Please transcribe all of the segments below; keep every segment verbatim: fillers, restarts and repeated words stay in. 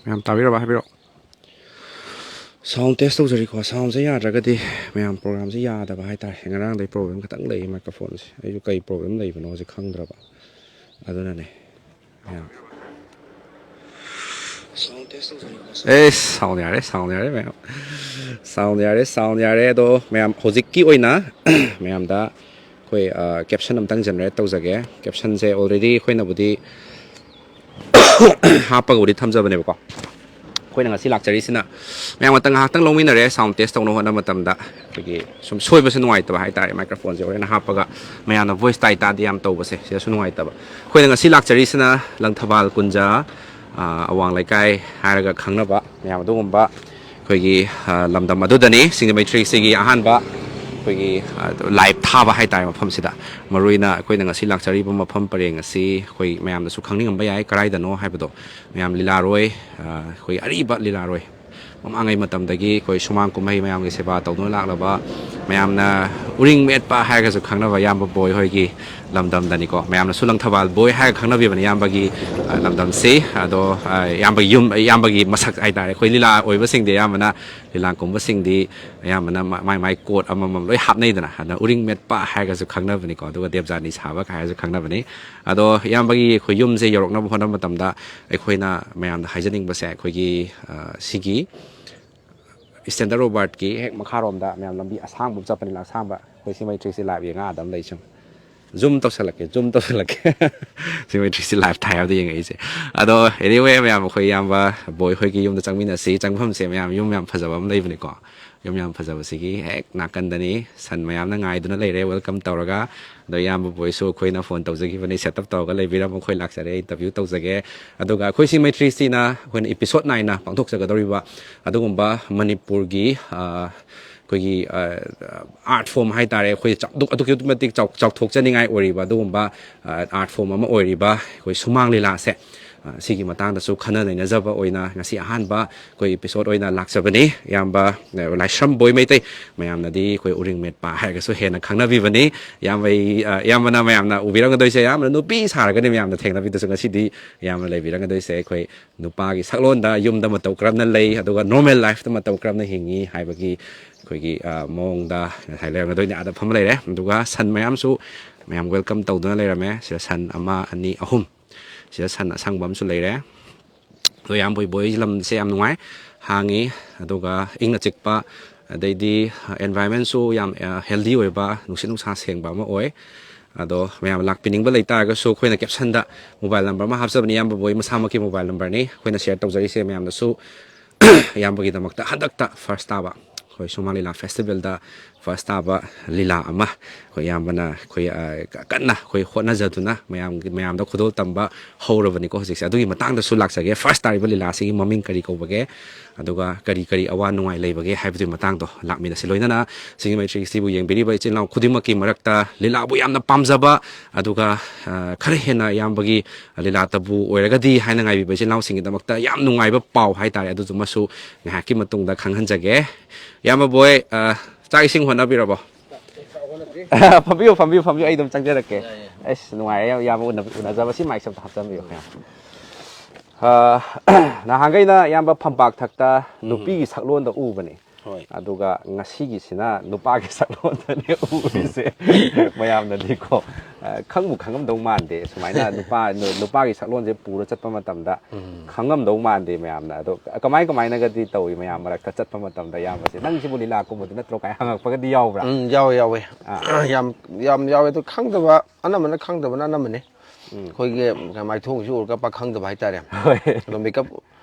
ꯃꯌꯥꯝ ꯇꯥꯕꯤꯔꯕ? ꯍꯥꯏꯕꯤꯔꯛꯑꯣ꯫ Sound test ꯇꯧꯖꯔꯤꯀꯣ꯫ ꯁꯥꯎꯟꯁꯦ ꯌꯥꯗ꯭ꯔꯒꯗꯤ ꯃꯌꯥꯝ ꯄ꯭ꯔꯣꯒ꯭ꯔꯥꯝꯁꯦ ꯌꯥꯗꯕ ꯍꯥꯏꯇꯥꯔꯦ꯫ ꯉꯔꯥꯡꯗꯩ ꯄ꯭ꯔꯣꯕ꯭ꯂꯦꯝ ꯈꯤꯇꯪ ꯂꯩꯌꯦ ꯃꯥꯏꯀ꯭ꯔꯣꯐꯣꯟꯁꯦ꯫ ꯑꯩꯁꯨ ꯀꯩ ꯄ꯭ꯔꯣꯕ꯭ꯂꯦꯝ ꯂꯩꯕꯅꯣꯁꯦ ꯈꯪꯗ꯭ꯔꯕ꯫ ꯑꯗꯨꯅꯅꯦ꯫ ꯃꯌꯥꯝ꯫ ꯁꯥꯎꯟ ꯇꯦꯁ ꯇꯧꯖꯔꯤꯀꯣ꯫ ꯑꯦ, ꯁꯥꯎꯟ ꯌꯥꯔꯦ, ꯁꯥꯎꯟ ꯌꯥꯔꯦ ꯃꯌꯥꯝ꯫ ꯁꯥꯎꯟ ꯌꯥꯔꯦ, ꯁꯥꯎꯟ ꯌꯥꯔꯦ꯫ ꯑꯗꯣ ꯃꯌꯥꯝ ꯍꯧꯖꯤꯛꯀꯤ ꯑꯣꯏꯅ ꯃꯌꯥꯝꯗ ꯑꯩꯈꯣꯏ, ꯑ, ꯀꯦꯞꯁꯟ ꯑꯝꯇꯪ ꯖꯦꯅꯦꯔꯦꯠ ꯇꯧꯖꯒꯦ꯫ ꯀꯦꯞꯁꯟꯁꯦ already ꯑꯩꯈꯣꯏꯅꯕꯨꯗꯤ ꯍꯥꯞꯄꯒꯕꯨꯗꯤ ꯊꯝꯖꯕꯅꯦꯕꯀꯣ꯫ ꯑꯩꯈꯣꯏꯅ ꯉꯁꯤ ꯂꯥꯛꯆꯔꯤꯁꯤꯅ ꯃꯌꯥꯝ ꯑꯃꯇꯪ ꯉꯥꯏꯍꯥꯛꯇꯪ ꯂꯧꯃꯤꯟꯅꯔꯦ꯫ ꯁꯥꯎꯟ ꯇꯦꯁ ꯇꯧꯅꯕ ꯍꯣꯠꯅꯕ ꯃꯇꯝꯗ ꯑꯩꯈꯣꯏꯒꯤ ꯁꯨꯝ ꯁꯣꯏꯕꯁꯦ ꯅꯨꯡꯉꯥꯏꯇꯕ ꯍꯥꯏꯇꯥꯔꯦ꯫ ꯃꯥꯏꯀ꯭ꯔꯣꯐꯣꯟꯁꯦ ꯍꯣꯔꯦꯟ ꯍꯥꯞꯄꯒ ꯃꯌꯥꯝꯅ ꯚꯣꯏꯁ ꯇꯥꯏ ꯇꯥꯗꯦ ꯌꯥꯝ ꯇꯧꯕꯁꯦ, ꯁꯤꯗꯁꯨ ꯅꯨꯡꯉꯥꯏꯇꯕ꯫ ꯑꯩꯈꯣꯏꯅ ꯉꯁꯤ ꯂꯥꯛꯆꯔꯤꯁꯤꯅ ꯂꯪꯊꯕꯥꯜ ꯀꯨꯟꯖ, ꯑ, ꯑꯋꯥꯡ ꯂꯩꯀꯥꯏ ꯍꯥꯏꯔꯒ ꯈꯪꯅꯕ ꯃꯌꯥꯝ ꯑꯗꯨꯒꯨꯝꯕ ꯑꯩꯈꯣꯏꯒꯤ, ꯑ, ꯂꯝꯗꯝ ꯑꯗꯨꯗꯅꯤ꯫ ꯁꯤꯡꯖꯃꯩ ꯊ꯭ꯔꯤ ꯁꯤꯒꯤ ꯑꯍꯥꯟꯕ ꯑꯩꯈꯣꯏꯒꯤ, ꯑ, ꯂꯥꯏꯚ ꯊꯥꯕ ꯍꯥꯏꯇꯥꯔꯦ ꯃꯐꯝꯁꯤꯗ꯫ ꯃꯔꯨꯑꯣꯏꯅ ꯑꯩꯈꯣꯏꯅ ꯉꯁꯤ ꯂꯥꯛꯆꯔꯤꯕ ꯃꯐꯝ ꯄꯔꯦꯡ ꯑꯁꯤ ꯑꯩꯈꯣꯏ ꯃꯌꯥꯝꯅꯁꯨ ꯈꯪꯅꯤꯡꯉꯝꯕ ꯌꯥꯏ, ꯀꯗꯥꯏꯗꯅꯣ ꯍꯥꯏꯕꯗꯣ꯫ ꯃꯌꯥꯝ ꯂꯤꯂꯥꯔꯣꯏ, ꯑ, ꯑꯩꯈꯣꯏ ꯑꯔꯤꯕ ꯂꯤꯂꯥꯔꯣꯏ, ꯃꯃꯥꯡꯉꯩ ꯃꯇꯝꯗꯒꯤ ꯑꯩꯈꯣꯏ ꯁꯨꯃꯥꯡ ꯀꯨꯝꯍꯩ ꯃꯌꯥꯝꯒꯤ ꯁꯦꯕꯥ ꯇꯧꯗꯨꯅ ꯂꯥꯛꯂꯕ, ꯃꯌꯥꯝꯅ ꯎꯔꯤꯡ ꯃꯦꯠꯄ ꯍꯥꯏꯔꯒꯁꯨ ꯈꯪꯅꯕ ꯏꯌꯥꯝꯕ ꯕꯣꯏ ꯍꯣꯏꯒꯤ ꯂꯝꯗꯝꯗꯅꯤꯀꯣ꯫ ꯃꯌꯥꯝꯅꯁꯨ ꯂꯪꯊꯕꯥꯜ ꯕꯣꯏ ꯍꯥꯏꯔꯒ ꯈꯪꯅꯕꯤꯕꯅꯤ ꯏꯌꯥꯝꯕꯒꯤ, ꯑ, ꯂꯝꯗꯝꯁꯤ꯫ ꯑꯗꯣ, ꯑ, ꯏꯌꯥꯝꯕꯒꯤ ꯌꯨꯝ, ꯏꯌꯥꯝꯕꯒꯤ ꯃꯁꯛ ꯍꯥꯏꯇꯥꯔꯦ꯫ ꯑꯩꯈꯣꯏ ꯂꯤꯂꯥ ꯑꯣꯏꯕꯁꯤꯡꯗꯤ ꯑꯌꯥꯝꯕꯅ, ꯂꯤꯂꯥ ꯀꯨꯝꯕꯁꯤꯡꯗꯤ ꯑꯌꯥꯝꯕꯅ ꯃꯥ-, ꯃꯥꯏ ꯃꯥꯏ ꯀꯣꯠ ꯑꯃꯃꯝ ꯂꯣꯏ ꯍꯥꯞꯅꯩꯗꯅ꯫ ꯑꯗꯨꯅ ꯎꯔꯤꯡ ꯃꯦꯠꯄ ꯍꯥꯏꯔꯒꯁꯨ ꯈꯪꯅꯕꯅꯤꯀꯣ꯫ ꯑꯗꯨꯒ ꯗꯦꯕꯖꯥꯅꯤ ꯁꯥꯕ ꯍꯥꯏꯔꯒꯁꯨ ꯈꯪꯅꯕꯅꯤ꯫ ꯑꯗꯣ ꯏꯌꯥꯝꯕꯒꯤ ꯑꯩꯈꯣꯏ ꯌꯨꯝꯁꯦ ꯌꯧꯔꯛꯅꯕ ꯍꯣꯠꯅꯕ ꯃꯇꯝꯗ ꯑꯩꯈꯣꯏꯅ ꯃꯌꯥꯝꯗ ꯍꯥꯏꯖꯅꯤꯡꯕꯁꯦ, ꯑꯩꯈꯣꯏꯒꯤ, ꯑ, ꯁꯤꯒꯤ ꯏꯁꯇꯦꯟꯗꯔꯠ ꯔꯣꯕꯥꯔꯠꯀꯤ ꯍꯦꯛ ꯃꯈꯥꯔꯣꯝꯗ ꯃꯌꯥꯝ ꯂꯝꯕꯤ ꯑꯁꯥꯡꯕ ꯑꯃ ꯆꯠꯄꯅꯤꯅ, ꯑꯁꯥꯡꯕ, ꯑꯩꯈꯣꯏ ꯁꯤ ꯃꯩꯇ꯭ꯔꯤꯁꯤ ꯂꯥꯏꯚ ꯌꯦꯡꯉ ꯑꯗꯨꯝ ꯂꯩ ꯁꯨꯝ꯫ ꯖꯨꯝ ꯇꯧꯁꯜꯂꯛꯀꯦ, ꯖꯨꯝ ꯇꯧꯁꯜꯂꯛꯀꯦ꯫ ꯁꯤ ꯃꯩꯇ꯭ꯔꯤꯁꯤ ꯂꯥꯏꯚ ꯊꯥꯏ ꯍꯥꯏꯕꯗ ꯌꯦꯡꯉꯛꯏꯁꯦ꯫ ꯑꯗꯣ anyway, ꯃꯌꯥꯝ ꯑꯩꯈꯣꯏ ꯏꯌꯥꯝꯕ ꯕꯣꯏ ꯍꯣꯏꯒꯤ ꯌꯨꯝꯗ ꯆꯪꯃꯤꯟꯅꯁꯤ꯫ ꯆꯪꯐꯝꯁꯦ ꯃꯌꯥꯝ ꯌꯨꯝ ꯌꯥꯝ ꯐꯖꯕ ꯑꯃ ꯂꯩꯕꯅꯤꯀꯣ꯫ ꯌꯨꯝ ꯌꯥꯝ ꯐꯖꯕꯁꯤꯒꯤ ꯍꯦꯛ ꯅꯥꯀꯟꯗꯅꯤ꯫ ꯁꯟ ꯃꯌꯥꯝꯅ ꯉꯥꯏꯗꯨꯅ ꯂꯩꯔꯦ, ꯋꯦꯜꯀꯝ ꯇꯧꯔꯒ꯫ ꯑꯗꯣ ꯏꯌꯥꯝꯕ ꯕꯣꯏꯁꯨ ꯑꯩꯈꯣꯏꯅ ꯐꯣꯟ ꯇꯧꯖꯈꯤꯕꯅꯤ, ꯁꯦꯠ ꯑꯞ ꯇꯧꯔꯒ ꯂꯩꯕꯤꯔꯝꯃꯣ, ꯑꯩꯈꯣꯏ ꯂꯥꯛꯆꯔꯦ, ꯏꯟꯇꯔꯚ꯭ꯌꯨ ꯇꯧꯖꯒꯦ꯫ ꯑꯗꯨꯒ ꯑꯩꯈꯣꯏ ꯁꯤ ꯃꯩꯇ꯭ꯔꯤꯁꯤꯅ ꯑꯩꯈꯣꯏꯅ ꯏꯄꯤꯁꯣꯠ ꯅꯥꯏꯅ ꯄꯥꯡꯊꯣꯛꯆꯒꯗꯧꯔꯤꯕ ꯑꯗꯨꯒꯨꯝꯕ ꯃꯅꯤꯄꯨꯔꯒꯤ, ꯑ, ꯑꯩꯈꯣꯏꯒꯤ, ꯑ, ꯑꯥꯔꯠ ꯐꯣꯝ ꯍꯥꯏꯇꯥꯔꯦ, ꯑꯩꯈꯣꯏ ꯆꯥꯎ-, ꯑꯗꯨꯛ-, ꯑꯗꯨꯛꯀꯤ ꯃꯇꯤꯛ ꯆꯥꯎ-, ꯆꯥꯎꯊꯣꯛꯆꯅꯤꯡꯉꯥꯏ ꯑꯣꯏꯔꯤꯕ ꯑꯗꯨꯒꯨꯝꯕ, ꯑ, ꯑꯥꯔꯠ ꯐꯣꯝ ꯑꯃ ꯑꯣꯏꯔꯤꯕ ꯑꯩꯈꯣꯏ ꯁꯨꯃꯥꯡ ꯂꯤꯂꯥꯁꯦ ꯑ, ꯁꯤꯒꯤ ꯃꯇꯥꯡꯗꯁꯨ ꯈꯟꯅ ꯅꯩꯅꯖꯕ ꯑꯣꯏꯅ ꯉꯁꯤ ꯑꯍꯥꯟꯕ ꯑꯩꯈꯣꯏ episode ꯑꯣꯏꯅ ꯂꯥꯛꯆꯕꯅꯤ꯫ ꯏꯌꯥꯝꯕ, ꯑ, ꯂꯥꯏꯁ꯭ꯔꯝ ꯕꯣꯏ ꯃꯩꯇꯩ, ꯃꯌꯥꯝꯅꯗꯤ ꯑꯩꯈꯣꯏ ꯎꯔꯤꯡ ꯃꯦꯠꯄ ꯍꯥꯏꯔꯒꯁꯨ ꯍꯦꯟꯅ ꯈꯪꯅꯕꯤꯕꯅꯤ꯫ ꯏꯌꯥꯝꯕ, ꯑ, ꯏꯌꯥꯝꯕꯅ ꯃꯌꯥꯝꯅ ꯎꯕꯤꯔꯝꯒꯗꯣꯏꯁꯦ, ꯑꯌꯥꯝꯕꯅ ꯅꯨꯄꯤ ꯁꯥꯔꯒꯅꯤ ꯃꯌꯥꯝꯅ ꯊꯦꯡꯅꯕꯤꯗꯁꯨ꯫ ꯉꯁꯤꯗꯤ ꯏꯌꯥꯝꯕꯅ ꯂꯩꯕꯤꯔꯝꯒꯗꯣꯏꯁꯦ ꯑꯩꯈꯣꯏ ꯅꯨꯄꯥꯒꯤ ꯁꯛꯂꯣꯟꯗ, ꯌꯨꯝꯗ ꯃꯇꯧ ꯀꯔꯝꯅ ꯂꯩ, ꯑꯗꯨꯒ normal lifeꯇ ꯃꯇꯧ ꯀꯔꯝꯅ ꯍꯤꯡꯉꯤ ꯍꯥꯏꯕꯒꯤ ꯑꯩꯈꯣꯏꯒꯤ, ꯑ, ꯃꯑꯣꯡꯗ ꯉꯁꯥꯏ ꯂꯩꯔꯝꯒꯗꯣꯏꯅꯤ꯫ ꯑꯥꯗ ꯐꯝꯃ ꯂꯩꯔꯦ꯫ ꯑꯗꯨꯒ ꯁꯟ ꯃꯌꯥꯝꯁꯨ ꯃꯌꯥꯝ welcome ꯇꯧꯗꯨꯅ ꯂꯩꯔꯝꯃꯦ꯫ ꯁꯤꯗ ꯁꯟ ꯑꯃ, ꯑꯅꯤ, ꯑꯍꯨꯝ꯫ ꯁꯤꯗ ꯁꯟ ꯑꯁꯪꯕ ꯑꯃꯁꯨ ꯂꯩꯔꯦ꯫ ꯑꯗꯣ ꯏꯌꯥꯝꯕ ꯕꯣꯏ ꯂꯝꯁꯦ ꯌꯥꯝ ꯅꯨꯡꯉꯥꯏ, ꯍꯥꯡꯉꯤ, ꯑꯗꯨꯒ ꯏꯪꯅ ꯆꯤꯛꯄ, ꯑꯗꯩꯗꯤ environmentꯁꯨ ꯌꯥꯝ, ꯑ, healthy ꯑꯣꯏꯕ, ꯅꯨꯡꯁꯤꯠ ꯅꯨꯡꯁꯥ ꯁꯦꯡꯕ ꯑꯃ ꯑꯣꯏ꯫ ꯑꯗꯣ ꯃꯌꯥꯝ ꯂꯥꯛꯄꯤꯅꯤꯡꯕ ꯂꯩꯇꯥꯔꯒꯁꯨ ꯑꯩꯈꯣꯏꯅ captionꯗ mobile number ꯑꯃ ꯍꯥꯞꯆꯕꯅꯤ, ꯏꯌꯥꯝꯕ ꯕꯣꯏ ꯃꯁꯥꯃꯛꯀꯤ mobile numberꯅꯤ꯫ ꯑꯩꯈꯣꯏꯅ share ꯇꯧꯖꯔꯤꯁꯦ ꯃꯌꯥꯝꯅꯁꯨ ꯏꯌꯥꯝꯕꯒꯤꯗꯃꯛꯇ ꯍꯟꯗꯛꯇ first ꯇꯥꯕ, ꯑꯩꯈꯣꯏ ꯁꯨꯃꯥꯡ ꯂꯤꯂꯥ festivalꯗ first ꯇꯥꯕ ꯂꯤꯂꯥ ꯑꯃ ꯑꯩꯈꯣꯏ ꯏꯌꯥꯝꯕꯅ ꯑꯩꯈꯣꯏ, ꯑ, ꯀꯟꯅ ꯑꯩꯈꯣꯏ ꯍꯣꯠꯅꯖꯗꯨꯅ ꯃꯌꯥꯝꯒꯤ, ꯃꯌꯥꯝꯗ ꯈꯨꯗꯣꯜ ꯇꯝꯕ ꯍꯧꯔꯕꯅꯤꯀꯣ ꯍꯧꯖꯤꯛꯁꯦ꯫ ꯑꯗꯨꯒꯤ ꯃꯇꯥꯡꯗꯁꯨ ꯂꯥꯛꯆꯒꯦ꯫ First ꯇꯥꯔꯤꯕ ꯂꯤꯂꯥ ꯑꯁꯤꯒꯤ ꯃꯃꯤꯡ ꯀꯔꯤ ꯀꯧꯕꯒꯦ, ꯑꯗꯨꯒ ꯀꯔꯤ ꯀꯔꯤ ꯑꯋꯥ ꯅꯨꯡꯉꯥꯏ ꯂꯩꯕꯒꯦ ꯍꯥꯏꯕꯗꯨꯒꯤ ꯃꯇꯥꯡꯗꯣ ꯂꯥꯛꯃꯤꯟꯅꯁꯤ꯫ ꯂꯣꯏꯅꯅ ꯁꯤꯒꯤ ꯃꯩꯇ꯭ꯔꯤ ꯁꯤꯕꯨ ꯌꯦꯡꯕꯤꯔꯤꯕ ꯏꯆꯤꯜ ꯏꯅꯥꯎ ꯈꯨꯗꯤꯡꯃꯛꯀꯤ ꯃꯔꯛꯇ ꯂꯤꯂꯥꯕꯨ ꯌꯥꯝꯅ ꯄꯥꯝꯖꯕ, ꯑꯗꯨꯒ, ꯑ, ꯈꯔ ꯍꯦꯟꯅ ꯏꯌꯥꯝꯕꯒꯤ ꯂꯤꯂꯥꯇꯕꯨ ꯑꯣꯏꯔꯒꯗꯤ ꯍꯥꯏꯅ ꯉꯥꯏꯕꯤꯕ ꯏꯆꯤꯜ ꯏꯅꯥꯎꯁꯤꯡꯒꯤꯗꯃꯛꯇ ꯌꯥꯝ ꯅꯨꯡꯉꯥꯏꯕ ꯄꯥꯎ ꯍꯥꯏꯇꯥꯔꯦ꯫ ꯑꯗꯨꯗꯨꯃꯁꯨ ꯉꯥꯏꯍꯥꯛꯀꯤ ꯃꯇꯨꯡꯗ ꯈꯪꯍꯟꯖꯒꯦ꯫ ꯏꯌꯥꯝꯕ ꯕꯣꯏ, ꯑ, ꯆꯥꯛ ꯏꯁꯤꯡ ꯍꯣꯠꯅꯕꯤꯔꯕꯣ? ꯐꯝꯕꯤꯌꯨ, ꯐꯝꯕꯤꯌꯨ, ꯐꯝꯕꯤꯌꯨ, ꯑꯩ ꯑꯗꯨꯝ ꯆꯪꯖꯔꯛꯀꯦ꯫ ꯌꯥꯏ, ꯌꯥꯏ꯫ ꯑꯩꯁ, ꯅꯨꯡꯉꯥꯏꯔꯦ, ꯏꯌꯥꯝꯕ ꯎꯅ-, ꯎꯅꯖꯕ꯫ ꯁꯤ mic ꯑꯝꯇ ꯍꯥꯞꯆꯟꯕꯤꯌꯨ꯫ ꯑ, ꯅꯍꯥꯟꯈꯩꯅ ꯏꯌꯥꯝꯕ ꯐꯝꯄꯥꯛ ꯊꯛꯇ ꯎꯝ꯫ ꯅꯨꯄꯤꯒꯤ ꯁꯛꯂꯣꯟꯗ ꯎꯕꯅꯤ꯫ ꯍꯣꯏ꯫ ꯑꯗꯨꯒ ꯉꯁꯤꯒꯤꯁꯤꯅ ꯅꯨꯄꯥꯒꯤ ꯁꯛꯂꯣꯟꯗꯅꯦ ꯎꯔꯤꯁꯦ꯫ ꯃꯌꯥꯝꯅꯗꯤꯀꯣ, ꯑ, ꯈꯪꯕꯨ ꯈꯪꯉꯝꯗꯧ ꯃꯥꯟꯗꯦ꯫ ꯁꯨꯃꯥꯏꯅ ꯅꯨꯄꯥ, ꯅꯨ-, ꯅꯨꯄꯥꯒꯤ ꯁꯛꯂꯣꯟꯁꯦ ꯄꯨꯔ ꯆꯠꯄ ꯃꯇꯝꯗ ꯎꯝ꯫ ꯈꯪꯉꯝꯗꯧ ꯃꯥꯟꯗꯦ ꯃꯌꯥꯝꯅ꯫ ꯑꯗꯣ ꯀꯃꯥꯏ ꯀꯃꯥꯏꯅꯒꯗꯤ ꯇꯧꯏ ꯃꯌꯥꯝ ꯃꯔꯛꯇ ꯆꯠꯄ ꯃꯇꯝꯗ? ꯏꯌꯥꯝꯕꯁꯦ, "ꯅꯪꯁꯤꯕꯨ ꯂꯤꯂꯥ ꯀꯨꯝꯕꯗꯨ ꯅꯠꯇ꯭ꯔꯣ?" ꯀꯥꯏ ꯍꯪꯉꯛꯄꯒꯗꯤ ꯌꯥꯎꯕ꯭ꯔꯥ? ꯎꯝ, ꯌꯥꯎꯋꯦ, ꯌꯥꯎꯋꯦ꯫ ꯑꯥ꯫ ꯌꯥꯝ, ꯌꯥꯝ ꯌꯥꯎꯋꯦ꯫ ꯑꯗꯣ ꯈꯪꯗꯕ, ꯑꯅꯝꯕꯅ ꯈꯪꯗꯕꯅ ꯑꯅꯝꯕꯅꯦ꯫ ꯎꯝ꯫ ꯑꯩꯈꯣꯏꯒꯤ ꯃꯥꯏꯊꯣꯡꯁꯤ ꯎꯔꯒ ꯄꯥꯈꯪꯗꯕ ꯍꯥꯏꯇꯥꯔꯦ꯫ ꯍꯣꯏ꯫ ꯑꯗꯣ makeup,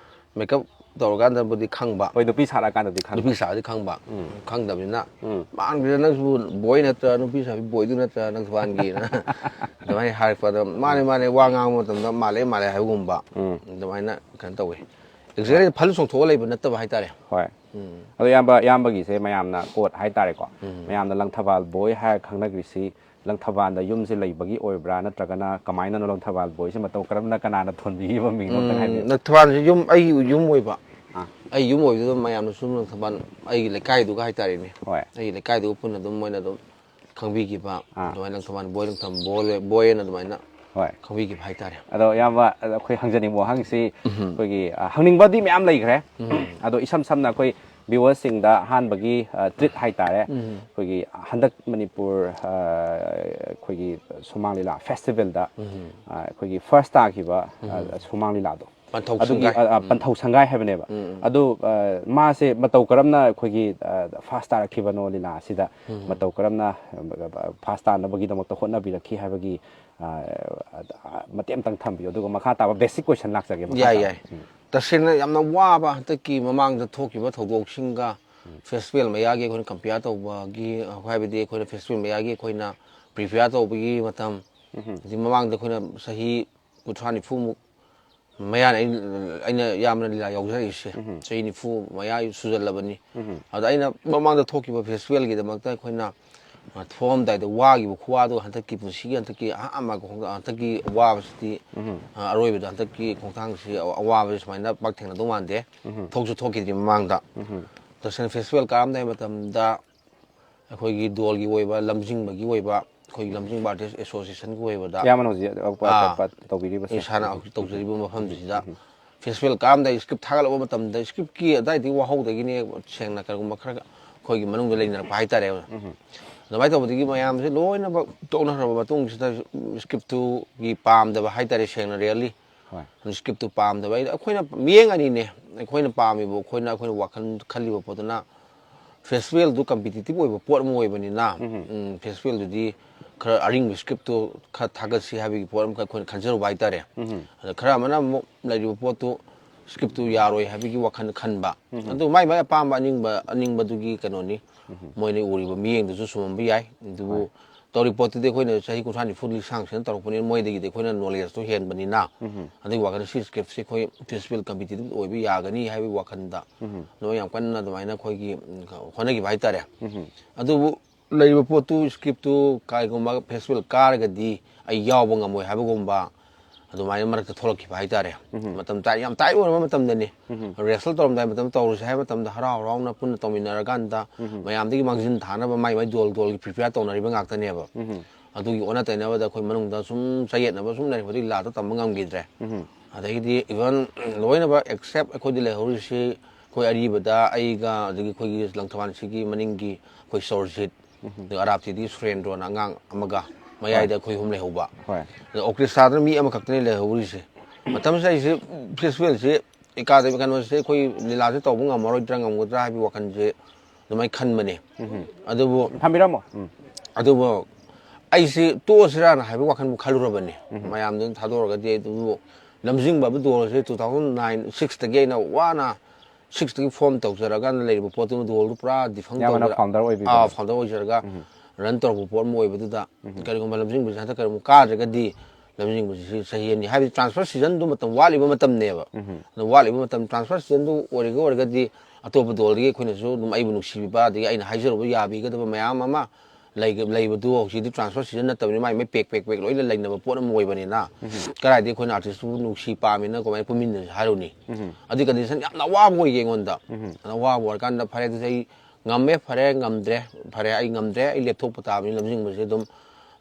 makeup ꯇꯧꯔꯀꯥꯟꯗꯕꯨꯗꯤ ꯈꯪꯕ꯫ ꯍꯣꯏ, ꯅꯨꯄꯤ ꯁꯥꯔꯛꯑꯀꯥꯟꯗꯗꯤ ꯈꯪꯕ꯫ ꯅꯨꯄꯤ ꯁꯥꯔꯗꯤ ꯈꯪꯕ꯫ ꯎꯝ꯫ ꯈꯪꯗꯕꯅꯤꯅ, ꯎꯝ꯫ "ꯃꯥꯟꯈ꯭ꯔꯦ, ꯅꯪꯁꯤꯕꯨ ꯕꯣꯏ ꯅꯠꯇ꯭ꯔꯥ, ꯅꯨꯄꯤ ꯁꯥꯕꯤ ꯕꯣꯏꯗꯨ ꯅꯠꯇ꯭ꯔꯥ, ꯅꯪ ꯊꯧꯕꯥꯜꯒꯤꯅ?" ꯑꯗꯨꯃꯥꯏꯅ ꯍꯥꯏꯔꯛꯄ꯫ ꯑꯗꯣ ꯃꯥꯅꯦ, ꯃꯥꯅꯦ, ꯋꯥ ꯉꯥꯡꯕ ꯃꯇꯝꯗ ꯃꯥꯜꯂꯦ, ꯃꯥꯜꯂꯦ ꯍꯥꯏꯕꯒꯨꯝꯕ꯫ ꯎꯝ꯫ ꯑꯗꯨꯃꯥꯏꯅ ꯀꯩꯅꯣ ꯇꯧꯋꯤ꯫ Exactly ꯐꯜ ꯆꯣꯡꯊꯣꯛꯑ ꯂꯩꯕ ꯅꯠꯇꯕ ꯍꯥꯏꯇꯥꯔꯦ꯫ ꯍꯣꯏ꯫ ꯎꯝ꯫ ꯑꯗꯣ ꯏꯌꯥꯝꯕ, ꯏꯌꯥꯝꯕꯒꯤꯁꯦ ꯃꯌꯥꯝꯅ code ꯍꯥꯏꯇꯥꯔꯦꯀꯣ꯫ ꯎꯝ꯫ ꯃꯌꯥꯝꯅ ꯂꯪꯊꯕꯥꯜ ꯕꯣꯏ ꯍꯥꯏꯔ ꯈꯪꯅꯈ꯭ꯔꯤꯁꯤ ꯂꯪꯊꯕꯥꯜꯗ ꯌꯨꯝꯁꯦ ꯂꯩꯕꯒꯤ ꯑꯣꯏꯕ꯭ꯔꯥ, ꯅꯠꯇ꯭ꯔꯒꯅ ꯀꯃꯥꯏꯅꯅꯣ ꯂꯪꯊꯕꯥꯜ ꯕꯣꯏꯁꯦ ꯃꯇꯧ ꯀꯔꯝꯅ, ꯀꯅꯥꯅ ꯊꯣꯟꯕꯤꯈꯤꯕ ꯃꯤꯡꯅꯣ ꯑꯝꯇꯪ ꯍꯥꯏꯕꯤꯌꯨ? ꯂꯪꯊꯕꯥꯜꯁꯦ ꯌꯨꯝ, ꯑꯩꯒꯤ ꯌꯨꯝ ꯑꯣꯏꯕ꯫ ꯑꯥ꯫ ꯑꯩ ꯌꯨꯝ ꯑꯣꯏꯕꯗꯨꯗ ꯃꯌꯥꯝꯅ ꯁꯨꯝ ꯂꯪꯊꯕꯥꯜ, ꯑꯩꯒꯤ ꯂꯩꯀꯥꯏꯗꯨꯒ ꯍꯥꯏꯇꯥꯔꯦꯅꯦ, ꯍꯣꯏ꯫ ꯑꯩꯒꯤ ꯂꯩꯀꯥꯏꯗꯨꯒ ꯄꯨꯟꯅ ꯑꯗꯨꯝ ꯃꯣꯏꯅ ꯑꯗꯨꯝ ꯈꯪꯕꯤꯈꯤꯕ, ꯑꯥ꯫ ꯑꯗꯨꯃꯥꯏꯅ ꯂꯪꯊꯕꯥꯜ ꯕꯣꯏ, ꯂꯪꯊꯕꯥꯜ ꯕꯣꯏ, ꯕꯣꯏ ꯍꯥꯏꯅ ꯑꯗꯨꯃꯥꯏꯅ ꯍꯣꯏ꯫ ꯈꯪꯕꯤꯈꯤꯕ ꯍꯥꯏꯇꯥꯔꯦ꯫ ꯑꯗꯣ ꯏꯌꯥꯝꯕ, ꯑꯗꯣ ꯑꯩꯈꯣꯏ ꯍꯪꯖꯅꯤꯡꯕ ꯋꯥꯍꯪꯁꯤ, ꯑꯩꯈꯣꯏꯒꯤ, ꯑ, ꯍꯪꯅꯤꯡꯕꯗꯤ ꯃꯌꯥꯝ ꯂꯩꯈ꯭ꯔꯦ꯫ ꯑꯗꯣ ꯏꯁꯝ ꯁꯝꯅ ꯑꯩꯈꯣꯏ viewersꯁꯤꯡꯗ ꯑꯍꯥꯟꯕꯒꯤ, ꯑ, treat ꯍꯥꯏꯇꯥꯔꯦ꯫ ꯑꯩꯈꯣꯏꯒꯤ ꯍꯟꯗꯛ ꯃꯅꯤꯄꯨꯔ, ꯑ, ꯑꯩꯈꯣꯏꯒꯤ ꯁꯨꯃꯥꯡ ꯂꯤꯂꯥ festivalꯗ, ꯑ, ꯑꯩꯈꯣꯏꯒꯤ first ꯇꯥꯈꯤꯕ, ꯑ, ꯁꯨꯃꯥꯡ ꯂꯤꯂꯥꯗꯣ꯫ ꯄꯟꯊꯧ ꯑꯗꯨꯒꯤ, ꯁꯪꯒꯥꯏ꯫ ꯑ, ꯑ, ꯄꯟꯊꯧ ꯁꯪꯒꯥꯏ ꯍꯥꯏꯕꯅꯦꯕ꯫ ꯑꯗꯨ, ꯑ, ꯃꯥꯁꯦ ꯃꯇꯧ ꯀꯔꯝꯅ ꯑꯩꯈꯣꯏꯒꯤ, ꯑ, first ꯇꯥꯔꯛꯈꯤꯕꯅꯣ ꯂꯤꯂꯥ ꯑꯁꯤꯗ? ꯃꯇꯧ ꯀꯔꯝꯅ, ꯑ, first ꯇꯥꯅꯕꯒꯤꯗꯃꯛꯇ ꯍꯣꯠꯅꯕꯤꯔꯛꯈꯤ ꯍꯥꯏꯕꯒꯤ, ꯑ, ꯑ, ꯃꯇꯦꯛ ꯑꯃꯇꯪ ꯊꯝꯕꯤꯌꯨ꯫ ꯑꯗꯨꯒ ꯃꯈꯥ ꯇꯥꯕ basic question ꯂꯥꯛꯆꯒꯦ ꯃꯈꯥ ꯌꯥꯏ, ꯇꯥꯕ꯫ ꯌꯥꯏ꯫ ꯇꯁꯦꯡꯅ ꯌꯥꯝꯅ ꯋꯥꯕ ꯍꯟꯗꯛꯀꯤ ꯃꯃꯥꯡꯗ ꯊꯣꯛꯈꯤꯕ ꯊꯧꯗꯣꯛꯁꯤꯡꯒ festival ꯃꯌꯥꯒꯤ ꯑꯩꯈꯣꯏꯅ compare ꯇꯧꯕꯒꯤ, ꯍꯥꯏꯕꯗꯤ ꯑꯩꯈꯣꯏꯅ festival ꯃꯌꯥꯒꯤ ꯑꯩꯈꯣꯏꯅ prepare ꯇꯧꯕꯒꯤ ꯃꯇꯝ, ꯑꯗꯩ ꯃꯃꯥꯡꯗ ꯑꯩꯈꯣꯏꯅ ꯆꯍꯤ ꯀꯨꯟꯊ꯭ꯔꯥ ꯅꯤꯐꯨꯃꯨꯛ ꯃꯌꯥꯅ ꯑꯩꯅ, ꯑꯩꯅ ꯌꯥꯝꯅ ꯂꯤꯂꯥ ꯌꯥꯎꯖꯔꯛꯏꯁꯦ꯫ ꯆꯍꯤ ꯅꯤꯐꯨ ꯃꯌꯥ ꯁꯨꯖꯜꯂꯕꯅꯤ꯫ ꯑꯗ ꯑꯩꯅ ꯃꯃꯥꯡꯗ ꯊꯣꯛꯈꯤꯕ festivalꯒꯤꯗꯃꯛꯇ ꯑꯩꯈꯣꯏꯅ, ꯑ, ꯊꯣꯛꯑꯝꯗꯥꯏꯗ ꯋꯥꯈꯤꯕ ꯈꯨꯋꯥꯗꯣ ꯍꯟꯗꯛꯀꯤ ꯄꯨꯟꯁꯤꯒꯤ ꯍꯟꯗꯛꯀꯤ ꯑꯍꯥꯟꯕ ꯈꯣꯡ-, ꯍꯟꯗꯛꯀꯤ ꯑꯋꯥꯕꯁꯤꯗꯤ, ꯑ, ꯑꯔꯣꯏꯕꯗ ꯍꯟꯗꯛꯀꯤ ꯈꯣꯡꯊꯥꯡꯁꯤ ꯑ-, ꯑꯋꯥꯕꯁꯤ ꯁꯨꯃꯥꯏꯅ ꯄꯥꯛ ꯊꯦꯡꯅꯗꯧ ꯃꯥꯟꯗꯦ꯫ ꯊꯣꯛꯁꯨ ꯊꯣꯛꯈꯤꯗ꯭ꯔꯤ ꯃꯃꯥꯡꯗ꯫ ꯇꯁꯦꯡꯅ festival ꯀꯥꯔꯝꯗꯥꯏ ꯃꯇꯝꯗ ꯑꯩꯈꯣꯏꯒꯤ ꯗꯣꯜꯒꯤ ꯑꯣꯏꯕ, ꯂꯝꯖꯤꯡꯕꯒꯤ ꯑꯣꯏꯕ, ꯑꯩꯈꯣꯏꯒꯤ ꯂꯝꯖꯤꯡꯕ artist associationꯒꯤ ꯑꯣꯏꯕꯗ, ꯏꯌꯥꯝꯕꯅ ꯍꯧꯖꯤꯛ ꯑ, ꯑ, ꯑꯥ, ꯑ, ꯇꯧꯕꯤꯔꯤꯕꯁꯦ꯫ ꯏꯁꯥꯅ ꯍꯧꯖꯤꯛ ꯇꯧꯖꯔꯤꯕ ꯃꯐꯝꯁꯤꯗ festival ꯀꯥꯔꯝꯗꯥꯏ script ꯊꯥꯒꯠꯂꯛꯄ ꯃꯇꯝꯗ scriptꯀꯤ ꯑꯗꯥꯏꯗꯒꯤ ꯋꯥꯍꯧꯗꯒꯤꯅꯦ ꯁꯦꯡꯅ ꯀꯔꯤꯒꯨꯝꯕ ꯈꯔ ꯑꯩꯈꯣꯏꯒꯤ ꯃꯅꯨꯡꯗ ꯂꯩꯅꯔꯛꯄ ꯍꯥꯏꯇꯥꯔꯦ꯫ ꯑꯗꯨꯃꯥꯏꯅ ꯇꯧꯕꯗꯒꯤ ꯃꯌꯥꯝꯁꯦ ꯂꯣꯏꯅꯃꯛ ꯇꯣꯛꯅꯈ꯭ꯔꯕ ꯃꯇꯨꯡꯁꯤꯗ scriptꯇꯨꯒꯤ ꯄꯥꯝꯗꯕ ꯍꯥꯏꯇꯥꯔꯦ, ꯁꯦꯡꯅ really꯫ ꯍꯣꯏ꯫ Scriptꯇꯨ ꯄꯥꯝꯗꯕ ꯑꯩꯅ, ꯑꯩꯈꯣꯏꯅ ꯃꯤꯠꯌꯦꯡ ꯑꯅꯤꯅꯦ꯫ ꯑꯩꯈꯣꯏꯅ ꯄꯥꯝꯃꯤꯕ, ꯑꯩꯈꯣꯏꯅ, ꯑꯩꯈꯣꯏꯅ ꯋꯥꯈꯜ ꯈꯜꯂꯤꯕ ꯄꯣꯠꯇꯨꯅ festivalꯗꯨ competitive ꯑꯣꯏꯕ ꯄꯣꯠ ꯑꯃ ꯑꯣꯏꯕꯅꯤꯅ, ꯎꯝ, festivalꯗꯨꯗꯤ ꯈꯔ ꯑꯔꯤꯡꯕ scriptꯇꯨ ꯈꯔ ꯊꯥꯒꯠꯁꯤ ꯍꯥꯏꯕꯒꯤ ꯄꯣꯠ ꯑꯃꯈꯛ ꯑꯩꯈꯣꯏꯅ ꯈꯟꯖꯔꯨꯕ ꯍꯥꯏꯇꯥꯔꯦ꯫ ꯑꯗ ꯈꯔ ꯑꯃꯅ ꯑꯃꯨꯛ ꯂꯩꯔꯤꯕ ꯄꯣꯠꯇꯨ scriptꯇꯨ ꯌꯥꯔꯣꯏ ꯍꯥꯏꯕꯒꯤ ꯋꯥꯈꯜ ꯈꯟꯕ꯫ ꯑꯗꯨ ꯃꯥꯏ ꯃꯥꯏ ꯑꯄꯥꯝꯕ ꯑꯅꯤꯡꯕ, ꯑꯅꯤꯡꯕꯗꯨꯒꯤ ꯀꯩꯅꯣꯅꯤ꯫ ꯃꯣꯏꯅ ꯎꯔꯤꯕ ꯃꯤꯠꯌꯦꯡꯗꯨꯁꯨ ꯆꯨꯝꯃꯝꯕ ꯌꯥꯏ꯫ ꯑꯗꯨꯕꯨ ꯇꯧꯔꯤꯕ ꯄꯣꯠꯇꯨꯗꯤ ꯑꯩꯈꯣꯏꯅ ꯆꯍꯤ ꯀꯨꯟꯊ꯭ꯔꯥ ꯅꯤꯐꯨ ꯂꯤꯁꯥꯡꯁꯤꯠꯅ ꯇꯧꯔꯛꯄꯅꯤꯅ ꯃꯣꯏꯗꯒꯤꯗꯤ ꯑꯩꯈꯣꯏꯅ knowledgeꯇꯣ ꯍꯦꯟꯕꯅꯤꯅ, ꯑꯗꯨꯒꯤ ꯋꯥꯈꯜꯗ ꯁꯤ scriptꯁꯦ ꯑꯩꯈꯣꯏ festival competitive ꯑꯣꯏꯕ ꯌꯥꯒꯅꯤ ꯍꯥꯏꯕꯒꯤ ꯋꯥꯈꯜꯗ ꯑꯗꯨꯃꯥꯏꯅ ꯌꯥꯝ ꯀꯟꯅ ꯑꯗꯨꯃꯥꯏꯅ ꯑꯩꯈꯣꯏꯒꯤ, ꯎꯝ, ꯍꯣꯠꯅꯈꯤꯕ ꯍꯥꯏꯇꯥꯔꯦ꯫ ꯑꯗꯨꯕꯨ ꯂꯩꯔꯤꯕ ꯄꯣꯠꯇꯨ, ꯁ꯭ꯀ꯭ꯔꯤꯞꯇꯨ ꯀꯔꯤꯒꯨꯝꯕ ꯐꯦꯁꯇꯤꯚꯦꯜ ꯀꯥꯔꯒꯗꯤ ꯑꯩ ꯌꯥꯎꯕ ꯉꯝꯃꯣꯏ ꯍꯥꯏꯕꯒꯨꯝꯕ ꯑꯗꯨꯃꯥꯏꯅ ꯃꯔꯛꯇ ꯊꯣꯛꯂꯛꯈꯤꯕ ꯍꯥꯏꯇꯥꯔꯦ꯫ ꯎꯝ꯫ ꯃꯇꯝ ꯇꯥꯏ-, ꯌꯥꯝ ꯇꯥꯏꯠ ꯑꯣꯏꯔꯕ ꯃꯇꯝꯗꯅꯤ꯫ ꯎꯝ꯫ ꯔꯤꯍꯔꯁꯦꯜ ꯇꯧꯔꯝꯗꯥꯏ ꯃꯇꯝꯗ ꯇꯧꯔꯁꯦ ꯍꯥꯏꯕ ꯃꯇꯝꯗ ꯍꯔꯥꯎ ꯍꯔꯥꯎꯅ ꯄꯨꯟꯅ ꯇꯧꯃꯤꯟꯅꯔꯀꯥꯟꯗ ꯎꯝ꯫ ꯃꯌꯥꯝꯗꯒꯤ ꯃꯥꯡꯖꯤꯟ ꯊꯥꯅꯕ ꯃꯥꯏ ꯃꯥꯏ ꯗꯣꯜ ꯗꯣꯜꯒꯤ ꯄ꯭ꯔꯤꯄꯦꯌꯔ ꯇꯧꯅꯔꯤꯕ ꯉꯥꯛꯇꯅꯦꯕ꯫ ꯎꯝ꯫ ꯑꯗꯨꯒꯤ ꯑꯣꯟꯅ ꯇꯩꯅꯕꯗ ꯑꯩꯈꯣꯏ ꯃꯅꯨꯡꯗ ꯁꯨꯝ ꯆꯌꯦꯠꯅꯕ ꯁꯨꯝ ꯂꯩꯔꯛꯄꯗꯒꯤ ꯂꯤꯂꯥꯗꯣ ꯇꯝꯕ ꯉꯝꯈꯤꯗ꯭ꯔꯦ꯫ ꯎꯝ꯫ ꯑꯗꯒꯤꯗꯤ ꯏꯚꯟ ꯂꯣꯏꯅꯃꯛ ꯑꯦꯛꯁꯦꯞ ꯑꯩꯈꯣꯏꯗ ꯂꯩꯍꯧꯔꯤꯁꯤ ꯑꯩꯈꯣꯏ ꯑꯔꯤꯕꯗ ꯑꯩꯒ, ꯑꯗꯒꯤ ꯑꯩꯈꯣꯏꯒꯤ ꯂꯪꯊꯕꯥꯜ ꯁꯤꯒꯤ ꯃꯅꯤꯡꯒꯤ ꯑꯩꯈꯣꯏ ꯁꯣꯔꯖꯤꯠ, ꯎꯝ꯫ ꯑꯗꯨꯒ ꯑꯔꯥꯞꯇꯤꯗꯤ ꯁꯨꯔꯦꯟꯗ꯭ꯔꯣꯅ ꯑꯉꯥꯡ ꯑꯃꯒ, ꯃꯌꯥꯏꯗ ꯍꯣꯏ꯫ ꯑꯩꯈꯣꯏ ꯑꯍꯨꯝ ꯂꯩꯍꯧꯕ꯫ ꯍꯣꯏ꯫ ꯑꯗ ꯑꯣꯔꯀꯦꯁꯇ꯭ꯔꯥꯗꯅ ꯃꯤ ꯑꯃꯈꯛꯇꯅꯤ ꯂꯩꯍꯧꯔꯤꯁꯦ꯫ ꯃꯇꯝꯁꯤꯗ ꯑꯩꯁꯦ ꯐꯦꯁꯇꯤꯚꯦꯜꯁꯦ ꯑꯦꯀꯥꯗꯃꯤ ꯀꯩꯅꯣꯁꯦ ꯑꯩꯈꯣꯏ ꯂꯤꯂꯥꯁꯦ ꯇꯧꯕ ꯉꯝꯃꯔꯣꯏꯗ꯭ꯔꯥ ꯉꯝꯒꯗ꯭ꯔꯥ ꯍꯥꯏꯕꯒꯤ ꯋꯥꯈꯜꯁꯦ ꯑꯗꯨꯃꯥꯏꯅ ꯈꯟꯕꯅꯦ꯫ ꯎꯝ꯫ ꯑꯗꯨꯕꯨ ꯊꯝꯕꯤꯔꯝꯃꯣ꯫ ꯎꯝ꯫ ꯑꯗꯨꯕꯨ ꯑꯩꯁꯤ ꯇꯣꯛꯑꯁꯤꯔꯥꯅ ꯍꯥꯏꯕ ꯋꯥꯈꯜꯕꯨ ꯈꯜꯂꯨꯔꯕꯅꯤ꯫ ꯎꯝ꯫ ꯃꯌꯥꯝꯗꯨꯅ ꯊꯥꯗꯣꯛꯑꯒꯗꯤ꯫ ꯑꯗꯨꯕꯨ ꯂꯝꯖꯤꯡꯕ ꯑꯃ ꯗꯣꯜꯁꯦ two thousand nine sixꯇꯒꯤ ꯑꯩꯅ ꯋꯥꯅ sixꯇꯒꯤ ꯐꯣꯔꯝ ꯇꯧꯖꯔꯀꯥꯟꯗ ꯂꯩꯔꯤꯕ ꯄꯣꯠꯇꯨ ꯗꯣꯜꯗꯨ ꯄꯨꯔꯥ ꯗꯤꯐꯪ ꯏꯌꯥꯝꯕꯅ ꯇꯧꯖꯔ-, founder ꯑꯣꯏꯕꯤꯕ꯫ ꯑꯥ, founder ꯑꯣꯏꯖꯔꯒ ꯎꯝ꯫ ꯔꯟ ꯇꯧꯔꯛꯄ ꯄꯣꯠ ꯑꯃ ꯑꯣꯏꯕꯗꯨꯗ ꯎꯝ꯫ ꯀꯔꯤꯒꯨꯝꯕ ꯂꯝꯖꯤꯡꯕꯁꯤ ꯍꯟꯗꯛ ꯀꯔꯤꯒꯨꯝꯕ ꯀꯥꯗ꯭ꯔꯒꯗꯤ ꯂꯝꯖꯤꯡꯕꯁꯤ ꯆꯍꯤ ꯑꯅꯤ, ꯍꯥꯏꯕꯗꯤ ꯇ꯭ꯔꯥꯟꯁꯐꯔ ꯁꯤꯖꯟꯗꯨ ꯃꯇꯝ ꯋꯥꯠꯂꯤꯕ ꯃꯇꯝꯅꯦꯕ꯫ ꯎꯝ꯫ ꯑꯗꯨ ꯋꯥꯠꯂꯤꯕ ꯃꯇꯝ, ꯇ꯭ꯔꯥꯟꯁꯐꯔ ꯁꯤꯖꯟꯗꯨ ꯑꯣꯏꯔꯒ ꯑꯣꯏꯔꯒꯗꯤ ꯑꯇꯣꯞꯄ ꯗꯣꯜꯗꯒꯤ ꯑꯩꯈꯣꯏꯅꯁꯨ ꯑꯗꯨꯝ ꯑꯩꯕꯨ ꯅꯨꯡꯁꯤꯕꯤꯕ, ꯑꯗꯒꯤ ꯑꯩꯅ ꯍꯥꯏꯖꯔꯨꯕ ꯌꯥꯕꯤꯒꯗꯕ ꯃꯌꯥꯝ ꯑꯃ ꯂꯩꯒ-, ꯂꯩꯕꯗꯨ ꯍꯧꯖꯤꯛꯇꯤ ꯇ꯭ꯔꯥꯟꯁꯐꯔ ꯁꯤꯖꯟ ꯅꯠꯇꯕꯅꯤꯅ ꯃꯥꯏ ꯃꯥꯏ ꯄꯦꯛ ꯄꯦꯛ ꯄꯦꯛ ꯂꯣꯏꯅ ꯂꯩꯅꯕ ꯄꯣꯠ ꯑꯃ ꯑꯣꯏꯕꯅꯤꯅ ꯎꯝ꯫ ꯀꯗꯥꯏꯗꯒꯤ ꯑꯩꯈꯣꯏꯅ ꯑꯥꯔꯇꯤꯁꯇꯨꯕꯨ ꯅꯨꯡꯁꯤ ꯄꯥꯝꯃꯤꯅ ꯀꯃꯥꯏꯅ ꯄꯨꯟꯃꯤꯟꯅꯁꯤ ꯍꯥꯏꯔꯨꯅꯤ? ꯎꯝ꯫ ꯑꯗꯨꯒꯤ ꯀꯟꯗꯤꯁꯟ ꯌꯥꯝꯅ ꯑꯋꯥꯕ ꯑꯣꯏꯒꯦ ꯑꯩꯉꯣꯟꯗ꯫ ꯎꯝ꯫ ꯑꯗꯨꯅ ꯑꯋꯥꯕ ꯑꯣꯏꯔꯀꯥꯟꯗ ꯐꯔꯦ ꯑꯗꯨꯗꯤ ꯑꯩ ꯉꯝꯃꯦ, ꯐꯔꯦ, ꯉꯝꯗ꯭ꯔꯦ, ꯐꯔꯦ, ꯑꯩ ꯉꯝꯗ꯭ꯔꯦ, ꯑꯩ ꯂꯦꯞꯊꯣꯛꯄ ꯇꯥꯕꯅꯤ꯫ ꯂꯝꯖꯤꯡꯕꯁꯦ ꯑꯗꯨꯝ,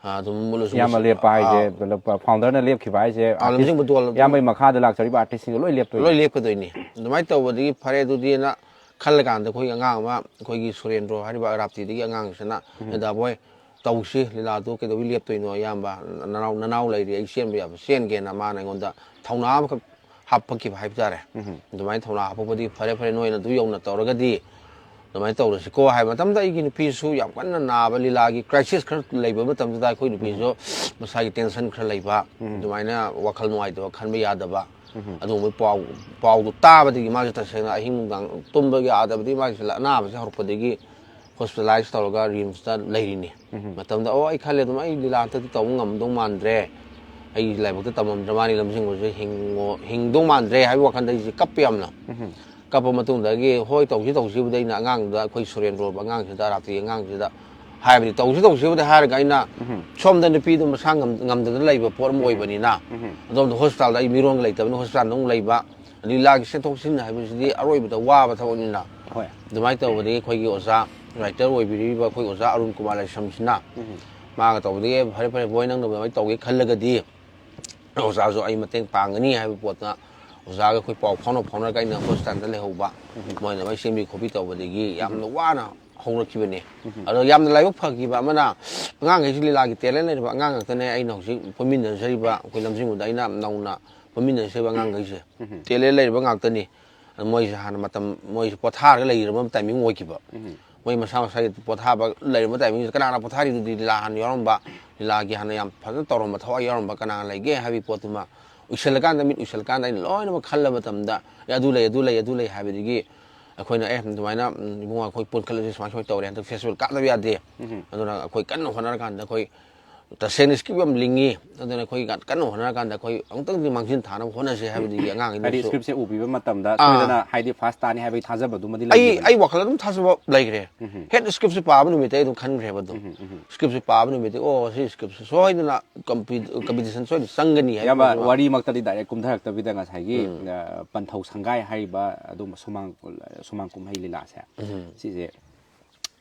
ꯑ, ꯑꯗꯨꯝ ꯂꯣꯏꯁꯤꯟ-, ꯏꯌꯥꯝꯕ ꯂꯦꯞꯄ ꯍꯥꯏꯁꯦ, ꯑꯥ꯫ ꯄꯨꯂꯞ ꯐꯥꯎꯟꯗꯔꯅ ꯂꯦꯞꯈꯤꯕ ꯍꯥꯏꯁꯦ, ꯑꯥ, ꯑꯥꯔꯇꯤꯁ ꯂꯝꯖꯤꯡꯕ ꯗꯣꯜ ꯑꯗꯨꯝ ꯏꯌꯥꯝꯕꯒꯤ ꯃꯈꯥꯗ ꯂꯥꯛꯆꯔꯤꯕ ꯑꯥꯔꯇꯤꯁꯁꯤꯡꯗꯣ ꯂꯣꯏ ꯂꯦꯞꯇꯣꯏꯅꯦ? ꯂꯣꯏ ꯂꯦꯞꯀꯗꯣꯏꯅꯤ꯫ ꯑꯗꯨꯃꯥꯏꯅ ꯇꯧꯕꯗꯒꯤ ꯐꯔꯦ ꯑꯗꯨꯗꯤꯅ ꯈꯜꯂꯀꯥꯟꯗ ꯑꯩꯈꯣꯏꯒꯤ ꯑꯉꯥꯡ ꯑꯃ, ꯑꯩꯈꯣꯏꯒꯤ ꯁꯨꯔꯦꯟꯗ꯭ꯔꯣ ꯍꯥꯏꯔꯤꯕ ꯔꯥꯞꯇꯤꯗꯒꯤ ꯑꯉꯥꯡꯁꯤꯅ, ꯎꯝ꯫ "ꯗꯥ ꯕꯣꯏ, ꯇꯧꯁꯤ, ꯂꯤꯂꯥꯗꯣ ꯀꯩꯗꯧꯕꯩ ꯂꯦꯞꯇꯣꯏꯅꯣ ꯏꯌꯥꯝꯕ? ꯅꯅꯥꯎ, ꯅꯅꯥꯎ ꯂꯩꯔꯤ, ꯑꯩ ꯆꯦꯟꯕ ꯌꯥꯕ ꯆꯦꯟꯒꯦꯅ" ꯃꯥꯅ ꯑꯩꯉꯣꯟꯗ ꯊꯧꯅꯥ ꯑꯃꯈꯛ ꯍꯥꯞꯄꯛꯈꯤꯕ ꯍꯥꯏꯕ ꯇꯥꯔꯦ꯫ ꯎꯝ꯫ ꯑꯗꯨꯃꯥꯏꯅ ꯊꯧꯅꯥ ꯍꯥꯞꯄꯛꯄꯗꯤ, "ꯐꯔꯦ, ꯐꯔꯦ, ꯅꯣꯏꯅ ꯑꯗꯨ ꯌꯧꯅ ꯇꯧꯔꯒꯗꯤ ꯑꯗꯨꯃꯥꯏꯅ ꯇꯧꯔꯁꯤꯀꯣ" ꯍꯥꯏꯕ ꯃꯇꯝꯗ ꯑꯩꯒꯤ ꯅꯨꯄꯤꯁꯨ ꯌꯥꯝ ꯀꯟꯅ ꯅꯥꯕ, ꯂꯤꯂꯥꯒꯤ ꯀ꯭ꯔꯥꯏꯁꯤꯁ ꯈꯔ ꯂꯩꯕ ꯃꯇꯝꯗꯨꯗ ꯑꯩꯈꯣꯏ ꯅꯨꯄꯤꯁꯨ ꯎꯝ꯫ ꯃꯁꯥꯒꯤ ꯇꯦꯟꯁꯟ ꯈꯔ ꯂꯩꯕ, ꯎꯝ꯫ ꯑꯗꯨꯃꯥꯏꯅ ꯋꯥꯈꯜ ꯅꯨꯡꯉꯥꯏꯇꯕ, ꯈꯟꯕ ꯌꯥꯗꯕ, ꯎꯝ꯫ ꯑꯗꯨꯒꯨꯝꯕ ꯄꯥꯎ, ꯄꯥꯎꯗꯨ ꯇꯥꯕꯗꯒꯤ ꯃꯥꯁꯨ ꯇꯁꯦꯡꯅ ꯑꯍꯤꯡ ꯅꯨꯡꯗꯥꯡ ꯇꯨꯝꯕ ꯌꯥꯗꯕꯗꯒꯤ ꯃꯥꯒꯤ ꯑꯅꯥꯕꯁꯦ ꯍꯧꯔꯛꯄꯗꯒꯤ ꯍꯣꯁꯄꯤꯇꯥꯂꯥꯏꯁ ꯇꯧꯔꯒ ꯔꯤꯝꯁꯇ ꯂꯩꯔꯤꯅꯤ꯫ ꯎꯝ꯫ ꯃꯇꯝꯗ, ꯑꯣ, ꯑꯩ ꯈꯜꯂꯦ ꯑꯗꯨꯝ, "ꯑꯩ ꯂꯤꯂꯥ ꯍꯟꯗꯛꯇꯤ ꯇꯧꯕ ꯉꯝꯗꯧ ꯃꯥꯟꯗ꯭ꯔꯦ, ꯑꯩꯒꯤ ꯂꯥꯏꯕꯛꯇ ꯇꯝꯃꯝꯗ꯭ꯔ ꯃꯥꯅꯤ, ꯂꯝꯖꯤꯡꯕꯁꯦ ꯍꯤꯡꯉꯣ-, ꯍꯤꯡꯗꯧ ꯃꯥꯟꯗ꯭ꯔꯦ" ꯍꯥꯏꯕ ꯋꯥꯈꯜꯗ ꯑꯩꯁꯦ ꯀꯞꯄꯦ ꯌꯥꯝꯅ꯫ ꯎꯝ꯫ ꯀꯞꯄ ꯃꯇꯨꯡꯗꯒꯤ, "ꯍꯣꯏ, ꯇꯧꯁꯤ, ꯇꯧꯁꯤꯕꯨꯗꯤ" ꯑꯩꯅ ꯑꯉꯥꯡꯗꯨꯗ, ꯑꯩꯈꯣꯏ ꯁꯨꯔꯦꯟꯗ꯭ꯔꯣꯕ ꯑꯉꯥꯡꯁꯤꯗ, ꯑꯔꯥꯞꯇꯤ ꯑꯉꯥꯡꯁꯤꯗ, ꯍꯥꯏꯕꯗꯤ ꯇꯧꯁꯤ ꯇꯧꯁꯤꯕꯨꯗꯤ ꯍꯥꯏꯔꯒ ꯑꯩꯅ ꯁꯣꯝꯗ ꯅꯨꯄꯤꯗꯣ ꯃꯁꯥ ꯉꯝ-, ꯉꯝꯗꯗꯅ ꯂꯩꯕ ꯄꯣꯠ ꯑꯃ ꯑꯣꯏꯕꯅꯤꯅ, ꯑꯗꯣꯝꯗ ꯍꯣꯁꯄꯤꯇꯥꯜꯗ ꯑꯩ ꯃꯤꯔꯣꯟꯒ ꯂꯩꯇꯕꯅꯤꯅ ꯍꯣꯁꯄꯤꯇꯥꯜꯗ ꯑꯃꯨꯛ ꯂꯩꯕ, ꯂꯤꯂꯥꯒꯤ ꯆꯦꯟꯊꯣꯛ ꯆꯦꯟꯁꯤꯟ ꯍꯥꯏꯕꯁꯤꯗꯤ ꯑꯔꯣꯏꯕꯗ ꯋꯥꯕ ꯊꯕꯛꯅꯤꯅ꯫ ꯍꯣꯏ꯫ ꯑꯗꯨꯃꯥꯏꯅ ꯇꯧꯕꯗꯒꯤ ꯑꯩꯈꯣꯏꯒꯤ ꯑꯣꯖꯥ, ꯔꯥꯏꯇꯔ ꯑꯣꯏꯕꯤꯔꯤꯕ ꯑꯩꯈꯣꯏ ꯑꯣꯖꯥ ꯑꯔꯨꯟ ꯀꯨꯃꯥꯔ ꯂꯥꯏꯁ꯭ꯔꯝꯁꯤꯅ ꯃꯥꯒ ꯇꯧꯕꯗꯒꯤ, "ꯑꯦ, ꯐꯔꯦ ꯐꯔꯦ ꯕꯣꯏ, ꯅꯪꯅ ꯑꯗꯨꯃꯥꯏꯅ ꯇꯧꯒꯦ ꯈꯜꯂꯒꯗꯤ ꯑꯣꯖꯥꯁꯨ ꯑꯩ ꯃꯇꯦꯡ ꯄꯥꯡꯒꯅꯤ" ꯍꯥꯏꯕ ꯄꯣꯠꯇ ꯑꯣꯖꯥꯒ ꯑꯩꯈꯣꯏ ꯄꯥꯎ ꯐꯥꯎꯅ ꯐꯥꯎꯅꯔꯒ ꯑꯩꯅ ꯍꯣꯁꯄꯤꯇꯥꯜꯗ ꯂꯩꯍꯧꯕ, ꯃꯣꯏꯅ ꯑꯩ ꯁꯦꯝꯕꯤ ꯈꯣꯠꯄꯤ ꯇꯧꯕꯗꯒꯤ ꯌꯥꯝꯅ ꯋꯥꯅ ꯍꯧꯔꯛꯈꯤꯕꯅꯦ꯫ ꯑꯗꯣ ꯌꯥꯝꯅ ꯂꯥꯏꯕꯛ ꯐꯈꯤꯕ ꯑꯃꯅ, ꯑꯉꯥꯡꯈꯩꯁꯤ ꯂꯤꯂꯥꯒꯤ ꯇꯦꯂꯦꯟ ꯂꯩꯔꯕ ꯑꯉꯥꯡ ꯉꯥꯛꯇꯅꯦ꯫ ꯑꯩꯅ ꯍꯧꯖꯤꯛ ꯄꯨꯟꯃꯤꯟꯅꯖꯔꯤꯕ ꯑꯩꯈꯣꯏ ꯂꯝꯖꯤꯡꯕꯗ ꯑꯩꯅ ꯅꯧꯅ ꯄꯨꯟꯃꯤꯟꯅꯖꯔꯤꯕ ꯑꯉꯥꯡꯈꯩꯁꯦ ꯇꯦꯂꯦꯟ ꯂꯩꯔꯕ ꯉꯥꯛꯇꯅꯤ꯫ ꯑꯗꯣ ꯃꯣꯏꯁꯦ ꯍꯥꯟꯅ ꯃꯇꯝ, ꯃꯣꯏꯁꯦ ꯄꯣꯊꯥꯔꯒ ꯂꯩꯔꯕ ꯇꯥꯏꯃꯤꯡ ꯑꯣꯏꯈꯤꯕ꯫ ꯃꯣꯏ ꯃꯁꯥ ꯃꯁꯥꯒꯤ ꯄꯣꯊꯥꯕ ꯂꯩꯔꯕ ꯇꯥꯏꯃꯤꯡꯁꯤꯗ ꯀꯅꯥꯅ ꯄꯣꯊꯥꯔꯤꯗꯨꯗꯤ? ꯂꯤꯂꯥ ꯍꯥꯟꯅ ꯌꯥꯎꯔꯝꯕ, ꯂꯤꯂꯥꯒꯤ ꯍꯥꯟꯅ ꯌꯥꯝ ꯐꯖꯅ ꯇꯧꯔꯝꯕ, ꯊꯋꯥꯏ ꯌꯥꯎꯔꯝꯕ ꯀꯅꯥ ꯂꯩꯒꯦ ꯍꯥꯏꯕꯒꯤ ꯄꯣꯠꯇꯨꯃ ꯎꯏꯁꯜꯂꯀꯥꯟꯗ, ꯃꯤꯠ ꯎꯏꯁꯜꯂꯀꯥꯟꯗ ꯑꯩꯅ ꯂꯣꯏꯅꯃꯛ ꯈꯜꯂ ꯃꯇꯝꯗ, "ꯑꯦ, ꯑꯗꯨ ꯂꯩ, ꯑꯗꯨ ꯂꯩ, ꯑꯗꯨ ꯂꯩ" ꯍꯥꯏꯕꯗꯒꯤ ꯑꯩꯈꯣꯏꯅ, "ꯑꯦ, ꯑꯗꯨꯃꯥꯏꯅ, ꯎꯝ, ꯏꯕꯨꯡꯉꯣ, ꯑꯩꯈꯣꯏ ꯄꯨꯟꯈꯠꯂꯁꯤ, ꯁꯨꯃꯥꯏ ꯁꯨꯃꯥꯏꯅ ꯇꯧꯔꯦ, ꯍꯟꯗꯛ ꯐꯦꯁꯇꯤꯚꯦꯜ ꯀꯥꯞꯇꯕ ꯌꯥꯗꯦ"꯫ ꯑꯗꯨꯅ ꯑꯩꯈꯣꯏ ꯀꯟꯅ ꯍꯣꯠꯅꯔꯀꯥꯟꯗ ꯑꯩꯈꯣꯏ ꯇꯁꯦꯡꯅ ꯁ꯭ꯀ꯭ꯔꯤꯞ ꯌꯥꯝ ꯂꯤꯡꯉꯤ꯫ ꯑꯗꯨꯅ ꯑꯩꯈꯣꯏ ꯀꯟꯅ ꯍꯣꯠꯅꯔꯀꯥꯟꯗ ꯑꯩꯈꯣꯏ ꯑꯃꯨꯛꯇꯪꯗꯤ ꯃꯥꯡꯖꯤꯟ ꯊꯥꯅꯕ ꯍꯣꯠꯅꯁꯦ ꯍꯥꯏꯕꯗꯒꯤ ꯑꯉꯥꯡꯒꯤꯗꯨꯁꯨ, ꯍꯥꯏꯗꯤ ꯁ꯭ꯀ꯭ꯔꯤꯞꯁꯦ ꯎꯕꯤꯕ ꯃꯇꯝꯗ ꯑꯥ꯫ ꯁꯣꯏꯗꯅ, ꯍꯥꯏꯗꯤ ꯐꯥꯔꯁ ꯇꯥꯅꯤ ꯍꯥꯏꯕꯒꯤ ꯊꯥꯖꯕꯗꯨꯃꯗꯤ ꯑꯩ, ꯂꯩꯕꯤꯕꯅꯤ꯫ ꯑꯩ ꯋꯥꯈꯜ ꯑꯗꯨꯝ ꯊꯥꯖꯕ ꯂꯩꯈ꯭ꯔꯦ꯫ ꯍꯦꯠ ꯁ꯭ꯀ꯭ꯔꯤꯞꯁꯦ ꯄꯥꯕ ꯅꯨꯃꯤꯠꯇ ꯑꯩ ꯑꯗꯨꯝ ꯈꯟꯈ꯭ꯔꯦꯕ ꯑꯗꯨꯝ꯫ ꯁ꯭ꯀ꯭ꯔꯤꯞꯁꯦ ꯄꯥꯕ ꯅꯨꯃꯤꯠꯇ, "ꯑꯣ, ꯁꯤ ꯁ꯭ꯀ꯭ꯔꯤꯞꯁꯦ ꯁꯣꯏꯗꯅ ꯀꯝꯄꯤ-, ꯀꯝꯄꯤꯇꯤꯁꯟ ꯁꯣꯏꯗꯅ ꯆꯪꯒꯅꯤ" ꯍꯥꯏꯕ ꯏꯌꯥꯝꯕ, ꯄꯣꯠꯁꯤꯃ꯫ ꯋꯥꯔꯤꯃꯛꯇꯗꯤ ꯗꯥꯏꯔꯦꯛ ꯀꯨꯝꯊꯔꯛꯇꯕꯤꯗ ꯉꯁꯥꯏꯒꯤ, ꯑ, ꯄꯟꯊꯧ ꯁꯪꯒꯥꯏ ꯍꯥꯏꯔꯤꯕ ꯑꯗꯨꯝꯕ ꯁꯨꯃꯥꯡ, ꯁꯨꯃꯥꯡ ꯀꯨꯝꯍꯩ ꯂꯤꯂꯥꯁꯦ, ꯁꯤꯁꯦ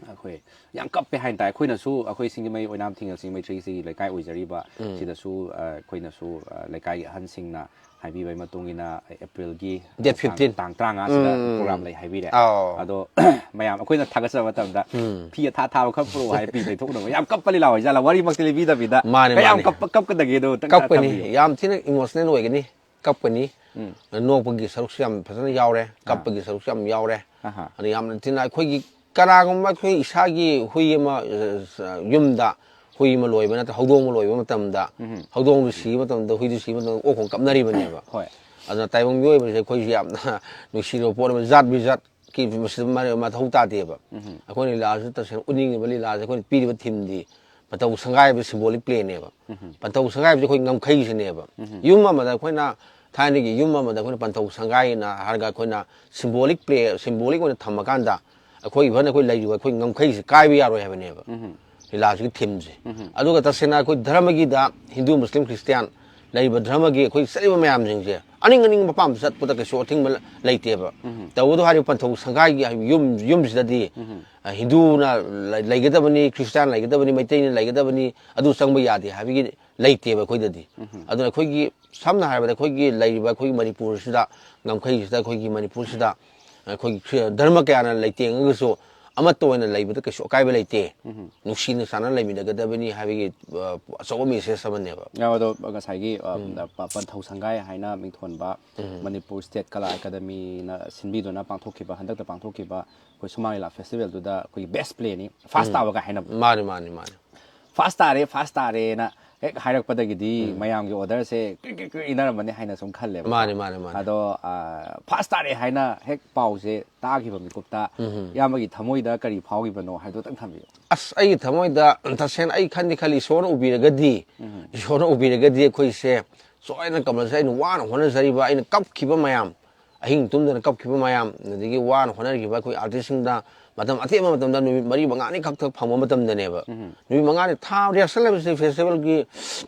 ꯑꯩꯈꯣꯏ ꯌꯥꯝ ꯀꯞꯄꯦ ꯍꯥꯏꯅ ꯇꯥꯏ꯫ ꯑꯩꯈꯣꯏꯅꯁꯨ, ꯑꯩꯈꯣꯏ ꯁꯤꯡꯖꯃꯩ ꯑꯣꯏꯅꯥꯝ ꯊꯤꯡꯉꯦꯜ ꯁꯤꯡꯖꯃꯩ ꯊ꯭ꯔꯤ ꯁꯤꯒꯤ ꯂꯩꯀꯥꯏ ꯑꯣꯏꯖꯔꯤꯕ ꯁꯤꯗꯁꯨ, ꯑ, ꯑꯩꯈꯣꯏꯅꯁꯨ, ꯑ, ꯂꯩꯀꯥꯏꯒꯤ ꯑꯍꯟꯁꯤꯡꯅ ꯍꯥꯏꯕꯤꯕꯒꯤ ꯃꯇꯨꯡ ꯏꯟꯅ ꯑꯦꯄ꯭ꯔꯤꯜꯒꯤ Date ꯇꯥꯡ, fifteen. ꯇꯥꯡ ꯇꯔꯥꯃꯉꯥꯁꯤꯗ ꯄ꯭ꯔꯣꯒ꯭ꯔꯥꯝ ꯂꯩ ꯍꯥꯏꯕꯤꯔꯦ꯫ ꯑꯧ꯫ ꯑꯗꯣ ꯃꯌꯥꯝ ꯑꯩꯈꯣꯏꯅ ꯊꯥꯒꯠꯆꯕ ꯃꯇꯝꯗ ꯐꯤ ꯑꯊꯥ ꯊꯥꯕ ꯈꯔ ꯄꯨꯔꯛꯑꯣ ꯍꯥꯏ ꯄꯤ ꯇꯩꯊꯣꯛꯅꯕ꯫ ꯌꯥꯝ ꯀꯞꯄ ꯂꯤꯂꯥ ꯑꯣꯏꯖꯥꯠꯂ? ꯋꯥꯔꯤꯃꯛꯇꯤ ꯂꯤꯕꯤꯗꯕꯤꯗ ꯃꯥꯅꯦ, ꯀꯌꯥꯝ ꯃꯥꯅꯦ꯫ ꯀꯞꯄ-, ꯀꯞꯀꯗꯒꯦꯗꯣ ꯑꯝꯇꯪ ꯀꯞꯀꯅꯤ꯫ ꯊꯝꯕꯤꯌꯨ꯫ ꯌꯥꯝ ꯊꯤꯅ ꯏꯃꯣꯁꯅꯦꯜ ꯑꯣꯏꯒꯅꯤ꯫ ꯀꯞꯀꯅꯤ꯫ ꯅꯣꯛꯄꯒꯤ ꯁꯔꯨꯛꯁꯨ ꯌꯥꯝ ꯐꯖꯅ ꯌꯥꯎꯔꯦ, ꯀꯞꯄꯒꯤ ꯁꯔꯨꯛꯁꯨ ꯌꯥꯝ ꯌꯥꯎꯔꯦ꯫ ꯑꯍꯥ꯫ ꯑꯗ ꯌꯥꯝꯅ ꯊꯤꯅ ꯑꯩꯈꯣꯏꯒꯤ ꯀꯅꯥꯒꯨꯝꯕ ꯑꯩꯈꯣꯏ ꯏꯁꯥꯒꯤ ꯍꯨꯏ ꯑꯃ, ꯑ, ꯌꯨꯝꯗ ꯍꯨꯏ ꯑꯃ ꯂꯣꯏꯕ ꯅꯠꯇ꯭ꯔ ꯍꯧꯗꯣꯡ ꯑꯃ ꯂꯣꯏꯕ ꯃꯇꯝꯗ, ꯍꯧꯗꯣꯡꯗꯨ ꯁꯤꯕ ꯃꯇꯝꯗ, ꯍꯨꯏꯗꯨ ꯁꯤꯕ ꯃꯇꯝꯗ ꯑꯣꯛ ꯈꯣꯡ ꯀꯞꯅꯔꯤꯕꯅꯦꯕ꯫ ꯍꯣꯏ꯫ ꯑꯗꯨꯅ ꯇꯥꯏꯕꯪ ꯃꯤꯑꯣꯏꯕꯁꯦ ꯑꯩꯈꯣꯏꯁꯦ ꯌꯥꯝꯅ ꯅꯨꯡꯁꯤꯔꯕ ꯄꯣꯠ ꯑꯃ, ꯖꯥꯠ ꯕꯤꯖꯥꯠꯀꯤ ꯃꯁꯤꯗ ꯃꯔ-, ꯃꯊꯧ ꯇꯥꯗꯦꯕ꯫ ꯑꯩꯈꯣꯏꯅ ꯂꯤꯂꯥꯁꯤꯗ ꯇꯁꯦꯡꯅ ꯎꯠꯅꯤꯡꯉꯤꯕ ꯂꯤꯂꯥꯁꯦ ꯑꯩꯈꯣꯏꯅ ꯄꯤꯔꯤꯕ ꯊꯤꯝꯗꯤ ꯄꯟꯊꯧ ꯁꯪꯒꯥꯏꯕ ꯁꯤꯝꯕꯣꯂꯤꯛ ꯄ꯭ꯂꯦꯅꯦꯕ꯫ ꯄꯟꯊꯧ ꯁꯪꯒꯥꯏꯕꯁꯦ ꯑꯩꯈꯣꯏ ꯉꯝꯈꯩꯁꯤꯅꯦꯕ꯫ ꯌꯨꯝ ꯑꯃꯗ ꯑꯩꯈꯣꯏꯅ, ꯊꯥꯏꯅꯒꯤ ꯌꯨꯝ ꯑꯃꯗ ꯑꯩꯈꯣꯏꯅ ꯄꯟꯊꯧ ꯁꯪꯒꯥꯏꯅ ꯍꯥꯏꯔꯒ ꯑꯩꯈꯣꯏꯅ ꯁꯤꯝꯕꯣꯂꯤꯛ ꯄ꯭ꯂꯦ, ꯁꯤꯝꯕꯣꯂꯤꯛ ꯑꯣꯏꯅ ꯊꯝꯃꯀꯥꯟꯗ ꯑꯩꯈꯣꯏ ꯏꯚꯟ ꯑꯩꯈꯣꯏ ꯂꯩꯔꯤꯕ ꯑꯩꯈꯣꯏ ꯉꯝꯈꯩꯁꯦ ꯀꯥꯏꯕ ꯌꯥꯔꯣꯏ ꯍꯥꯏꯕꯅꯦꯕ ꯂꯤꯂꯥꯁꯤꯒꯤ ꯊꯤꯝꯁꯦ꯫ ꯑꯗꯨꯒ ꯇꯁꯦꯡꯅ ꯑꯩꯈꯣꯏ ꯙꯔꯃꯒꯤꯗ ꯍꯤꯟꯗꯨ, ꯃꯨꯁꯂꯤꯝ, ꯈ꯭ꯔꯤꯁꯇꯤꯌꯥꯟ ꯂꯩꯔꯤꯕ ꯙꯔꯃꯒꯤ ꯑꯩꯈꯣꯏ ꯆꯠꯂꯤꯕ ꯃꯌꯥꯝꯁꯤꯡꯁꯦ ꯑꯅꯤꯡ ꯑꯅꯤꯡꯕ ꯃꯄꯥꯝꯗ ꯆꯠꯄꯗ ꯀꯩꯁꯨ ꯑꯊꯤꯡꯕ ꯂꯩꯇꯦꯕ꯫ ꯇꯧꯕꯗꯣ ꯍꯥꯏꯔꯤꯕ ꯄꯟꯊꯧ ꯁꯪꯒꯥꯏꯒꯤ ꯌꯨꯝ, ꯌꯨꯝꯁꯤꯗꯗꯤ, ꯑ, ꯍꯤꯟꯗꯨꯅ ꯂꯩ-, ꯂꯩꯒꯗꯕꯅꯤ, ꯈ꯭ꯔꯤꯁꯇꯤꯌꯥꯟ ꯂꯩꯒꯗꯕꯅꯤ, ꯃꯩꯇꯩꯅ ꯂꯩꯒꯗꯕꯅꯤ, ꯑꯗꯨ ꯆꯪꯕ ꯌꯥꯗꯦ ꯍꯥꯏꯕꯒꯤ ꯂꯩꯇꯦꯕ ꯑꯩꯈꯣꯏꯗꯗꯤ꯫ ꯑꯗꯨꯅ ꯑꯩꯈꯣꯏꯒꯤ ꯁꯝꯅ ꯍꯥꯏꯔꯕꯗ ꯑꯩꯈꯣꯏꯒꯤ ꯂꯩꯔꯤꯕ ꯑꯩꯈꯣꯏꯒꯤ ꯃꯅꯤꯄꯨꯔꯁꯤꯗ, ꯉꯝꯈꯩꯁꯤꯗ, ꯑꯩꯈꯣꯏꯒꯤ ꯃꯅꯤꯄꯨꯔꯁꯤꯗ ꯑꯩꯈꯣꯏꯒꯤ ꯈ꯭ꯔꯤ-, ꯙꯔꯃ ꯀꯌꯥꯅ ꯂꯩꯇꯦꯡꯉꯒꯁꯨ ꯑꯃꯠꯇ ꯑꯣꯏꯅ ꯂꯩꯕꯗ ꯀꯩꯁꯨ ꯑꯀꯥꯏꯕ ꯂꯩꯇꯦ꯫ ꯅꯨꯡꯁꯤꯅ ꯆꯥꯟꯅ ꯂꯩꯃꯤꯟꯅꯒꯗꯕꯅꯤ ꯍꯥꯏꯕꯒꯤ, ꯑ, ꯑꯆꯧꯕ ꯃꯦꯁꯦꯖ ꯑꯃꯅꯦꯕ꯫ ꯌꯥꯝ ꯑꯗꯣ ꯉꯁꯥꯏꯒꯤ, ꯑ, ꯄ-, ꯄꯟꯊꯧ ꯁꯪꯒꯥꯏ ꯍꯥꯏꯅ ꯃꯤꯡꯊꯣꯟꯕ ꯃꯅꯤꯄꯨꯔ ꯁ꯭ꯇꯦꯠ ꯀꯂꯥ ꯑꯦꯀꯥꯗꯃꯤꯅ ꯁꯤꯟꯕꯤꯗꯨꯅ ꯄꯥꯡꯊꯣꯛꯈꯤꯕ, ꯍꯟꯗꯛꯇ ꯄꯥꯡꯊꯣꯛꯈꯤꯕ ꯑꯩꯈꯣꯏ ꯁꯨꯃꯥꯡ ꯂꯤꯂꯥ ꯐꯦꯁꯇꯤꯚꯦꯜꯗꯨꯗ ꯑꯩꯈꯣꯏꯒꯤ ꯕꯦꯁ ꯄ꯭ꯂꯦꯅꯤ, ꯐꯥꯁ ꯇꯥꯕꯒ ꯍꯥꯏꯅꯕ꯫ ꯃꯥꯅꯤ, ꯃꯥꯅꯤ, ꯃꯥꯅꯤ꯫ ꯐꯥꯁ ꯇꯥꯔꯦ, ꯐꯥꯁ ꯇꯥꯔꯦꯅ ꯍꯦꯛ ꯍꯥꯏꯔꯛꯄꯗꯒꯤꯗꯤ ꯃꯌꯥꯝꯒꯤ ꯑꯣꯔꯗꯔꯁꯦ ꯀ꯭ꯔꯤꯛ ꯀ꯭ꯔꯤꯛ ꯀ꯭ꯔꯤꯛ ꯏꯟꯅꯔꯝꯃꯅꯤ ꯍꯥꯏꯅ ꯁꯨꯝ ꯈꯜꯂꯦꯕ꯫ ꯃꯥꯅꯤ, ꯃꯥꯅꯤ, ꯃꯥꯅꯤ꯫ ꯑꯗꯣ, ꯑ, ꯐꯥꯁ ꯇꯥꯔꯦ ꯍꯥꯏꯅ ꯍꯦꯛ ꯄꯥꯎꯁꯦ ꯇꯥꯈꯤꯕ ꯃꯤꯀꯨꯞꯇ ꯏꯌꯥꯝꯕꯒꯤ ꯊꯃꯣꯏꯗ ꯀꯔꯤ ꯐꯥꯎꯈꯤꯕꯅꯣ ꯍꯥꯏꯕꯗꯨꯇꯪ ꯊꯝꯕꯤꯌꯨ꯫ ꯑꯁ, ꯑꯩꯒꯤ ꯊꯃꯣꯏꯗ ꯇꯁꯦꯡꯅ ꯑꯩ ꯈꯟꯗꯤ ꯈꯜꯂꯤ, ꯏꯁꯣꯔꯅ ꯎꯕꯤꯔꯒꯗꯤ, ꯏꯁꯣꯔꯅ ꯎꯕꯤꯔꯒꯗꯤ ꯑꯩꯈꯣꯏꯁꯦ ꯁꯣꯏꯗꯅ ꯀꯝꯄꯜꯁꯔꯤ ꯑꯩꯅ ꯋꯥꯅ ꯍꯣꯠꯅꯖꯔꯤꯕ, ꯑꯩꯅ ꯀꯞꯈꯤꯕ ꯃꯌꯥꯝ, ꯑꯍꯤꯡ ꯇꯨꯝꯗꯅ ꯀꯞꯈꯤꯕ ꯃꯌꯥꯝ, ꯑꯗꯒꯤ ꯋꯥꯅ ꯍꯣꯠꯅꯈꯤꯕ ꯑꯩꯈꯣꯏ ꯑꯥꯔꯇꯤꯁꯁꯤꯡꯗ ꯃꯇꯝ ꯑꯇꯦꯟꯕ ꯃꯇꯝꯗ ꯅꯨꯃꯤꯠ ꯃꯔꯤ ꯃꯉꯥꯅꯤ ꯈꯛꯇ ꯐꯪꯕ ꯃꯇꯝꯗꯅꯦꯕ꯫ ꯅꯨꯃꯤꯠ ꯃꯉꯥꯅꯤ, ꯊꯥ, ꯔꯤꯍꯔꯁꯦꯜ ꯍꯥꯏꯕꯁꯤ, ꯐꯦꯁꯇꯤꯚꯦꯜꯒꯤ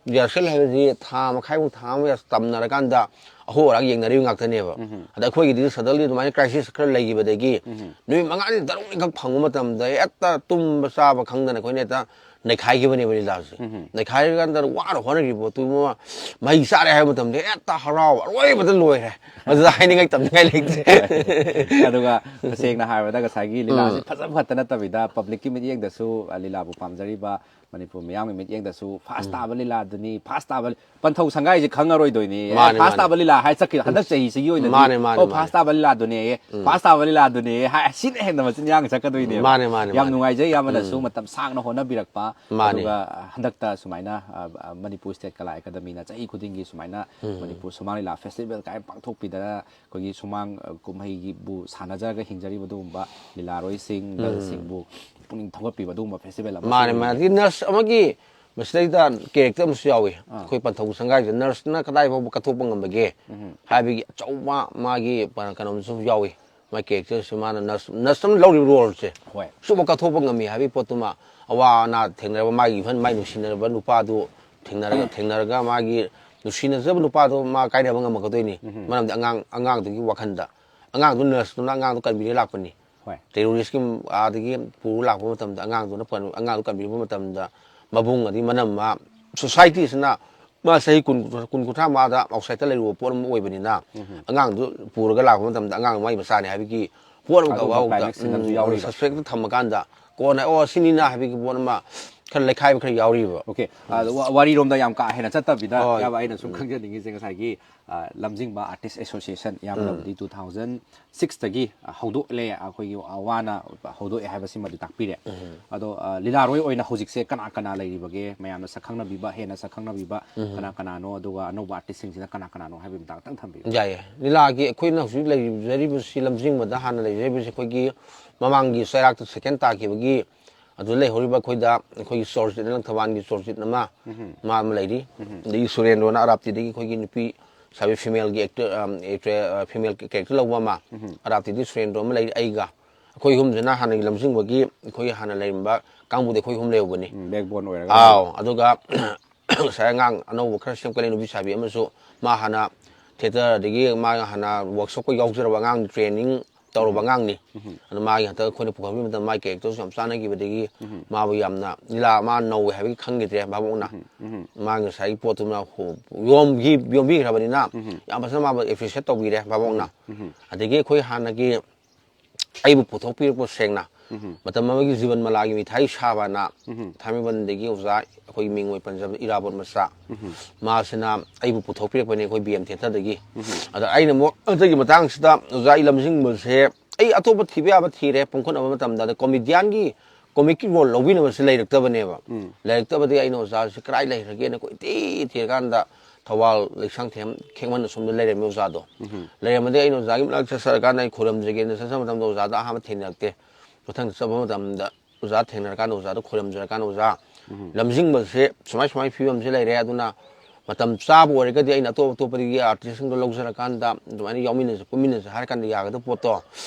ꯔꯤꯍꯔꯁꯦꯜ ꯍꯥꯏꯕꯁꯤ ꯊꯥ ꯃꯈꯥꯏꯃꯨꯛ, ꯊꯥ ꯑꯃ ꯇꯝꯅꯔꯀꯥꯟꯗ ꯑꯍꯣ ꯑꯔꯥꯛ ꯌꯦꯡꯅꯔꯤꯕ ꯉꯥꯛꯇꯅꯦꯕ꯫ ꯑꯗ ꯑꯩꯈꯣꯏꯒꯤꯗꯤ ꯁꯗꯟꯂꯤ ꯑꯗꯨꯃꯥꯏꯅ ꯀ꯭ꯔꯥꯏꯁꯤꯁ ꯈꯔ ꯂꯩꯈꯤꯕꯗꯒꯤ ꯅꯨꯃꯤꯠ ꯃꯉꯥꯅꯤ ꯇꯔꯨꯛꯅꯤ ꯈꯛ ꯐꯪꯕ ꯃꯇꯝꯗ ꯍꯦꯛꯇ ꯇꯨꯝꯕ ꯆꯥꯕ ꯈꯪꯗꯅ ꯑꯩꯈꯣꯏꯅ ꯍꯦꯛꯇ ꯅꯩꯈꯥꯏꯈꯤꯕꯅꯦꯕ ꯂꯤꯂꯥꯁꯦ꯫ ꯅꯩꯈꯥꯏꯔꯀꯥꯟꯗ ꯋꯥꯅ ꯍꯣꯠꯅꯈꯤꯕ ꯄꯣꯠꯇꯨ ꯑꯃ ꯃꯍꯩ ꯆꯥꯔꯦ ꯍꯥꯏꯕ ꯃꯇꯝꯗ ꯍꯦꯛꯇ ꯍꯔꯥꯎ ꯑꯔꯣꯏꯕꯗ ꯂꯣꯏꯔꯦ꯫ ꯑꯗꯨꯗ ꯍꯥꯏꯅꯤꯡꯉꯥꯏ ꯇꯝꯅꯤꯡꯉꯥꯏ ꯂꯩꯇ꯭ꯔꯦ꯫ ꯑꯗꯨꯒ ꯇꯁꯦꯡꯅ ꯍꯥꯏꯔꯕꯗ ꯉꯁꯥꯏꯒꯤ ꯂꯤꯂꯥꯁꯤ ꯐꯖꯕ ꯈꯛꯇ ꯅꯠꯇꯕꯤꯗ ꯄꯕ꯭ꯂꯤꯛꯀꯤ ꯃꯤꯠꯌꯦꯡꯗꯁꯨ, ꯑ, ꯂꯤꯂꯥꯕꯨ ꯄꯥꯝꯖꯔꯤꯕ ꯃꯅꯤꯄꯨꯔ ꯃꯤꯌꯥꯝꯒꯤ ꯃꯤꯠꯌꯦꯡꯗꯁꯨ ꯐꯥꯁ ꯇꯥꯕ ꯂꯤꯂꯥꯗꯨꯅꯤ, ꯐꯥꯁ ꯇꯥꯕ ꯄꯟꯊꯧ ꯁꯪꯒꯥꯏꯁꯦ ꯈꯪꯉꯔꯣꯏꯗꯣꯏꯅꯤ꯫ ꯑꯦ, ꯃꯥꯅꯦ, ꯐꯥꯁ ꯃꯥꯅꯦ꯫ ꯇꯥꯕ ꯂꯤꯂꯥ ꯍꯥꯏ ꯆꯠꯈꯤ ꯍꯟꯗꯛ ꯆꯍꯤꯁꯤꯒꯤ ꯑꯣꯏꯅꯗꯤ꯫ ꯃꯥꯅꯦ, ꯃꯥꯅꯦ, ꯑꯣ, ꯃꯥꯅꯦ꯫ ꯐꯥꯁ ꯇꯥꯕ ꯂꯤꯂꯥꯗꯨꯅꯦ, ꯐꯥꯁ ꯇꯥꯕ ꯂꯤꯂꯥꯗꯨꯅꯦ ꯍꯥꯏ ꯁꯤꯅ ꯍꯦꯟꯅ ꯃꯆꯤꯟ ꯌꯥꯡꯅ ꯆꯠꯀꯗꯣꯏꯅꯦꯕ꯫ ꯃꯥꯅꯦ, ꯃꯥꯅꯦ, ꯌꯥꯝ ꯃꯥꯅꯦ꯫ ꯅꯨꯡꯉꯥꯏꯖꯩ ꯏꯌꯥꯝꯕꯅꯁꯨ ꯃꯇꯝ ꯁꯥꯡꯅ ꯍꯣꯠꯅꯕꯤꯔꯛꯄ꯫ ꯃꯥꯅꯦ꯫ ꯑꯗꯨꯒ, ꯑ, ꯍꯟꯗꯛꯇ ꯁꯨꯃꯥꯏꯅ, ꯑ, ꯑ, ꯃꯅꯤꯄꯨꯔ ꯁ꯭ꯇꯦꯠ ꯀꯂꯥ ꯑꯦꯀꯥꯗꯃꯤꯅ ꯆꯍꯤ ꯈꯨꯗꯤꯡꯒꯤ ꯁꯨꯃꯥꯏꯅ ꯃꯅꯤꯄꯨꯔ ꯁꯨꯃꯥꯡ ꯂꯤꯂꯥ ꯐꯦꯁꯇꯤꯚꯦꯜ ꯀꯥꯏꯅ ꯄꯥꯡꯊꯣꯛꯄꯤꯗꯅ ꯑꯩꯈꯣꯏꯒꯤ ꯁꯨꯃꯥꯡ, ꯑ, ꯀꯨꯝꯍꯩꯒꯤꯕꯨ ꯁꯥꯟꯅꯖꯔꯒ ꯍꯤꯡꯖꯔꯤꯕ ꯑꯗꯨꯒꯨꯝꯕ ꯂꯤꯂꯥꯔꯣꯏꯁꯤꯡ, ꯗꯜꯁꯤꯡꯕꯨ ꯄꯨꯛꯅꯤꯡ ꯊꯧꯒꯠꯄꯤꯕ ꯑꯗꯨꯒꯨꯝꯕ ꯐꯦꯁꯇꯤꯚꯦꯜ ꯑꯃ ꯃꯥꯅꯦ, ꯃꯥꯅꯦ꯫ ꯁꯤꯟꯕꯅꯤ꯫ ꯑꯗꯒꯤ ꯅꯔꯁ ꯑꯃꯒꯤ ꯃꯁꯤꯗꯩꯗ ꯀꯦꯔꯦꯛꯇꯔ ꯑꯃꯁꯨ ꯌꯥꯎꯏ꯫ ꯑꯩꯈꯣꯏ ꯄꯟꯊꯧ ꯁꯪꯒꯥꯏꯁꯤꯗ ꯅꯔꯁꯅ ꯀꯗꯥꯏ ꯐꯥꯎꯕ ꯀꯠꯊꯣꯛꯄ ꯉꯝꯕꯒꯦ ꯍꯥꯏꯕꯒꯤ ꯑꯆꯧꯕ ꯃꯥꯒꯤ ꯄ-, ꯀꯩꯅꯣꯝꯁꯨ ꯌꯥꯎꯏ꯫ ꯃꯥꯏ ꯀꯦꯔꯦꯛꯇꯔꯁꯦ ꯃꯥꯅ ꯅꯔꯁ ꯅꯔꯁ ꯑꯃ ꯂꯧꯔꯤꯕ ꯔꯣꯜꯁꯦ ꯍꯣꯏ ꯁꯨꯝꯕ ꯀꯠꯊꯣꯛꯄ ꯉꯝꯃꯤ ꯍꯥꯏꯕꯒꯤ ꯄꯣꯠꯇꯨꯃ, ꯑꯋꯥ ꯑꯅꯥ ꯊꯦꯡꯅꯔꯕ ꯃꯥꯒꯤ ꯏꯚꯟ ꯃꯥꯏ ꯅꯨꯡꯁꯤꯅꯔꯕ ꯅꯨꯄꯥꯗꯨ ꯊꯦꯡꯅꯔꯒ ꯊꯦꯡꯅꯔꯒ ꯃꯥꯒꯤ ꯅꯨꯡꯁꯤꯅꯖꯕ ꯅꯨꯄꯥꯗꯣ ꯃꯥ ꯀꯥꯏꯅꯕ ꯉꯝꯃꯛꯀꯗꯣꯏꯅꯤ꯫ ꯃꯔꯝꯗꯤ ꯑꯉꯥꯡ ꯑꯉꯥꯡꯗꯨꯒꯤ ꯋꯥꯈꯜꯗ ꯑꯉꯥꯡꯗꯨ ꯅꯔꯁꯇꯨꯅ ꯑꯉꯥꯡꯗꯨ ꯀꯟꯕꯤꯔ ꯂꯥꯛꯄꯅꯤ꯫ ꯍꯣꯏ ꯇꯦꯔꯣꯔꯤꯁꯀꯤ ꯑꯥꯗꯒꯤ ꯄꯨꯔ ꯂꯥꯛꯄ ꯃꯇꯝꯗ ꯑꯉꯥꯡꯗꯨꯅ ꯄꯟ- ꯑꯉꯥꯡꯗꯨ ꯀꯟꯕꯤꯔꯛꯄ ꯃꯇꯝꯗ ꯃꯕꯨꯡ ꯑꯗꯒꯤ ꯃꯅꯝꯃ ꯁꯣꯁꯥꯏꯇꯤꯁꯤꯅ ꯃꯥ ꯆꯍꯤ ꯀꯨꯟ ꯀꯨꯟ ꯀꯨꯟꯊ꯭ꯔꯥ ꯃꯉꯥꯗ ꯑꯥꯎꯠꯁꯥꯏꯗꯇ ꯂꯩꯔꯨꯕ ꯄꯣꯠ ꯑꯃ ꯑꯣꯏꯕꯅꯤꯅ ꯑꯉꯥꯡꯗꯨ ꯄꯨꯔꯒ ꯂꯥꯛꯄ ꯃꯇꯝꯗ ꯑꯉꯥꯡ ꯃꯥꯒꯤ ꯃꯆꯥꯅꯤ ꯍꯥꯏꯕꯒꯤ ꯄꯣꯠ ꯑꯃ ꯑꯗꯨꯒꯨꯝꯕ ꯀꯧꯕ climax ꯁꯤꯡ ꯑꯃꯁꯨ ꯌꯥꯎꯔꯤꯕ꯫ ꯁꯁꯄꯦꯛꯇ ꯊꯝꯃꯀꯥꯟꯗ ꯀꯣꯟꯅ ꯑꯣ ꯁꯤꯅꯤꯅ ꯍꯥꯏꯕꯒꯤ ꯄꯣꯠ ꯑꯃ ꯈꯔ ꯂꯩꯈꯥꯏꯕ ꯈꯔ ꯌꯥꯎꯔꯤꯕ꯫ ꯑꯣꯀꯦ꯫ ꯋꯥꯔꯤꯔꯣꯝꯗ ꯌꯥꯝ ꯀꯥ ꯍꯦꯟꯅ ꯆꯠꯇꯕꯤꯗ ꯍꯣꯏ꯫ ꯌꯥꯕ ꯑꯩꯅ ꯁꯨꯝ ꯈꯪꯖꯅꯤꯡꯉꯤꯁꯦ ꯉꯁꯥꯏꯒꯤ ꯑ, ꯂꯝꯖꯤꯡꯕ ꯑꯥꯔꯇꯤꯁ ꯑꯦꯁꯣꯁꯤꯌꯦꯁꯟ ꯏꯌꯥꯝꯕꯅꯕꯨꯗꯤ ꯇꯨ ꯊꯥꯎꯖꯟ ꯁꯤꯛꯁꯇꯒꯤ ꯍꯧꯗꯣꯛꯂꯦ ꯑꯩꯈꯣꯏꯒꯤ ꯋꯥꯅ ꯍꯧꯗꯣꯛꯑꯦ ꯍꯥꯏꯕꯁꯤꯃꯗꯤ ꯇꯥꯛꯄꯤꯔꯦ꯫ ꯑꯗꯣ ꯑ, ꯂꯤꯂꯥꯔꯣꯏ ꯑꯣꯏꯅ ꯍꯧꯖꯤꯛꯁꯦ ꯀꯅꯥ ꯀꯅꯥ ꯂꯩꯔꯤꯕꯒꯦ, ꯃꯌꯥꯝꯅ ꯁꯛ ꯈꯪꯅꯕꯤꯕ ꯍꯦꯟꯅ ꯁꯛ ꯈꯪꯅꯕꯤꯕ ꯀꯅꯥ ꯀꯅꯥꯅꯣ, ꯑꯗꯨꯒ ꯑꯅꯧꯕ ꯑꯥꯔꯇꯤꯁꯁꯤꯡꯁꯤꯅ ꯀꯅꯥ ꯀꯅꯥꯅꯣ ꯍꯥꯏꯕꯒꯤ ꯃꯇꯥꯡ ꯈꯤꯇꯪ ꯊꯝꯕꯤꯌꯨ꯫ ꯌꯥꯏꯌꯦ꯫ ꯂꯤꯂꯥꯒꯤ ꯑꯩꯈꯣꯏꯅ ꯍꯧꯖꯤꯛ ꯂꯩꯖꯔꯤꯕꯁꯤ ꯂꯝꯖꯤꯡꯕꯗ ꯍꯥꯟꯅ ꯂꯩꯖꯔꯤꯕꯁꯤ ꯑꯩꯈꯣꯏꯒꯤ ꯃꯃꯥꯡꯒꯤ ꯆꯩꯔꯥꯛꯇ ꯁꯦꯀꯦꯟ ꯇꯥꯈꯤꯕꯒꯤ ꯑꯗꯨ ꯂꯩꯍꯧꯔꯤꯕ ꯑꯩꯈꯣꯏꯗ ꯑꯩꯈꯣꯏꯒꯤ ꯆꯣꯔꯆꯤꯠꯅ ꯂꯪꯊꯕꯥꯜꯒꯤ ꯆꯣꯔꯆꯤꯠ ꯑꯃ ꯃꯥ ꯑꯃ ꯂꯩꯔꯤ꯫ ꯑꯗꯒꯤ ꯁꯨꯔꯦꯟꯗ꯭ꯔꯣꯅ ꯑꯔꯥꯞꯇꯤꯗꯒꯤ ꯑꯩꯈꯣꯏꯒꯤ ꯅꯨꯄꯤ ꯁꯥꯕꯤ ꯐꯤꯃꯦꯜꯒꯤ ꯑꯦꯛꯇꯔ ꯐꯤꯃꯦꯜ ꯀꯦꯔꯦꯛꯇꯔ ꯂꯧꯕ ꯑꯃ ꯑꯔꯥꯞꯇꯤꯗꯒꯤ ꯁꯨꯔꯦꯟꯗ꯭ꯔꯣ ꯑꯃ ꯂꯩꯔꯤ꯫ ꯑꯩꯒ ꯑꯩꯈꯣꯏ ꯑꯍꯨꯝꯁꯤꯅ ꯍꯥꯟꯅꯒꯤ ꯂꯝꯖꯤꯡꯕꯒꯤ ꯑꯩꯈꯣꯏꯒꯤ ꯍꯥꯟꯅ ꯂꯩꯔꯝꯕ ꯀꯥꯡꯕꯨꯗꯤ ꯑꯩꯈꯣꯏ ꯑꯍꯨꯝ ꯂꯩꯍꯧꯕꯅꯤ꯫ ꯕꯦꯛꯕꯣꯟ ꯑꯣꯏꯔꯒ ꯑꯥꯎ꯫ ꯑꯗꯨꯒ ꯉꯁꯥꯏ ꯑꯉꯥꯡ ꯑꯅꯧꯕ ꯈꯔ ꯁꯦꯝꯒꯠꯂꯦ ꯅꯨꯄꯤ ꯁꯥꯕꯤ ꯑꯃꯁꯨ, ꯃꯥ ꯍꯥꯟꯅ ꯊꯤꯌꯦꯇꯔ ꯑꯗꯒꯤ ꯃꯥ ꯍꯥꯟꯅ ꯋꯥꯔꯛꯁꯣꯞꯀ ꯌꯥꯎꯖꯔꯕ ꯑꯉꯥꯡ ꯇ꯭ꯔꯦꯅꯤꯡ ꯇꯧꯔꯕ ꯑꯉꯥꯡꯅꯤ꯫ ꯑꯗꯣ ꯃꯥꯒꯤ ꯍꯟꯗꯛ ꯑꯩꯈꯣꯏꯅ ꯄꯨꯈꯠꯄ ꯃꯇꯝꯗ ꯃꯥꯒꯤ ꯀꯦꯔꯦꯛꯇꯔꯁꯨ ꯌꯥꯝ ꯆꯥꯟꯅꯈꯤꯕꯗꯒꯤ ꯃꯥꯕꯨ ꯌꯥꯝꯅ ꯂꯤꯂꯥ ꯃꯥ ꯅꯧꯋꯦ ꯍꯥꯏꯕꯒꯤ ꯈꯪꯈꯤꯗ꯭ꯔꯦ ꯚꯥꯕꯣꯛꯅ꯫ ꯃꯥ ꯉꯁꯥꯏꯒꯤ ꯄꯣꯠꯇꯨꯅ ꯍꯣ- ꯌꯣꯝꯈꯤ ꯌꯣꯝꯕꯤꯈ꯭ꯔꯕꯅꯤꯅ ꯌꯥꯝ ꯐꯖꯅ ꯃꯥꯕꯨ ꯑꯦꯄ꯭ꯔꯤꯁꯤꯌꯦꯠ ꯇꯧꯕꯤꯔꯦ ꯚꯥꯕꯣꯛꯅ꯫ ꯑꯗꯒꯤ ꯑꯩꯈꯣꯏ ꯍꯥꯟꯅꯒꯤ ꯑꯩꯕꯨ ꯄꯨꯊꯣꯛꯄꯤꯔꯛꯄ ꯁꯦꯡꯅ ꯃꯇꯝ ꯑꯃꯒꯤ ꯖꯤꯕꯟ ꯃꯂꯥꯒꯤ ꯃꯤꯊꯥꯏ ꯁꯥꯕꯅ ꯊꯥꯡꯃꯩꯕꯟꯗꯒꯤ ꯑꯣꯖꯥ ꯑꯩꯈꯣꯏꯒꯤ ꯃꯤꯡ ꯑꯣꯏ ꯄꯟꯖꯕ ꯏꯔꯥꯕꯣꯠ ꯃꯆꯥ ꯃꯥꯁꯤꯅ ꯑꯩꯕꯨ ꯄꯨꯊꯣꯛꯄꯤꯔꯛꯄꯅꯤ ꯑꯩꯈꯣꯏ ꯕꯤ ꯑꯦꯝ ꯊꯤꯌꯦꯇꯔꯗꯒꯤ꯫ ꯑꯗ ꯑꯩꯅ ꯑꯃꯨꯛ ꯍꯟꯗꯛꯀꯤ ꯃꯇꯥꯡꯁꯤꯗ ꯑꯣꯖꯥ ꯑꯩ ꯂꯝꯖꯤꯡꯕꯁꯦ ꯑꯩ ꯑꯇꯣꯞꯄ ꯊꯤꯕ ꯌꯥꯕ ꯊꯤꯔꯦ ꯄꯨꯡꯈꯨꯠ ꯑꯃ ꯃꯇꯝꯗ꯫ ꯑꯗ ꯀꯣꯃꯦꯗꯤꯌꯥꯟꯒꯤ ꯀꯣꯃꯤꯛꯀꯤ ꯔꯣꯜ ꯂꯧꯕꯤꯅꯕꯁꯦ ꯂꯩꯔꯛꯇꯕꯅꯦꯕ꯫ ꯂꯩꯔꯛꯇꯕꯗꯒꯤ ꯑꯩꯅ ꯑꯣꯖꯥꯁꯦ ꯀꯗꯥꯏ ꯂꯩꯈ꯭ꯔꯒꯦꯅ ꯀꯣꯏꯊꯤ ꯊꯤꯔꯀꯥꯟꯗ ꯊꯧꯕꯥꯜ ꯂꯩꯁꯥꯡꯊꯦꯝ ꯈꯦꯛꯃꯟ ꯑꯁꯣꯝꯗ ꯂꯩꯔꯝꯃꯦ ꯑꯣꯖꯥꯗꯣ꯫ ꯂꯩꯔꯝꯕꯗꯒꯤ ꯑꯩꯅ ꯑꯣꯖꯥꯒꯤ ꯃꯅꯥꯛꯇ ꯆꯠꯆꯔꯀꯥꯟꯗ ꯑꯩ ꯈꯣꯏꯔꯝꯖꯒꯦꯅ ꯆꯠꯆꯕ ꯃꯇꯝꯗ ꯑꯣꯖꯥꯗꯣ ꯑꯍꯥꯟꯕ ꯊꯦꯡꯅꯔꯛꯇꯦ꯫ ꯃꯊꯪꯗ ꯆꯠꯄ ꯃꯇꯝꯗ ꯑꯣꯖꯥ ꯊꯦꯡꯅꯔꯀꯥꯟꯗ ꯑꯣꯖꯥꯗ ꯈꯣꯏꯔꯝꯖꯔꯀꯥꯟꯗ ꯑꯣꯖꯥ ꯂꯝꯖꯤꯡꯕꯁꯦ ꯁꯨꯃꯥꯏ ꯁꯨꯃꯥꯏ ꯐꯤꯕꯝꯁꯦ ꯂꯩꯔꯦ, ꯑꯗꯨꯅ ꯃꯇꯝ ꯆꯥꯕ ꯑꯣꯏꯔꯒꯗꯤ ꯑꯩꯅ ꯑꯇꯣꯞ ꯑꯇꯣꯞꯄꯗꯒꯤ ꯑꯥꯔꯇꯤꯁꯁꯤꯡꯗꯣ ꯂꯧꯖꯔꯀꯥꯟꯗ ꯑꯗꯨꯃꯥꯏꯅ ꯌꯥꯎꯃꯤꯟꯅꯁꯦ, ꯄꯨꯟꯃꯤꯟꯅꯁꯦ ꯍꯥꯏꯔ ꯀꯥꯟꯗ ꯌꯥꯒꯗꯕ ꯄꯣꯠꯇꯣ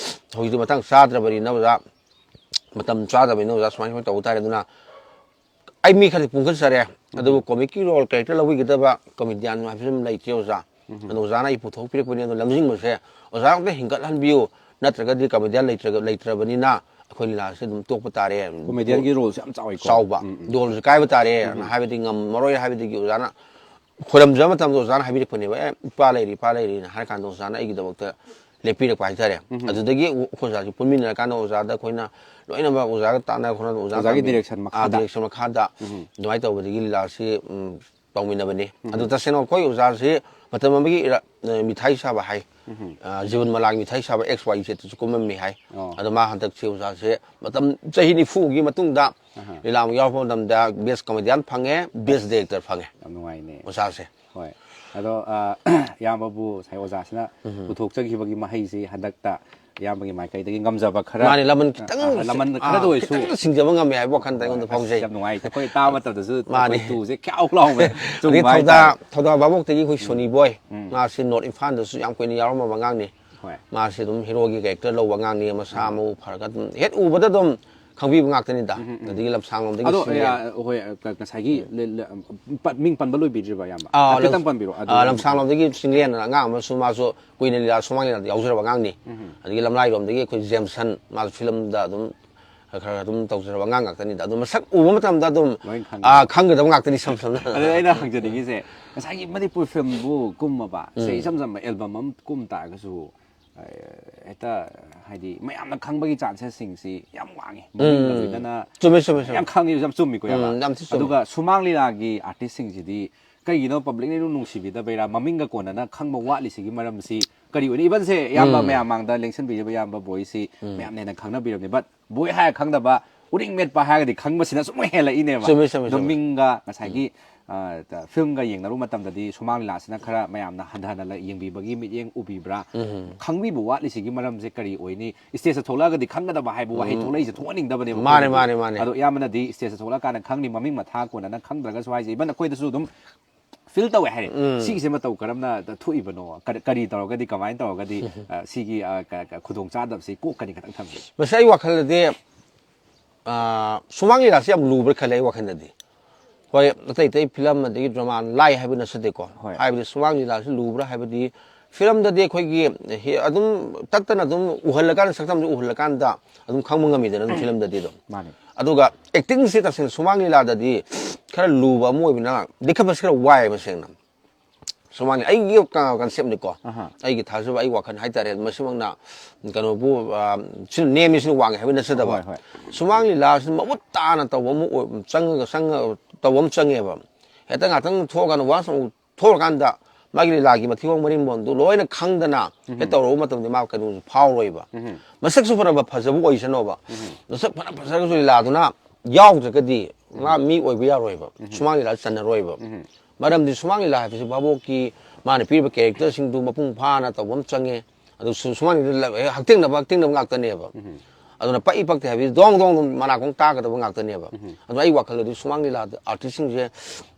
ꯍꯧꯖꯤꯛꯇꯤ ꯃꯇꯥꯡ ꯆꯥꯗ꯭ꯔꯕꯅꯤꯅ ꯑꯣꯖꯥ, ꯃꯇꯝ ꯆꯥꯗꯕꯅꯤꯅ ꯑꯣꯖꯥ ꯁꯨꯃꯥꯏꯅ ꯁꯨꯃꯥꯏꯅ ꯇꯧꯕ ꯇꯥꯔꯦ꯫ ꯑꯗꯨꯅ ꯑꯩ ꯃꯤ ꯈꯔꯗꯤ ꯄꯨꯟꯈꯠꯆꯔꯦ, ꯑꯗꯨꯕꯨ ꯀꯣꯃꯤꯛꯀꯤ ꯔꯣꯜ ꯀꯦꯔꯦꯛꯇꯔ ꯂꯧꯕꯤꯒꯗꯕ ꯀꯣꯃꯦꯗꯤꯌꯥꯟ ꯍꯥꯏꯕꯁꯤ ꯑꯗꯨꯝ ꯂꯩꯇ꯭ꯔꯦ ꯑꯣꯖꯥ꯫ ꯑꯗꯣ ꯑꯣꯖꯥꯅ ꯑꯩ ꯄꯨꯊꯣꯛꯄꯤꯔꯛꯄꯅꯤ꯫ ꯑꯗꯣ ꯂꯝꯖꯤꯡꯕꯁꯦ ꯑꯣꯖꯥ ꯑꯝꯇ ꯍꯤꯡꯒꯠꯍꯟꯕꯤꯌꯨ, ꯅꯠꯇ꯭ꯔꯒꯗꯤ ꯀꯃꯦꯗꯤꯌꯥꯟ ꯂꯩꯇ꯭ꯔꯒ, ꯂꯩꯇ꯭ꯔꯕꯅꯤꯅ ꯑꯩꯈꯣꯏ ꯂꯤꯂꯥꯁꯦ ꯑꯗꯨꯝ ꯇꯣꯛꯄ ꯇꯥꯔꯦ꯫ ꯀꯣꯃꯦꯗꯤꯌꯟꯒꯤ ꯔꯣꯜꯁꯦ ꯌꯥꯝ ꯆꯥꯎꯋꯤꯀꯣ꯫ ꯆꯥꯎꯕ ꯎꯝ, ꯎꯝ꯫ ꯔꯣꯜꯁꯦ ꯀꯥꯏꯕ ꯇꯥꯔꯦ ꯍꯥꯏꯕꯗꯤ ꯉꯝꯃꯔꯣꯏ ꯍꯥꯏꯕꯗꯒꯤ ꯑꯣꯖꯥꯅ ꯈꯣꯏꯔꯝꯖꯕ ꯃꯇꯝꯗ ꯑꯣꯖꯥꯅ ꯍꯥꯏꯕꯤꯔꯛꯄꯅꯦꯕ, "ꯑꯦ, ꯏꯄꯥ ꯂꯩꯔꯤ, ꯏꯄꯥ ꯂꯩꯔꯤꯅ" ꯍꯥꯏꯔ ꯀꯥꯟꯗ ꯑꯣꯖꯥꯅ ꯑꯩꯒꯤꯗꯃꯛꯇ ꯂꯦꯞꯄꯤꯔꯛꯄ ꯍꯥꯏꯇꯥꯔꯦ꯫ ꯑꯗꯨꯗꯒꯤ ꯑꯩꯈꯣꯏ ꯑꯣꯖꯥꯁꯤ ꯄꯨꯟꯃꯤꯟꯅꯔꯀꯥꯟꯗ ꯑꯣꯖꯥꯗ ꯑꯩꯈꯣꯏꯅ ꯂꯣꯏꯅꯃꯛ ꯑꯣꯖꯥꯒ ꯇꯥꯟꯅ ꯈꯣꯠꯅ ꯑꯣꯖꯥ ꯑꯣꯖꯥꯒꯤ ꯇꯥꯟꯅ-, direction ꯑꯥ, ꯃꯈꯥꯗ꯫ Direction ꯃꯈꯥꯗ ꯑꯗꯨꯃꯥꯏꯅ ꯇꯧꯕꯗꯒꯤ ꯂꯤꯂꯥꯁꯤ, ꯎꯝ, ꯇꯧꯃꯤꯟꯅꯕꯅꯤ꯫ ꯑꯗꯨ ꯇꯁꯦꯡꯅ ꯑꯩꯈꯣꯏ ꯑꯣꯖꯥꯁꯤ ꯃꯇꯝ ꯑꯃꯒꯤ ꯏꯔꯥ-, ꯑ, ꯃꯤꯊꯥꯏ ꯁꯥꯕ ꯍꯥꯏ, ꯑ, ꯖꯤꯕꯟ ꯃꯂꯥꯒꯤ ꯃꯤꯊꯥꯏ ꯁꯥꯕ X Y Zꯇꯁꯨ ꯀꯨꯝꯃꯝꯃꯤ ꯍꯥꯏ꯫ ꯑꯣ꯫ ꯑꯗꯣ ꯃꯥ ꯍꯟꯗꯛꯁꯤ ꯑꯣꯖꯥꯁꯦ ꯃꯇꯝ ꯆꯍꯤ ꯅꯤꯐꯨꯒꯤ ꯃꯇꯨꯡꯗ ꯑꯍꯥ꯫ ꯂꯤꯂꯥ ꯑꯃꯨꯛ ꯌꯥꯎꯔꯛꯄ ꯃꯇꯝꯗ best comedian ꯐꯪꯉꯦ, best director ꯐꯪꯉꯦ꯫ ꯌꯥꯝ ꯅꯨꯡꯉꯥꯏꯅꯦ꯫ ꯑꯣꯖꯥꯁꯦ꯫ ꯍꯣꯏ꯫ ꯑꯗꯣ, ꯑ, ꯏꯌꯥꯝꯕꯕꯨ ꯉꯁꯥꯏ ꯑꯣꯖꯥꯁꯤꯅ ꯄꯨꯊꯣꯛꯆꯈꯤꯕꯒꯤ ꯃꯍꯩꯁꯤ ꯍꯟꯗꯛꯇ ꯏꯌꯥꯝꯕꯒꯤ ꯃꯥꯏꯀꯩꯗꯒꯤ ꯉꯝꯖꯕ ꯈꯔ, ꯃꯥꯅꯦ, ꯂꯃꯟ ꯑ, ꯈꯤꯇꯪ, ꯑ, ꯂꯃꯟ ꯑꯥ, ꯈꯔꯗ ꯑꯣꯏꯔꯁꯨ ꯈꯤꯇꯪ ꯁꯤꯡꯖꯕ ꯉꯝꯃꯦ ꯍꯥꯏꯕ ꯋꯥꯈꯜꯗ ꯑꯩꯉꯣꯟꯗ ꯑꯁ, ꯐꯥꯎꯖꯩ꯫ ꯌꯥꯝ ꯅꯨꯡꯉꯥꯏ꯫ ꯑꯩꯈꯣꯏ ꯇꯥꯕ ꯃꯇꯝꯗꯁꯨ ꯃꯥꯅꯦ꯫ ꯑꯩꯈꯣꯏ ꯇꯨꯁꯦ ꯈ꯭ꯌꯥꯎ ꯂꯥꯎꯕ ꯑꯗꯒꯤ ꯆꯨꯝꯕ ꯊꯧꯗꯥ-, ꯍꯥꯏꯇꯥꯔꯦ꯫ ꯊꯧꯗꯥ ꯚꯥꯕꯣꯛꯇꯒꯤ ꯑꯩꯈꯣꯏ ꯁꯣꯅꯤ ꯕꯣꯏ, ꯎꯝ꯫ ꯃꯥꯁꯤ ꯅꯣꯔꯠ ꯏꯝꯐꯥꯜꯗꯁꯨ ꯌꯥꯝ ꯀꯨꯏꯅ ꯌꯥꯎꯔꯝꯃꯕ ꯑꯉꯥꯡꯅꯤ꯫ ꯍꯣꯏ꯫ ꯃꯥꯁꯤ ꯑꯗꯨꯝ ꯍꯤꯔꯣꯒꯤ ꯀꯦꯔꯦꯛꯇꯔ ꯂꯧꯕ ꯑꯉꯥꯡꯅꯤ, ꯃꯁꯥ ꯃꯎ ꯐꯔꯒ ꯑꯗꯨꯝ ꯍꯦꯛ ꯎꯕꯗ ꯑꯗꯨꯝ ꯈꯪꯕꯤꯕ ꯉꯥꯛꯇꯅꯤꯗ꯫ ꯎꯝ, ꯎꯝ, ꯎꯝ꯫ ꯑꯗꯒꯤ ꯂꯝꯁꯥꯡꯂꯣꯝꯗꯒꯤ ꯑꯗꯣ, ꯁꯤꯡꯒꯦ꯫ ꯑ, ꯍꯣꯏ, ꯑ, ꯀ-, ꯉꯁꯥꯏꯒꯤ ꯂ-, ꯂ-, ꯄ-, ꯃꯤꯡ ꯄꯟꯕ ꯂꯣꯏꯕꯤꯗ꯭ꯔꯤꯕ, ꯏꯌꯥꯝꯕ? ꯑꯥ, ꯍꯥꯏꯐꯦꯠꯇꯪ ꯂꯝ-, ꯄꯟꯕꯤꯔꯣ, ꯑꯗꯨ ꯑꯥ, ꯂꯝꯁꯥꯡꯂꯣꯝꯗꯒꯤ ꯆꯤꯡꯂꯦꯟ ꯑꯅ ꯑꯉꯥꯡ ꯑꯃꯁꯨ, ꯃꯥꯁꯨ ꯀꯨꯏꯅ ꯂꯤꯂꯥ, ꯁꯨꯃꯥꯡ ꯂꯤꯂꯥꯗ ꯌꯥꯎꯖꯔꯕ ꯑꯉꯥꯡꯅꯤ꯫ ꯎꯝ꯫ ꯑꯗꯒꯤ ꯂꯝꯂꯥꯏꯔꯣꯝꯗꯒꯤ ꯑꯩꯈꯣꯏ ꯖꯦꯝꯁꯟ, ꯃꯥꯁꯨ ꯐꯤꯂꯝꯗ ꯑꯗꯨꯝ ꯈꯔ ꯈꯔ ꯑꯗꯨꯝ ꯇꯧꯖꯔꯕ ꯑꯉꯥꯡ ꯉꯥꯛꯇꯅꯤꯗ꯫ ꯑꯗꯨ ꯃꯁꯛ ꯎꯕ ꯃꯇꯝꯗ ꯑꯗꯨꯝ, ꯂꯣꯏ ꯈꯪꯉꯦ꯫ ꯑꯥ, ꯈꯪꯒꯗꯕ ꯉꯥꯛꯇꯅꯤ, ꯏꯁꯝ ꯁꯝꯅ꯫ ꯑꯗꯨꯗ ꯑꯩꯅ ꯍꯪꯖꯅꯤꯡꯉꯤꯁꯦ, ꯉꯁꯥꯏꯒꯤ ꯃꯅꯤꯄꯨꯔ ꯐꯤꯂꯝꯕꯨ ꯀꯨꯝꯃꯕ, ꯁꯦ, ꯎꯝ꯫ ꯏꯁꯝ ꯁꯝꯕ ꯑꯦꯜꯕꯝ ꯑꯃ ꯀꯨꯝ ꯇꯥꯔꯒꯁꯨ, ꯑ, ꯍꯦꯛꯇ, ꯍꯥꯏꯗꯤ, ꯃꯌꯥꯝꯅ ꯈꯪꯕꯒꯤ ꯆꯥꯟꯁꯦꯁꯁꯤꯡꯁꯤ ꯌꯥꯝ ꯋꯥꯡꯉꯤ꯫ ꯃꯃꯤꯡꯒ ꯎꯝ꯫ ꯂꯣꯏꯅꯅ ꯆꯨꯝꯃꯦ, ꯆꯨꯝꯃꯦ, ꯆꯨꯝꯃꯦ꯫ ꯌꯥꯝ ꯈꯪꯉꯤ, ꯌꯥꯝ ꯆꯨꯝꯃꯤꯀꯣ, ꯏꯌꯥꯝꯕ? ꯎꯝ, ꯌꯥꯝ ꯊꯤ ꯆꯨꯝꯃꯦ꯫ ꯑꯗꯨꯒ ꯁꯨꯃꯥꯡ ꯂꯤꯂꯥꯒꯤ ꯑꯥꯔꯇꯤꯁꯁꯤꯡꯁꯤꯗꯤ ꯀꯩꯒꯤꯅꯣ ꯄꯕ꯭ꯂꯤꯛꯅ ꯏꯅꯨꯡ ꯅꯨꯡꯁꯤꯕꯤꯗꯕꯩꯔꯥ, ꯃꯃꯤꯡꯒ ꯀꯣꯟꯅꯅ ꯈꯪꯕ ꯋꯥꯠꯂꯤꯁꯤꯒꯤ ꯃꯔꯝꯁꯤ ꯀꯔꯤ ꯑꯣꯏꯅꯤ? ꯏꯚꯟꯁꯦ ꯏꯌꯥꯝꯕ ꯎꯝ꯫ ꯃꯌꯥꯝ ꯃꯥꯡꯗ ꯂꯦꯡꯁꯤꯟꯕꯤꯔꯤꯕ ꯏꯌꯥꯝꯕ ꯕꯣꯏꯁꯤ ꯎꯝ꯫ ꯃꯌꯥꯝꯅ ꯍꯦꯟꯅ ꯈꯪꯅꯕꯤꯔꯕꯅꯤ꯫ But ꯕꯣꯏ ꯍꯥꯏꯔ ꯈꯪꯗꯕ, ꯎꯔꯤꯡ ꯃꯦꯠꯄ ꯍꯥꯏꯔꯒꯗꯤ ꯈꯪꯕꯁꯤꯅ ꯁꯨꯝ ꯍꯦꯜꯂꯛꯏꯅꯦꯕ꯫ ꯆꯨꯝꯃꯤ, ꯆꯨꯝꯃꯤ, ꯑꯗꯣ ꯆꯨꯝꯃꯤ꯫ ꯃꯤꯡꯒ ꯉꯁꯥꯏꯒꯤ, ꯎꯝ꯫ ꯑ, ꯇ-, ꯐꯤꯂꯝꯒ ꯌꯦꯡꯅꯔꯨꯕ ꯃꯇꯝꯗꯗꯤ ꯁꯨꯃꯥꯡ ꯂꯤꯂꯥꯁꯤꯅ ꯈꯔ ꯃꯌꯥꯝꯅ ꯍꯟꯊꯅ ꯂ-, ꯌꯦꯡꯕꯤꯕꯒꯤ ꯃꯤꯠꯌꯦꯡ ꯎꯕꯤꯕ꯭ꯔꯥ? ꯎꯝ꯫ ꯈꯪꯕꯤꯕ ꯋꯥꯠꯂꯤꯁꯤꯒꯤ ꯃꯔꯝꯁꯦ ꯀꯔꯤ ꯑꯣꯏꯅꯤ? ꯁ꯭ꯇꯦꯖꯇ ꯊꯣꯛꯂꯛꯑꯒꯗꯤ ꯈꯪꯒꯗꯕ ꯍꯥꯏꯕ ꯋꯥꯍꯩ ꯎꯝ꯫ ꯊꯣꯛꯂꯛꯏꯁꯦ ꯊꯣꯛꯍꯟꯅꯤꯡꯗꯕꯅꯦꯕ ꯃꯥꯅꯦ, ꯑꯩꯈꯣꯏꯅꯗꯤ꯫ ꯃꯥꯅꯦ, ꯃꯥꯅꯦ꯫ ꯑꯗꯣ ꯏꯌꯥꯝꯕꯅꯗꯤ ꯁ꯭ꯇꯦꯖꯇ ꯊꯣꯛꯂꯛꯑꯀꯥꯟꯗ ꯈꯪꯅꯤ, ꯃꯃꯤꯡ ꯃꯊꯥ ꯀꯣꯟꯅꯅ ꯈꯪꯗ꯭ꯔꯒꯁꯨ ꯍꯥꯏꯁꯦ, ꯏꯚꯟ ꯑꯩꯈꯣꯏꯗꯁꯨ ꯑꯗꯨꯝ ꯐꯤꯜ ꯇꯧꯋꯦ ꯍꯥꯏꯔꯦ꯫ ꯁꯤꯒꯤꯁꯦ ꯃꯇꯧ ꯀꯔꯝꯅ ꯊꯣꯛꯏꯕꯅꯣ? ꯀꯔꯤ ꯀꯔꯤ ꯇꯧꯔꯒꯗꯤ, ꯀꯃꯥꯏꯅ ꯇꯧꯔꯒꯗꯤ ꯁꯤꯒꯤ ꯈꯨꯗꯣꯡꯆꯥꯗꯕꯁꯤ ꯀꯣꯛꯀꯅꯤ? ꯈꯤꯇꯪ ꯊꯝꯕꯤꯌꯨ꯫ ꯃꯁꯤ ꯑꯩ ꯋꯥꯈꯜꯗꯗꯤ ꯁꯨꯃꯥꯡ ꯂꯤꯂꯥꯁꯤ ꯌꯥꯝ ꯂꯨꯕ꯭ꯔꯥ ꯈꯜꯂꯦ ꯑꯩ ꯋꯥꯈꯜꯗꯗꯤ꯫ ꯍꯣꯏ, ꯑꯇꯩ ꯑꯇꯩ ꯐꯤꯂꯝ ꯑꯗꯒꯤ ꯗ꯭ꯔꯃꯥ ꯂꯥꯏ ꯍꯥꯏꯕ ꯅꯠꯆꯗꯦꯀꯣ꯫ ꯍꯥꯏꯕꯗꯤ ꯁꯨꯃꯥꯡ ꯂꯤꯂꯥꯁꯤ ꯂꯨꯕ꯭ꯔꯥ ꯍꯥꯏꯕꯗꯤ, ꯐꯤꯂꯝꯗꯗꯤ ꯑꯩꯈꯣꯏꯒꯤ ꯑꯗꯨꯝ ꯇꯠꯇꯅ ꯑꯗꯨꯝ ꯎꯍꯜꯂꯀꯥꯟꯗ, ꯁꯛꯇꯝꯁꯦ ꯎꯍꯜꯂꯀꯥꯟꯗ ꯑꯗꯨꯝ ꯈꯪꯕ ꯉꯝꯃꯤꯗꯅ ꯑꯗꯨꯝ ꯐꯤꯂꯝꯗꯗꯤ ꯑꯗꯨꯝ꯫ ꯃꯥꯅꯦ꯫ ꯑꯗꯨꯒ ꯑꯦꯛꯇꯤꯡꯁꯤ ꯇꯁꯦꯡꯅ ꯁꯨꯃꯥꯡ ꯂꯤꯂꯥꯗꯗꯤ ꯈꯔ ꯂꯨꯕ ꯑꯃ ꯑꯣꯏꯕꯅ, ꯂꯤꯈꯠꯄꯁꯤ ꯈꯔ ꯋꯥꯏꯑꯦꯕ ꯁꯦꯡꯅ꯫ ꯁꯨꯃꯥꯡ ꯂꯤꯂꯥ, ꯑꯩꯒꯤ ꯀꯟꯁꯦꯞꯅꯤꯀꯣ, ꯑꯍꯥ꯫ ꯑꯩꯒꯤ ꯊꯥꯖꯕ, ꯑꯩ ꯋꯥꯈꯜ ꯍꯥꯏꯇꯥꯔꯦ, ꯃꯁꯤꯃꯛꯅ ꯀꯩꯅꯣꯕꯨ, ꯁꯤꯅ ꯅꯦꯝꯃꯤ, ꯁꯤꯅ ꯋꯥꯡꯉꯤ ꯍꯥꯏꯕ ꯅꯠꯆꯗꯕ꯫ ꯍꯣꯏ, ꯍꯣꯏ꯫ ꯁꯨꯃꯥꯡ ꯂꯤꯂꯥꯁꯤꯅ ꯃꯃꯨꯠ ꯇꯥꯅ ꯇꯧꯕ ꯑꯃ ꯑꯣꯏ-, ꯆꯪꯉꯒ, ꯆꯪꯉꯒ ꯇꯧꯕ ꯑꯃ ꯆꯪꯉꯦꯕ꯫ ꯍꯦꯛꯇ ꯉꯥꯛꯇꯪ ꯊꯣꯛꯑꯀꯥꯟꯗ, ꯋꯥꯟꯁ ꯑꯃꯨꯛ ꯊꯣꯛꯑꯀꯥꯟꯗ ꯃꯥꯒꯤ ꯂꯤꯂꯥꯒꯤ ꯃꯊꯤꯕꯣꯡ ꯃꯔꯤꯟꯕꯣꯟꯗꯨ ꯂꯣꯏꯅ ꯈꯪꯗꯅ ꯍꯦꯛ ꯇꯧꯔꯨꯕ ꯃꯇꯝꯗ ꯃꯥ ꯀꯩꯅꯣꯁꯨ ꯐꯥꯎꯔꯣꯏꯕ꯫ ꯃꯁꯛꯁꯨ ꯐꯅ ꯐꯖꯕ ꯑꯣꯏꯁꯅꯣꯕ, ꯃꯁꯛ ꯐꯅ ꯐꯖꯔꯒꯁꯨ ꯂꯤꯂꯥꯗꯨꯅ ꯌꯥꯎꯗ꯭ꯔꯒꯗꯤ ꯃꯥ ꯃꯤ ꯑꯣꯏꯕ ꯌꯥꯔꯣꯏꯕ꯫ ꯁꯨꯃꯥꯡ ꯂꯤꯂꯥ ꯆꯟꯅꯔꯣꯏꯕ꯫ ꯃꯔꯝꯗꯤ ꯁꯨꯃꯥꯡ ꯂꯤꯂꯥ ꯍꯥꯏꯕꯁꯤ ꯚꯥꯕꯣꯛꯀꯤ ꯃꯥꯅ ꯄꯤꯔꯤꯕ ꯀꯦꯔꯦꯛꯇꯔꯁꯤꯡꯗꯨ ꯃꯄꯨꯡ ꯐꯥꯅ ꯇꯧꯕ ꯑꯃ ꯆꯪꯉꯦ꯫ ꯑꯗꯨ ꯁꯨ-, ꯁꯨꯃꯥꯡ ꯂꯤꯂꯥ ꯍꯦꯛ ꯍꯛꯇꯦꯡꯅꯕ, ꯍꯛꯇꯦꯡꯅꯕ ꯉꯥꯛꯇꯅꯦꯕ꯫ ꯑꯗꯨꯅ ꯄꯛꯏ ꯄꯛꯇꯦ ꯍꯥꯏꯕꯗꯤ ꯗꯣꯡ ꯗꯣꯡ ꯗꯣꯡ ꯃꯅꯥꯀꯣꯡ ꯇꯥꯒꯗꯕ ꯉꯥꯛꯇꯅꯦꯕ꯫ ꯑꯗꯨꯅ ꯑꯩ ꯋꯥꯈꯜꯗꯗꯤ ꯁꯨꯃꯥꯡ ꯂꯤꯂꯥꯗ ꯑꯥꯔꯇꯤꯁꯁꯤꯡꯁꯦ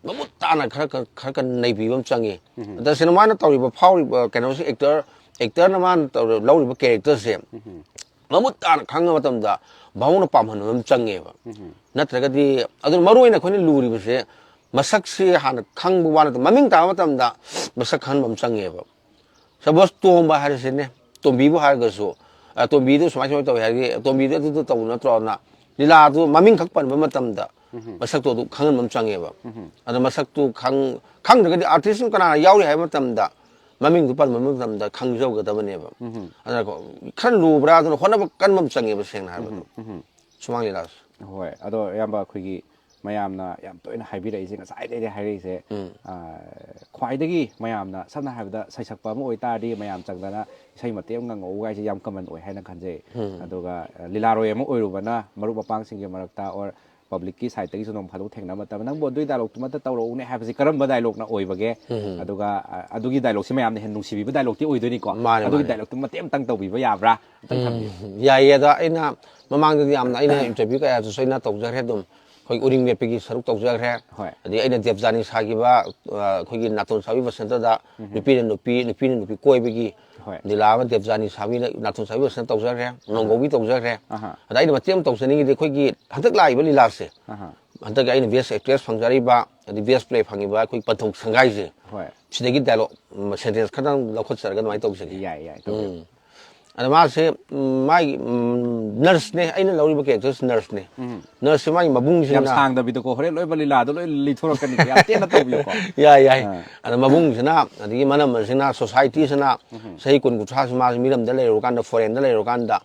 ꯃꯃꯨꯠ ꯇꯥꯅ ꯈꯔ, ꯈꯔ, ꯈꯔ ꯀꯟꯅ ꯅꯩꯕꯤꯕ ꯑꯃ ꯆꯪꯉꯤ꯫ ꯇꯁꯦꯡꯅ ꯃꯥꯅ ꯇꯧꯔꯤꯕ, ꯐꯥꯎꯔꯤꯕ ꯀꯩꯅꯣꯁꯤ, ꯑꯦꯛꯇꯔ, ꯑꯦꯛꯇꯔꯅ ꯃꯥꯅ ꯇꯧꯔ-, ꯂꯧꯔꯤꯕ ꯀꯦꯔꯦꯛꯇꯔꯁꯦ ꯃꯃꯨꯠ ꯇꯥꯅ ꯈꯪꯉ ꯃꯇꯝꯗ ꯚꯥꯕꯣꯛꯅ ꯄꯥꯝꯍꯟꯕ ꯑꯃ ꯆꯪꯉꯦꯕ꯫ ꯅꯠꯇ꯭ꯔꯒꯗꯤ, ꯑꯗꯨꯅ ꯃꯔꯨ ꯑꯣꯏꯅ ꯑꯩꯈꯣꯏꯅ ꯂꯨꯔꯤꯕꯁꯦ ꯃꯁꯛꯁꯤ ꯍꯥꯟꯅ ꯈꯪꯕ ꯋꯥ ꯅꯠꯇꯅ, ꯃꯃꯤꯡ ꯇꯥꯕ ꯃꯇꯝꯗ ꯃꯁꯛ ꯈꯪꯍꯟꯕ ꯑꯃ ꯆꯪꯉꯦꯕ꯫ ꯁꯄꯣꯁ ꯇꯣꯝꯕ ꯍꯥꯏꯔꯁꯤꯅꯦ, ꯇꯣꯝꯕꯤꯕꯨ ꯍꯥꯏꯔꯒꯁꯨ, ꯑ, ꯇꯣꯝꯕꯤꯗꯨ ꯁꯨꯃꯥꯏ ꯁꯨꯃꯥꯏꯅ ꯇꯧꯋꯤ ꯍꯥꯏꯔꯗꯤ, "ꯇꯣꯝꯕꯤꯗꯨ ꯑꯗꯨꯗꯨ ꯇꯧꯕ ꯅꯠꯇ꯭ꯔꯣꯅ?" ꯂꯤꯂꯥꯗꯨ ꯃꯃꯤꯡ ꯈꯛ ꯄꯟꯕ ꯃꯇꯝꯗ ꯃꯁꯛꯇꯣ ꯑꯗꯨ ꯈꯪꯍꯟꯕ ꯑꯃ ꯆꯪꯉꯦꯕ꯫ ꯑꯗꯣ ꯃꯁꯛꯇꯨ ꯈꯪ-, ꯈꯪꯗ꯭ꯔꯒꯗꯤ ꯑꯥꯔꯇꯤꯁꯇꯨ ꯀꯅꯥꯅ ꯌꯥꯎꯔꯤ ꯍꯥꯏꯕ ꯃꯇꯝꯗ ꯃꯃꯤꯡꯗꯨ ꯄꯟꯕ ꯃꯇꯝꯗ ꯈꯪꯖꯧꯒꯗꯕꯅꯦꯕ꯫ ꯑꯗꯨꯅ ꯈꯔ ꯂꯨꯕ꯭ꯔꯥ, ꯑꯗꯨꯅ ꯍꯣꯠꯅꯕ ꯀꯟꯕ ꯑꯃ ꯆꯪꯉꯦꯕ, ꯁꯦꯡꯅ ꯍꯥꯏꯔꯕꯗ꯫ ꯁꯨꯃꯥꯡ ꯂꯤꯂꯥꯁꯦ꯫ ꯍꯣꯏ, ꯑꯗꯣ ꯑꯌꯥꯝꯕ ꯑꯩꯈꯣꯏꯒꯤ ꯃꯌꯥꯝꯅ ꯌꯥꯝ ꯇꯣꯏꯅ ꯍꯥꯏꯕꯤꯔꯛꯏꯁꯦ, ꯉꯁꯥꯏꯗꯩꯗꯤ ꯍꯥꯏꯔꯛꯏꯁꯦ, ꯎꯝ꯫ ꯑ, ꯈ꯭ꯋꯥꯏꯗꯒꯤ ꯃꯌꯥꯝꯅ, ꯁꯝꯅ ꯍꯥꯏꯔꯕꯗ, ꯁꯩꯁꯛꯄ ꯑꯃ ꯑꯣꯏꯇꯥꯔꯗꯤ ꯃꯌꯥꯝ ꯆꯪꯗꯅ ꯏꯁꯩ ꯃꯇꯦꯛ ꯑꯃ ꯉꯪꯉꯛꯎ ꯍꯥꯏꯁꯦ ꯌꯥꯝ ꯀꯃꯟ ꯑꯣꯏ ꯍꯥꯏꯅ ꯈꯟꯖꯩ꯫ ꯎꯝ꯫ ꯑꯗꯨꯒ, ꯑ, ꯂꯤꯂꯥꯔꯣꯏ ꯑꯃ ꯑꯣꯏꯔꯨꯕꯅ ꯃꯔꯨꯞ ꯃꯄꯥꯡꯁꯤꯡꯒꯤ ꯃꯔꯛꯇ or ꯄꯕ꯭ꯂꯤꯛꯀꯤ ꯁꯥꯏꯠꯇꯒꯤꯁꯨ ꯅꯣꯡ ꯐꯥꯗꯣꯛ ꯊꯦꯡꯅꯕ ꯃꯇꯝꯗ, "ꯅꯪꯕꯨ ꯑꯗꯨꯒꯤ ꯗꯥꯏꯂꯣꯛꯇꯨꯃꯇ ꯇꯧꯔꯛꯎꯅꯦ" ꯍꯥꯏꯕꯁꯤ ꯀꯔꯝꯕ ꯗꯥꯏꯂꯣꯛꯅ ꯑꯣꯏꯕꯒꯦ? ꯎꯝ꯫ ꯑꯗꯨꯒ, ꯑ, ꯑꯗꯨꯒꯤ ꯗꯥꯏꯂꯣꯛꯁꯤ ꯃꯌꯥꯝꯅ ꯍꯦꯟꯅ ꯅꯨꯡꯁꯤꯕꯤꯕ ꯗꯥꯏꯂꯣꯛꯇꯤ ꯑꯣꯏꯗꯣꯏꯅꯤꯀꯣ꯫ ꯃꯥꯅꯦ, ꯑꯗꯨꯒꯤ ꯃꯥꯅꯦ꯫ ꯗꯥꯏꯂꯣꯛꯇꯨ ꯃꯇꯦꯛ ꯑꯃꯇꯪ ꯇꯧꯕꯤꯕ ꯌꯥꯕ꯭ꯔꯥ? ꯑꯝꯇꯪ ꯊꯝꯕꯤꯌꯨ꯫ ꯎꯝ, ꯌꯥꯏꯌꯦ꯫ ꯑꯗ ꯑꯩꯅ ꯃꯃꯥꯡꯗꯗꯤ ꯌꯥꯝꯅ, ꯑꯩꯅ ꯏꯟꯇꯔꯚ꯭ꯌꯨ ꯀꯌꯥꯗꯁꯨ ꯑꯩꯅ ꯇꯧꯖꯈ꯭ꯔꯦ ꯑꯗꯨꯝ꯫ ꯑꯩꯈꯣꯏ ꯎꯔꯤꯡ ꯃꯦꯠꯄꯒꯤ ꯁꯔꯨꯛ ꯇꯧꯖꯈ꯭ꯔꯦ꯫ ꯍꯣꯏ꯫ ꯑꯗꯩ ꯑꯩꯅ ꯗꯦꯕꯖꯥꯅꯤ ꯁꯥꯈꯤꯕ, ꯑ, ꯑꯩꯈꯣꯏꯒꯤ ꯅꯥꯇꯣꯟ ꯁꯥꯕꯤ ꯕꯁꯟꯇꯗ ꯅꯨꯄꯤꯅ ꯅꯨꯄꯤ, ꯅꯨꯄꯤꯅ ꯅꯨꯄꯤ ꯀꯣꯏꯕꯒꯤ ꯍꯣꯏ꯫ ꯂꯤꯂꯥ ꯑꯃ ꯗꯦꯕꯖꯥꯅꯤ ꯁꯥꯕꯤꯅ, ꯅꯥꯇꯣꯟ ꯁꯥꯕꯤ ꯕꯁꯟꯇ ꯇꯧꯖꯈ꯭ꯔꯦ, ꯅꯣꯡꯒꯧꯕꯤ ꯇꯧꯖꯈ꯭ꯔꯦ꯫ ꯑꯍꯥ꯫ ꯑꯗ ꯑꯩꯅ ꯃꯇꯦꯛ ꯑꯃ ꯇꯧꯖꯅꯤꯡꯉꯤꯗꯤ ꯑꯩꯈꯣꯏꯒꯤ ꯍꯟꯗꯛ ꯂꯥꯛꯏꯕ ꯂꯤꯂꯥꯁꯦ, ꯑꯍꯥ꯫ ꯍꯟꯗꯛꯀꯤ ꯑꯩꯅ best actress ꯐꯪꯖꯔꯤꯕ, ꯑꯗꯩ best play ꯐꯪꯉꯤꯕ ꯑꯩꯈꯣꯏ ꯄꯟꯊꯧ ꯁꯪꯒꯥꯏꯁꯦ, ꯍꯣꯏ꯫ ꯁꯤꯗꯒꯤ dialogue, ꯎꯝ, sentence ꯈꯛꯇꯪ ꯂꯧꯈꯠꯆꯔꯒ ꯑꯗꯨꯃꯥꯏꯅ ꯇꯧꯖꯒꯦ꯫ ꯌꯥꯏ, ꯌꯥꯏ, ꯇꯧꯕꯤꯌꯨ꯫ ꯎꯝ꯫ ꯑꯗ ꯃꯥꯁꯦ, ꯎꯝ, ꯃꯥꯒꯤ, ꯎꯝ, nurse ꯅꯦ, ꯑꯩꯅ ꯂꯧꯔꯤꯕ character ꯁꯦ nurse ꯅꯦ꯫ Nurse ꯁꯦ ꯃꯥꯒꯤ ꯃꯕꯨꯡꯁꯤꯅ ꯌꯥꯝ ꯁꯥꯡꯗꯕꯤꯗꯀꯣ, ꯍꯣꯔꯦꯟ ꯂꯣꯏꯕ ꯂꯤꯂꯥꯗꯣ ꯂꯣꯏ ꯂꯤꯊꯣꯔꯛꯀꯅꯤ, ꯌꯥꯝ ꯇꯦꯟꯅ ꯇꯧꯕꯤꯌꯨꯀꯣ꯫ ꯌꯥꯏ, ꯌꯥꯏ꯫ ꯑꯥ꯫ ꯑꯗ ꯃꯕꯨꯡꯁꯤꯅ, ꯑꯗꯒꯤ ꯃꯅꯝꯃꯁꯤꯅ, society ꯁꯤꯅ ꯆꯍꯤ ꯀꯨꯟ ꯀꯨꯟꯊ꯭ꯔꯥꯁꯤ ꯃꯥꯁꯤ ꯃꯤꯔꯝꯗ ꯂꯩꯔꯨꯔꯀꯥꯟꯗ, foreign ꯗ ꯂꯩꯔꯨꯔꯀꯥꯟꯗ,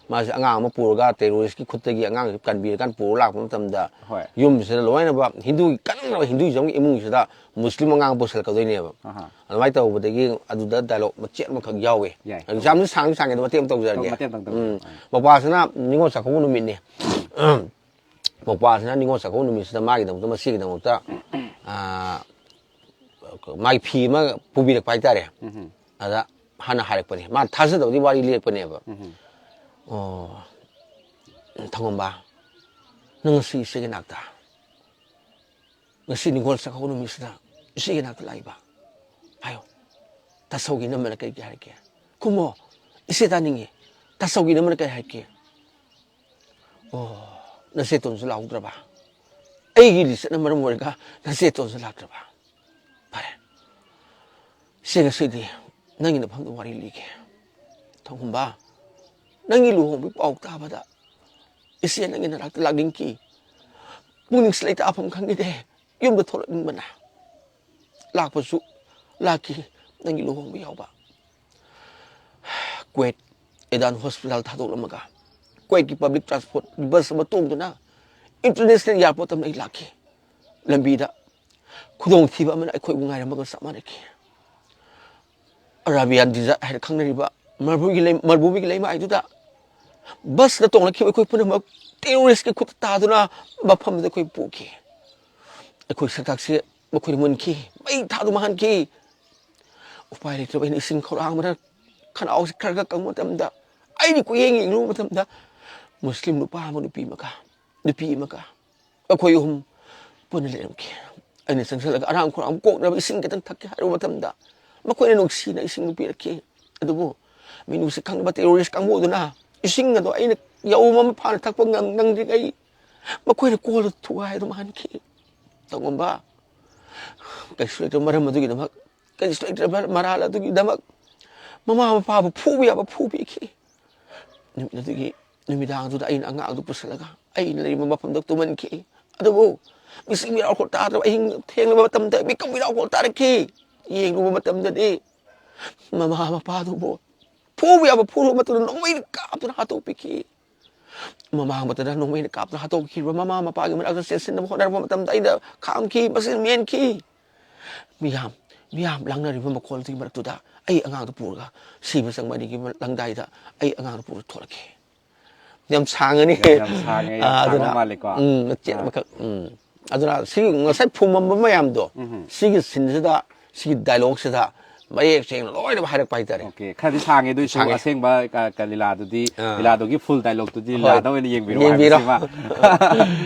ꯃꯥꯁꯤ ꯑꯉꯥꯡ ꯑꯃ ꯄꯨꯔꯒ terrorist ꯀꯤ ꯈꯨꯠꯇꯒꯤ ꯑꯉꯥꯡꯁꯤ ꯀꯟꯕꯤꯔꯀꯥꯟꯗ ꯄꯨꯔ ꯂꯥꯛꯄ ꯃꯇꯝꯗ, ꯍꯣꯏ꯫ ꯌꯨꯝꯁꯤꯗ ꯂꯣꯏꯅꯃꯛ ꯍꯤꯟꯗꯨꯒꯤ ꯀꯟꯈ꯭ꯔꯕ Hinduism ꯒꯤ ꯏꯃꯨꯡꯁꯤꯗ ꯃꯨꯁꯂꯤꯝ ꯑꯉꯥꯡ ꯄꯨꯁꯜꯂꯛꯀꯗꯣꯏꯅꯦꯕ꯫ ꯑꯍꯥ꯫ ꯑꯗꯨꯃꯥꯏꯅ ꯇꯧꯕꯗꯒꯤ ꯑꯗꯨꯗ dialogue ꯃꯆꯦꯠ ꯑꯃꯈꯛ ꯌꯥꯎꯋꯦ꯫ ꯌꯥꯏ꯫ ꯌꯥꯝꯅ ꯁꯥꯡꯗꯤ ꯁꯥꯡꯉꯦ, ꯑꯗꯣ ꯃꯇꯦꯛ ꯑꯃ ꯇꯧꯖꯔꯒꯦ꯫ ꯃꯇꯦꯛ ꯑꯃꯇꯪ ꯇꯧꯕꯤꯌꯨ꯫ ꯎꯝ꯫ ꯃꯧꯄ꯭ꯋꯥꯁꯤꯅ ꯅꯤꯉꯣꯜ ꯆꯥꯛꯀꯧꯕ ꯅꯨꯃꯤꯠꯅꯦ꯫ ꯃꯧꯄ꯭ꯋꯥꯁꯤꯅ ꯅꯤꯉꯣꯜ ꯆꯥꯛꯀꯧꯕ ꯅꯨꯃꯤꯠꯁꯤꯗ ꯃꯥꯒꯤꯗꯃꯛꯇ, ꯃꯆꯦꯒꯤꯗꯃꯛꯇ, ꯑꯥ, ꯃꯥꯒꯤ ꯐꯤ ꯑꯃ ꯄꯨꯕꯤꯔꯛꯄ ꯍꯥꯏꯇꯥꯔꯦ꯫ ꯑꯗ ꯍꯥꯟꯅ ꯍꯥꯏꯔꯛꯄꯅꯦ, ꯃꯥ ꯊꯥꯖꯗꯕꯗꯤ ꯋꯥꯔꯤ ꯂꯤꯔꯛꯄꯅꯦꯕ꯫ ꯑꯣ, ꯊꯧꯉꯝꯕ, ꯅꯪ ꯉꯁꯤ ꯏꯆꯦꯒꯤ ꯅꯥꯛꯇ, ꯉꯁꯤ ꯅꯤꯉꯣꯜ ꯆꯥꯛꯀꯧꯕ ꯅꯨꯃꯤꯠꯁꯤꯗ ꯏꯆꯦꯒꯤ ꯅꯥꯛꯇ ꯂꯥꯛꯏꯕ? ꯍꯥꯏꯌꯣ꯫ ꯇꯥꯆꯧꯒꯤ ꯏꯅꯝꯃꯅ ꯀꯔꯤ ꯀꯔꯤ ꯍꯥꯏꯔꯛꯀꯦ? ꯈꯨꯝꯃꯣ꯫ ꯏꯆꯦ ꯇꯥꯅꯤꯡꯉꯤ꯫ ꯇꯥꯆꯧꯒꯤ ꯏꯅꯝꯃꯅ ꯀꯔꯤ ꯍꯥꯏꯔꯛꯀꯦ? ꯑꯣ, ꯅꯆꯦꯇꯣꯟꯁꯨ ꯂꯥꯛꯍꯧꯗ꯭ꯔꯕ? ꯑꯩꯒꯤ ꯂꯤꯆꯠꯅ ꯃꯔꯝ ꯑꯣꯏꯔꯒ ꯅꯆꯦꯇꯣꯟꯁꯨ ꯂꯥꯛꯇ꯭ꯔꯕ? ꯐꯔꯦ꯫ ꯏꯆꯦ, ꯉꯁꯤꯗꯤ ꯅꯪꯒꯤ ꯅꯐꯝꯗ ꯋꯥꯔꯤ ꯂꯤꯒꯦ꯫ ꯊꯧꯉꯝꯕ, ꯅꯪꯒꯤ ꯂꯨꯍꯣꯡꯕꯒꯤ ꯄꯥꯎ ꯇꯥꯕꯗ ꯏꯆꯦ ꯅꯪꯒꯤ ꯅꯅꯥꯛꯇ ꯂꯥꯛꯅꯤꯡꯈꯤ꯫ ꯄꯨꯛꯅꯤꯡꯁꯤ ꯂꯩꯇꯥꯐꯝ ꯈꯪꯈꯤꯗꯦ꯫ ꯌꯨꯝꯗ ꯊꯣꯛꯂꯛꯅꯤꯡꯕꯅ꯫ ꯂꯥꯛꯄꯁꯨ ꯂꯥꯛꯈꯤ, ꯅꯪꯒꯤ ꯂꯨꯍꯣꯡꯕ ꯌꯥꯎꯕ꯫ ꯀꯨꯋꯦꯠ ꯑꯦꯗꯥꯟ ꯍꯣꯁꯄꯤꯇꯥꯜ ꯊꯥꯗꯣꯛꯂꯝꯃꯒ ꯀꯨꯋꯦꯠꯀꯤ public transport ꯕꯁ ꯑꯃ ꯇꯣꯡꯗꯨꯅ international airport ꯑꯃ ꯑꯩ ꯂꯥꯛꯈꯤ꯫ ꯂꯝꯕꯤꯗ ꯈꯨꯗꯣꯡꯊꯤꯕ ꯑꯃꯅ ꯑꯩꯈꯣꯏꯕꯨ ꯉꯥꯏꯔꯝꯕꯒ ꯆꯞ ꯃꯥꯟꯅꯈꯤ꯫ ꯑꯔꯥꯕꯤꯌꯥꯟ desert ꯍꯥꯏꯅ ꯈꯪꯅꯔꯤꯕ ꯃꯔꯨꯚꯨꯃꯤꯒꯤ ꯂꯩ-, ꯃꯔꯨꯚꯨꯃꯤꯒꯤ ꯂꯩꯃꯥꯏꯗꯨꯗ ꯕꯁꯇ ꯇꯣꯡꯂꯛꯈꯤꯕ ꯑꯩꯈꯣꯏ ꯄꯨꯝꯅꯃꯛ terrorist ꯀꯤ ꯈꯨꯠꯇ ꯇꯥꯗꯨꯅ ꯃꯐꯝꯗꯨꯗ ꯑꯩꯈꯣꯏ ꯄꯣꯛꯈꯤ꯫ ꯑꯩꯈꯣꯏ ꯁꯛꯇꯥꯛꯁꯦ ꯃꯈꯣꯏꯅ ꯃꯨꯟꯈꯤ, ꯃꯩ ꯊꯥꯗꯨꯅ ꯃꯥꯡꯍꯟꯈꯤ꯫ ꯎꯄꯥꯏ ꯂꯩꯇ꯭ꯔꯕ ꯑꯩꯅ ꯏꯁꯤꯡ ꯈꯧꯔꯥꯡꯕꯅ ꯈꯅꯥꯎꯁꯤ ꯈꯔ ꯈꯔ ꯀꯪꯕ ꯃꯇꯝꯗ, ꯑꯩꯅ ꯀꯣꯏꯌꯦꯡ ꯌꯦꯡꯂꯨꯕ ꯃꯇꯝꯗ ꯃꯨꯁꯂꯤꯝ ꯅꯨꯄꯥ ꯑꯃ, ꯅꯨꯄꯤ ꯑꯃꯒ, ꯅꯨꯄꯤ ꯑꯃꯒ ꯑꯩꯈꯣꯏ ꯑꯍꯨꯝ ꯄꯨꯟꯅ ꯂꯩꯔꯝꯈꯤ꯫ ꯑꯩꯅ ꯆꯪꯁꯤꯜꯂꯒ ꯑꯔꯥꯝ ꯈꯧꯔꯥꯡꯕ ꯀꯣꯛꯅꯕ ꯏꯁꯤꯡ ꯈꯤꯇꯪ ꯊꯛꯀꯦ ꯍꯥꯏꯔꯨꯕ ꯃꯇꯝꯗ, ꯃꯈꯣꯏꯅ ꯅꯨꯡꯁꯤꯅ ꯏꯁꯤꯡꯗꯨ ꯄꯤꯔꯛꯈꯤ꯫ ꯑꯗꯨꯕꯨ ꯃꯤꯅꯨꯡꯁꯤ ꯈꯪꯗꯕ terrorist ꯀꯥꯡꯕꯨ ꯑꯗꯨꯅ ꯏꯁꯤꯡ ꯑꯗꯣ ꯑꯩꯅ ꯌꯧꯕ ꯃꯐꯝ ꯐꯥꯅ ꯊꯛꯄ ꯉꯝ-, ꯅꯪꯗ꯭ꯔꯤꯉꯩ ꯃꯈꯣꯏꯅ ꯀꯣꯜꯗꯨ ꯊꯨꯒꯥꯏꯗꯨꯅ ꯍꯟꯈꯤ꯫ ꯇꯧꯉꯝꯕ, ꯀꯩꯁꯨ ꯂꯩꯇ꯭ꯔꯕ ꯃꯔꯝ ꯑꯗꯨꯒꯤꯗꯃꯛ, ꯀꯩꯁꯨ ꯂꯩꯇ꯭ꯔꯕ ꯃꯔꯥꯜ ꯑꯗꯨꯒꯤꯗꯃꯛ ꯃꯃꯥ ꯃꯄꯥꯕꯨ ꯐꯨꯕ ꯌꯥꯕ ꯐꯨꯕꯤꯈꯤ꯫ ꯅꯨꯃꯤꯠ ꯑꯗꯨꯒꯤ ꯅꯨꯃꯤꯗꯥꯡꯗꯨꯗ ꯑꯩꯅ ꯑꯉꯥꯡꯗꯨ ꯄꯨꯁꯤꯜꯂꯒ ꯑꯩꯅ ꯂꯩꯔꯤꯕ ꯃꯐꯝꯗ ꯇꯨꯝꯍꯟꯈꯤ꯫ ꯑꯗꯨꯕꯨ ꯃꯤꯁꯤꯡ ꯃꯤꯔꯥꯎꯈꯣꯜ ꯇꯥꯗ꯭ꯔꯕ ꯑꯍꯤꯡ ꯊꯦꯡꯂꯕ ꯃꯇꯝꯗ ꯃꯤꯀꯞ ꯃꯤꯔꯥꯎꯈꯣꯜ ꯇꯥꯔꯛꯈꯤ꯫ ꯌꯦꯡꯂꯨꯕ ꯃꯇꯝꯗꯗꯤ ꯃꯃꯥ ꯃꯄꯥꯗꯨꯕꯨ ꯐꯨꯕ ꯌꯥꯕ ꯐꯨꯔꯕ ꯃꯇꯨꯡꯗ ꯅꯣꯡꯃꯩꯅ ꯀꯥꯞꯇꯨꯅ ꯍꯥꯠꯇꯣꯛꯄꯤꯈꯤ꯫ ꯃꯃꯥ ꯃꯄꯥꯗꯨꯅ ꯅꯣꯡꯃꯩꯅ ꯀꯥꯞꯇꯨꯅ ꯍꯥꯠꯇꯣꯛꯈꯤꯕ ꯃꯃꯥ ꯃꯄꯥꯒꯤ ꯃꯅꯥꯛꯇ ꯆꯦꯟꯁꯤꯟꯅꯕ ꯍꯣꯠꯅꯔꯛꯄ ꯃꯇꯝꯗ ꯑꯩꯅ ꯈꯥꯝꯈꯤ, ꯃꯁꯤꯅ ꯃꯦꯟꯈꯤ꯫ ꯃꯤꯌꯥꯝ, ꯃꯤꯌꯥꯝ ꯂꯥꯡꯅꯔꯤꯕ ꯃꯈꯣꯜꯗꯨꯒꯤ ꯃꯔꯛꯇꯨꯗ ꯑꯩ ꯑꯉꯥꯡꯗꯨ ꯄꯨꯔꯒ ꯁꯤꯕ ꯆꯪꯕ ꯑꯅꯤꯒꯤ ꯂꯪꯗꯥꯏꯗ ꯑꯩ ꯑꯉꯥꯡꯗꯨ ꯄꯨꯔ ꯊꯣꯛꯂꯛꯈꯤ꯫ ꯌꯥꯝ ꯁꯥꯡꯉꯅꯤ꯫ ꯌꯥꯝ, ꯌꯥꯝ ꯁꯥꯡꯉꯦ, ꯌꯥꯝ ꯑꯥ, ꯁꯥꯡꯕ ꯑꯗꯨꯅ, ꯃꯥꯜꯂꯦꯀꯣ꯫ ꯎꯝ, ꯃꯆꯦꯠ ꯑꯥ꯫ ꯑꯃꯈꯛ, ꯎꯝ꯫ ꯑꯗꯨꯅ ꯁꯤ ꯉꯁꯥꯏ ꯐꯨꯝꯃꯝꯕ ꯃꯌꯥꯝꯗꯣ, ꯎꯝ꯫ ꯁꯤꯒꯤ ꯁꯤꯟꯁꯤꯗ, ꯁꯤꯒꯤ ꯗꯥꯏꯂꯣꯒꯁꯤꯗ ꯃꯌꯦꯛ ꯁꯦꯡꯅ ꯂꯣꯏꯅꯃꯛ ꯍꯥꯏꯔꯛꯄ ꯍꯥꯏꯇꯥꯔꯦ꯫ ꯑꯣꯀꯦ, ꯈꯔꯗꯤ ꯁꯥꯡꯉꯦ, ꯑꯗꯨꯏꯁꯨ ꯁꯥꯡꯉꯦ꯫ ꯑꯁꯦꯡꯕ ꯀ-, ꯀ-, ꯂꯤꯂꯥꯗꯨꯗꯤ, ꯑꯥ꯫ ꯂꯤꯂꯥꯗꯨꯒꯤ ꯐꯨꯜ ꯗꯥꯏꯂꯣꯒꯇꯨꯗꯤ ꯍꯣꯏ꯫ ꯂꯤꯂꯥꯗ ꯑꯣꯏꯅ ꯌꯦꯡꯕꯤꯔꯣ ꯌꯦꯡꯕꯤꯔꯣ꯫ ꯍꯥꯏꯕꯁꯤꯃ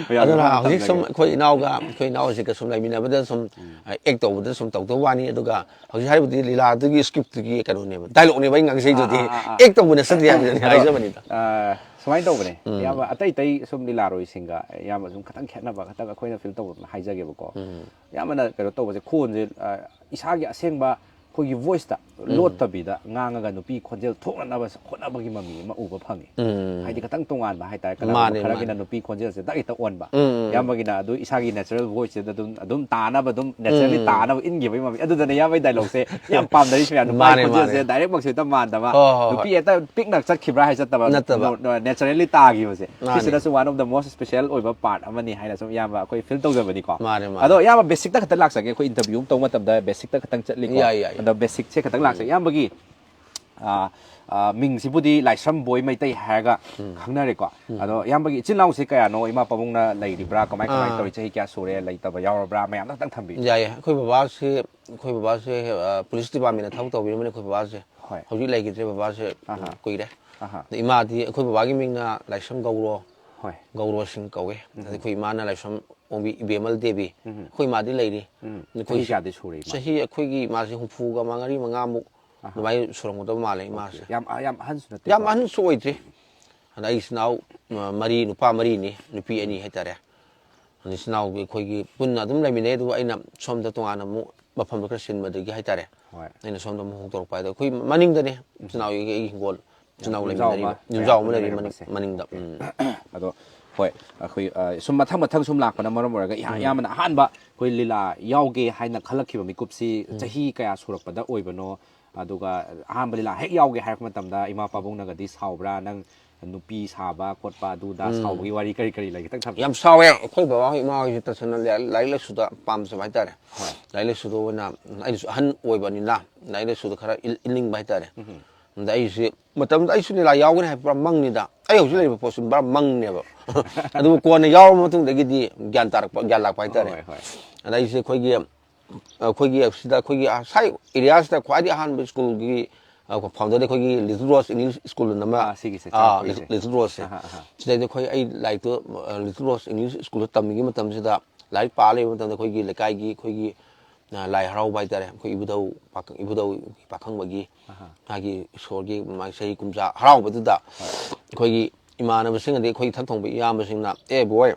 ꯃꯌꯥꯝꯗ ꯑꯗꯨꯅ ꯍꯧꯖꯤꯛ ꯁꯨꯝ ꯊꯝꯖꯒꯦ꯫ ꯑꯩꯈꯣꯏ ꯏꯅꯥꯎꯒ, ꯑꯩꯈꯣꯏ ꯏꯅꯥꯎꯁꯤꯒ ꯁꯨꯝ ꯂꯩꯃꯤꯟꯅꯕꯗ ꯁꯨꯝ, ꯎꯝ꯫ ꯑꯦꯛ ꯇꯧꯕꯗ ꯁꯨꯝ ꯇꯧꯗꯕ ꯋꯥꯅꯤ꯫ ꯑꯗꯨꯒ ꯍꯧꯖꯤꯛ ꯍꯥꯏꯔꯤꯕꯗꯤ ꯂꯤꯂꯥꯗꯨꯒꯤ ꯁ꯭ꯀ꯭ꯔꯤꯞꯇꯨꯒꯤ ꯀꯩꯅꯣꯅꯦꯕ, ꯗꯥꯏꯂꯣꯛꯅꯦꯕ ꯑꯩ ꯉꯥꯡꯖꯩꯗꯨꯗꯤ꯫ ꯑꯥ, ꯑꯥ, ꯑꯥ, ꯑꯥ꯫ ꯑꯦꯛ ꯇꯧꯕ ꯅꯠꯆꯗꯦ ꯍꯥꯏꯕꯗꯨꯅꯦ ꯑꯗꯣ, ꯍꯥꯏꯖꯕꯅꯤꯗ꯫ ꯑꯥ, ꯁꯨꯃꯥꯏꯅ ꯇꯧꯕꯅꯦ꯫ ꯎꯝ꯫ ꯏꯌꯥꯝꯕ, ꯑꯇꯩ ꯑꯇꯩ ꯁꯨꯝ ꯂꯤꯂꯥꯔꯣꯏꯁꯤꯡꯒ ꯏꯌꯥꯝꯕ ꯁꯨꯝ ꯈꯇꯪ ꯈꯦꯠꯅꯕ, ꯈꯇꯪ ꯑꯩꯈꯣꯏꯅ ꯐꯤꯜ ꯇꯧꯕꯗ ꯍꯥꯏꯖꯒꯦꯕꯀꯣ꯫ ꯎꯝ꯫ ꯏꯌꯥꯝꯕꯅ ꯀꯩꯅꯣ ꯇꯧꯕꯁꯦ, ꯈꯣꯟꯁꯦ, ꯑ, ꯏꯁꯥꯒꯤ ꯑꯁꯦꯡꯕ ꯑꯩꯈꯣꯏꯒꯤ ꯚꯣꯏꯁꯇ ꯎꯝ꯫ ꯂꯣꯠꯇꯕꯤꯗ ꯉꯥꯡꯉꯒ ꯅꯨꯄꯤ ꯈꯣꯟꯖꯦꯜ ꯊꯣꯛꯅꯅꯕ ꯍꯣꯠꯅꯕꯒꯤ ꯃꯃꯤ ꯑꯃ ꯎꯕ ꯐꯪꯉꯤ꯫ ꯎꯝ꯫ ꯍꯥꯏꯗꯤ ꯈꯇꯪ ꯇꯣꯉꯥꯟꯕ ꯍꯥꯏꯇꯥꯔꯦ, ꯀꯅꯥꯒꯨꯝꯕ ꯃꯥꯅꯦ, ꯈꯔꯒꯤꯅ ꯃꯥꯅꯦ꯫ ꯅꯨꯄꯤ ꯈꯣꯟꯖꯦꯜꯁꯦ ꯗꯛ ꯍꯦꯛꯇ ꯑꯣꯟꯕ꯫ ꯎꯝ, ꯎꯝ꯫ ꯏꯌꯥꯝꯕꯒꯤꯅ ꯑꯗꯨ ꯏꯁꯥꯒꯤ natural voiceꯁꯤꯗ ꯑꯗꯨꯝ, ꯑꯗꯨꯝ ꯇꯥꯅꯕ, ꯑꯗꯨꯝ naturally ꯎꯝ꯫ ꯇꯥꯅꯕ ꯏꯟꯈꯤꯕꯒꯤ ꯃꯃꯤ꯫ ꯑꯗꯨꯗꯅꯦ ꯏꯌꯥꯝꯕꯒꯤ ꯗꯥꯏꯂꯣꯛꯁꯦ ꯌꯥꯝ ꯄꯥꯝꯅꯔꯤꯁꯦ ꯃꯌꯥꯝ꯫ ꯅꯨꯄꯥꯒꯤ ꯃꯥꯅꯦ, ꯈꯣꯟꯖꯦꯜꯁꯦ ꯃꯥꯅꯦ꯫ ꯗꯥꯏꯔꯦꯛꯃꯛꯁꯦ ꯍꯦꯛꯇ ꯃꯥꯟꯗꯕ꯫ ꯍꯣꯏ, ꯍꯣꯏ, ꯅꯨꯄꯤ ꯍꯣꯏ꯫ ꯍꯦꯛꯇ ꯄꯤꯛꯅ ꯆꯠꯈꯤꯕ꯭ꯔꯥ ꯍꯥꯏ ꯆꯠꯇꯕ꯫ ꯅꯠꯇꯕ꯫ ꯅꯣ-, ꯅꯣ-, naturally ꯇꯥꯈꯤꯕꯁꯦ꯫ ꯃꯥꯅꯦ꯫ ꯁꯤꯁꯤꯅꯁꯨ one of the most special ꯑꯣꯏꯕ part ꯑꯃꯅꯤ ꯍꯥꯏꯅ ꯁꯨꯝ ꯏꯌꯥꯝꯕ ꯑꯩꯈꯣꯏ ꯐꯤꯜ ꯇꯧꯖꯕꯅꯤꯀꯣ꯫ ꯃꯥꯅꯦ, ꯃꯥꯅꯦ꯫ ꯑꯗꯣ ꯏꯌꯥꯝꯕ basicꯇ ꯈꯛꯇ ꯂꯥꯛꯆꯒꯦ꯫ ꯑꯩꯈꯣꯏ interview ꯑꯃ ꯇꯧꯕ ꯃꯇꯝꯗ basicꯇ ꯈꯛꯇꯪ ꯆꯠꯂꯤꯀꯣ꯫ ꯌꯥꯏ, ꯌꯥꯏ, ꯌꯥꯏ꯫ ꯑꯗꯣ basic ꯁꯦ ꯈꯛꯇꯪ ꯂꯥꯛꯆꯒꯦ꯫ ꯎꯝ꯫ ꯏꯌꯥꯝꯕꯒꯤ ꯑꯥ, ꯑꯥ, ꯃꯤꯡꯁꯤꯕꯨꯗꯤ ꯂꯥꯏꯁ꯭ꯔꯝ ꯕꯣꯏ ꯃꯩꯇꯩ ꯍꯥꯏꯔꯒ ꯎꯝ꯫ ꯈꯪꯅꯔꯦꯀꯣ꯫ ꯎꯝ꯫ ꯑꯗꯣ ꯏꯌꯥꯝꯕꯒꯤ ꯏꯆꯤꯜ ꯏꯅꯥꯎꯁꯦ ꯀꯌꯥꯅꯣ? ꯏꯃꯥ ꯄꯥꯕꯨꯡꯅ ꯂꯩꯔꯤꯕ꯭ꯔꯥ? ꯀꯃꯥꯏ, ꯀꯃꯥꯏ ꯑꯥ꯫ ꯇꯧꯔꯤ? ꯆꯍꯤ ꯀꯌꯥ ꯁꯨꯔꯦ? ꯂꯩꯇꯕ ꯌꯥꯎꯔꯕ꯭ꯔꯥ? ꯃꯌꯥꯝꯗꯣ ꯈꯤꯇꯪ ꯊꯝꯕꯤꯌꯨ꯫ ꯌꯥꯏꯌꯦ꯫ ꯑꯩꯈꯣꯏ ꯕꯕꯥꯁꯦ, ꯑꯩꯈꯣꯏ ꯕꯕꯥꯁꯦ, ꯑ, police departmentꯇ ꯊꯕꯛ ꯇꯧꯕꯤꯔꯝꯕꯅꯦ ꯑꯩꯈꯣꯏ ꯕꯕꯥꯁꯦ꯫ ꯍꯣꯏ꯫ ꯍꯧꯖꯤꯛ ꯂꯩꯈꯤꯗ꯭ꯔꯦ ꯕꯕꯥꯁꯦ, ꯑꯍꯥ꯫ ꯀꯨꯏꯔꯦ꯫ ꯑꯍꯥ꯫ ꯑꯗ ꯏꯃꯥꯗꯤ ꯑꯩꯈꯣꯏ ꯕꯕꯥꯒꯤ ꯃꯤꯡꯅ ꯂꯥꯏꯁ꯭ꯔꯝ ꯒꯧꯔꯣ꯫ ꯍꯣꯏ꯫ ꯒꯧꯔꯣ ꯁꯤꯡ ꯀꯧꯋꯦ꯫ ꯑꯗ ꯑꯩꯈꯣꯏ ꯏꯃꯥꯅ ꯂꯥꯏꯁ꯭ꯔꯝ ꯑꯣꯡꯕꯤ ꯏꯕꯦꯝꯃꯜ ꯗꯦꯕꯤ꯫ ꯎꯝ꯫ ꯑꯩꯈꯣꯏ ꯏꯃꯥꯗꯤ ꯂꯩꯔꯤ꯫ ꯎꯝ꯫ ꯑꯩꯈꯣꯏ ꯆꯍꯤ ꯀꯌꯥꯗꯤ ꯁꯨꯔꯦ ꯏꯃꯥ? ꯆꯍꯤ ꯑꯩꯈꯣꯏꯒꯤ ꯏꯃꯥꯁꯦ ꯍꯨꯝꯐꯨꯒ ꯃꯉꯥ ꯃꯉꯥꯃꯨꯛ ꯑꯍꯥ꯫ ꯑꯗꯨꯃꯥꯏꯅ ꯁꯨꯔꯝꯒꯗꯕ ꯃꯥꯜꯂꯦ ꯏꯃꯥꯁꯦ꯫ ꯑꯣꯀꯦ꯫ ꯌꯥꯝ, ꯌꯥꯝ ꯑꯍꯟꯁꯨ ꯅꯠꯇꯦꯀꯣ? ꯌꯥꯝ ꯑꯍꯟꯁꯨ ꯑꯣꯏꯗ꯭ꯔꯤ꯫ ꯑꯗ ꯑꯩ ꯏꯆꯤꯟ ꯏꯅꯥꯎ, ꯑ, ꯃꯔꯤ, ꯅꯨꯄꯥ ꯃꯔꯤꯅꯤ, ꯅꯨꯄꯤ ꯑꯅꯤ ꯍꯥꯏꯇꯥꯔꯦ꯫ ꯑꯗ ꯏꯆꯤꯟ ꯏꯅꯥꯎꯒꯤ ꯑꯩꯈꯣꯏꯒꯤ ꯄꯨꯟꯅ ꯑꯗꯨꯝ ꯂꯩꯃꯤꯟꯅꯩ, ꯑꯗꯨꯒ ꯑꯩꯅ ꯁꯣꯝꯗ ꯇꯣꯉꯥꯟꯅ ꯑꯃꯨꯛ ꯃꯐꯝꯗꯣ ꯈꯔ ꯁꯤꯟꯕꯗꯒꯤ ꯍꯥꯏꯇꯥꯔꯦ꯫ ꯍꯣꯏ꯫ ꯑꯩꯅ ꯁꯣꯝꯗ ꯑꯃꯨꯛ ꯍꯣꯡꯗꯣꯔꯛꯄ ꯍꯥꯏꯗꯣ ꯑꯩꯈꯣꯏ ꯃꯅꯤꯡꯗꯅꯦ, ꯏꯆꯤꯟ ꯏꯅꯥꯎꯒꯤ ꯑꯩꯒꯤ ꯍꯤꯡꯒꯣꯜ, ꯏꯆꯤꯟ ꯏꯅꯥꯎ ꯌꯨꯝꯖꯥꯎ ꯑꯃ, ꯂꯩꯃꯤꯟꯅꯔꯤꯕ, ꯌꯨꯝꯖꯥꯎ ꯑꯃ ꯃꯌꯥꯝ ꯂꯩꯔꯤ ꯃꯅꯤꯡ-, ꯄꯨꯟꯅ ꯂꯩꯃꯤꯟꯅꯕꯁꯦ꯫ ꯃꯅꯤꯡꯗ꯫ ꯎꯝ꯫ ꯑꯗꯣ ꯍꯣꯏ, ꯑꯩꯈꯣꯏ, ꯑ, ꯁꯨꯝ ꯃꯊꯪ ꯃꯊꯪ ꯁꯨꯝ ꯂꯥꯛꯄꯅ ꯃꯔꯝ ꯑꯣꯏꯔꯒ ꯏꯍꯥ-, ꯎꯝ꯫ ꯑꯌꯥꯝꯕꯅ ꯑꯍꯥꯟꯕ ꯑꯩꯈꯣꯏ ꯂꯤꯂꯥ ꯌꯥꯎꯒꯦ ꯍꯥꯏꯅ ꯈꯜꯂꯛꯈꯤꯕ ꯃꯤꯀꯨꯞꯁꯤ ꯎꯝ꯫ ꯆꯍꯤ ꯀꯌꯥ ꯁꯨꯔꯛꯄꯗ ꯑꯣꯏꯕꯅꯣ? ꯑꯗꯨꯒ ꯑꯍꯥꯟꯕ ꯂꯤꯂꯥ ꯍꯦꯛ ꯌꯥꯎꯒꯦ ꯍꯥꯏꯔꯛꯄ ꯃꯇꯝꯗ ꯏꯃꯥ ꯄꯥꯕꯨꯡꯅꯒꯗꯤ ꯁꯥꯎꯕ꯭ꯔꯥ? ꯅꯪ ꯅꯨꯄꯤ ꯁꯥꯕ ꯈꯣꯠꯄ ꯑꯗꯨꯗ ꯎꯝ꯫ ꯁꯥꯎꯕꯒꯤ ꯋꯥꯔꯤ ꯀꯔꯤ ꯀꯔꯤ ꯂꯩꯒꯦ? ꯈꯤꯇꯪ ꯊꯝꯕꯤꯌꯨ꯫ ꯌꯥꯝ ꯁꯥꯎꯋꯦ꯫ ꯑꯩꯈꯣꯏ ꯕꯕꯥ ꯍꯣꯏ, ꯏꯃꯥ ꯍꯣꯏꯁꯦ ꯇꯁꯦꯡꯅ ꯂꯥꯏ-, ꯂꯥꯏꯔꯤꯛ ꯂꯥꯏꯁꯨꯗ ꯄꯥꯝꯖꯕ ꯍꯥꯏꯇꯥꯔꯦ꯫ ꯍꯣꯏ꯫ ꯂꯥꯏꯔꯤꯛ ꯂꯥꯏꯁꯨꯗ ꯑꯣꯏꯅ, ꯑꯩꯅꯁꯨ ꯑꯍꯟ ꯑꯣꯏꯕꯅꯤꯅ ꯂꯥꯏꯔꯤꯛ ꯂꯥꯏꯁꯨꯗ ꯈꯔ ꯏꯜ-, ꯏꯅꯤꯡꯕ ꯍꯥꯏꯇꯥꯔꯦ꯫ ꯎꯝ꯫ ꯑꯗ ꯑꯩꯁꯦ ꯃꯇꯝꯗꯨꯗ ꯑꯩꯁꯨ ꯂꯤꯂꯥ ꯌꯥꯎꯒꯅꯤ ꯍꯥꯏꯕ ꯄꯨꯔꯥ ꯃꯪꯅꯤꯗ꯫ ꯑꯩ ꯍꯧꯖꯤꯛ ꯂꯩꯔꯤꯕ ꯄꯣꯠꯁꯤ ꯄꯨꯔꯥ ꯃꯪꯅꯦꯕ꯫ ꯑꯗꯨꯕꯨ ꯀꯣꯟꯅ ꯌꯥꯎꯔꯕ ꯃꯇꯨꯡꯗꯒꯤꯗꯤ ꯒ꯭ꯌꯥꯟ ꯇꯥꯔꯛꯄ, ꯒ꯭ꯌꯥꯟ ꯂꯥꯛꯄ ꯍꯥꯏꯇꯥꯔꯦ꯫ ꯍꯣꯏ, ꯍꯣꯏ꯫ ꯑꯗ ꯑꯩꯁꯦ ꯑꯩꯈꯣꯏꯒꯤ, ꯑꯩꯈꯣꯏꯒꯤ ꯁꯤꯗ ꯑꯩꯈꯣꯏꯒꯤ ꯁ꯭ꯋꯥꯏ area ꯁꯤꯗ ꯈ꯭ꯋꯥꯏꯗꯒꯤ ꯑꯍꯥꯟꯕ ꯁ꯭ꯀꯨꯜꯒꯤ, ꯑ, founder ꯗꯤ ꯑꯩꯈꯣꯏꯒꯤ Little Rose English School ꯑꯅ ꯑꯃ, ꯑꯥ, ꯁꯤꯒꯤꯁꯦ, ꯑꯥ, ꯆꯥꯎꯔꯥꯛꯄꯒꯤꯁꯦ꯫ Little Rose ꯁꯦ꯫ ꯑꯍꯥ, ꯑꯍꯥ꯫ ꯁꯤꯗꯩꯗ ꯑꯩꯈꯣꯏ, ꯑꯩ ꯂꯥꯏꯔꯤꯛꯇꯣ, ꯑ, Little Rose English School ꯗ ꯇꯝꯃꯤꯉꯩ ꯃꯇꯝꯁꯤꯗ, ꯂꯥꯏꯔꯤꯛ ꯄꯥ ꯂꯩꯕ ꯃꯇꯝꯗ ꯑꯩꯈꯣꯏꯒꯤ ꯂꯩꯀꯥꯏꯒꯤ ꯑꯩꯈꯣꯏꯒꯤ, ꯑ, ꯂꯥꯏ ꯍꯔꯥꯎꯕ ꯍꯥꯏꯇꯥꯔꯦ, ꯑꯩꯈꯣꯏ ꯏꯕꯨꯙꯧ ꯄꯥꯈꯪ-, ꯏꯕꯨꯙꯧ ꯄꯥꯈꯪꯕꯒꯤ ꯑꯍꯥ꯫ ꯃꯥꯒꯤ ꯏꯁꯣꯔꯒꯤ ꯃꯥꯒꯤ ꯆꯍꯤ ꯀꯨꯝꯖꯥ ꯍꯔꯥꯎꯕꯗꯨꯗ ꯍꯣꯏ꯫ ꯑꯩꯈꯣꯏꯒꯤ ꯏꯃꯥꯟꯅꯕꯁꯤꯡ ꯑꯗꯩ ꯑꯩꯈꯣꯏ ꯏꯊꯛ ꯊꯣꯡꯕ ꯏꯌꯥꯝꯕꯁꯤꯡꯅ, "ꯑꯦ ꯕꯣꯏ,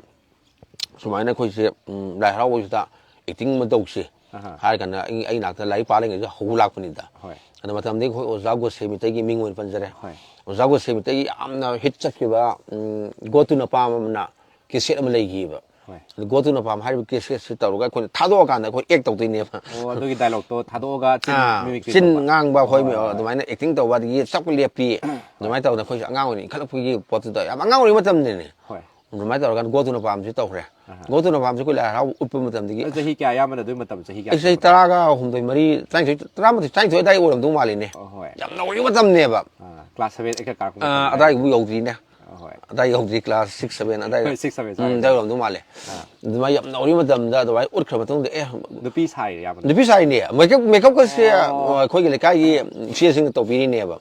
ꯁꯨꯃꯥꯏꯅ ꯑꯩꯈꯣꯏꯁꯦ, ꯎꯝ, ꯂꯥꯏ ꯍꯔꯥꯎꯕꯁꯤꯗ acting ꯑꯃ ꯇꯧꯁꯤ" ꯑꯍꯥ꯫ ꯍꯥꯏꯔ ꯀꯥꯟꯗ ꯑꯩ, ꯑꯩ ꯅꯥꯛꯇ ꯂꯥꯏꯔꯤꯛ ꯄꯥ ꯂꯩꯉꯩꯗ ꯍꯧ ꯂꯥꯛꯄꯅꯤꯗ꯫ ꯍꯣꯏ꯫ ꯑꯗ ꯃꯇꯝꯗꯒꯤ ꯑꯩꯈꯣꯏ ꯑꯣꯖꯥ ꯒꯣꯁꯦ ꯃꯤꯇꯩꯒꯤ ꯃꯤꯡ ꯑꯣꯏꯅ ꯄꯟꯖꯔꯦ꯫ ꯍꯣꯏ꯫ ꯑꯣꯖꯥ ꯒꯣꯁꯦ ꯃꯤꯇꯩꯒꯤ ꯌꯥꯝꯅ hit ꯆꯠꯈꯤꯕ, ꯎꯝ, "Go to Napam" ꯑꯃꯅ cassette ꯑꯃ ꯂꯩꯈꯤꯕ꯫ ꯍꯣꯏ꯫ ꯑꯗꯨ "Go to Napam" ꯍꯥꯏꯔꯤꯕ cassette ꯁꯤ ꯇꯧꯔꯒ ꯑꯩꯈꯣꯏꯅ ꯊꯥꯗꯣꯛꯑꯀꯥꯟꯗ ꯑꯩꯈꯣꯏ act ꯇꯧꯗꯣꯏꯅꯦꯕ꯫ ꯑꯣ, ꯑꯗꯨꯒꯤ dialogue ꯇꯣ ꯊꯥꯗꯣꯛꯑꯒ ꯆꯤꯟ ꯑꯥ, mimicry ꯆꯤꯟ ꯇꯧꯕ꯫ ꯉꯥꯡꯕ, ꯍꯣꯏ, ꯍꯣꯏ, ꯍꯣꯏ, ꯍꯣꯏ꯫ ꯑꯗꯨꯃꯥꯏꯅ acting ꯇꯧꯕ, ꯑꯗꯒꯤ ꯆꯞꯀ ꯂꯦꯞꯄꯤ꯫ ꯑꯗꯨꯃꯥꯏꯅ ꯇꯧꯗꯅ ꯑꯩꯈꯣꯏꯁꯨ ꯑꯉꯥꯡ ꯑꯣꯏꯅ ꯏꯟꯈꯠꯂꯛꯄꯒꯤ ꯄꯣꯠꯇꯨꯗ ꯌꯥꯝ ꯑꯉꯥꯡ ꯑꯣꯏꯔꯤ ꯃꯇꯝꯗꯅꯦ꯫ ꯍꯣꯏ꯫ ꯑꯗꯨꯃꯥꯏꯅ ꯇꯧꯔꯀꯥꯟꯗ "Go to Napam" ꯁꯤ ꯇꯧꯈ꯭ꯔꯦ꯫ ꯑꯍꯥ꯫ "Go to Napam" ꯁꯤ ꯑꯩꯈꯣꯏ ꯂꯥꯏ ꯍꯔꯥꯎꯕ ꯎꯠꯄ ꯃꯇꯝꯗꯒꯤ ꯑꯗꯨ ꯆꯍꯤ ꯀꯌꯥ, ꯑꯌꯥꯝꯕꯅ ꯑꯗꯨꯒꯤ ꯃꯇꯝ ꯆꯍꯤ ꯀꯌꯥ ꯑꯩ ꯆꯍꯤ ꯁꯨꯔꯛꯄ? ꯇꯔꯥꯒ ꯍꯨꯝꯗꯣꯏ, ꯃꯔꯤ, ꯇꯔꯥꯅꯤꯊꯣꯏ, ꯇꯔꯥꯃꯥꯊꯣꯏ, ꯇꯔꯥꯅꯤꯊꯣꯏ ꯑꯗꯥꯏ ꯑꯣꯏꯔꯝꯗꯧ ꯃꯥꯜꯂꯤꯅꯦ꯫ ꯑꯣ, ꯍꯣꯏ꯫ ꯌꯥꯝ ꯅꯧꯔꯤ ꯃꯇꯝꯅꯦꯕ꯫ ꯑꯥ, class seven, eight ꯀꯥꯔꯛꯄ ꯑꯥ, ꯃꯇꯝ ꯑꯗꯥꯏꯒꯨꯝꯕ ꯑꯗꯥꯏꯗ꯫ ꯌꯧꯗ꯭ꯔꯤꯅꯦ꯫ ꯑꯍꯣꯏ꯫ ꯑꯗꯥꯏ ꯌꯧꯗ꯭ꯔꯤ, class six, seven ꯑꯗꯥꯏ꯫ ꯍꯣꯏ, six, seven ꯎꯝ, ꯁ꯭ꯋꯥꯏꯗ꯫ ꯑꯗꯥꯏ ꯑꯣꯏꯔꯝꯗꯧ ꯃꯥꯜꯂꯦ꯫ ꯑꯥ꯫ ꯑꯗꯨꯃꯥꯏꯅ ꯌꯥꯝ ꯅꯧꯔꯤ ꯃꯇꯝꯗ ꯑꯗꯨꯃꯥꯏꯅ ꯎꯠꯈ꯭ꯔ ꯃꯇꯨꯡꯗ, ꯑꯦ, ꯅꯨꯄꯤ ꯁꯥꯏꯔꯦ, ꯌꯥꯝꯅ? ꯅꯨꯄꯤ ꯁꯥꯏꯅꯦ꯫ Makeup, makeupꯀꯁꯦ, ꯑꯣ꯫ ꯑ, ꯑꯩꯈꯣꯏꯒꯤ ꯂꯩꯀꯥꯏꯒꯤ ꯏꯆꯦꯁꯤꯡꯅ ꯇꯧꯕꯤꯔꯤꯅꯦꯕ꯫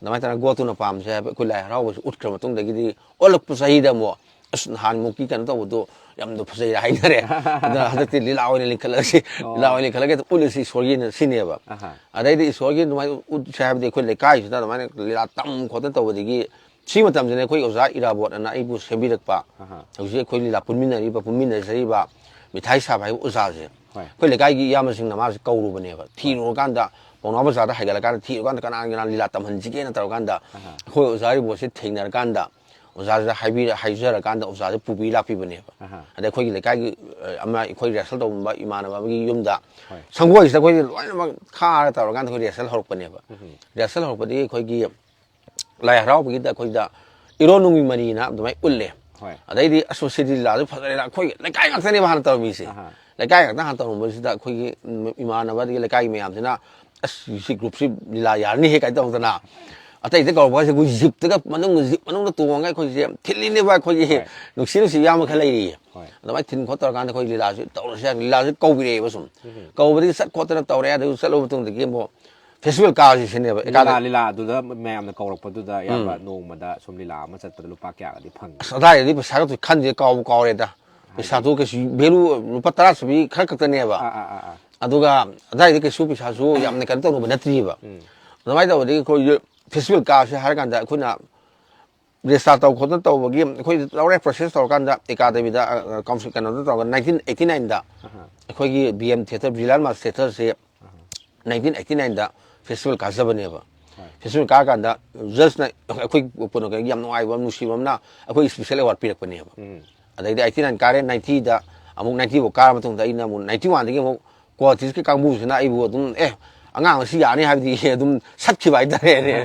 ꯑꯗꯨꯃꯥꯏꯅ ꯇꯧꯔꯒ ꯒꯣꯠꯇꯨꯅ ꯄꯥꯝꯁꯦ ꯍꯥꯏꯕ ꯑꯩꯈꯣꯏ ꯂꯥꯏ ꯍꯔꯥꯎꯕꯁꯤ ꯎꯠꯈ꯭ꯔ ꯃꯇꯨꯡꯗꯒꯤꯗꯤ ꯑꯣꯜꯂꯛꯄ ꯆꯍꯤꯗ ꯑꯃꯨꯛ, "ꯑꯁ, ꯅꯍꯥꯟꯃꯨꯛꯀꯤ ꯀꯩꯅꯣ ꯇꯧꯕꯗꯣ ꯌꯥꯝꯅ ꯐꯖꯩ" ꯍꯥꯏꯅꯔꯦ꯫ ꯑꯗꯨꯅ ꯍꯟꯗꯛꯇꯤ ꯂꯤꯂꯥ ꯑꯣꯏꯅ ꯂꯤꯡꯈꯠꯂꯁꯤ, ꯑꯣ꯫ ꯂꯤꯂꯥ ꯑꯣꯏꯅ ꯂꯤꯡꯈꯠꯂꯒ ꯎꯠꯂꯁꯤ ꯏꯁꯣꯔꯒꯤꯅ ꯁꯤꯅꯦꯕ꯫ ꯑꯍꯥ꯫ ꯑꯗꯩꯗꯤ ꯏꯁꯣꯔꯒꯤ ꯑꯗꯨꯃꯥꯏꯅ ꯎꯠꯁꯦ ꯍꯥꯏꯕꯗꯤ ꯑꯩꯈꯣꯏ ꯂꯩꯀꯥꯏꯁꯤꯗ ꯑꯗꯨꯃꯥꯏꯅ ꯂꯤꯂꯥ ꯇꯝ ꯈꯣꯠꯇꯅ ꯇꯧꯕꯗꯒꯤ ꯁꯤ ꯃꯇꯝꯁꯤꯅ ꯑꯩꯈꯣꯏ ꯑꯣꯖꯥ ꯏꯔꯥꯕꯣꯠ ꯑꯅ ꯑꯩꯕꯨ ꯁꯦꯝꯕꯤꯔꯛꯄ, ꯑꯍꯥ꯫ ꯍꯧꯖꯤꯛ ꯑꯩꯈꯣꯏ ꯂꯤꯂꯥ ꯄꯨꯟꯃꯤꯟꯅꯔꯤꯕ, ꯄꯨꯟꯃꯤꯟꯅꯖꯔꯤꯕ ꯃꯤꯊꯥꯏ ꯁꯥꯕ ꯍꯥꯏꯕ ꯑꯣꯖꯥꯁꯦ, ꯍꯣꯏ꯫ ꯑꯩꯈꯣꯏ ꯂꯩꯀꯥꯏꯒꯤ ꯏꯌꯥꯝꯕꯁꯤꯡꯅ ꯃꯥꯁꯦ ꯀꯧꯔꯨꯕꯅꯦꯕ꯫ ꯊꯤꯔꯨꯔꯀꯥꯟꯗ ꯄꯥꯎꯅꯥ ꯕꯖꯥꯔꯗ ꯍꯥꯏꯒꯠꯂꯀꯥꯟꯗ ꯊꯤꯔꯨꯀꯥꯟꯗ ꯀꯅꯥ ꯀꯅꯥ ꯂꯤꯂꯥ ꯇꯝꯍꯟꯁꯤꯒꯦꯅ ꯇꯧꯔꯀꯥꯟꯗ, ꯑꯍꯥ꯫ ꯑꯩꯈꯣꯏ ꯑꯣꯖꯥ ꯏꯔꯥꯕꯣꯠꯁꯦ ꯊꯦꯡꯅꯔꯀꯥꯟꯗ ꯑꯣꯖꯥꯁꯤꯗ ꯍꯥꯏꯕꯤꯔ-, ꯍꯥꯏꯖꯔꯀꯥꯟꯗ ꯑꯣꯖꯥꯁꯦ ꯄꯨꯕꯤ ꯂꯥꯛꯄꯤꯕꯅꯦꯕ꯫ ꯑꯍꯥ꯫ ꯑꯗꯩ ꯑꯩꯈꯣꯏꯒꯤ ꯂꯩꯀꯥꯏꯒꯤ, ꯑ, ꯑꯃ ꯑꯩꯈꯣꯏ ꯔꯤꯍꯔꯁꯦꯜ ꯇꯧꯕ ꯏꯃꯥꯟꯅꯕ ꯑꯃꯒꯤ ꯌꯨꯝꯗ ꯍꯣꯏ꯫ ꯁꯪꯒꯣꯏꯁꯤꯗ ꯑꯩꯈꯣꯏꯁꯦ ꯂꯣꯏꯅꯃꯛ ꯈꯥꯔ ꯇꯧꯔꯀꯥꯟꯗ ꯑꯩꯈꯣꯏ ꯔꯤꯍꯔꯁꯦꯜ ꯍꯧꯔꯛꯄꯅꯦꯕ꯫ ꯎꯝ꯫ ꯔꯤꯍꯔꯁꯦꯜ ꯍꯧꯔꯛꯄꯗꯒꯤ ꯑꯩꯈꯣꯏꯒꯤ ꯂꯥꯏ ꯍꯔꯥꯎꯕꯒꯤꯗ ꯑꯩꯈꯣꯏꯗ ꯏꯔꯣꯟ ꯅꯨꯡꯒꯤ ꯃꯔꯤꯅ ꯑꯗꯨꯃꯥꯏꯅ ꯎꯠꯂꯦ꯫ ꯍꯣꯏ꯫ ꯑꯗꯩꯗꯤ, "ꯑꯁ, ꯃꯁꯤꯗꯤ ꯂꯤꯂꯥꯁꯨ ꯐꯖꯔꯦꯅ" ꯑꯩꯈꯣꯏ ꯂꯩꯀꯥꯏ ꯉꯥꯛꯇꯅꯦꯕ ꯍꯥꯟꯅ ꯇꯧꯔꯝꯃꯤꯁꯦ꯫ ꯑꯍꯥ꯫ ꯂꯩꯀꯥꯏ ꯉꯥꯛꯇ ꯍꯥꯟꯅ ꯇꯧꯔꯝꯕꯁꯤꯗ ꯑꯩꯈꯣꯏꯒꯤ, ꯎꯝ, ꯏꯃꯥꯟꯅꯕ ꯑꯗꯒꯤ ꯂꯩꯀꯥꯏꯒꯤ ꯃꯌꯥꯝꯁꯤꯅ, "ꯑꯁ, ꯁꯤ ꯒ꯭ꯔꯨꯞꯁꯤ ꯂꯤꯂꯥ ꯌꯥꯔꯅꯤꯍꯦ" ꯀꯥꯏꯅ ꯇꯧꯗꯅ ꯑꯇꯩꯗ ꯀꯧꯔꯛꯄ ꯍꯥꯏꯁꯦ ꯑꯩꯈꯣꯏ ꯖꯤꯞꯇꯒ ꯃꯅꯨꯡꯗ, ꯖꯤꯞ ꯃꯅꯨꯡꯗ ꯇꯣꯡꯉꯒ ꯑꯩꯈꯣꯏꯁꯦ ꯊꯤꯜꯂꯤꯅꯦꯕ꯫ ꯑꯩꯈꯣꯏꯒꯤ ꯍꯣꯏ꯫ ꯅꯨꯡꯁꯤ ꯅꯨꯡꯁꯤ ꯏꯌꯥꯝꯕ ꯈꯔ ꯂꯩꯔꯤꯌꯦ꯫ ꯍꯣꯏ꯫ ꯑꯗꯨꯃꯥꯏꯅ ꯊꯤꯟ ꯈꯣꯠ ꯇꯧꯔꯀꯥꯟꯗ ꯑꯩꯈꯣꯏ ꯂꯤꯂꯥꯁꯤ ꯇꯧꯔꯁꯦ ꯍꯥꯏꯅ ꯂꯤꯂꯥꯁꯤ ꯀꯧꯕꯤꯔꯛꯑꯦꯕ ꯁꯨꯝ꯫ ꯎꯝ꯫ ꯀꯧꯕꯗꯒꯤ ꯆꯠ ꯈꯣꯠꯇꯅ ꯇꯧꯔꯦ꯫ ꯑꯗꯨ ꯆꯠꯂꯕ ꯃꯇꯨꯡꯗꯒꯤ ꯑꯃꯨꯛ ꯐꯦꯁꯇꯤꯚꯦꯜ ꯀꯥꯁꯤ ꯁꯤꯅꯦꯕ꯫ ꯂꯤꯂꯥ, ꯑꯦꯀꯥꯗ-, ꯂꯤꯂꯥꯗꯨꯗ ꯃꯌꯥꯝꯅ ꯀꯧꯔꯛꯄꯗꯨꯗ ꯑꯌꯥꯝꯕ ꯎꯝ꯫ ꯅꯣꯡꯃꯗ ꯁꯨꯝ ꯂꯤꯂꯥ ꯑꯃ ꯆꯠꯄꯗ ꯂꯨꯄꯥ ꯀꯌꯥꯒꯗꯤ ꯐꯪꯉꯤ? ꯑꯁ, ꯑꯗꯥꯏꯗꯗꯤ ꯄꯩꯁꯥꯒ ꯈꯟꯗꯦ, ꯀꯥꯎꯕꯨ ꯀꯥꯎꯔꯦꯗ꯫ ꯄꯩꯁꯥꯗꯣ ꯀꯩꯁꯨ ꯚꯦꯂꯨ ꯂꯨꯄꯥ ꯇꯔꯥ ꯆꯠꯄꯤ ꯈꯔ ꯈꯛꯇꯅꯦꯕ꯫ ꯑꯥ, ꯑꯥ, ꯑꯥ, ꯑꯥ꯫ ꯑꯗꯨꯒ ꯑꯗꯥꯏꯗ ꯀꯩꯁꯨ ꯄꯩꯁꯥꯁꯨ ꯌꯥꯝꯅ ꯀꯩꯅꯣ ꯇꯧꯔꯨꯕ ꯅꯠꯇ꯭ꯔꯤꯕ꯫ ꯎꯝ꯫ ꯑꯗꯨꯃꯥꯏꯅ ꯇꯧꯕꯗꯒꯤ ꯑꯩꯈꯣꯏꯒꯤ ꯐꯦꯁꯇꯤꯚꯦꯜ ꯀꯥꯁꯦ ꯍꯥꯏꯔ ꯀꯥꯟꯗ ꯑꯩꯈꯣꯏꯅ ꯔꯦꯖꯤꯁꯇꯥꯔ ꯇꯧ ꯈꯣꯠꯇꯅ ꯇꯧꯕꯒꯤ ꯑꯩꯈꯣꯏ ꯂꯧꯔꯦ ꯄ꯭ꯔꯣꯁꯦꯁ ꯇꯧꯔꯀꯥꯟꯗ ꯑꯦꯀꯥꯗꯃꯤꯗ, ꯑ, ꯑ, ꯀꯥꯎꯟꯁꯤꯜ ꯀꯩꯅꯣꯗ ꯇꯧꯔꯒ ꯅꯥꯏꯟꯇꯤꯟ ꯑꯩꯠꯇꯤ ꯅꯥꯏꯟꯗ ꯑꯍꯥ꯫ ꯑꯩꯈꯣꯏꯒꯤ ꯕꯤ ꯑꯦꯝ ꯊꯤꯌꯦꯇꯔ, ꯕꯤꯔꯂꯥꯜ ꯃꯥꯁ ꯊꯤꯌꯦꯇꯔꯁꯦ ꯅꯥꯏꯟꯇꯤꯟ ꯑꯩꯠꯇꯤ ꯅꯥꯏꯟꯗ ꯐꯦꯁꯇꯤꯚꯦꯜ ꯀꯥꯖꯕꯅꯦꯕ꯫ ꯍꯣꯏ꯫ ꯐꯦꯁꯇꯤꯚꯦꯜ ꯀꯥꯔꯀꯥꯟꯗ ꯖꯁꯅ ꯑꯩꯈꯣꯏ ꯀꯩꯅꯣ ꯌꯥꯝ ꯅꯨꯡꯉꯥꯏꯕ ꯑꯃ, ꯅꯨꯡꯁꯤꯕ ꯑꯃꯅ ꯑꯩꯈꯣꯏ ꯏꯁꯄꯤꯁꯦꯜ ꯑꯦꯋꯥꯔꯗ ꯄꯤꯔꯛꯄꯅꯦꯕ꯫ ꯎꯝ꯫ ꯑꯗꯩꯗꯤ ꯑꯩꯠꯇꯤ ꯅꯥꯏꯟ ꯀꯥꯔꯦ, ꯅꯥꯏꯟꯇꯤꯗ ꯑꯃꯨꯛ, ꯅꯥꯏꯟꯇꯤ ꯐꯥꯎ ꯀꯥꯔ ꯃꯇꯨꯡꯗ ꯑꯩꯅ ꯑꯃꯨꯛ ꯅꯥꯏꯟꯇꯤ ꯋꯥꯟꯗꯒꯤ ꯑꯃꯨꯛ ꯀꯣ ꯑꯥꯔꯇꯤꯁꯀꯤ ꯀꯥꯡꯕꯨꯁꯤꯅ ꯑꯩꯕꯨ ꯑꯗꯨꯝ, "ꯑꯦ, ꯑꯉꯥꯡ ꯑꯁꯤ ꯌꯥꯅꯤ" ꯍꯥꯏꯕꯗꯤ ꯑꯗꯨꯝ ꯁꯠꯈꯤꯕ ꯍꯥꯏꯇꯥꯔꯦꯅꯦ꯫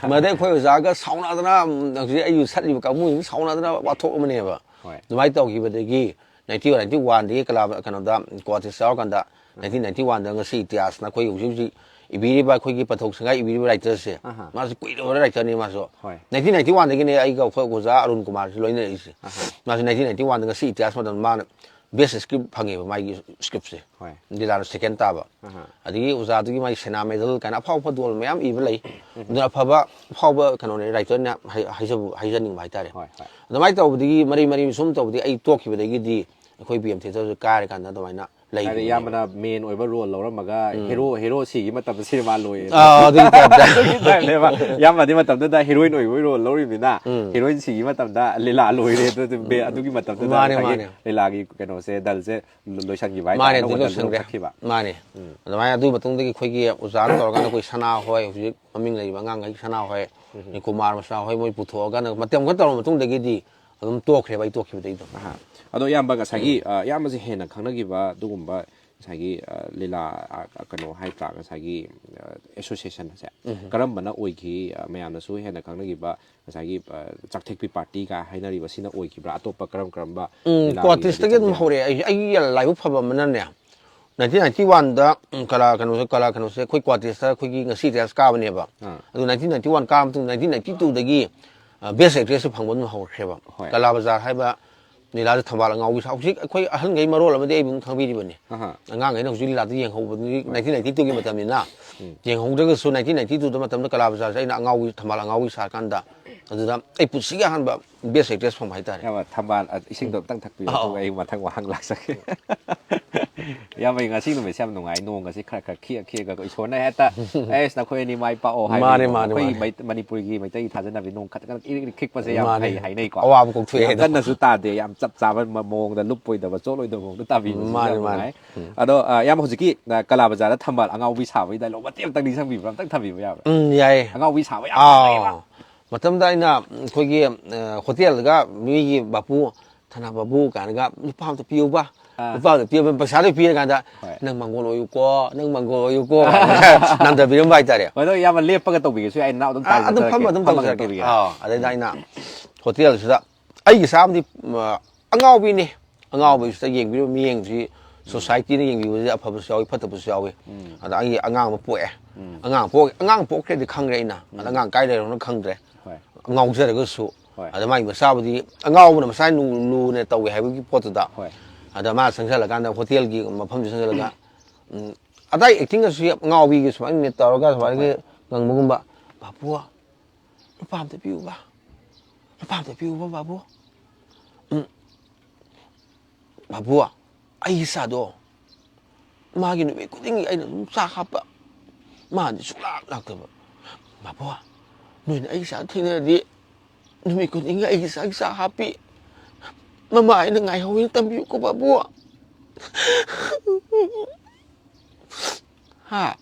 ꯃꯗꯩ ꯑꯩꯈꯣꯏ ꯑꯣꯖꯥꯒ ꯁꯥꯎꯅꯗꯅ, ꯎꯝ, ꯍꯧꯖꯤꯛ ꯑꯩ ꯁꯠꯂꯤꯕ ꯀꯥꯡꯕꯨꯁꯤꯅ ꯁꯥꯎꯅꯗꯅ ꯋꯥꯊꯣꯛ ꯑꯃꯅꯦꯕ꯫ ꯍꯣꯏ꯫ ꯑꯗꯨꯃꯥꯏꯅ ꯇꯧꯈꯤꯕꯗꯒꯤ ꯅꯥꯏꯟꯇꯤ ꯋꯥꯟ, ꯅꯥꯏꯟꯇꯤ ꯋꯥꯟꯗꯒꯤ ꯀꯂꯥ ꯀꯩꯅꯣꯗ ꯀꯣ ꯑꯥꯔꯇꯤꯁ ꯌꯥꯎꯔꯀꯥꯟꯗ ꯅꯥꯏꯟꯇꯤꯟ ꯅꯥꯏꯟꯇꯤ ꯋꯥꯟꯗ ꯉꯁꯤ ꯏꯇꯤꯍꯥꯁꯅ ꯑꯩꯈꯣꯏ ꯍꯧꯖꯤꯛ ꯍꯧꯖꯤꯛ ꯏꯕꯤꯔꯤꯕ, ꯑꯩꯈꯣꯏꯒꯤ ꯄꯊꯧ ꯁꯪꯒꯥꯏ ꯏꯕꯤꯔꯤꯕ ꯔꯥꯏꯇꯔꯁꯦ, ꯑꯍꯥ꯫ ꯃꯥꯁꯨ ꯀꯨꯏꯔꯕ ꯔꯥꯏꯇꯔꯅꯤ ꯃꯥꯁꯨ꯫ ꯍꯣꯏ꯫ ꯅꯥꯏꯟꯇꯤꯟ ꯅꯥꯏꯟꯇꯤ ꯋꯥꯟꯗꯒꯤꯅꯦ ꯑꯩꯒ ꯑꯩꯈꯣꯏ ꯑꯣꯖꯥ ꯑꯔꯨꯟ ꯀꯨꯃꯥꯔꯁꯤ ꯂꯣꯏꯅꯔꯛꯏꯁꯦ꯫ ꯑꯍꯥ꯫ ꯃꯥꯁꯨ ꯅꯥꯏꯟꯇꯤꯟ ꯅꯥꯏꯟꯇꯤ ꯋꯥꯟꯗ ꯉꯁꯤ ꯏꯇꯤꯍꯥꯁ ꯃꯇꯝꯗ ꯃꯥꯅ ꯕꯦꯁ ꯁꯀ꯭ꯔꯤꯞ ꯐꯪꯉꯦꯕ ꯃꯥꯒꯤ ꯁꯀ꯭ꯔꯤꯞꯁꯦ꯫ ꯍꯣꯏ꯫ ꯂꯤꯂꯥꯅ ꯁꯦꯀꯦꯟ ꯇꯥꯕ꯫ ꯑꯍꯥ꯫ ꯑꯗꯒꯤ ꯑꯣꯖꯥꯗꯨꯒꯤ ꯃꯥꯒꯤ ꯁꯦꯅꯥ ꯃꯦꯗꯜ ꯀꯥꯏꯅ ꯑꯐꯥꯎ ꯑꯐꯥꯎꯕ ꯗꯣꯜ ꯃꯌꯥꯝ ꯏꯕ ꯂꯩ꯫ ꯑꯗꯨꯅ ꯑꯐꯕ ꯑꯐꯥꯎꯕ ꯀꯩꯅꯣꯅꯦ, ꯔꯥꯏꯇꯔꯅꯦ ꯍꯥꯏ- ꯍꯥꯏꯖꯕ- ꯍꯥꯏꯖꯅꯤꯡꯕ ꯍꯥꯏꯇꯥꯔꯦ꯫ ꯍꯣꯏ, ꯍꯣꯏ꯫ ꯑꯗꯨꯃꯥꯏꯅ ꯇꯧꯕꯗꯒꯤ ꯃꯔꯤ ꯃꯔꯤ ꯁꯨꯝ ꯇꯧꯕꯗꯒꯤ ꯑꯩ ꯇꯣꯛꯈꯤꯕꯗꯒꯤꯗꯤ ꯑꯩꯈꯣꯏ ꯕꯤ ꯑꯦꯝ ꯊꯤꯌꯦꯇꯔꯁꯦ ꯀꯥꯏꯔꯀꯥꯟꯗ ꯑꯗꯨꯃꯥꯏꯅ ꯍꯥꯏꯗꯤ ꯂꯩꯈꯤꯕꯅꯦꯕ꯫ ꯏꯌꯥꯝꯕꯅ ꯃꯦꯟ ꯑꯣꯏꯕ ꯔꯣꯜ ꯂꯧꯔꯝꯃꯒ ꯍꯦꯔꯣ ꯍꯦꯔꯣ ꯁꯤꯒꯤ ꯃꯇꯝꯗ ꯁꯤꯅꯦꯃꯥ ꯂꯣꯏꯌꯦ꯫ ꯑꯥ, ꯑꯗꯨꯒꯤ type ꯇ꯫ ꯑꯗꯨꯒꯤ type ꯅꯦꯕ꯫ ꯏꯌꯥꯝꯕꯗꯤ ꯃꯇꯝꯗꯨꯗ ꯍꯦꯔꯣꯏꯟ ꯑꯣꯏꯕꯒꯤ ꯔꯣꯜ ꯂꯧꯔꯤꯕꯅꯤꯅ ꯍꯦꯔꯣꯏꯟ ꯁꯤꯒꯤ ꯃꯇꯝꯗ ꯂꯤꯂꯥ ꯂꯣꯏꯔꯦ꯫ ꯑꯗꯨ- ꯑꯗꯨ- ꯕꯦ- ꯑꯗꯨꯒꯤ ꯃꯇꯝꯗꯨꯗ ꯃꯥꯅꯦ, ꯉꯁꯥꯏꯒꯤ ꯃꯥꯅꯦ꯫ ꯂꯤꯂꯥꯒꯤ ꯀꯩꯅꯣꯁꯦ, ꯗꯜꯁꯦ ꯂꯣꯏꯁꯤꯟꯈꯤꯕ ꯍꯥꯏꯇꯥꯔꯦ꯫ ꯃꯥꯅꯦ, ꯑꯅꯧꯕ ꯑꯗꯨ ꯗꯜꯁꯦ ꯑꯗꯨꯝ ꯂꯣꯏꯁꯟꯈ꯭ꯔꯦ꯫ ꯆꯠꯈꯤꯕ꯫ ꯃꯥꯅꯦ꯫ ꯑꯗꯨꯃꯥꯏꯅ ꯑꯗꯨꯒꯤ ꯃꯇꯨꯡꯗꯒꯤ ꯑꯩꯈꯣꯏꯒꯤ ꯑꯣꯖꯥꯅ ꯇꯧꯔꯀꯥꯟꯗ ꯑꯩꯈꯣꯏ ꯁꯅꯥ ꯍꯣꯏ, ꯍꯧꯖꯤꯛ ꯃꯃꯤꯡ ꯂꯩꯔꯤꯕ ꯑꯉꯥꯡꯈꯩ, ꯁꯅꯥ ꯍꯣꯏ, ꯅꯤꯀꯨꯃꯥꯔ ꯃꯆꯥ ꯍꯣꯏ, ꯃꯣꯏ ꯄꯨꯊꯣꯛꯑꯀꯥꯟꯗ ꯃꯇꯝ ꯈꯔ ꯇꯧꯔꯕ ꯃꯇꯨꯡꯗꯒꯤꯗꯤ ꯑꯗꯨꯝ ꯇꯣꯛꯈ꯭ꯔꯦꯕ, ꯑꯩ ꯇꯣꯛꯈꯤꯕꯗꯩ ꯑꯗꯨꯝ꯫ ꯑꯍꯥ꯫ ꯑꯗꯣ ꯏꯌꯥꯝꯕ ꯉꯁꯥꯏꯒꯤ ꯑ, ꯏꯌꯥꯝꯕꯁꯦ ꯍꯦꯟꯅ ꯈꯪꯅꯈꯤꯕ ꯑꯗꯨꯒꯨꯝꯕ ꯉꯁꯥꯏꯒꯤ ꯑ, ꯂꯤꯂꯥ ꯑ, ꯀꯩꯅꯣ ꯍꯥꯏꯕ꯭ꯔꯥ, ꯉꯁꯥꯏꯒꯤ ꯑꯦꯁꯣꯁꯤꯌꯦꯁꯟꯁꯦ ꯀꯔꯝꯕꯅ ꯑꯣꯏꯈꯤ? ꯑ, ꯃꯌꯥꯝꯅꯁꯨ ꯍꯦꯟꯅ ꯈꯪꯅꯈꯤꯕ ꯉꯁꯥꯏꯒꯤ ꯑ, ꯆꯥꯛꯊꯦꯛꯄꯤ ꯄꯥꯔꯇꯤꯒ ꯍꯥꯏꯅꯔꯤꯕ ꯁꯤꯅ ꯑꯣꯏꯈꯤꯕ꯭ꯔꯥ? ꯑꯇꯣꯞꯄ ꯀꯔꯝ ꯀꯔꯝꯕ ꯎꯝ, ꯂꯤꯂꯥꯒꯤ ꯀ꯭ꯋꯥꯇꯤꯁꯇꯒꯤ ꯑꯗꯨꯝ ꯂꯤꯆꯠꯅꯕꯤꯗ ꯍꯧꯔꯛꯑꯦ꯫ ꯑꯩ ꯑꯩꯒꯤ ꯂꯥꯏꯕꯛ ꯐꯕ ꯑꯃꯅꯅꯦ, ꯅꯥꯏꯟꯇꯤꯟ ꯅꯥꯏꯟꯇꯤ ꯋꯥꯟꯗ ꯀꯂꯥ ꯀꯩꯅꯣꯁꯦ, ꯀꯂꯥ ꯀꯩꯅꯣꯁꯦ ꯑꯩꯈꯣꯏ ꯀ꯭ꯋꯥꯇꯤꯁꯇ ꯑꯩꯈꯣꯏꯒꯤ ꯉꯁꯤ ꯔꯤꯍꯥꯔꯁꯦꯜ ꯀꯥꯕꯅꯦꯕ꯫ ꯑꯥ꯫ ꯑꯗꯨ ꯅꯥꯏꯟꯇꯤꯟ ꯅꯥꯏꯟꯇꯤ ꯋꯥꯟ ꯀꯥꯕ ꯃꯇꯨꯡꯗ ꯅꯥꯏꯟꯇꯤꯟ ꯅꯥꯏꯟꯇꯤ ꯇꯨꯗꯒꯤ ꯕꯦꯁ ꯑꯦꯛꯇ꯭ꯔꯦꯁꯁꯨ ꯐꯪꯕ ꯑꯗꯨꯝ ꯍꯧꯔꯛꯈ꯭ꯔꯦꯕ꯫ ꯍꯣꯏ꯫ ꯀꯂꯥ ꯕꯖꯥꯔ ꯍꯥꯏꯕ ꯂꯤꯂꯥꯗ ꯊꯝꯕꯥꯜ ꯑꯉꯥꯎꯕꯤ ꯁꯥ-, ꯍꯧꯖꯤꯛ ꯑꯩꯈꯣꯏ ꯑꯍꯜꯈꯩ ꯃꯔꯣꯜ ꯑꯃꯗꯤ ꯑꯩꯕꯨ ꯑꯗꯨꯝ ꯈꯪꯕꯤꯔꯤꯕꯅꯤ꯫ ꯑꯍꯥ꯫ ꯑꯉꯥꯡꯈꯩꯅ ꯍꯧꯖꯤꯛ ꯂꯤꯂꯥꯗ ꯌꯦꯡꯍꯧꯕꯗꯨꯗꯤ ꯅꯥꯏꯟꯇꯤꯟ ꯅꯥꯏꯟꯇꯤ ꯇꯨꯒꯤ ꯃꯇꯝꯅꯤꯅ ꯌꯦꯡꯍꯧꯗ꯭ꯔꯒꯁꯨ ꯅꯥꯏꯟꯇꯤꯟ ꯅꯥꯏꯟꯇꯤ ꯇꯨꯗ ꯃꯇꯝꯗ ꯀꯂꯥ ꯕꯖꯥꯔꯁꯦ ꯑꯩꯅ ꯑꯉꯥꯎꯕꯤ, ꯊꯝꯕꯥꯜ ꯑꯉꯥꯎꯕꯤ ꯁꯥꯔꯀꯥꯟꯗ ꯑꯗꯨꯗ ꯑꯩ ꯄꯨꯟꯁꯤꯒꯤ ꯑꯍꯥꯟꯕ ꯕꯦꯁ ꯑꯦꯛꯇ꯭ꯔꯦꯁ ꯐꯪꯕ ꯍꯥꯏꯇꯥꯔꯦ꯫ ꯌꯥꯝ ꯊꯝꯕꯥꯜ ꯑ, ꯏꯁꯤꯡꯗꯣ ꯑꯝꯇꯪ ꯊꯛꯄꯤꯌꯣ, ꯑꯧ꯫ ꯑꯗꯨꯒ ꯑꯩ ꯃꯊꯪ ꯋꯥꯍꯪ ꯂꯥꯛꯆꯒꯦ꯫ ꯏꯌꯥꯝꯕ, ꯉꯁꯤ ꯅꯨꯃꯤꯠꯁꯦ ꯌꯥꯝ ꯅꯨꯡꯉꯥꯏ, ꯅꯣꯡꯒꯁꯤ ꯈꯔ ꯈꯔ ꯈꯤꯛꯑ ꯈꯤꯛꯑꯒ ꯏꯁꯣꯔꯅ ꯍꯦꯛꯇ "ꯑꯦꯁ, ꯅꯈꯣꯏ ꯑꯅꯤ ꯃꯥꯏ ꯄꯥꯛꯑꯣ" ꯍꯥꯏꯕ꯫ ꯃꯥꯅꯦ, ꯃꯥꯅꯦ, ꯑꯩꯈꯣꯏ ꯃꯥꯅꯦ꯫ ꯃꯩ-, ꯃꯅꯤꯄꯨꯔꯒꯤ ꯃꯩꯇꯩꯒꯤ ꯊꯥꯖꯅꯕꯤ ꯅꯣꯡ ꯈꯛꯇꯪ ꯏꯔꯤꯛ ꯏꯔꯤꯛ ꯈꯤꯛꯄꯁꯦ ꯌꯥꯝ ꯃꯥꯅꯦ꯫ ꯐꯩ ꯍꯥꯏꯅꯩꯀꯣ꯫ ꯑꯋꯥꯕ ꯀꯣꯛꯊꯣꯛꯑꯦ ꯌꯥꯝ ꯍꯥꯏꯗꯣ꯫ ꯀꯟꯅꯁꯨ ꯇꯥꯗꯦ, ꯌꯥꯝ ꯆꯞ ꯆꯥꯕ ꯃ-, ꯃꯑꯣꯡꯗ ꯂꯨꯞꯄꯣꯏꯗꯕ ꯆꯣꯠꯂꯣꯏꯗꯕ ꯃꯑꯣꯡꯗ ꯇꯥꯕꯤꯕꯁꯤ ꯃꯥꯅꯦ, ꯌꯥꯝ ꯃꯥꯅꯦ꯫ ꯅꯨꯡꯉꯥꯏ꯫ ꯑꯗꯣ ꯑ, ꯏꯌꯥꯝꯕ, ꯍꯧꯖꯤꯛꯀꯤ ꯑ, ꯀꯂꯥ ꯕꯖꯥꯔꯗ ꯊꯝꯕꯥꯜ ꯑꯉꯥꯎꯕꯤ ꯁꯥꯕꯒꯤ ꯗꯥꯏꯂꯣꯛ ꯃꯇꯦꯛ ꯑꯝꯇꯪ ꯅꯤꯡꯁꯤꯡꯕꯤꯕ꯭ꯔꯥ? ꯑꯝꯇꯪ ꯊꯝꯕꯤꯕ ꯌꯥꯕ꯭ꯔꯥ? ꯎꯝ, ꯌꯥꯏꯌꯦ꯫ ꯑꯉꯥꯎꯕꯤ ꯁꯥꯕ ꯌꯥꯝ ꯑꯥꯎ꯫ ꯐꯖꯩꯌꯦꯕ꯫ ꯃꯇꯝꯗ ꯑꯩꯅ ꯑꯩꯈꯣꯏꯒꯤ ꯑ, ꯍꯣꯇꯦꯜꯗꯒ ꯃꯤꯒꯤ ꯕꯥꯄꯨ, ꯊꯅꯥ ꯕꯥꯕꯨ ꯀꯥꯏꯅꯒ "ꯂꯨꯄꯥ ꯑꯝꯇ ꯄꯤꯌꯨꯕ, ꯑꯥ꯫ ꯂꯨꯄꯥ ꯑꯝꯇ ꯄꯤꯌꯨꯕ", ꯄꯩꯁꯥꯗꯣ ꯄꯤꯔꯀꯥꯟꯗ ꯍꯣꯏ꯫ "ꯅꯪ ꯃꯪꯒꯣꯜ ꯑꯣꯏꯌꯨꯀꯣ, ꯅꯪ ꯃꯪꯒꯣꯜ ꯑꯣꯏꯌꯨꯀꯣ", ꯅꯟꯗꯕꯤꯔꯝꯕ ꯍꯥꯏꯇꯥꯔꯦ꯫ ꯍꯣꯏ, ꯑꯗꯣ ꯏꯌꯥꯝꯕ ꯂꯦꯞꯄꯒ ꯇꯧꯕꯤꯒꯦꯁꯨ ꯌꯥꯏ, ꯅꯅꯥꯎ ꯑꯗꯨꯝ ꯑꯥ, ꯑꯗꯨꯝ ꯇꯥꯟꯖꯔꯛꯀꯦ꯫ ꯐꯝꯃ ꯑꯗꯨꯝ ꯐꯝꯃꯒ ꯇꯧꯖꯔꯛꯀꯦ꯫ ꯇꯧꯕꯤꯒꯦ꯫ ꯑꯥ, ꯑꯗꯩꯗ ꯑꯩꯅ ꯍꯣꯇꯦꯜꯁꯤꯗ ꯑꯩꯒꯤ ꯆꯥꯕꯗꯤ, ꯑ, ꯑꯉꯥꯎꯕꯤꯅꯤ꯫ ꯑꯉꯥꯎꯕꯁꯤꯗ ꯌꯦꯡꯕꯤꯔꯤꯕ ꯃꯤꯠꯌꯦꯡꯁꯤ, ꯁꯣꯁꯥꯏꯇꯤꯅ ꯌꯦꯡꯕꯤꯕꯁꯤꯗ ꯑꯐꯕꯁꯨ ꯌꯥꯎꯏ, ꯐꯠꯇꯕꯁꯨ ꯌꯥꯎꯏ꯫ ꯑꯗ ꯑꯩꯒꯤ ꯑꯉꯥꯡ ꯑꯃ ꯄꯣꯛꯑꯦ꯫ ꯑꯉꯥꯡ ꯄꯣꯛ-, ꯑꯉꯥꯡ ꯄꯣꯛꯈ꯭ꯔꯦꯗꯤ ꯈꯪꯈ꯭ꯔꯦ ꯑꯩꯅ꯫ ꯑꯗ ꯑꯉꯥꯡ ꯀꯥꯏ ꯂꯩꯔꯣꯅ ꯈꯪꯗ꯭ꯔꯦ꯫ ꯍꯣꯏ꯫ ꯉꯥꯎꯖꯔꯒꯁꯨ꯫ ꯍꯣꯏ꯫ ꯑꯗ ꯃꯥꯒꯤ ꯃꯆꯥꯕꯨꯗꯤ ꯑꯉꯥꯎꯕꯅ ꯃꯆꯥ ꯂꯨ-, ꯂꯨꯅ ꯇꯧꯋꯦ ꯍꯥꯏꯕꯒꯤ ꯄꯣꯠꯇꯨꯗ꯫ ꯍꯣꯏ꯫ ꯑꯗ ꯃꯥ ꯆꯪꯁꯜꯂꯀꯥꯟꯗ ꯍꯣꯇꯦꯜꯒꯤ ꯃꯐꯝꯗꯨ ꯆꯪꯁꯜꯂꯒ, ꯎꯝ, ꯑꯗꯥꯏ ꯑꯦꯛꯇꯤꯡꯒꯁꯨ ꯌꯥꯝ ꯉꯥꯎꯕꯤꯒꯤ ꯁꯨꯃꯥꯏꯅ ꯃꯤꯠ ꯇꯧꯔꯒ ꯁꯨꯃꯥꯏꯅ ꯉꯪꯕꯒꯨꯝꯕ꯫ "ꯕꯥꯕꯨ, ꯂꯨꯄꯥ ꯑꯝꯇ ꯄꯤꯌꯨꯕ, ꯂꯨꯄꯥ ꯑꯝꯇ ꯄꯤꯌꯨꯕ ꯕꯥꯕꯨ꯫ ꯎꯝ, ꯕꯥꯕꯨ, ꯑꯩꯒꯤ ꯏꯆꯥꯗꯣ ꯃꯥꯒꯤ ꯅꯨꯃꯤꯠ ꯈꯨꯗꯤꯡꯒꯤ ꯑꯩꯅ ꯑꯗꯨꯝ ꯆꯥꯛ ꯍꯥꯞꯄ, ꯃꯥꯗꯤ ꯁꯨꯡꯂꯥꯛ ꯂꯥꯛꯇꯕ꯫ ꯕꯥꯕꯨ, ꯅꯣꯏꯅ ꯑꯩꯒꯤ ꯏꯆꯥꯗꯣ ꯊꯦꯡꯅꯔꯗꯤ ꯅꯨꯃꯤꯠ ꯈꯨꯗꯤꯡꯒꯤ ꯑꯩꯒꯤ ꯏꯆꯥꯒꯤ ꯆꯥꯛ ꯍꯥꯞꯄꯤ꯫ ꯃꯃꯥ ꯑꯩꯅ ꯉꯥꯏꯍꯧꯋꯦꯅ ꯇꯝꯕꯤꯌꯨꯀꯣ ꯕꯥꯕꯨ꯫ ꯍꯥ?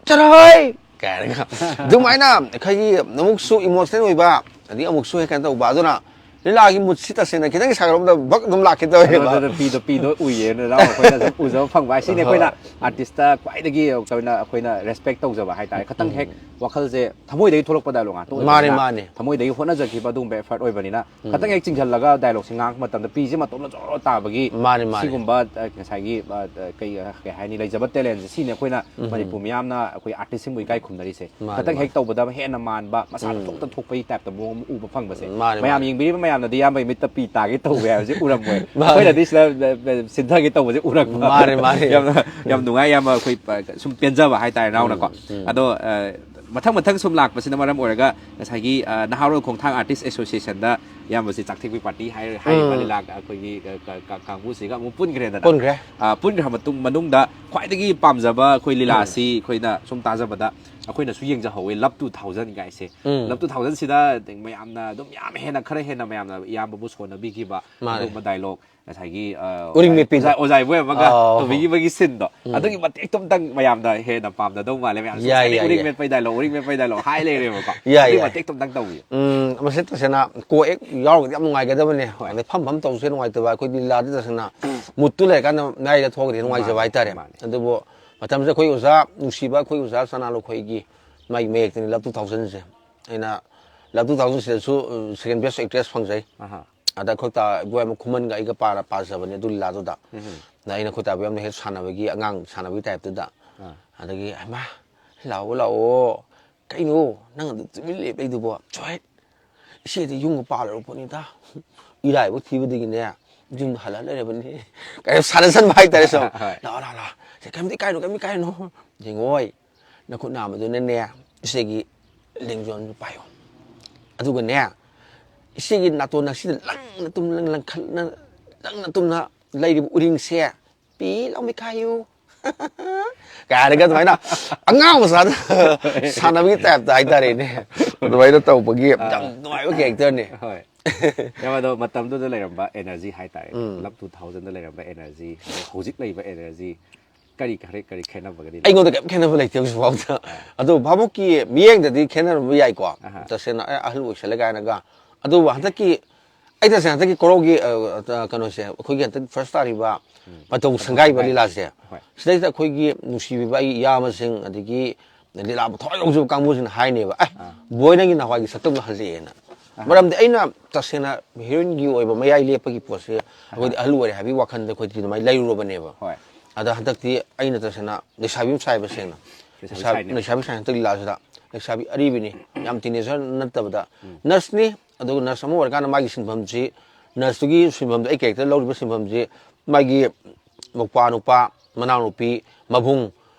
ꯆꯠꯂꯣꯍꯦ!" ꯀꯥꯏꯅꯒ ꯑꯗꯨꯃꯥꯏꯅ ꯑꯩꯈꯣꯏꯒꯤ ꯑꯃꯨꯛꯁꯨ ꯏꯃꯣꯁꯅꯦꯜ ꯑꯣꯏꯕ, ꯑꯗꯒꯤ ꯑꯃꯨꯛꯁꯨ ꯍꯦꯛ ꯀꯩꯅꯣ ꯇꯧꯕ꯫ ꯑꯗꯨꯅ ꯂꯤꯂꯥꯒꯤ ꯃꯨꯠꯁꯤ ꯇꯁꯦꯡꯅ ꯈꯤꯇꯪ ꯁꯥꯒꯠꯂꯛꯄꯗ ꯚꯛ ꯑꯗꯨꯝ ꯂꯥꯛꯀꯦ ꯇꯧꯋꯦꯕ꯫ ꯑꯗꯨꯗ ꯄꯤꯗꯣ, ꯄꯤꯗꯣ ꯎꯏꯌꯦ, ꯅꯅꯥꯎ ꯑꯩꯈꯣꯏꯅ ꯁꯨꯝ ꯎꯖꯕ ꯐꯪꯕ ꯍꯥꯏ꯫ ꯁꯤꯅꯤ ꯑꯩꯈꯣꯏꯅ ꯑꯥꯔꯇꯤꯁꯇ ꯈ꯭ꯋꯥꯏꯗꯒꯤ ꯀꯩꯅꯣ ꯑꯩꯈꯣꯏꯅ ꯔꯦꯁꯄꯦꯛ ꯇꯧꯖꯕ ꯍꯥꯏꯇꯥꯔꯦ꯫ ꯈꯇꯪ ꯍꯦꯛ ꯎꯝ꯫ ꯋꯥꯈꯜꯁꯦ ꯊꯃꯣꯏꯗꯒꯤ ꯊꯣꯛꯂꯛꯄ ꯗꯥꯏꯂꯣꯒ ꯉꯥꯛꯇ ꯃꯥꯅꯦ, ꯑꯣꯏꯕꯅꯤꯅ, ꯃꯥꯅꯦ꯫ ꯊꯃꯣꯏꯗꯒꯤ ꯍꯣꯠꯅꯖꯈꯤꯕ ꯑꯗꯨꯒꯨꯝꯕ ꯑꯦꯐꯔꯠ ꯑꯣꯏꯕꯅꯤꯅ, ꯎꯝ꯫ ꯈꯇꯪ ꯍꯦꯛ ꯆꯤꯡꯁꯤꯜꯂꯒ ꯗꯥꯏꯂꯣꯒꯁꯦ ꯉꯥꯡꯉꯛꯄ ꯃꯇꯝꯗ ꯄꯤꯁꯦ ꯃꯇꯣꯝꯇ ꯖꯣꯔꯣ ꯇꯥꯕꯒꯤ ꯃꯥꯅꯦ, ꯃꯥꯅꯦ꯫ ꯁꯤꯒꯨꯝꯕ, ꯑ, ꯉꯁꯥꯏꯒꯤ, ꯑ, ꯑ, ꯀꯩ, ꯑ, ꯀꯩ ꯍꯥꯏꯅꯤ, ꯂꯩꯖꯕ ꯇꯦꯂꯦꯟꯁꯦ ꯁꯤꯅꯤ ꯑꯩꯈꯣꯏꯅ ꯎꯝ꯫ ꯃꯅꯤꯄꯨꯔ ꯃꯤꯌꯥꯝꯅ ꯑꯩꯈꯣꯏ ꯑꯥꯔꯇꯤꯁꯁꯤꯡꯕꯨ ꯏꯀꯥꯏ ꯈꯨꯝꯅꯔꯤꯁꯦ꯫ ꯃꯥꯅꯦ, ꯈꯇꯪ ꯍꯦꯛ ꯃꯥꯅꯦ꯫ ꯇꯧꯕꯗ ꯍꯦꯟꯅ ꯃꯥꯟꯕ, ꯃꯁꯥꯅ ꯎꯝ꯫ ꯊꯣꯛꯇ ꯊꯣꯛꯄꯒꯤ ꯇꯥꯏꯞꯇ ꯃꯑꯣꯡ ꯑꯃ ꯎꯕ ꯐꯪꯕꯁꯦ꯫ ꯃꯥꯅꯦ, ꯃꯌꯥꯝ ꯃꯥꯅꯦ꯫ ꯌꯦꯡꯕꯤꯔꯤꯕ ꯃꯌꯥꯝꯅꯗꯤ ꯏꯌꯥꯝꯕꯒꯤ ꯃꯤꯠꯇ ꯄꯤ ꯇꯥꯒꯦ ꯇꯧꯕ ꯍꯥꯏꯕꯁꯦ ꯎꯔꯝꯃꯣꯏ꯫ ꯃꯥꯅꯦ꯫ ꯑꯩꯈꯣꯏꯅꯗꯤ ꯁꯤꯗ, ꯑ, ꯑ, ꯁꯤꯟꯊꯒꯦ ꯇꯧꯕꯁꯦ ꯎꯔꯛꯄ꯫ ꯃꯥꯅꯦ, ꯃꯥꯅꯦ꯫ ꯌꯥꯝꯅ, ꯌꯥꯝ ꯅꯨꯡꯉꯥꯏ, ꯌꯥꯝꯅ ꯑꯩꯈꯣꯏ, ꯑ, ꯁꯨꯝ ꯄꯦꯟꯖꯕ ꯍꯥꯏꯇꯥꯔꯦ, ꯅꯅꯥꯎꯅꯀꯣ꯫ ꯎꯝ, ꯎꯝ꯫ ꯑꯗꯣ, ꯑ, ꯃꯊꯪ ꯃꯊꯪ ꯁꯨꯝ ꯂꯥꯛꯄꯁꯤꯅ ꯃꯔꯝ ꯑꯣꯏꯔꯒ ꯉꯁꯥꯏꯒꯤ, ꯑ, ꯅꯍꯥꯔꯣꯜ ꯈꯣꯡꯊꯥꯡ ꯑꯥꯔꯇꯤꯁ ꯑꯦꯁꯣꯁꯤꯌꯦꯁꯟꯗ ꯏꯌꯥꯝꯕꯁꯤ ꯆꯥꯛꯊꯦꯛꯄꯤ ꯄꯥꯔꯇꯤ ꯍꯥꯏꯔ-, ꯍꯥꯏꯔꯤꯕ ꯎꯝ꯫ ꯂꯤꯂꯥ ꯑꯩꯈꯣꯏꯒꯤ, ꯑ, ꯀ-, ꯀ-, ꯀꯥꯡꯕꯨꯁꯤꯒ ꯑꯃꯨꯛ ꯄꯨꯟꯈ꯭ꯔꯦꯗꯅ꯫ ꯄꯨꯟꯈ꯭ꯔꯦ꯫ ꯑ, ꯄꯨꯟꯈ꯭ꯔ ꯃꯇꯨꯡ, ꯃꯅꯨꯡꯗ ꯈ꯭ꯋꯥꯏꯗꯒꯤ ꯄꯥꯝꯖꯕ ꯑꯩꯈꯣꯏ ꯎꯝ꯫ ꯂꯤꯂꯥꯁꯤ ꯑꯩꯈꯣꯏꯅ ꯁꯨꯝ ꯇꯥꯖꯕꯗ ꯑꯩꯈꯣꯏꯅꯁꯨ ꯌꯦꯡꯖꯍꯧꯋꯦ, Love two thousand ꯀꯥꯏꯁꯦ꯫ ꯎꯝ꯫ Love two thousand ꯁꯤꯗ ꯃꯌꯥꯝꯅ ꯑꯗꯨꯝ ꯌꯥꯝ ꯍꯦꯟꯅ, ꯈꯔ ꯍꯦꯟꯅ ꯃꯌꯥꯝꯅ ꯏꯌꯥꯝꯕꯕꯨ ꯁꯣꯟꯅꯕꯤꯈꯤꯕ ꯃꯥꯅꯦ꯫ ꯑꯗꯨꯒꯨꯝꯕ ꯗꯥꯏꯂꯣꯛ, ꯉꯁꯥꯏꯒꯤ, ꯑ, ꯎꯔꯤꯡ ꯃꯦꯠꯄꯤꯗꯣ꯫ ꯑꯣꯖꯥ, ꯑꯣꯖꯥ ꯏꯕꯣꯌꯥꯏꯃꯒ ꯑꯥꯎ꯫ ꯇꯧꯕꯤꯈꯤꯕꯒꯤ ꯁꯤꯟꯗꯣ, ꯎꯝ꯫ ꯑꯗꯨꯒꯤ ꯃꯇꯦꯛꯇꯣ ꯑꯝꯇꯪ ꯃꯌꯥꯝꯗ ꯍꯦꯟꯅ ꯄꯥꯝꯅꯗꯧ ꯃꯥꯜꯂꯦ꯫ ꯃꯌꯥꯝꯁꯨ ꯌꯥꯏ, ꯉꯁꯥꯏꯗꯩ ꯌꯥꯏ, ꯎꯔꯤꯡ ꯌꯥꯏ꯫ ꯃꯦꯠꯄꯩ ꯗꯥꯏꯂꯣꯛ, ꯎꯔꯤꯡ ꯃꯦꯠꯄꯩ ꯗꯥꯏꯂꯣꯛ ꯍꯥꯏ ꯂꯩꯔꯦꯕꯀꯣ꯫ ꯌꯥꯏ, ꯑꯗꯨꯒꯤ ꯌꯥꯏ꯫ ꯃꯇꯦꯛꯇꯣ ꯑꯝꯇꯪ ꯇꯧꯕꯤꯌꯨ꯫ ꯎꯝ, ꯃꯁꯤ ꯇꯁꯦꯡꯅ ꯀꯣ ꯍꯦꯛ ꯌꯥꯎꯔꯒꯗꯤ ꯌꯥꯝ ꯅꯨꯡꯉꯥꯏꯒꯗꯕꯅꯦ꯫ ꯍꯣꯏ꯫ ꯑꯗꯩ ꯐꯝ ꯐꯝ ꯇꯧꯁꯦ ꯅꯨꯡꯉꯥꯏꯇꯕ꯫ ꯑꯩꯈꯣꯏꯗꯤ ꯂꯤꯂꯥꯗꯤ ꯇꯁꯦꯡꯅ ꯃꯨꯠꯇꯨ ꯂꯩꯔꯀꯥꯟꯗ ꯃꯌꯥꯏꯗ ꯊꯣꯛꯑꯒꯗꯤ ꯅꯨꯡꯉꯥꯏꯖꯕ ꯃꯥꯅꯦ, ꯍꯥꯏꯇꯥꯔꯦ꯫ ꯃꯥꯅꯦ꯫ ꯑꯗꯨꯕꯨ ꯃꯇꯝꯁꯤꯗ ꯑꯩꯈꯣꯏ ꯑꯣꯖꯥ ꯅꯨꯡꯁꯤꯕ, ꯑꯩꯈꯣꯏ ꯑꯣꯖꯥ ꯁꯅꯥ ꯂꯨꯈꯣꯏꯒꯤ ꯃꯥꯒꯤ ꯃꯌꯦꯛꯇꯅꯤ Love two thousand ꯁꯦ꯫ ꯑꯩꯅ Love two thousand ꯁꯤꯗꯁꯨ, ꯎꯝ, second best actress ꯐꯪꯖꯩ꯫ ꯑꯍꯥ꯫ ꯑꯗ ꯑꯩꯈꯣꯏ ꯇꯥ ꯏꯕꯣꯌꯥꯏꯃ ꯈꯨꯃꯟꯒ ꯑꯩꯒ ꯄꯥꯔ ꯄꯥꯖꯕꯅꯦ ꯑꯗꯨ ꯂꯤꯂꯥꯗꯨꯗ꯫ ꯎꯝ꯫ ꯑꯗ ꯑꯩꯅ ꯑꯩꯈꯣꯏ ꯇꯥ ꯏꯕꯣꯌꯥꯏꯃꯗ ꯍꯦꯛ ꯁꯥꯟꯅꯕꯒꯤ, ꯑꯉꯥꯡ ꯁꯥꯟꯅꯕꯒꯤ ꯇꯥꯏꯞꯇꯨꯗ꯫ ꯑꯥ꯫ ꯑꯗꯒꯤ, "ꯍꯩꯃꯥ, ꯂꯥꯛꯑꯣ, ꯂꯥꯛꯑꯣ꯫ ꯀꯩꯅꯣ ꯅꯪ ꯑꯗꯨ ꯇꯨꯃꯤꯟ ꯂꯦꯞꯄꯩꯗꯨꯕꯣ? ꯁ꯭ꯋꯥꯏ, ꯏꯆꯦꯗꯤ ꯌꯨꯝꯒ ꯄꯥꯜꯂꯕ ꯄꯣꯠꯅꯤꯗ꯫ ꯏꯔꯥꯏꯕꯛ ꯊꯤꯕꯗꯒꯤꯅꯦ, ꯌꯨꯝꯗ ꯍꯜꯂ ꯂꯩꯔꯕꯅꯤ ꯀꯥꯏꯅ ꯁꯥꯟꯅꯁꯟꯕ ꯍꯥꯏꯇꯥꯔꯦ ꯁꯨꯝ꯫ ꯍꯣꯏ꯫ "ꯂꯥꯛꯑꯣ, ꯂꯥꯛꯑꯣ, ꯂꯥꯛꯑꯣ, ꯁꯦ, ꯀꯩꯝꯇ ꯏꯀꯥꯏꯅꯣ, ꯀꯩꯝꯇ ꯏꯀꯥꯏꯅꯣ, ꯌꯦꯡꯉꯣꯏ, ꯅꯈꯨꯠ ꯅꯥꯝꯃꯗꯨꯅꯅꯦ ꯏꯆꯦꯒꯤ ꯂꯦꯡꯖꯣꯝꯗꯨ ꯄꯥꯏꯌꯣ, ꯑꯗꯨꯒꯅꯦ ꯏꯆꯦꯒꯤ ꯅꯥꯇꯣꯟ ꯑꯁꯤꯗ ꯂꯪꯅ ꯇꯨꯝ ꯂꯪ ꯂꯪꯈꯠꯅ ꯂꯪꯅ ꯇꯨꯝꯅ ꯂꯩꯔꯤꯕ ꯎꯔꯤꯡꯁꯦ ꯄꯤ ꯂꯥꯎ ꯃꯤꯈꯥꯏꯌꯨ" ꯀꯥꯏꯅꯒ ꯑꯗꯨꯃꯥꯏꯅ ꯑꯉꯥꯡ ꯃꯆꯥꯗ ꯁꯥꯟꯅꯕꯒꯤ ꯇꯥꯏꯞꯇ ꯍꯥꯏꯇꯥꯔꯦꯅꯦ꯫ ꯑꯗꯨꯃꯥꯏꯅ ꯇꯧꯕꯒꯤ ꯌꯥꯝ ꯅꯨꯡꯉꯥꯏꯕ ꯀꯦꯔꯦꯛꯇꯔꯅꯦ꯫ ꯍꯣꯏ꯫ ꯌꯥꯝ ꯑꯗꯣ ꯃꯇꯝꯗꯨꯗ ꯂꯩꯔꯝꯕ ꯑꯦꯅꯔꯖꯤ ꯍꯥꯏꯇꯥꯔꯦ, ꯎꯝ꯫ ꯂꯞ ꯇꯨ ꯊꯥꯎꯖꯟꯗ ꯂꯩꯔꯝꯕ ꯑꯦꯅꯔꯖꯤ, ꯍꯧꯖꯤꯛ ꯂꯩꯕ ꯑꯦꯅꯔꯖꯤ, ꯀꯔꯤ ꯈꯔ ꯀꯔꯤ ꯈꯦꯠꯅꯕꯒꯗꯤ ꯂꯩ? ꯑꯩꯉꯣꯟꯗ ꯀꯔꯤꯝ ꯈꯦꯠꯅꯕ ꯂꯩꯇꯦ ꯍꯧꯖꯤꯛꯐꯥꯎꯗ꯫ ꯑꯗꯣ ꯚꯥꯕꯣꯛꯀꯤ ꯃꯤꯠꯌꯦꯡꯗꯗꯤ ꯈꯦꯠꯅꯔꯝꯕ ꯌꯥꯏꯀꯣ꯫ ꯑꯍꯥ꯫ ꯇꯁꯦꯡꯅ ꯑꯦ, ꯑꯍꯜ ꯑꯣꯏꯁꯜꯂꯦ ꯀꯥꯏꯅꯒ꯫ ꯑꯗꯨꯕꯨ ꯍꯟꯗꯛꯀꯤ ꯑꯩ ꯇꯁꯦꯡꯅ ꯍꯟꯗꯛꯀꯤ ꯀꯣꯔꯧꯒꯤ ꯑ, ꯑ, ꯀꯩꯅꯣꯁꯦ, ꯑꯩꯈꯣꯏꯒꯤ ꯍꯟꯗꯛ ꯐꯥꯔꯁ ꯇꯥꯔꯤꯕ ꯄꯟꯊꯧ ꯁꯪꯒꯥꯏꯕ ꯁꯪꯒꯥꯏ꯫ ꯂꯤꯂꯥꯁꯦ, ꯍꯣꯏ꯫ ꯁꯤꯗꯩꯁꯤꯗ ꯑꯩꯈꯣꯏꯒꯤ ꯅꯨꯡꯁꯤꯕꯤꯕ ꯑꯩ ꯏꯌꯥꯝꯕꯁꯤꯡ, ꯑꯗꯒꯤ ꯂꯤꯂꯥꯕꯨ ꯊꯋꯥꯏ ꯌꯥꯎꯖꯕ ꯀꯥꯡꯕꯨꯁꯤꯡꯅ ꯍꯥꯏꯅꯦꯕ, "ꯑꯦ, ꯕꯣꯏ, ꯅꯪꯒꯤ ꯅꯍꯥꯟꯋꯥꯏꯒꯤ ꯁꯛꯇꯝꯗꯣ ꯍꯜꯂꯛꯑꯦꯅ"꯫ ꯃꯔꯝꯗꯤ ꯑꯩꯅ ꯇꯁꯦꯡꯅ ꯍꯤꯔꯣꯏꯟꯒꯤ ꯑꯣꯏꯕ ꯃꯌꯥꯏ ꯂꯦꯞꯄꯒꯤ ꯄꯣꯠꯁꯦ ꯑꯩꯈꯣꯏꯗꯤ ꯑꯍꯜ ꯑꯣꯏꯔꯦ ꯍꯥꯏꯕꯒꯤ ꯋꯥꯈꯜꯗ ꯑꯩꯈꯣꯏꯗꯤ ꯑꯗꯨꯃꯥꯏꯅ ꯂꯩꯔꯨꯔꯕꯅꯦꯕ꯫ ꯍꯣꯏ꯫ ꯑꯗ ꯍꯟꯗꯛꯇꯤ ꯑꯩꯅ ꯇꯁꯦꯡꯅ ꯂꯩꯁꯥꯕꯤ ꯑꯃ ꯁꯥꯏꯕ ꯁꯦꯡꯅ꯫ ꯂꯩꯁꯥꯕꯤ ꯂꯩꯁꯥ-, ꯁꯥꯏꯅꯦꯕ꯫ ꯂꯩꯁꯥꯕꯤ ꯁꯥꯏ ꯍꯟꯗꯛ ꯂꯤꯂꯥꯁꯤꯗ꯫ ꯂꯩꯁꯥꯕꯤ ꯑꯔꯤꯕꯅꯤ, ꯌꯥꯝ ꯇꯤꯅꯦꯖꯔ ꯅꯠꯇꯕꯗ꯫ ꯅꯔꯁꯅꯤ, ꯑꯗꯨꯒ ꯅꯔꯁ ꯑꯃ ꯑꯣꯏꯔꯀꯥꯟꯗ ꯃꯥꯒꯤ ꯁꯤꯟꯐꯝꯁꯤ, ꯅꯔꯁꯇꯨꯒꯤ ꯁꯤꯟꯐꯝꯗ ꯑꯩ ꯀꯦꯔꯦꯛꯇꯔ ꯂꯧꯔꯤꯕ ꯁꯤꯟꯐꯝꯁꯤ ꯃꯥꯒꯤ ꯃꯧꯄ꯭ꯋꯥ ꯅꯨꯄꯥ, ꯃꯅꯥꯎꯅꯨꯄꯤ, ꯃꯕꯨꯡ,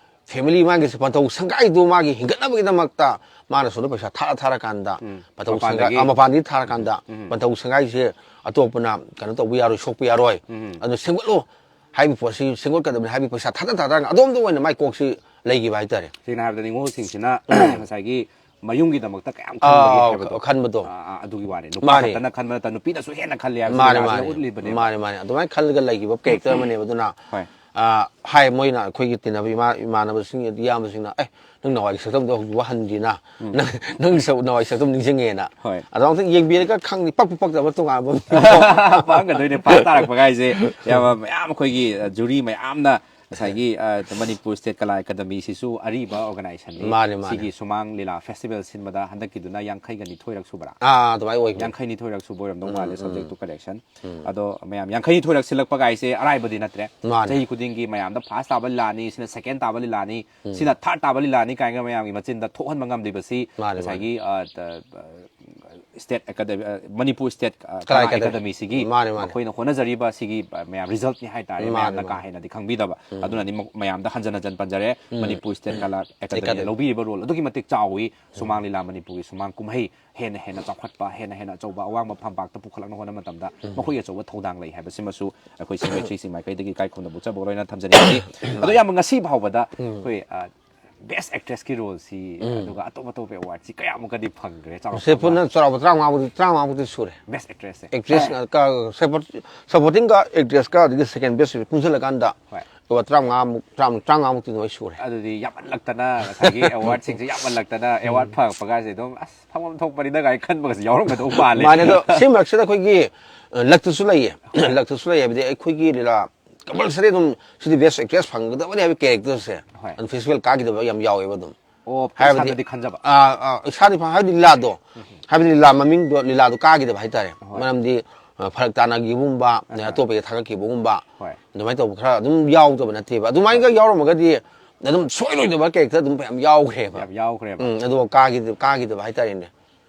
ꯐꯦꯃꯤꯂꯤ ꯃꯥꯒꯤꯁꯦ ꯄꯟꯊꯧ ꯁꯪꯒꯥꯏꯗꯨ ꯃꯥꯒꯤ ꯍꯤꯡꯒꯠꯅꯕꯒꯤꯗꯃꯛꯇ ꯃꯥꯅ ꯁꯣꯝꯗ ꯄꯩꯁꯥ ꯊꯥꯔ ꯊꯥꯔꯀꯥꯟꯗ ꯄꯟꯊꯧ ꯁꯪꯒꯥꯏ, ꯃꯄꯥꯟꯗꯒꯤ꯫ ꯑ, ꯃꯄꯥꯟꯗꯒꯤ ꯊꯥꯔꯀꯥꯟꯗ ꯄꯟꯊꯧ ꯁꯪꯒꯥꯏꯁꯦ ꯑꯇꯣꯞꯄꯅ ꯀꯩꯅꯣ ꯇꯧꯕ ꯌꯥꯔꯣꯏ, ꯁꯣꯛꯄ ꯌꯥꯔꯣꯏ, ꯑꯗꯨꯅ ꯁꯦꯝꯒꯠꯂꯣ ꯍꯥꯏꯕ ꯄꯣꯠꯁꯤ ꯁꯦꯝꯒꯠꯀꯗꯕꯅꯤ ꯍꯥꯏꯕꯒꯤ ꯄꯩꯁꯥ ꯊꯥꯗ ꯊꯥꯗꯔꯒ ꯑꯗꯣꯝꯗ ꯑꯣꯏꯅ ꯃꯥꯏ ꯀꯣꯛꯁꯤ ꯂꯩꯈꯤꯕ ꯍꯥꯏꯇꯥꯔꯦ꯫ ꯁꯦꯡꯅ ꯍꯥꯏꯔꯕꯗ ꯅꯤꯉꯣꯜꯁꯤꯡꯁꯤꯅ ꯉꯁꯥꯏꯒꯤ ꯃꯌꯨꯝꯒꯤꯗꯃꯛꯇ ꯀꯌꯥꯝ ꯈꯟꯕꯒꯦ ꯑꯥ, ꯍꯥꯏꯕꯗꯣ꯫ ꯈꯟꯕꯗꯣ꯫ ꯑꯥ, ꯑꯥ, ꯑꯗꯨꯒꯤ ꯋꯥꯅꯤ꯫ ꯅꯨꯄꯥ ꯃꯥꯅꯦ꯫ ꯈꯛꯇꯅ ꯈꯟꯕ ꯅꯠꯇꯅ ꯅꯨꯄꯤꯅꯁꯨ ꯍꯦꯟꯅ ꯈꯜꯂꯦ ꯍꯥꯏꯕꯁꯤ ꯃꯥꯅꯦ, ꯂꯤꯂꯥꯁꯤꯅ ꯃꯥꯅꯦ꯫ ꯎꯠꯂꯤꯕꯅꯦꯕ꯫ ꯃꯥꯅꯦ, ꯃꯥꯅꯦ꯫ ꯑꯗꯨꯃꯥꯏꯅ ꯈꯜꯂꯒ ꯂꯩꯈꯤꯕ ꯀꯦꯔꯦꯛꯇꯔ ꯑꯃꯅꯦꯕ꯫ ꯑꯗꯨꯅ, ꯍꯣꯏ꯫ ꯑꯥ, ꯍꯥꯏ, ꯃꯣꯏꯅ ꯑꯩꯈꯣꯏꯒꯤ ꯇꯤꯟꯅꯕ ꯏꯃꯥ-, ꯏꯃꯥꯟꯅꯕꯁꯤꯡ, ꯏꯌꯥꯝꯕꯁꯤꯡꯅ, "ꯑꯦ, ꯅꯪ ꯅꯍꯥꯟꯋꯥꯏꯒꯤ ꯁꯛꯇꯝꯗꯣ ꯍꯧꯖꯤꯛꯐꯥꯎ ꯍꯟꯗ꯭ꯔꯤꯅ? ꯅꯪ, ꯅꯪꯒꯤ ꯁꯛ-, ꯅꯍꯥꯟꯋꯥꯏ ꯁꯛꯇꯝ ꯅꯤꯡꯁꯤꯡꯉꯦꯅ?" ꯍꯣꯏ꯫ ꯑꯗꯣ ꯑꯃꯨꯛꯇꯪ ꯌꯦꯡꯕꯤꯔꯒ ꯈꯪꯅꯤ, ꯄꯛꯄ ꯄꯛꯇꯕ ꯇꯣꯉꯥꯟꯕ ꯑꯃ꯫ ꯄꯥꯡ ꯇꯥꯔꯛꯄꯒꯥꯏꯁꯦ ꯌꯥꯝ ꯃꯌꯥꯝ ꯑꯩꯈꯣꯏꯒꯤ, ꯑ, ꯖꯨꯔꯤ ꯃꯌꯥꯝꯅ ꯉꯁꯥꯏꯒꯤ, ꯑ, ꯃꯅꯤꯄꯨꯔ ꯁ꯭ꯇꯦꯠ ꯀꯂꯥ ꯑꯦꯀꯥꯗꯃꯤꯁꯤꯁꯨ ꯑꯔꯤꯕ ꯑꯣꯔꯒꯅꯥꯏꯖꯦꯁꯟꯅꯤ꯫ ꯃꯥꯅꯦ, ꯃꯥꯅꯦ꯫ ꯁꯤꯒꯤ ꯁꯨꯃꯥꯡ ꯂꯤꯂꯥ ꯐꯦꯁꯇꯤꯚꯦꯜ ꯁꯤꯟꯕꯗ ꯍꯟꯗꯛꯀꯤꯗꯨꯅ ꯌꯥꯡꯈꯩꯒ ꯅꯤꯊꯣꯏꯔꯛ ꯁꯨꯕ꯭ꯔꯥ? ꯑꯥ, ꯑꯗꯨꯃꯥꯏꯅ ꯑꯣꯏꯈꯤꯕꯅꯤ꯫ ꯌꯥꯡꯈꯩ ꯅꯤꯊꯣꯏꯔꯛ ꯁꯨꯕ ꯑꯣꯏꯔꯝꯗꯧ ꯃꯥꯜꯂꯦ, subject to correction꯫ ꯑꯗꯣ ꯃꯌꯥꯝ ꯌꯥꯡꯈꯩ ꯅꯤꯊꯣꯏꯔꯛ ꯁꯤꯜꯂꯛꯄ ꯀꯥꯏꯁꯦ ꯑꯔꯥꯏꯕꯗꯤ ꯅꯠꯇ꯭ꯔꯦ꯫ ꯃꯥꯅꯦ꯫ ꯆꯍꯤ ꯈꯨꯗꯤꯡꯒꯤ ꯃꯌꯥꯝꯗ ꯐꯥꯔꯁ ꯇꯥꯕ ꯂꯤꯂꯥꯅꯤ, ꯁꯤꯅ ꯁꯦꯀꯦꯟ ꯇꯥꯕ ꯂꯤꯂꯥꯅꯤ, ꯁꯤꯅ ꯊꯥꯔꯠ ꯇꯥꯕ ꯂꯤꯂꯥꯅꯤ ꯀꯥꯏꯅ ꯃꯌꯥꯝꯒꯤ ꯃꯆꯤꯟꯗ ꯊꯣꯛꯍꯟꯕ ꯉꯝꯂꯤꯕꯁꯤ ꯃꯥꯅꯦ, ꯉꯁꯥꯏꯒꯤ, ꯑ, ꯇ-, ꯑ, ꯁ꯭ꯇꯦꯠ ꯑꯦꯀꯥꯗꯃꯤ, ꯑ, ꯃꯅꯤꯄꯨꯔ ꯁ꯭ꯇꯦꯠ, ꯑ, ꯀꯂꯥ ꯀꯂꯥ ꯑꯦꯀꯥꯗꯃꯤ꯫ ꯑꯦꯀꯥꯗꯃꯤꯁꯤꯒꯤ ꯃꯥꯅꯦ, ꯃꯥꯅꯦ꯫ ꯃꯈꯣꯏꯅ ꯍꯣꯠꯅꯖꯔꯤꯕ ꯁꯤꯒꯤ, ꯑ, ꯃꯌꯥꯝ ꯔꯤꯖꯜꯠꯅꯤ ꯍꯥꯏꯇꯥꯔꯦ, ꯃꯥꯅꯦ, ꯃꯌꯥꯝꯅ ꯀꯥ ꯃꯥꯅꯦ꯫ ꯍꯦꯟꯅꯗꯤ ꯈꯪꯕꯤꯗꯕ꯫ ꯑꯗꯨꯅꯅꯤ ꯃ-, ꯃꯌꯥꯝꯗ ꯍꯟꯖꯟ ꯍꯟꯖꯟ ꯄꯟꯖꯔꯦ, ꯃꯅꯤꯄꯨꯔ ꯁ꯭ꯇꯦꯠ ꯀꯂꯥ ꯑꯦꯀꯥꯗꯃꯤꯅ ꯑꯦꯀꯥꯗꯃꯤ꯫ ꯂꯧꯕꯤꯔꯤꯕ ꯔꯣꯜ ꯑꯗꯨꯛꯀꯤ ꯃꯇꯤꯛ ꯆꯥꯎꯏ꯫ ꯁꯨꯃꯥꯡ ꯂꯤꯂꯥ ꯃꯅꯤꯄꯨꯔꯒꯤ ꯁꯨꯃꯥꯡ ꯀꯨꯝꯍꯩ ꯍꯦꯟꯅ ꯍꯦꯟꯅ ꯆꯥꯎꯈꯠꯄ, ꯍꯦꯟꯅ ꯍꯦꯟꯅ ꯑꯆꯧꯕ ꯑꯋꯥꯡꯕ ꯐꯝꯄꯥꯛꯇ ꯄꯨꯈꯠꯂꯛꯅꯕ ꯍꯣꯠꯅꯕ ꯃꯇꯝꯗ ꯃꯈꯣꯏꯒꯤ ꯑꯆꯧꯕ ꯊꯧꯗꯥꯡ ꯂꯩ ꯍꯥꯏꯕꯁꯤꯃꯁꯨ ꯑꯩꯈꯣꯏ ꯁꯤꯡ ꯃꯩꯇ꯭ꯔꯤꯁꯤꯡ ꯃꯥꯏꯀꯩꯗꯒꯤ ꯏꯀꯥꯏ ꯈꯨꯝꯅꯕ ꯎꯠꯆꯕꯒ ꯂꯣꯏꯅꯅ ꯊꯝꯖꯅꯤꯡꯉꯤ꯫ ꯑꯗꯣ ꯏꯌꯥꯝꯕ, ꯉꯁꯤ ꯐꯥꯎꯕꯗ ꯑꯩꯈꯣꯏ, ꯑ, ꯕꯦꯁ ꯑꯦꯛꯇ꯭ꯔꯦꯁꯀꯤ ꯔꯣꯜꯁꯤ, ꯑꯗꯨꯒ ꯑꯇꯣꯞ ꯑꯇꯣꯞꯄ ꯑꯦꯋꯥꯔꯗꯁꯤ ꯀꯌꯥꯃꯨꯛꯀꯗꯤ ꯐꯪꯈ꯭ꯔꯦ? ꯆꯥꯎꯔꯥꯛꯄ ꯁꯦ ꯄꯨꯟꯅ ꯆꯥꯎꯔꯥꯛꯄ ꯇꯔꯥꯃꯉꯥꯃꯨꯛꯇꯤ ꯇꯔꯥꯃꯉꯥꯃꯨꯛꯇꯤ ꯁꯨꯔꯦ꯫ ꯕꯦꯁ ꯑꯦꯛꯇ꯭ꯔꯦꯁꯁꯦ꯫ ꯑꯦꯛꯇ꯭ꯔꯦꯁ ꯁꯄꯣꯔꯇꯤꯡꯒ ꯑꯦꯛꯇ꯭ꯔꯦꯁꯀ ꯑꯗꯒꯤ ꯁꯦꯀꯦꯟ ꯕꯦꯁ ꯄꯨꯟꯁꯤꯜꯂꯀꯥꯟꯗ ꯍꯣꯏ꯫ ꯂꯨꯄꯥ ꯇꯔꯥꯃꯉꯥꯃꯨꯛ ꯇꯔꯥꯃꯨꯛ ꯇꯔꯥꯃꯉꯥꯃꯨꯛꯇꯤ ꯑꯗꯨꯃꯥꯏꯅ ꯁꯨꯔꯦ꯫ ꯑꯗꯨꯗꯤ ꯌꯥꯝꯃꯜꯂꯛꯇꯅ, ꯉꯁꯥꯏꯒꯤ ꯑꯦꯋꯥꯔꯗꯁꯤꯡꯁꯦ ꯌꯥꯝꯃꯜꯂꯛꯇꯅ ꯑꯦꯋꯥꯔꯗ ꯐꯪꯉꯛꯄꯒꯁꯦ ꯑꯗꯨꯝ, "ꯑꯁ, ꯐꯪꯐꯝ ꯊꯣꯛꯄꯅꯤꯗ" ꯀꯥꯏꯅ ꯈꯟꯕꯒꯁꯦ ꯌꯥꯎꯔꯝꯒꯗꯧ ꯃꯥꯜꯂꯦ꯫ ꯃꯥꯅꯦ꯫ ꯑꯗꯣ ꯁꯤ ꯃꯔꯛꯁꯤꯗ ꯑꯩꯈꯣꯏꯒꯤ, ꯑ, ꯂꯛꯇꯁꯨ ꯂꯩꯌꯦ꯫ ꯂꯛꯇꯁꯨ ꯂꯩ ꯍꯥꯏꯕꯗꯤ ꯑꯩꯈꯣꯏꯒꯤ ꯂꯤꯂꯥ ꯀꯝꯄꯜꯁꯔꯤ ꯑꯗꯨꯝ ꯁꯤꯗꯤ ꯕꯦꯁ ꯑꯦꯛꯇ꯭ꯔꯦꯁ ꯐꯪꯒꯗꯕꯅꯤ ꯍꯥꯏꯕ ꯀꯦꯔꯦꯛꯇꯔꯁꯦ ꯍꯣꯏ꯫ ꯑꯗꯨꯝ ꯐꯦꯁꯇꯤꯚꯦꯜ ꯀꯥꯈꯤꯗꯕ ꯌꯥꯝ ꯌꯥꯎꯋꯦꯕ ꯑꯗꯨꯝ꯫ ꯑꯣ, ꯍꯥꯏꯕꯗꯤ ꯏꯁꯥꯅꯗꯤ ꯈꯟꯖꯕ꯫ ꯑꯥ, ꯑꯥ, ꯏꯁꯥꯗꯤ ꯐ-, ꯍꯥꯏꯕꯗꯤ ꯂꯤꯂꯥꯗꯣ, ꯍꯥꯏꯕꯗꯤ ꯂꯤꯂꯥ ꯃꯃꯤꯡꯗꯣ, ꯂꯤꯂꯥꯗꯣ ꯀꯥꯈꯤꯗꯕ ꯍꯥꯏꯇꯥꯔꯦ꯫ ꯍꯣꯏ꯫ ꯃꯔꯝꯗꯤ, ꯑ, ꯐꯔꯛ ꯇꯥꯅꯈꯤꯕꯒꯨꯝꯕ, ꯑꯗꯩ ꯑꯍꯥ꯫ ꯑꯇꯣꯞꯄꯒꯤ ꯊꯥꯒꯠꯈꯤꯕꯒꯨꯝꯕ, ꯍꯣꯏ꯫ ꯑꯗꯨꯃꯥꯏꯅ ꯇꯧꯕ ꯈꯔ ꯑꯗꯨꯝ ꯌꯥꯎꯗꯕ ꯅꯠꯇꯦꯕ꯫ ꯑꯗꯨꯃꯥꯏꯅꯒ ꯌꯥꯎꯔꯝꯃꯒꯗꯤ ꯑꯗꯨꯝ ꯁꯣꯏꯔꯣꯏꯗꯕ ꯀꯦꯔꯦꯛꯇꯔ ꯑꯗꯨꯝ ꯃꯌꯥꯝ ꯌꯥꯎꯈ꯭ꯔꯦꯕ꯫ ꯌꯥꯝ ꯌꯥꯎꯈ꯭ꯔꯦꯕ꯫ ꯎꯝ, ꯑꯗꯨꯒ ꯀꯥꯈꯤꯗ-, ꯀꯥꯈꯤꯗꯕ ꯍꯥꯏꯇꯥꯔꯦꯅꯦ꯫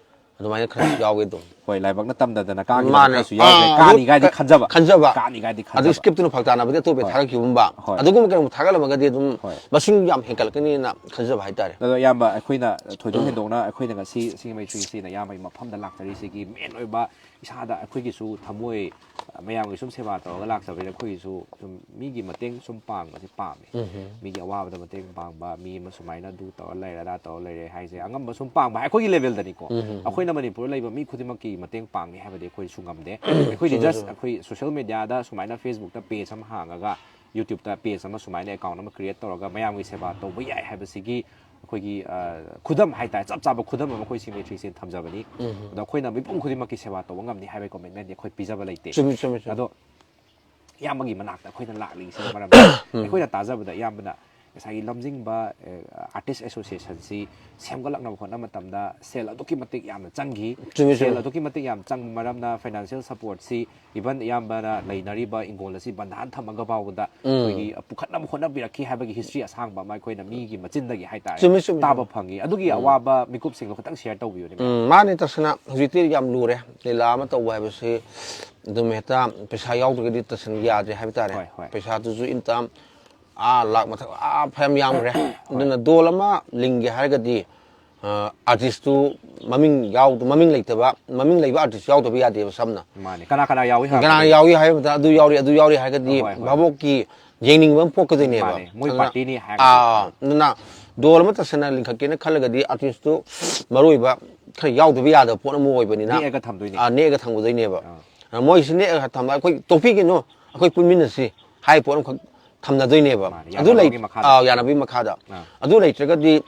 ꯑꯗꯨꯃꯥꯏꯅ ꯈꯔ ꯌꯥꯎꯋꯦ ꯑꯗꯨꯝ꯫ ꯍꯣꯏ, ꯂꯥꯏꯕꯛꯅ ꯇꯝꯗꯗꯅ ꯀꯥꯈꯤꯗꯕ ꯃꯥꯅꯦ꯫ ꯈꯔꯁꯨ ꯌꯥꯎꯈ꯭ꯔꯦ꯫ ꯑꯥ, ꯀꯥꯅꯤ ꯑꯗꯨ ꯀꯥꯏꯗꯤ ꯈ-, ꯈꯟꯖꯕ꯫ ꯈꯟꯖꯕ꯫ ꯀꯥꯅꯤ ꯀꯥꯏꯗꯤ ꯑꯗꯨ ꯈꯟꯖꯕ꯫ ꯁ꯭ꯀ꯭ꯔꯤꯞꯇꯨꯅ ꯐꯔꯛ ꯇꯥꯅꯕꯗꯤ ꯑꯇꯣꯞꯄ ꯍꯣꯏ꯫ ꯊꯥꯒꯠꯈꯤꯕꯒꯨꯝꯕ, ꯍꯣꯏ꯫ ꯑꯗꯨꯒꯨꯝꯕ ꯀꯩꯅꯣ ꯊꯥꯒꯠꯂꯝꯃꯒꯗꯤ ꯑꯗꯨꯝ ꯍꯣꯏ꯫ ꯃꯁꯤꯡ ꯌꯥꯝ ꯍꯦꯟꯒꯠꯂꯛꯀꯅꯤꯅ ꯈꯟꯖꯕ ꯍꯥꯏꯇꯥꯔꯦ꯫ ꯑꯗꯣ ꯏꯌꯥꯝꯕ, ꯑꯩꯈꯣꯏꯅ ꯊꯣꯏꯗꯣꯛ ꯍꯦꯟꯗꯣꯛꯅ ꯑꯩꯈꯣꯏꯅ ꯉꯁꯤ ꯁꯤꯡ ꯃꯩꯇ꯭ꯔꯤꯁꯤꯅ ꯏꯌꯥꯝꯕꯒꯤ ꯃꯐꯝꯗ ꯂꯥꯛꯆꯔꯤꯁꯤꯒꯤ ꯃꯦꯟ ꯑꯣꯏꯕ ꯏꯁꯥꯗ ꯑꯩꯈꯣꯏꯒꯤꯁꯨ ꯊꯃꯣꯏ ꯃꯌꯥꯝꯒꯤ ꯁꯨꯝ ꯁꯦꯕꯥ ꯇꯧꯔꯒ ꯂꯥꯛꯆꯕꯅꯤꯅ ꯑꯩꯈꯣꯏꯒꯤꯁꯨ ꯁꯨꯝ ꯃꯤꯒꯤ ꯃꯇꯦꯡ ꯁꯨꯝ ꯄꯥꯡꯕꯁꯦ ꯄꯥꯝꯃꯦ꯫ ꯃꯤꯒꯤ ꯑꯋꯥꯕꯗ ꯃꯇꯦꯡ ꯄꯥꯡꯕ, ꯃꯤ ꯑꯃ ꯁꯨꯃꯥꯏꯅ ꯑꯗꯨ ꯇꯧꯔ ꯂꯩꯔꯦ, ꯑꯗꯥ ꯇꯧꯔ ꯂꯩꯔꯦ ꯍꯥꯏꯁꯦ ꯑꯉꯝꯕ ꯁꯨꯝ ꯄꯥꯡꯕ ꯍꯥꯏ, ꯑꯩꯈꯣꯏꯒꯤ ꯂꯦꯚꯦꯜꯗꯅꯤꯀꯣ꯫ ꯑꯩꯈꯣꯏꯅ ꯃꯅꯤꯄꯨꯔꯗ ꯂꯩꯕ ꯃꯤ ꯈꯨꯗꯤꯡꯃꯛꯀꯤ ꯃꯇꯦꯡ ꯄꯥꯡꯅꯤ ꯍꯥꯏꯕꯗꯤ ꯑꯩꯈꯣꯏ ꯁꯨꯡꯉꯝꯗꯦ꯫ ꯑꯩꯈꯣꯏꯗꯤ ꯖꯁ ꯑꯩꯈꯣꯏ ꯁꯣꯁꯤꯌꯦꯜ ꯃꯦꯗꯤꯌꯥꯗ ꯁꯨꯃꯥꯏꯅ ꯐꯦꯁꯕꯨꯛꯇ ꯄꯦꯖ ꯑꯃ ꯍꯥꯡꯉꯒ, ꯌꯨꯇ꯭ꯌꯨꯕꯇ ꯄꯦꯖ ꯑꯃ ꯁꯨꯃꯥꯏꯅ ꯑꯦꯀꯥꯎꯟ ꯑꯃ ꯀ꯭ꯔꯤꯌꯦꯠ ꯇꯧꯔꯒ ꯃꯌꯥꯝꯒꯤ ꯁꯦꯕꯥ ꯇꯧꯕ ꯌꯥꯏ ꯍꯥꯏꯕꯁꯤꯒꯤ ꯑꯩꯈꯣꯏꯒꯤ, ꯑ, ꯈꯨꯗꯝ ꯍꯥꯏꯇꯥꯔꯦ, ꯆꯞ ꯆꯥꯕ ꯈꯨꯗꯝ ꯑꯃ ꯑꯩꯈꯣꯏ ꯁꯤꯡ ꯃꯩꯇ꯭ꯔꯤꯁꯦ ꯊꯝꯖꯕꯅꯤ꯫ ꯑꯗꯣ ꯑꯩꯈꯣꯏꯅ ꯃꯤꯄꯨꯝ ꯈꯨꯗꯤꯡꯃꯛꯀꯤ ꯁꯦꯕꯥ ꯇꯧꯕ ꯉꯝꯅꯤ ꯍꯥꯏꯕꯒꯤ ꯀꯣꯃꯤꯠꯃꯦꯟꯗꯤ ꯑꯩꯈꯣꯏ ꯄꯤꯖꯕ ꯂꯩꯇꯦ꯫ ꯆꯨꯝꯃꯤ, ꯆꯨꯝꯃꯤ, ꯆꯨꯝꯃꯤ꯫ ꯑꯗꯣ ꯏꯌꯥꯝꯕꯒꯤ ꯃꯅꯥꯛꯇ ꯑꯩꯈꯣꯏꯅ ꯂꯥꯛꯂꯤꯁꯤꯒꯤ ꯃꯔꯝꯗ ꯑꯩꯈꯣꯏꯅ ꯇꯥꯖꯕꯗ ꯏꯌꯥꯝꯕꯅ ꯉꯁꯥꯏꯒꯤ ꯂꯝꯖꯤꯡꯕ ꯑꯥꯔꯇꯤꯁ ꯑꯦꯁꯣꯁꯤꯌꯦꯁꯟꯁꯤ ꯁꯦꯝꯒꯠꯂꯛꯅꯕ ꯍꯣꯠꯅꯕ ꯃꯇꯝꯗ ꯁꯦꯜ ꯑꯗꯨꯛꯀꯤ ꯃꯇꯤꯛ ꯌꯥꯝꯅ ꯆꯪꯈꯤ꯫ ꯆꯨꯝꯃꯤ, ꯁꯦꯜ ꯆꯨꯝꯃꯤ꯫ ꯑꯗꯨꯛꯀꯤ ꯃꯇꯤꯛ ꯌꯥꯝ ꯆꯪꯕ ꯃꯔꯝꯅ ꯐꯥꯏꯅꯥꯟꯁꯤꯌꯦꯜ ꯁꯄꯣꯔꯠꯁꯤ ꯏꯚꯟ ꯏꯌꯥꯝꯕꯅ ꯂꯩꯅꯔꯤꯕ ꯏꯪꯒꯣꯜ ꯑꯁꯤ ꯕꯟꯙꯥꯟ ꯊꯝꯃꯒ ꯐꯥꯎꯕꯗ ꯑꯩꯈꯣꯏꯒꯤ ꯄꯨꯈꯠꯅꯕ ꯍꯣꯠꯅꯕꯤꯔꯛꯈꯤ ꯍꯥꯏꯕꯒꯤ ꯍꯤꯁꯇ꯭ꯔꯤ ꯑꯁꯥꯡꯕ ꯑꯃ ꯑꯩꯈꯣꯏꯅ ꯃꯤꯒꯤ ꯃꯆꯤꯟꯗꯒꯤ ꯍꯥꯏꯇꯥꯔꯦ ꯆꯨꯝꯃꯤ, ꯆꯨꯝꯃꯤ, ꯇꯥꯕ ꯆꯨꯝꯃꯤ꯫ ꯐꯪꯉꯤ꯫ ꯑꯗꯨꯒꯤ ꯑꯋꯥꯕ ꯃꯤꯀꯨꯞꯁꯤꯡꯗꯣ ꯈꯤꯇꯪ ꯁꯤꯌꯔ ꯇꯧꯕꯤꯌꯨꯅꯦ꯫ ꯎꯝ, ꯃꯥꯅꯤ, ꯇꯁꯦꯡꯅ ꯍꯧꯖꯤꯛꯇꯤ ꯌꯥꯝ ꯂꯨꯔꯦ꯫ ꯂꯤꯂꯥ ꯑꯃ ꯇꯧꯕ ꯍꯥꯏꯕꯁꯤ ꯑꯗꯨꯝ ꯍꯦꯛꯇ ꯄꯩꯁꯥ ꯌꯥꯎꯗ꯭ꯔꯒꯗꯤ ꯇꯁꯦꯡꯅ ꯌꯥꯗ꯭ꯔꯦ ꯍꯥꯏꯕ ꯇꯥꯔꯦ꯫ ꯍꯣꯏ, ꯍꯣꯏ꯫ ꯄꯩꯁꯥꯗꯨꯁꯨ ꯏꯟꯇꯝ ꯑꯥ ꯂꯥꯛ ꯃꯊꯛ ꯑꯥ ꯐꯅꯌꯥꯝ ꯌꯥꯝꯈ꯭ꯔꯦ꯫ ꯑꯗꯨꯅ ꯗꯣꯜ ꯑꯃ ꯂꯤꯡꯒꯦ ꯍꯥꯏꯔꯒꯗꯤ ꯑꯥꯔꯇꯤꯁꯇꯨ ꯃꯃꯤꯡ ꯌꯥꯎ ꯃꯃꯤꯡ ꯂꯩꯇꯕ, ꯃꯃꯤꯡ ꯂꯩꯕ ꯑꯥꯔꯇꯤꯁ ꯌꯥꯎꯗꯕ ꯌꯥꯗꯦꯕ꯫ ꯁꯝꯅ ꯃꯥꯅꯦ, ꯀꯅꯥ ꯀꯅꯥ ꯌꯥꯎꯏ ꯀꯅꯥꯅ ꯍꯥꯏꯕꯗ ꯌꯥꯎꯏ ꯍꯥꯏꯕꯗ ꯑꯗꯨ ꯌꯥꯎꯔꯤ, ꯑꯗꯨ ꯌꯥꯎꯔꯤ ꯍꯥꯏꯔꯒꯗꯤ ꯍꯣꯏ, ꯍꯣꯏ꯫ ꯚꯥꯕꯣꯛꯀꯤ ꯌꯦꯡꯅꯤꯡꯕ ꯑꯃ ꯄꯣꯛꯀꯗꯣꯏꯅꯦꯕ꯫ ꯃꯥꯅꯦ, ꯃꯣꯏ ꯑꯗꯨꯅ, ꯄꯥꯔꯇꯤꯅꯤ ꯍꯥꯏꯔꯒꯗꯤ꯫ ꯑꯥ, ꯑꯗꯨꯅ ꯗꯣꯜ ꯑꯃ ꯇꯁꯦꯡꯅ ꯂꯤꯡꯈꯠꯀꯦꯅ ꯈꯜꯂꯒꯗꯤ ꯑꯥꯔꯇꯤꯁꯇꯨ ꯃꯔꯨ ꯑꯣꯏꯕ ꯈꯔ ꯌꯥꯎꯗꯕ ꯌꯥꯗꯕ ꯄꯣꯠ ꯑꯃ ꯑꯣꯏꯕꯅꯤꯅ ꯅꯦꯛꯑꯒ ꯊꯝꯗꯣꯏꯅꯦ꯫ ꯑꯥ, ꯅꯦꯛꯑꯒ ꯊꯝꯒꯗꯣꯏꯅꯦꯕ꯫ ꯑꯗꯨꯅ ꯃꯣꯏꯁꯤ ꯅꯦꯛꯑꯒ ꯊꯝꯕ ꯑꯩꯈꯣꯏ ꯇꯣꯛꯄꯤꯒꯅꯨ, ꯑꯩꯈꯣꯏ ꯄꯨꯟꯃꯤꯟꯅꯁꯤ ꯍꯥꯏꯕ ꯄꯣꯠ ꯑꯃꯈꯛ ꯊꯝꯅꯗꯣꯏꯅꯦꯕ꯫ ꯃꯥꯅꯦ, ꯑꯗꯨ ꯂꯩ ꯌꯥꯅꯕꯒꯤ ꯃꯈꯥꯗ꯫ ꯑꯥ, ꯌꯥꯅꯕꯒꯤ ꯃꯈꯥꯗ꯫ ꯑꯥ꯫ ꯑꯗꯨ ꯂꯩꯇ꯭ꯔꯒꯗꯤ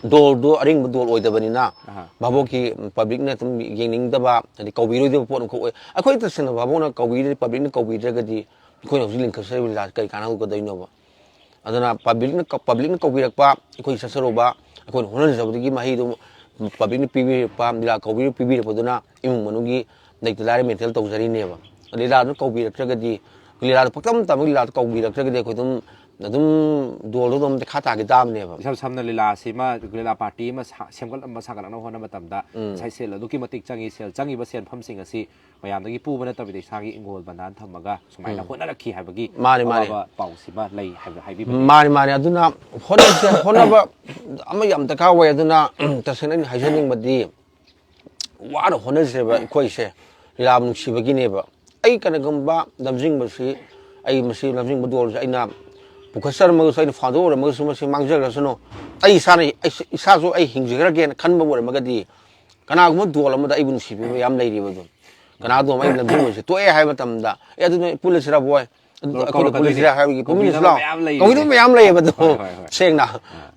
ꯗꯣꯜꯗꯣ ꯑꯔꯤꯡꯕ ꯗꯣꯜ ꯑꯣꯏꯗꯕꯅꯤꯅ ꯑꯍꯥ꯫ ꯚꯥꯕꯣꯛꯀꯤ ꯄꯕ꯭ꯂꯤꯛꯅ ꯑꯗꯨꯝ ꯌꯦꯡꯅꯤꯡꯗꯕ, ꯍꯥꯏꯗꯤ ꯀꯧꯕꯤꯔꯣꯏꯗꯕ ꯄꯣꯠ ꯑꯃꯈꯛ ꯑꯣꯏ꯫ ꯑꯩꯈꯣꯏ ꯇꯁꯦꯡꯅ ꯚꯥꯕꯣꯛꯅ ꯀꯧꯕꯤꯔꯗꯤ, ꯄꯕ꯭ꯂꯤꯛꯅ ꯀꯧꯕꯤꯗ꯭ꯔꯒꯗꯤ ꯑꯩꯈꯣꯏꯅ ꯍꯧꯖꯤꯛ ꯂꯤꯡꯈꯠꯆꯔꯤꯕ ꯂꯤꯂꯥꯁꯤ ꯀꯔꯤ ꯀꯥꯟꯅꯒꯗꯣꯏꯅꯣꯕ? ꯑꯗꯨꯅ ꯄꯕ꯭ꯂꯤꯛꯅ ꯀ- ꯄꯕ꯭ꯂꯤꯛꯅ ꯀꯧꯕꯤꯔꯛꯄ, ꯑꯩꯈꯣꯏ ꯆꯠꯆꯔꯨꯕ, ꯑꯩꯈꯣꯏꯅ ꯍꯣꯠꯅꯖꯕꯗꯒꯤ ꯃꯍꯩꯗꯨ ꯄꯕ꯭ꯂꯤꯛꯅ ꯄꯤꯕꯤꯔꯛꯄ, ꯂꯤꯂꯥ ꯀꯧꯕꯤꯔ ꯄꯤꯕꯤꯔꯛꯄꯗꯨꯅ ꯏꯃꯨꯡ ꯃꯅꯨꯡꯒꯤ ꯂꯩꯇ ꯂꯥꯏꯔ ꯃꯦꯟꯇꯦꯟ ꯇꯧꯖꯔꯤꯅꯦꯕ꯫ ꯂꯤꯂꯥꯗꯨ ꯀꯧꯕꯤꯔꯛꯇ꯭ꯔꯒꯗꯤ, ꯂꯤꯂꯥꯗꯨ ꯄꯛꯇꯝ ꯇꯝꯕ ꯂꯤꯂꯥꯗꯨ ꯀꯧꯕꯤꯔꯛꯇ꯭ꯔꯒꯗꯤ ꯑꯩꯈꯣꯏ ꯑꯗꯨꯝ ꯑꯗꯨꯝ ꯗꯣꯜꯗꯣ ꯑꯗꯨꯝ ꯃꯈꯥ ꯇꯥꯈꯤ ꯇꯥꯕꯅꯦꯕ꯫ ꯏꯁꯝ ꯁꯝꯅ ꯂꯤꯂꯥ ꯑꯁꯤ ꯑꯃ, ꯂꯤꯂꯥ ꯄꯥꯔꯇꯤ ꯑꯃ ꯁꯥ- ꯁꯦꯝꯒꯠꯂꯝꯕ ꯁꯥꯒꯠꯂꯛꯅꯕ ꯍꯣꯠꯅꯕ ꯃꯇꯝꯗ ꯉꯁꯥꯏ ꯁꯦꯜ ꯑꯗꯨꯛꯀꯤ ꯃꯇꯤꯛ ꯆꯪꯉꯤ꯫ ꯁꯦꯜ ꯆꯪꯉꯤꯕ ꯁꯦꯟꯐꯝꯁꯤꯡ ꯑꯁꯤ ꯃꯌꯥꯝꯗꯒꯤ ꯄꯨꯕ ꯅꯠꯇꯕꯤꯗ ꯏꯁꯥꯒꯤ ꯏꯪꯒꯣꯜ ꯕꯟꯗꯥꯟ ꯊꯝꯃꯒ ꯁꯨꯃꯥꯏꯅ ꯍꯣꯠꯅꯔꯛꯈꯤ ꯍꯥꯏꯕꯒꯤ ꯃꯥꯅꯤ, ꯃꯥꯅꯤ꯫ ꯑꯋꯥꯕ ꯄꯥꯎꯁꯤꯃ ꯂꯩ ꯍꯥꯏꯕ ꯍꯥꯏꯕꯤꯕꯅꯤ꯫ ꯃꯥꯅꯤ, ꯃꯥꯅꯤ꯫ ꯑꯗꯨꯅ ꯍꯣꯠꯅꯁꯦ, ꯍꯣꯠꯅꯕ ꯑꯃ ꯌꯥꯝ ꯗꯔꯀꯥꯔ ꯑꯣꯏ꯫ ꯑꯗꯨꯅ ꯇꯁꯦꯡꯅ ꯑꯩꯅ ꯍꯥꯏꯖꯅꯤꯡꯕꯗꯤ ꯋꯥꯅ ꯍꯣꯠꯅꯖꯦꯕ ꯑꯩꯈꯣꯏꯁꯦ ꯂꯤꯂꯥꯕꯨ ꯅꯨꯡꯁꯤꯕꯒꯤꯅꯦꯕ꯫ ꯑꯩ ꯀꯔꯤꯒꯨꯝꯕ ꯂꯝꯖꯤꯡꯕꯁꯤ, ꯑꯩ ꯃꯁꯤ ꯂꯝꯖꯤꯡꯕ ꯗꯣꯜꯁꯦ ꯑꯩꯅ ꯄꯨꯈꯠꯆꯔꯝꯃꯒꯁꯨ, ꯑꯩꯅ ꯐꯥꯎꯟꯗꯔ ꯑꯣꯏꯔꯝꯃꯒꯁꯨ, ꯃꯁꯤ ꯃꯥꯡꯖꯈ꯭ꯔꯁꯅꯨ, ꯑꯩ ꯏꯁꯥꯅ, ꯑꯩ ꯏꯁꯥꯁꯨ ꯑꯩ ꯍꯤꯡꯖꯈ꯭ꯔꯒꯦꯅ ꯈꯟꯕ ꯑꯣꯏꯔꯝꯃꯒꯗꯤ, ꯀꯅꯥꯒꯨꯝꯕ ꯗꯣꯜ ꯑꯃꯗ ꯑꯩꯕꯨ ꯅꯨꯡꯁꯤꯕꯤꯕ ꯃꯌꯥꯝ ꯂꯩꯔꯤꯕ ꯑꯗꯨꯝ꯫ ꯀꯅꯥꯒꯨꯝꯕ ꯑꯩ ꯂꯝꯖꯤꯡꯕꯁꯦ ꯇꯣꯛꯑꯦ ꯍꯥꯏꯕ ꯃꯇꯝꯗ, "ꯑꯦ, ꯑꯗꯨ ꯅꯣꯏ ꯄꯨꯜꯂꯁꯤꯔꯥ ꯕꯣꯏ? ꯑꯗꯨ ꯂꯣꯏ ꯑꯩꯈꯣꯏꯗ ꯀꯧꯔꯛꯀꯗꯣꯏꯅꯦ꯫ ꯄꯨꯜꯂꯁꯤꯔꯥ?" ꯍꯥꯏꯕꯒꯤ ꯄꯨꯟꯃꯤꯟꯅꯁꯤ ꯀꯧꯕꯤꯅꯕ ꯂꯥꯛꯑꯣ꯫ ꯃꯌꯥꯝ ꯂꯩꯌꯦ꯫ ꯀꯧꯕꯤꯅꯕ ꯃꯌꯥꯝ ꯂꯩꯌꯦꯕ ꯑꯗꯨ꯫ ꯍꯣꯏ, ꯍꯣꯏ, ꯍꯣꯏ꯫ ꯁꯦꯡꯅ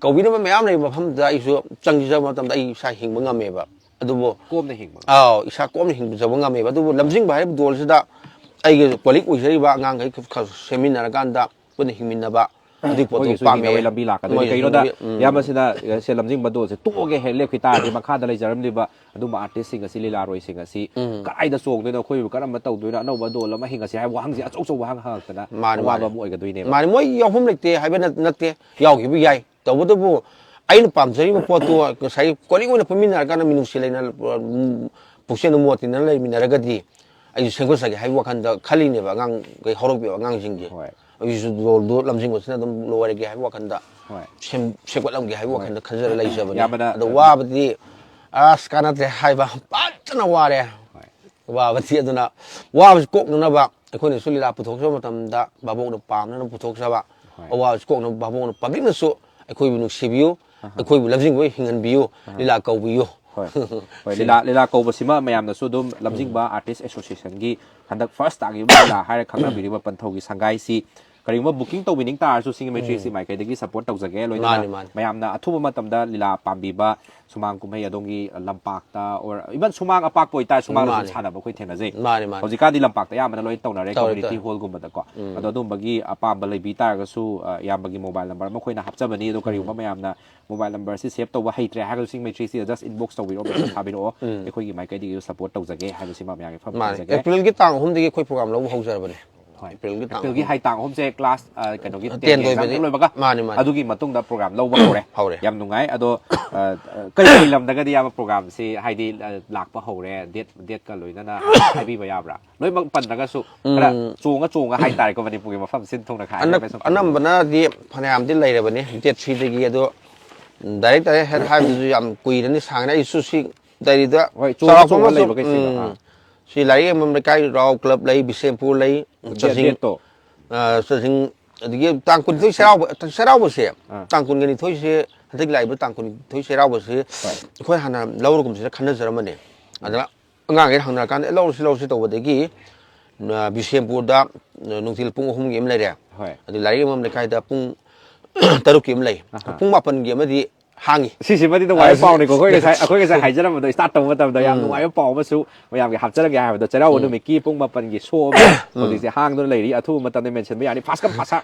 ꯀꯧꯕꯤꯅꯕ ꯃꯌꯥꯝ ꯂꯩꯕ ꯃꯐꯝꯗꯨꯗ ꯑꯩꯁꯨ ꯆꯪꯖꯕ ꯃꯇꯝꯗ ꯑꯩ ꯏꯁꯥ ꯍꯤꯡꯕ ꯉꯝꯃꯦꯕ꯫ ꯑꯗꯨꯕꯨ ꯀꯣꯝꯅ ꯍꯤꯡꯕ꯫ ꯑꯥꯎ, ꯏꯁꯥ ꯀꯣꯝꯅ ꯍꯤꯡꯕꯖꯕ ꯉꯝꯃꯦꯕ꯫ ꯑꯗꯨꯕꯨ ꯂꯝꯖꯤꯡꯕ ꯍꯥꯏꯔꯤꯕ ꯗꯣꯜꯁꯤꯗ ꯑꯩꯒꯤ ꯀꯣꯂꯤꯛ ꯑꯣꯏꯖꯔꯤꯕ ꯑꯉꯥꯡꯈꯩ ꯈꯔ ꯁꯦꯝꯃꯤꯟꯅꯔꯀꯥꯟꯗ ꯄꯨꯟꯅ ꯍꯤꯡꯃꯤꯟꯅꯕ, ꯑꯗꯨꯒꯤ ꯄꯣꯠꯇꯣ ꯃꯣꯏꯒꯤꯁꯨ ꯄꯥꯝꯃꯦ ꯍꯤꯡꯅꯕꯒꯤ ꯑꯩ꯫ ꯂꯝꯕꯤ ꯂꯥꯛꯀꯗꯣꯏꯅꯤ꯫ ꯃꯣꯏꯒꯤꯁꯨ ꯀꯩꯅꯣꯗ ꯍꯤꯡꯅꯕꯒꯤ, ꯎꯝ꯫ ꯏꯌꯥꯝꯕꯁꯤꯅ ꯁꯦ ꯂꯝꯖꯤꯡꯕꯗꯣꯁꯦ ꯇꯣꯛꯑꯒꯦ ꯍꯦꯛ ꯂꯦꯞꯈꯤ ꯇꯥꯔꯗꯤ, ꯃꯈꯥꯗ ꯂꯩꯖꯔꯝꯂꯤꯕ ꯑꯗꯨꯝꯕ ꯑꯥꯔꯇꯤꯁꯁꯤꯡ ꯑꯁꯤ, ꯂꯤꯂꯥꯔꯣꯏꯁꯤꯡ ꯑꯁꯤ ꯎꯝ꯫ ꯀꯗꯥꯏꯗ ꯆꯣꯡꯗꯣꯏꯅꯣ, ꯑꯩꯈꯣꯏꯕꯨ ꯀꯔꯝꯕ ꯇꯧꯗꯣꯏꯅꯣ, ꯑꯅꯧꯕ ꯗꯣꯜ ꯑꯃ ꯍꯤꯡꯉꯁꯤ ꯍꯥꯏꯕ ꯋꯥꯍꯪꯁꯦ, ꯑꯆꯧ ꯑꯆꯧꯕ ꯋꯥꯍꯪ ꯍꯪꯉꯛꯇꯅ ꯃꯥꯅꯤ, ꯑꯋꯥꯕ ꯃꯥꯅꯤ꯫ ꯑꯃ ꯑꯣꯏꯒꯗꯣꯏꯅꯦꯕ꯫ ꯃꯥꯅꯤ, ꯃꯣꯏ ꯌꯥꯎꯐꯝ ꯂꯩꯇꯦ ꯍꯥꯏꯕ ꯅꯠ-, ꯅꯠꯇꯦ, ꯌꯥꯎꯈꯤꯕ ꯌꯥꯏ꯫ ꯇꯧꯕꯇꯕꯨ ꯑꯩꯅ ꯄꯥꯝꯖꯔꯤꯕ ꯄꯣꯠꯇꯨ ꯉꯁꯥꯏꯒꯤ ꯀꯣꯂꯤꯡ ꯑꯣꯏꯅ ꯄꯨꯟꯃꯤꯟꯅꯔꯀꯥꯟꯗ ꯃꯤꯅꯨꯡꯁꯤ ꯂꯩꯅ, ꯎꯝ, ꯄꯨꯛꯆꯦꯜ ꯃꯣꯠ ꯇꯤꯟꯅꯅ ꯂꯩꯃꯤꯟꯅꯔꯒꯗꯤ ꯑꯩꯁꯨ ꯁꯦꯝꯒꯠꯆꯒꯦ ꯍꯥꯏꯕ ꯋꯥꯈꯜꯗ ꯈꯜꯂꯤꯅꯦꯕ, ꯑꯉꯥꯡꯈꯩ, ꯍꯧꯔꯛꯄꯤꯕ ꯑꯉꯥꯡꯁꯤꯡꯁꯦ꯫ ꯍꯣꯏ꯫ ꯑꯩꯁꯨ ꯗꯣꯜꯗꯣ ꯂꯝꯖꯤꯡꯕꯁꯤꯅ ꯑꯗꯨꯝ ꯂꯣꯏꯔꯒꯦ ꯍꯥꯏꯕ ꯋꯥꯈꯜꯗ ꯍꯣꯏ꯫ ꯁꯦꯝ-, ꯁꯦꯝꯒꯠꯂꯝꯒꯦ ꯍꯥꯏꯕ ꯋꯥꯈꯜꯗ ꯈꯟꯖꯔ ꯂꯩꯖꯕꯅꯤ꯫ ꯌꯥꯝꯅ ꯑꯗꯣ ꯋꯥꯕꯗꯤ ꯑꯁ ꯀꯥꯟꯅꯗ꯭ꯔꯦ ꯍꯥꯏꯕ, ꯐꯖꯅ ꯋꯥꯔꯦ꯫ ꯍꯣꯏ꯫ ꯋꯥꯕꯗꯤ ꯑꯗꯨꯅ, ꯋꯥꯕꯁꯤ ꯀꯣꯛꯅꯅꯕ ꯑꯩꯈꯣꯏꯅꯁꯨ ꯂꯤꯂꯥ ꯄꯨꯊꯣꯛꯆꯕ ꯃꯇꯝꯗ ꯚꯥꯕꯣꯛꯅ ꯄꯥꯝꯅꯅ ꯄꯨꯊꯣꯛꯆꯕ, ꯍꯣꯏ꯫ ꯑꯋꯥꯕꯁꯤ ꯀꯣꯛꯅꯕ ꯚꯥꯕꯣꯛꯅ, ꯄꯕ꯭ꯂꯤꯛꯅꯁꯨ ꯑꯩꯈꯣꯏꯕꯨ ꯅꯨꯡꯁꯤꯕꯤꯌꯨ, ꯑꯩꯈꯣꯏꯕꯨ ꯂꯝꯖꯤꯡꯕ ꯍꯤꯡꯍꯟꯕꯤꯌꯨ, ꯂꯤꯂꯥ ꯀꯧꯕꯤꯌꯨ꯫ ꯍꯣꯏ꯫ ꯍꯣꯏ, ꯂꯤꯂꯥ, ꯂꯤꯂꯥ ꯀꯧꯕꯁꯤꯃ ꯃꯌꯥꯝꯅꯁꯨ ꯑꯗꯨꯝ ꯂꯝꯖꯤꯡꯕ ꯑꯥꯔꯇꯤꯁ ꯑꯦꯁꯣꯁꯤꯌꯦꯁꯟꯒꯤ ꯍꯟꯗꯛ ꯐꯥꯔꯁ ꯇꯥꯈꯤꯕ ꯂꯤꯂꯥ ꯍꯥꯏꯔ ꯈꯪꯅꯕꯤꯔꯤꯕ ꯄꯟꯊꯧꯒꯤ ꯁꯪꯒꯥꯏꯁꯤ ꯀꯔꯤꯒꯨꯝꯕ ꯕꯨꯀꯤꯡ ꯇꯧꯕꯤꯅꯤꯡ ꯇꯥꯔꯁꯨ ꯁꯤꯡꯒꯤ ꯃꯩꯇ꯭ꯔꯤꯁꯤ ꯃꯥꯏꯀꯩꯗꯒꯤ ꯁꯄꯣꯔꯠ ꯇꯧꯖꯒꯦ꯫ ꯂꯣꯏꯅꯅ ꯃꯥꯅꯤ, ꯃꯥꯅꯤ꯫ ꯃꯌꯥꯝꯅ ꯑꯊꯨꯕ ꯃꯇꯝꯗ ꯂꯤꯂꯥ ꯄꯥꯝꯕꯤꯕ ꯁꯨꯃꯥꯡ ꯀꯨꯝꯍꯩ ꯑꯗꯣꯝꯒꯤ ꯂꯝꯄꯥꯛꯇ, or even ꯁꯨꯃꯥꯡ ꯑꯄꯥꯛꯄ ꯑꯣꯏꯇꯥꯔꯦ, ꯁꯨꯃꯥꯡꯗ ꯁꯨꯝ ꯃꯥꯅꯤ꯫ ꯁꯥꯟꯅꯕ ꯑꯩꯈꯣꯏ ꯊꯦꯡꯅꯖꯩ꯫ ꯃꯥꯅꯤ, ꯃꯥꯅꯤ꯫ ꯍꯧꯖꯤꯛꯀꯥꯟꯗꯤ ꯂꯝꯄꯥꯛꯇ ꯑꯌꯥꯝꯕꯅ ꯂꯣꯏ ꯇꯧꯅꯔꯦ, ꯇꯧꯔꯦ, ꯀꯝꯃ꯭ꯌꯨꯅꯤꯇꯤ ꯇꯧꯔꯦ꯫ ꯍꯣꯜꯒꯨꯝꯕꯗꯀꯣ꯫ ꯑꯗꯣ ꯑꯗꯨꯝꯕꯒꯤ ꯑꯄꯥꯝꯕ ꯂꯩꯕꯤ ꯇꯥꯔꯒꯁꯨ, ꯑ, ꯏꯌꯥꯝꯕꯒꯤ ꯃꯣꯕꯥꯏꯜ ꯅꯝꯕꯔ ꯑꯃ ꯑꯩꯈꯣꯏꯅ ꯍꯥꯞꯆꯕꯅꯤ꯫ ꯑꯗꯣ ꯀꯔꯤꯒꯨꯝꯕ ꯃꯌꯥꯝꯅ ꯃꯣꯕꯥꯏꯜ ꯅꯝꯕꯔꯁꯤ ꯁꯦꯞ ꯇꯧꯕ ꯍꯩꯇ꯭ꯔꯦ ꯍꯥꯏꯔꯒꯁꯨ ꯁꯤꯡ ꯃꯩꯇ꯭ꯔꯤꯁꯤꯗ just inbox ꯇꯧꯕꯤꯔꯛꯑꯣ, ꯃꯦꯁꯦꯖ ꯊꯥꯕꯤꯔꯛꯑꯣ꯫ ꯑꯩꯈꯣꯏꯒꯤ ꯃꯥꯏꯀꯩꯗꯒꯤꯁꯨ ꯁꯄꯣꯔꯠ ꯇꯧꯖꯒꯦ ꯍꯥꯏꯕꯁꯤꯃ ꯃꯌꯥꯝꯒꯤ ꯃꯐꯝ ꯃꯥꯅꯤ꯫ ꯑꯦꯄ꯭ꯔꯤꯜꯒꯤ ꯇꯥꯡ ꯑꯍꯨꯝꯗꯒꯤ ꯑꯩꯈꯣꯏ ꯄ꯭ꯔꯣꯒ꯭ꯔꯥꯝ ꯂꯧꯕ ꯍꯧꯖꯔꯕꯅꯦ꯫ ꯍꯣꯏ꯫ ꯑꯦꯄ꯭ꯔꯤꯜꯒꯤ ꯇꯥꯡ ꯑꯦꯄ꯭ꯔꯤꯜꯒꯤ ꯑꯍꯨꯝ꯫ ꯍꯥꯏ ꯇꯥꯡ ꯑꯍꯨꯝꯁꯦ ꯀ꯭ꯂꯥꯁ, ꯑ, ꯀꯩꯅꯣꯒꯤ, ꯇꯦꯟ ꯇꯦꯟꯒꯤ ꯂꯣꯏꯕꯒ꯫ ꯑꯦꯛꯖꯥꯝ ꯂꯣꯏꯕꯒ꯫ ꯃꯥꯅꯤ, ꯃꯥꯅꯤ꯫ ꯑꯗꯨꯒꯤ ꯃꯇꯨꯡꯗ ꯄ꯭ꯔꯣꯒ꯭ꯔꯥꯝ ꯂꯧꯕ ꯍꯧꯔꯦ꯫ ꯍꯧꯔꯦ꯫ ꯌꯥꯝ ꯅꯨꯡꯉꯥꯏ꯫ ꯑꯗꯣ, ꯑ, ꯑ, ꯀꯔꯤ ꯀꯔꯤ ꯂꯝꯗꯒꯗꯤ ꯌꯥꯝꯕ ꯄ꯭ꯔꯣꯒ꯭ꯔꯥꯝꯁꯤ ꯍꯥꯏꯗꯤ, ꯑ, ꯂꯥꯛꯄ ꯍꯧꯔꯦ, ꯗꯦꯠ, ꯗꯦꯠꯀ ꯂꯣꯏꯅꯅ ꯍꯥꯏꯕꯤꯕ ꯌꯥꯕ꯭ꯔꯥ? ꯂꯣꯏꯅꯃꯛ ꯄꯟꯗ꯭ꯔꯒꯁꯨ ꯈꯔ ꯆꯣꯡꯉ ꯆꯣꯡꯉ ꯍꯥꯏꯇꯥꯔꯦꯀꯣ, ꯃꯅꯤꯄꯨꯔꯒꯤ ꯃꯐꯝ ꯁꯤꯟ ꯊꯨꯡꯅ ꯈꯥꯏ ꯑꯅꯛ-, ꯍꯥꯏꯕ ꯁꯨꯝ ꯑꯅꯝꯕꯅꯗꯤ ꯐꯅꯌꯥꯝꯗꯤ ꯂꯩꯔꯕꯅꯤ, ꯗꯦꯠ ꯊ꯭ꯔꯤꯗꯒꯤ꯫ ꯑꯗꯣ ꯗꯥꯏꯔꯦꯛ ꯗꯥꯏꯔꯦꯛ ꯍꯦꯛ ꯍꯥꯏꯕꯗꯨꯁꯨ ꯌꯥꯝ ꯀꯨꯏꯔꯅꯤ, ꯁꯥꯡꯉꯅꯤ꯫ ꯑꯩꯁꯨ ꯁꯤ ꯗꯥꯏꯔꯤꯗ ꯍꯣꯏ, ꯆꯣꯡꯉ ꯆꯥꯎꯔꯥꯛꯄ ꯆꯣꯡꯉ ꯑꯃꯁꯨ, ꯂꯩꯕꯈꯩꯁꯤꯗ, ꯎꯝ, ꯑꯥ꯫ ꯁꯤ ꯂꯥꯏꯔꯤꯛ ꯌꯦꯡꯐꯝ ꯂꯩꯀꯥꯏ ꯔꯥꯎ ꯀ꯭ꯂꯕ ꯂꯩ, ꯕꯤꯁꯦꯝꯄꯨꯔ ꯂꯩ, ꯗꯦꯠ-, ꯆꯥꯖꯤꯡ, ꯗꯦꯠꯇꯣ? ꯑ, ꯆꯥꯖꯤꯡ, ꯑꯗꯒꯤ ꯇꯥꯡ ꯀꯨꯟꯅꯤꯊꯣꯏ ꯆꯩꯔꯥꯎꯕ, ꯆꯩꯔꯥꯎꯕꯁꯦ, ꯑꯥ꯫ ꯇꯥꯡ ꯀꯨꯟꯒ ꯅꯤꯊꯣꯏꯁꯦ, ꯍꯟꯗꯛ ꯂꯥꯛꯏꯕ ꯇꯥꯡ ꯀꯨꯟꯅꯤꯊꯣꯏ ꯆꯩꯔꯥꯎꯕꯁꯦ ꯍꯣꯏ꯫ ꯑꯩꯈꯣꯏ ꯍꯥꯟꯅ ꯂꯧꯔꯒꯨꯝꯁꯤꯅ ꯈꯟꯅꯖꯔꯝꯕꯅꯦ꯫ ꯑꯗꯨꯅ ꯑꯉꯥꯡꯈꯩ ꯍꯪꯅꯔꯀꯥꯟꯗ, "ꯑꯦ, ꯂꯧꯔꯁꯤ, ꯂꯧꯔꯁꯤ" ꯇꯧꯕꯗꯒꯤ, ꯑ, ꯕꯤꯁꯦꯝꯄꯨꯔꯗ, ꯑ, ꯅꯨꯡꯊꯤꯜ ꯄꯨꯡ ꯑꯍꯨꯝꯒꯤ ꯑꯃ ꯂꯩꯔꯦ꯫ ꯍꯣꯏ꯫ ꯑꯗꯩ ꯂꯥꯏꯔꯤꯛ ꯌꯦꯡꯐꯝ ꯂꯩꯀꯥꯏꯗ ꯄꯨꯡ ꯇꯔꯨꯛꯀꯤ ꯑꯃ ꯂꯩ꯫ ꯑꯍꯥ꯫ ꯄꯨꯡ ꯃꯥꯄꯟꯒꯤ ꯑꯃꯗꯤ ꯍꯥꯡꯉꯤ꯫ ꯁꯤꯁꯤꯃꯗꯤ ꯅꯨꯡꯉꯥꯏꯕ ꯄꯥꯎꯅꯤꯀꯣ꯫ ꯑꯩꯈꯣꯏ ꯉꯁꯥꯏ ꯑꯩꯈꯣꯏ ꯉꯁꯥꯏ ꯍꯥꯏꯖꯔꯝꯕꯗꯣ, ꯁ꯭ꯇꯥꯔꯠ ꯇꯧꯕ ꯃꯇꯝꯗ ꯌꯥꯝ ꯅꯨꯡꯉꯥꯏꯕ ꯄꯥꯎ ꯑꯃꯁꯨ ꯃꯌꯥꯝꯒꯤ ꯍꯥꯞꯆꯔꯝꯒꯦ ꯍꯥꯏꯕꯗꯣ, ꯆꯩꯔꯥꯎꯕ ꯅꯨꯃꯤꯠꯀꯤ ꯄꯨꯡ ꯃꯥꯄꯟꯒꯤ ꯁꯣ ꯑꯃ ꯍꯧꯖꯤꯛꯁꯦ ꯍꯥꯡꯗꯨꯅ ꯂꯩꯔꯤ꯫ ꯑꯊꯨꯕ ꯃꯇꯝꯗ ꯃꯦꯟꯁꯤꯟꯕ ꯌꯥꯅꯤ, ꯐꯥꯁ ꯀꯝ ꯐꯥꯁ꯫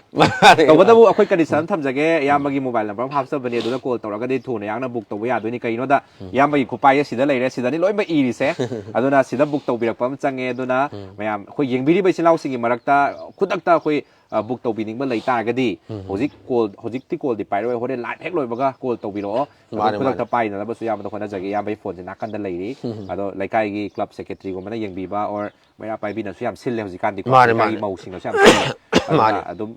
ꯇꯧꯕꯇꯕꯨ ꯑꯩꯈꯣꯏ ꯀꯟꯗꯤꯁꯟ ꯑꯃ ꯊꯝꯖꯒꯦ, ꯏꯌꯥꯝꯕꯒꯤ ꯃꯣꯕꯥꯏꯜ ꯅꯝꯕꯔ ꯑꯃ ꯍꯥꯞꯆꯕꯅꯤ, ꯑꯗꯨꯗ ꯀꯣꯜ ꯇꯧꯔꯒꯗꯤ ꯊꯨꯅ ꯌꯥꯡꯅ ꯕꯨꯛ ꯇꯧꯕ ꯌꯥꯗꯣꯏꯅꯤ꯫ ꯀꯩꯅꯣꯗ ꯏꯌꯥꯝꯕꯒꯤ ꯈꯨꯄꯥꯏ ꯑꯁꯤꯗ ꯂꯩꯔꯦ, ꯁꯤꯗꯅꯤ ꯂꯣꯏꯅꯃꯛ ꯏꯔꯤꯁꯦ꯫ ꯑꯗꯨꯅ ꯁꯤꯗ ꯕꯨꯛ ꯇꯧꯕꯤꯔꯛꯄ ꯑꯃ ꯆꯪꯉꯦ꯫ ꯑꯗꯨꯅ ꯃꯌꯥꯝ ꯑꯩꯈꯣꯏ ꯌꯦꯡꯕꯤꯔꯤꯕ ꯏꯆꯤꯜ ꯏꯅꯥꯎꯁꯤꯡꯒꯤ ꯃꯔꯛꯇ ꯈꯨꯗꯛꯇ ꯑꯩꯈꯣꯏ ꯕꯨꯛ ꯇꯧꯕꯤꯅꯤꯡꯕ ꯂꯩ ꯇꯥꯔꯒꯗꯤ ꯍꯧꯖꯤꯛ ꯀꯣꯜ, ꯍꯧꯖꯤꯛꯇꯤ ꯀꯣꯜꯗꯤ ꯄꯥꯏꯔꯣꯏ, ꯍꯣꯔꯦꯟ ꯂꯥꯏꯚ ꯍꯦꯛ ꯂꯣꯏꯕꯒ ꯀꯣꯜ ꯇꯧꯕꯤꯔꯛꯑꯣ꯫ ꯑꯗꯨꯝ ꯃꯥꯅꯦ, ꯈꯨꯗꯛꯇ ꯃꯥꯅꯦ꯫ ꯄꯥꯏꯅꯅꯕꯁꯨ ꯏꯌꯥꯝꯕꯗ ꯍꯣꯠꯅꯖꯒꯦ꯫ ꯏꯌꯥꯝꯕꯒꯤ ꯐꯣꯟꯁꯦ ꯅꯥꯀꯟꯗ ꯂꯩꯔꯤ꯫ ꯑꯗꯣ ꯂꯩꯀꯥꯏꯒꯤ ꯀ꯭ꯂꯕ ꯁꯦꯀ꯭ꯔꯦꯇꯔꯤꯒꯨꯝꯕꯅ ꯌꯦꯡꯕꯤꯕ, or ꯃꯩꯔꯥ ꯄꯥꯏꯕꯤꯅꯁꯨ ꯌꯥꯝ ꯁꯤꯜꯂꯦ ꯍꯧꯖꯤꯛꯀꯥꯟꯗꯤꯀꯣ꯫ ꯃꯥꯅꯦ, ꯂꯩꯀꯥꯏꯒꯤ ꯃꯥꯅꯦ꯫ ꯃꯧꯁꯤꯡꯅꯁꯨ ꯌꯥꯝ ꯁꯤꯜꯂꯦ꯫ ꯑꯗꯨꯅ ꯃꯥꯅꯦ꯫ ꯑꯗꯨꯝ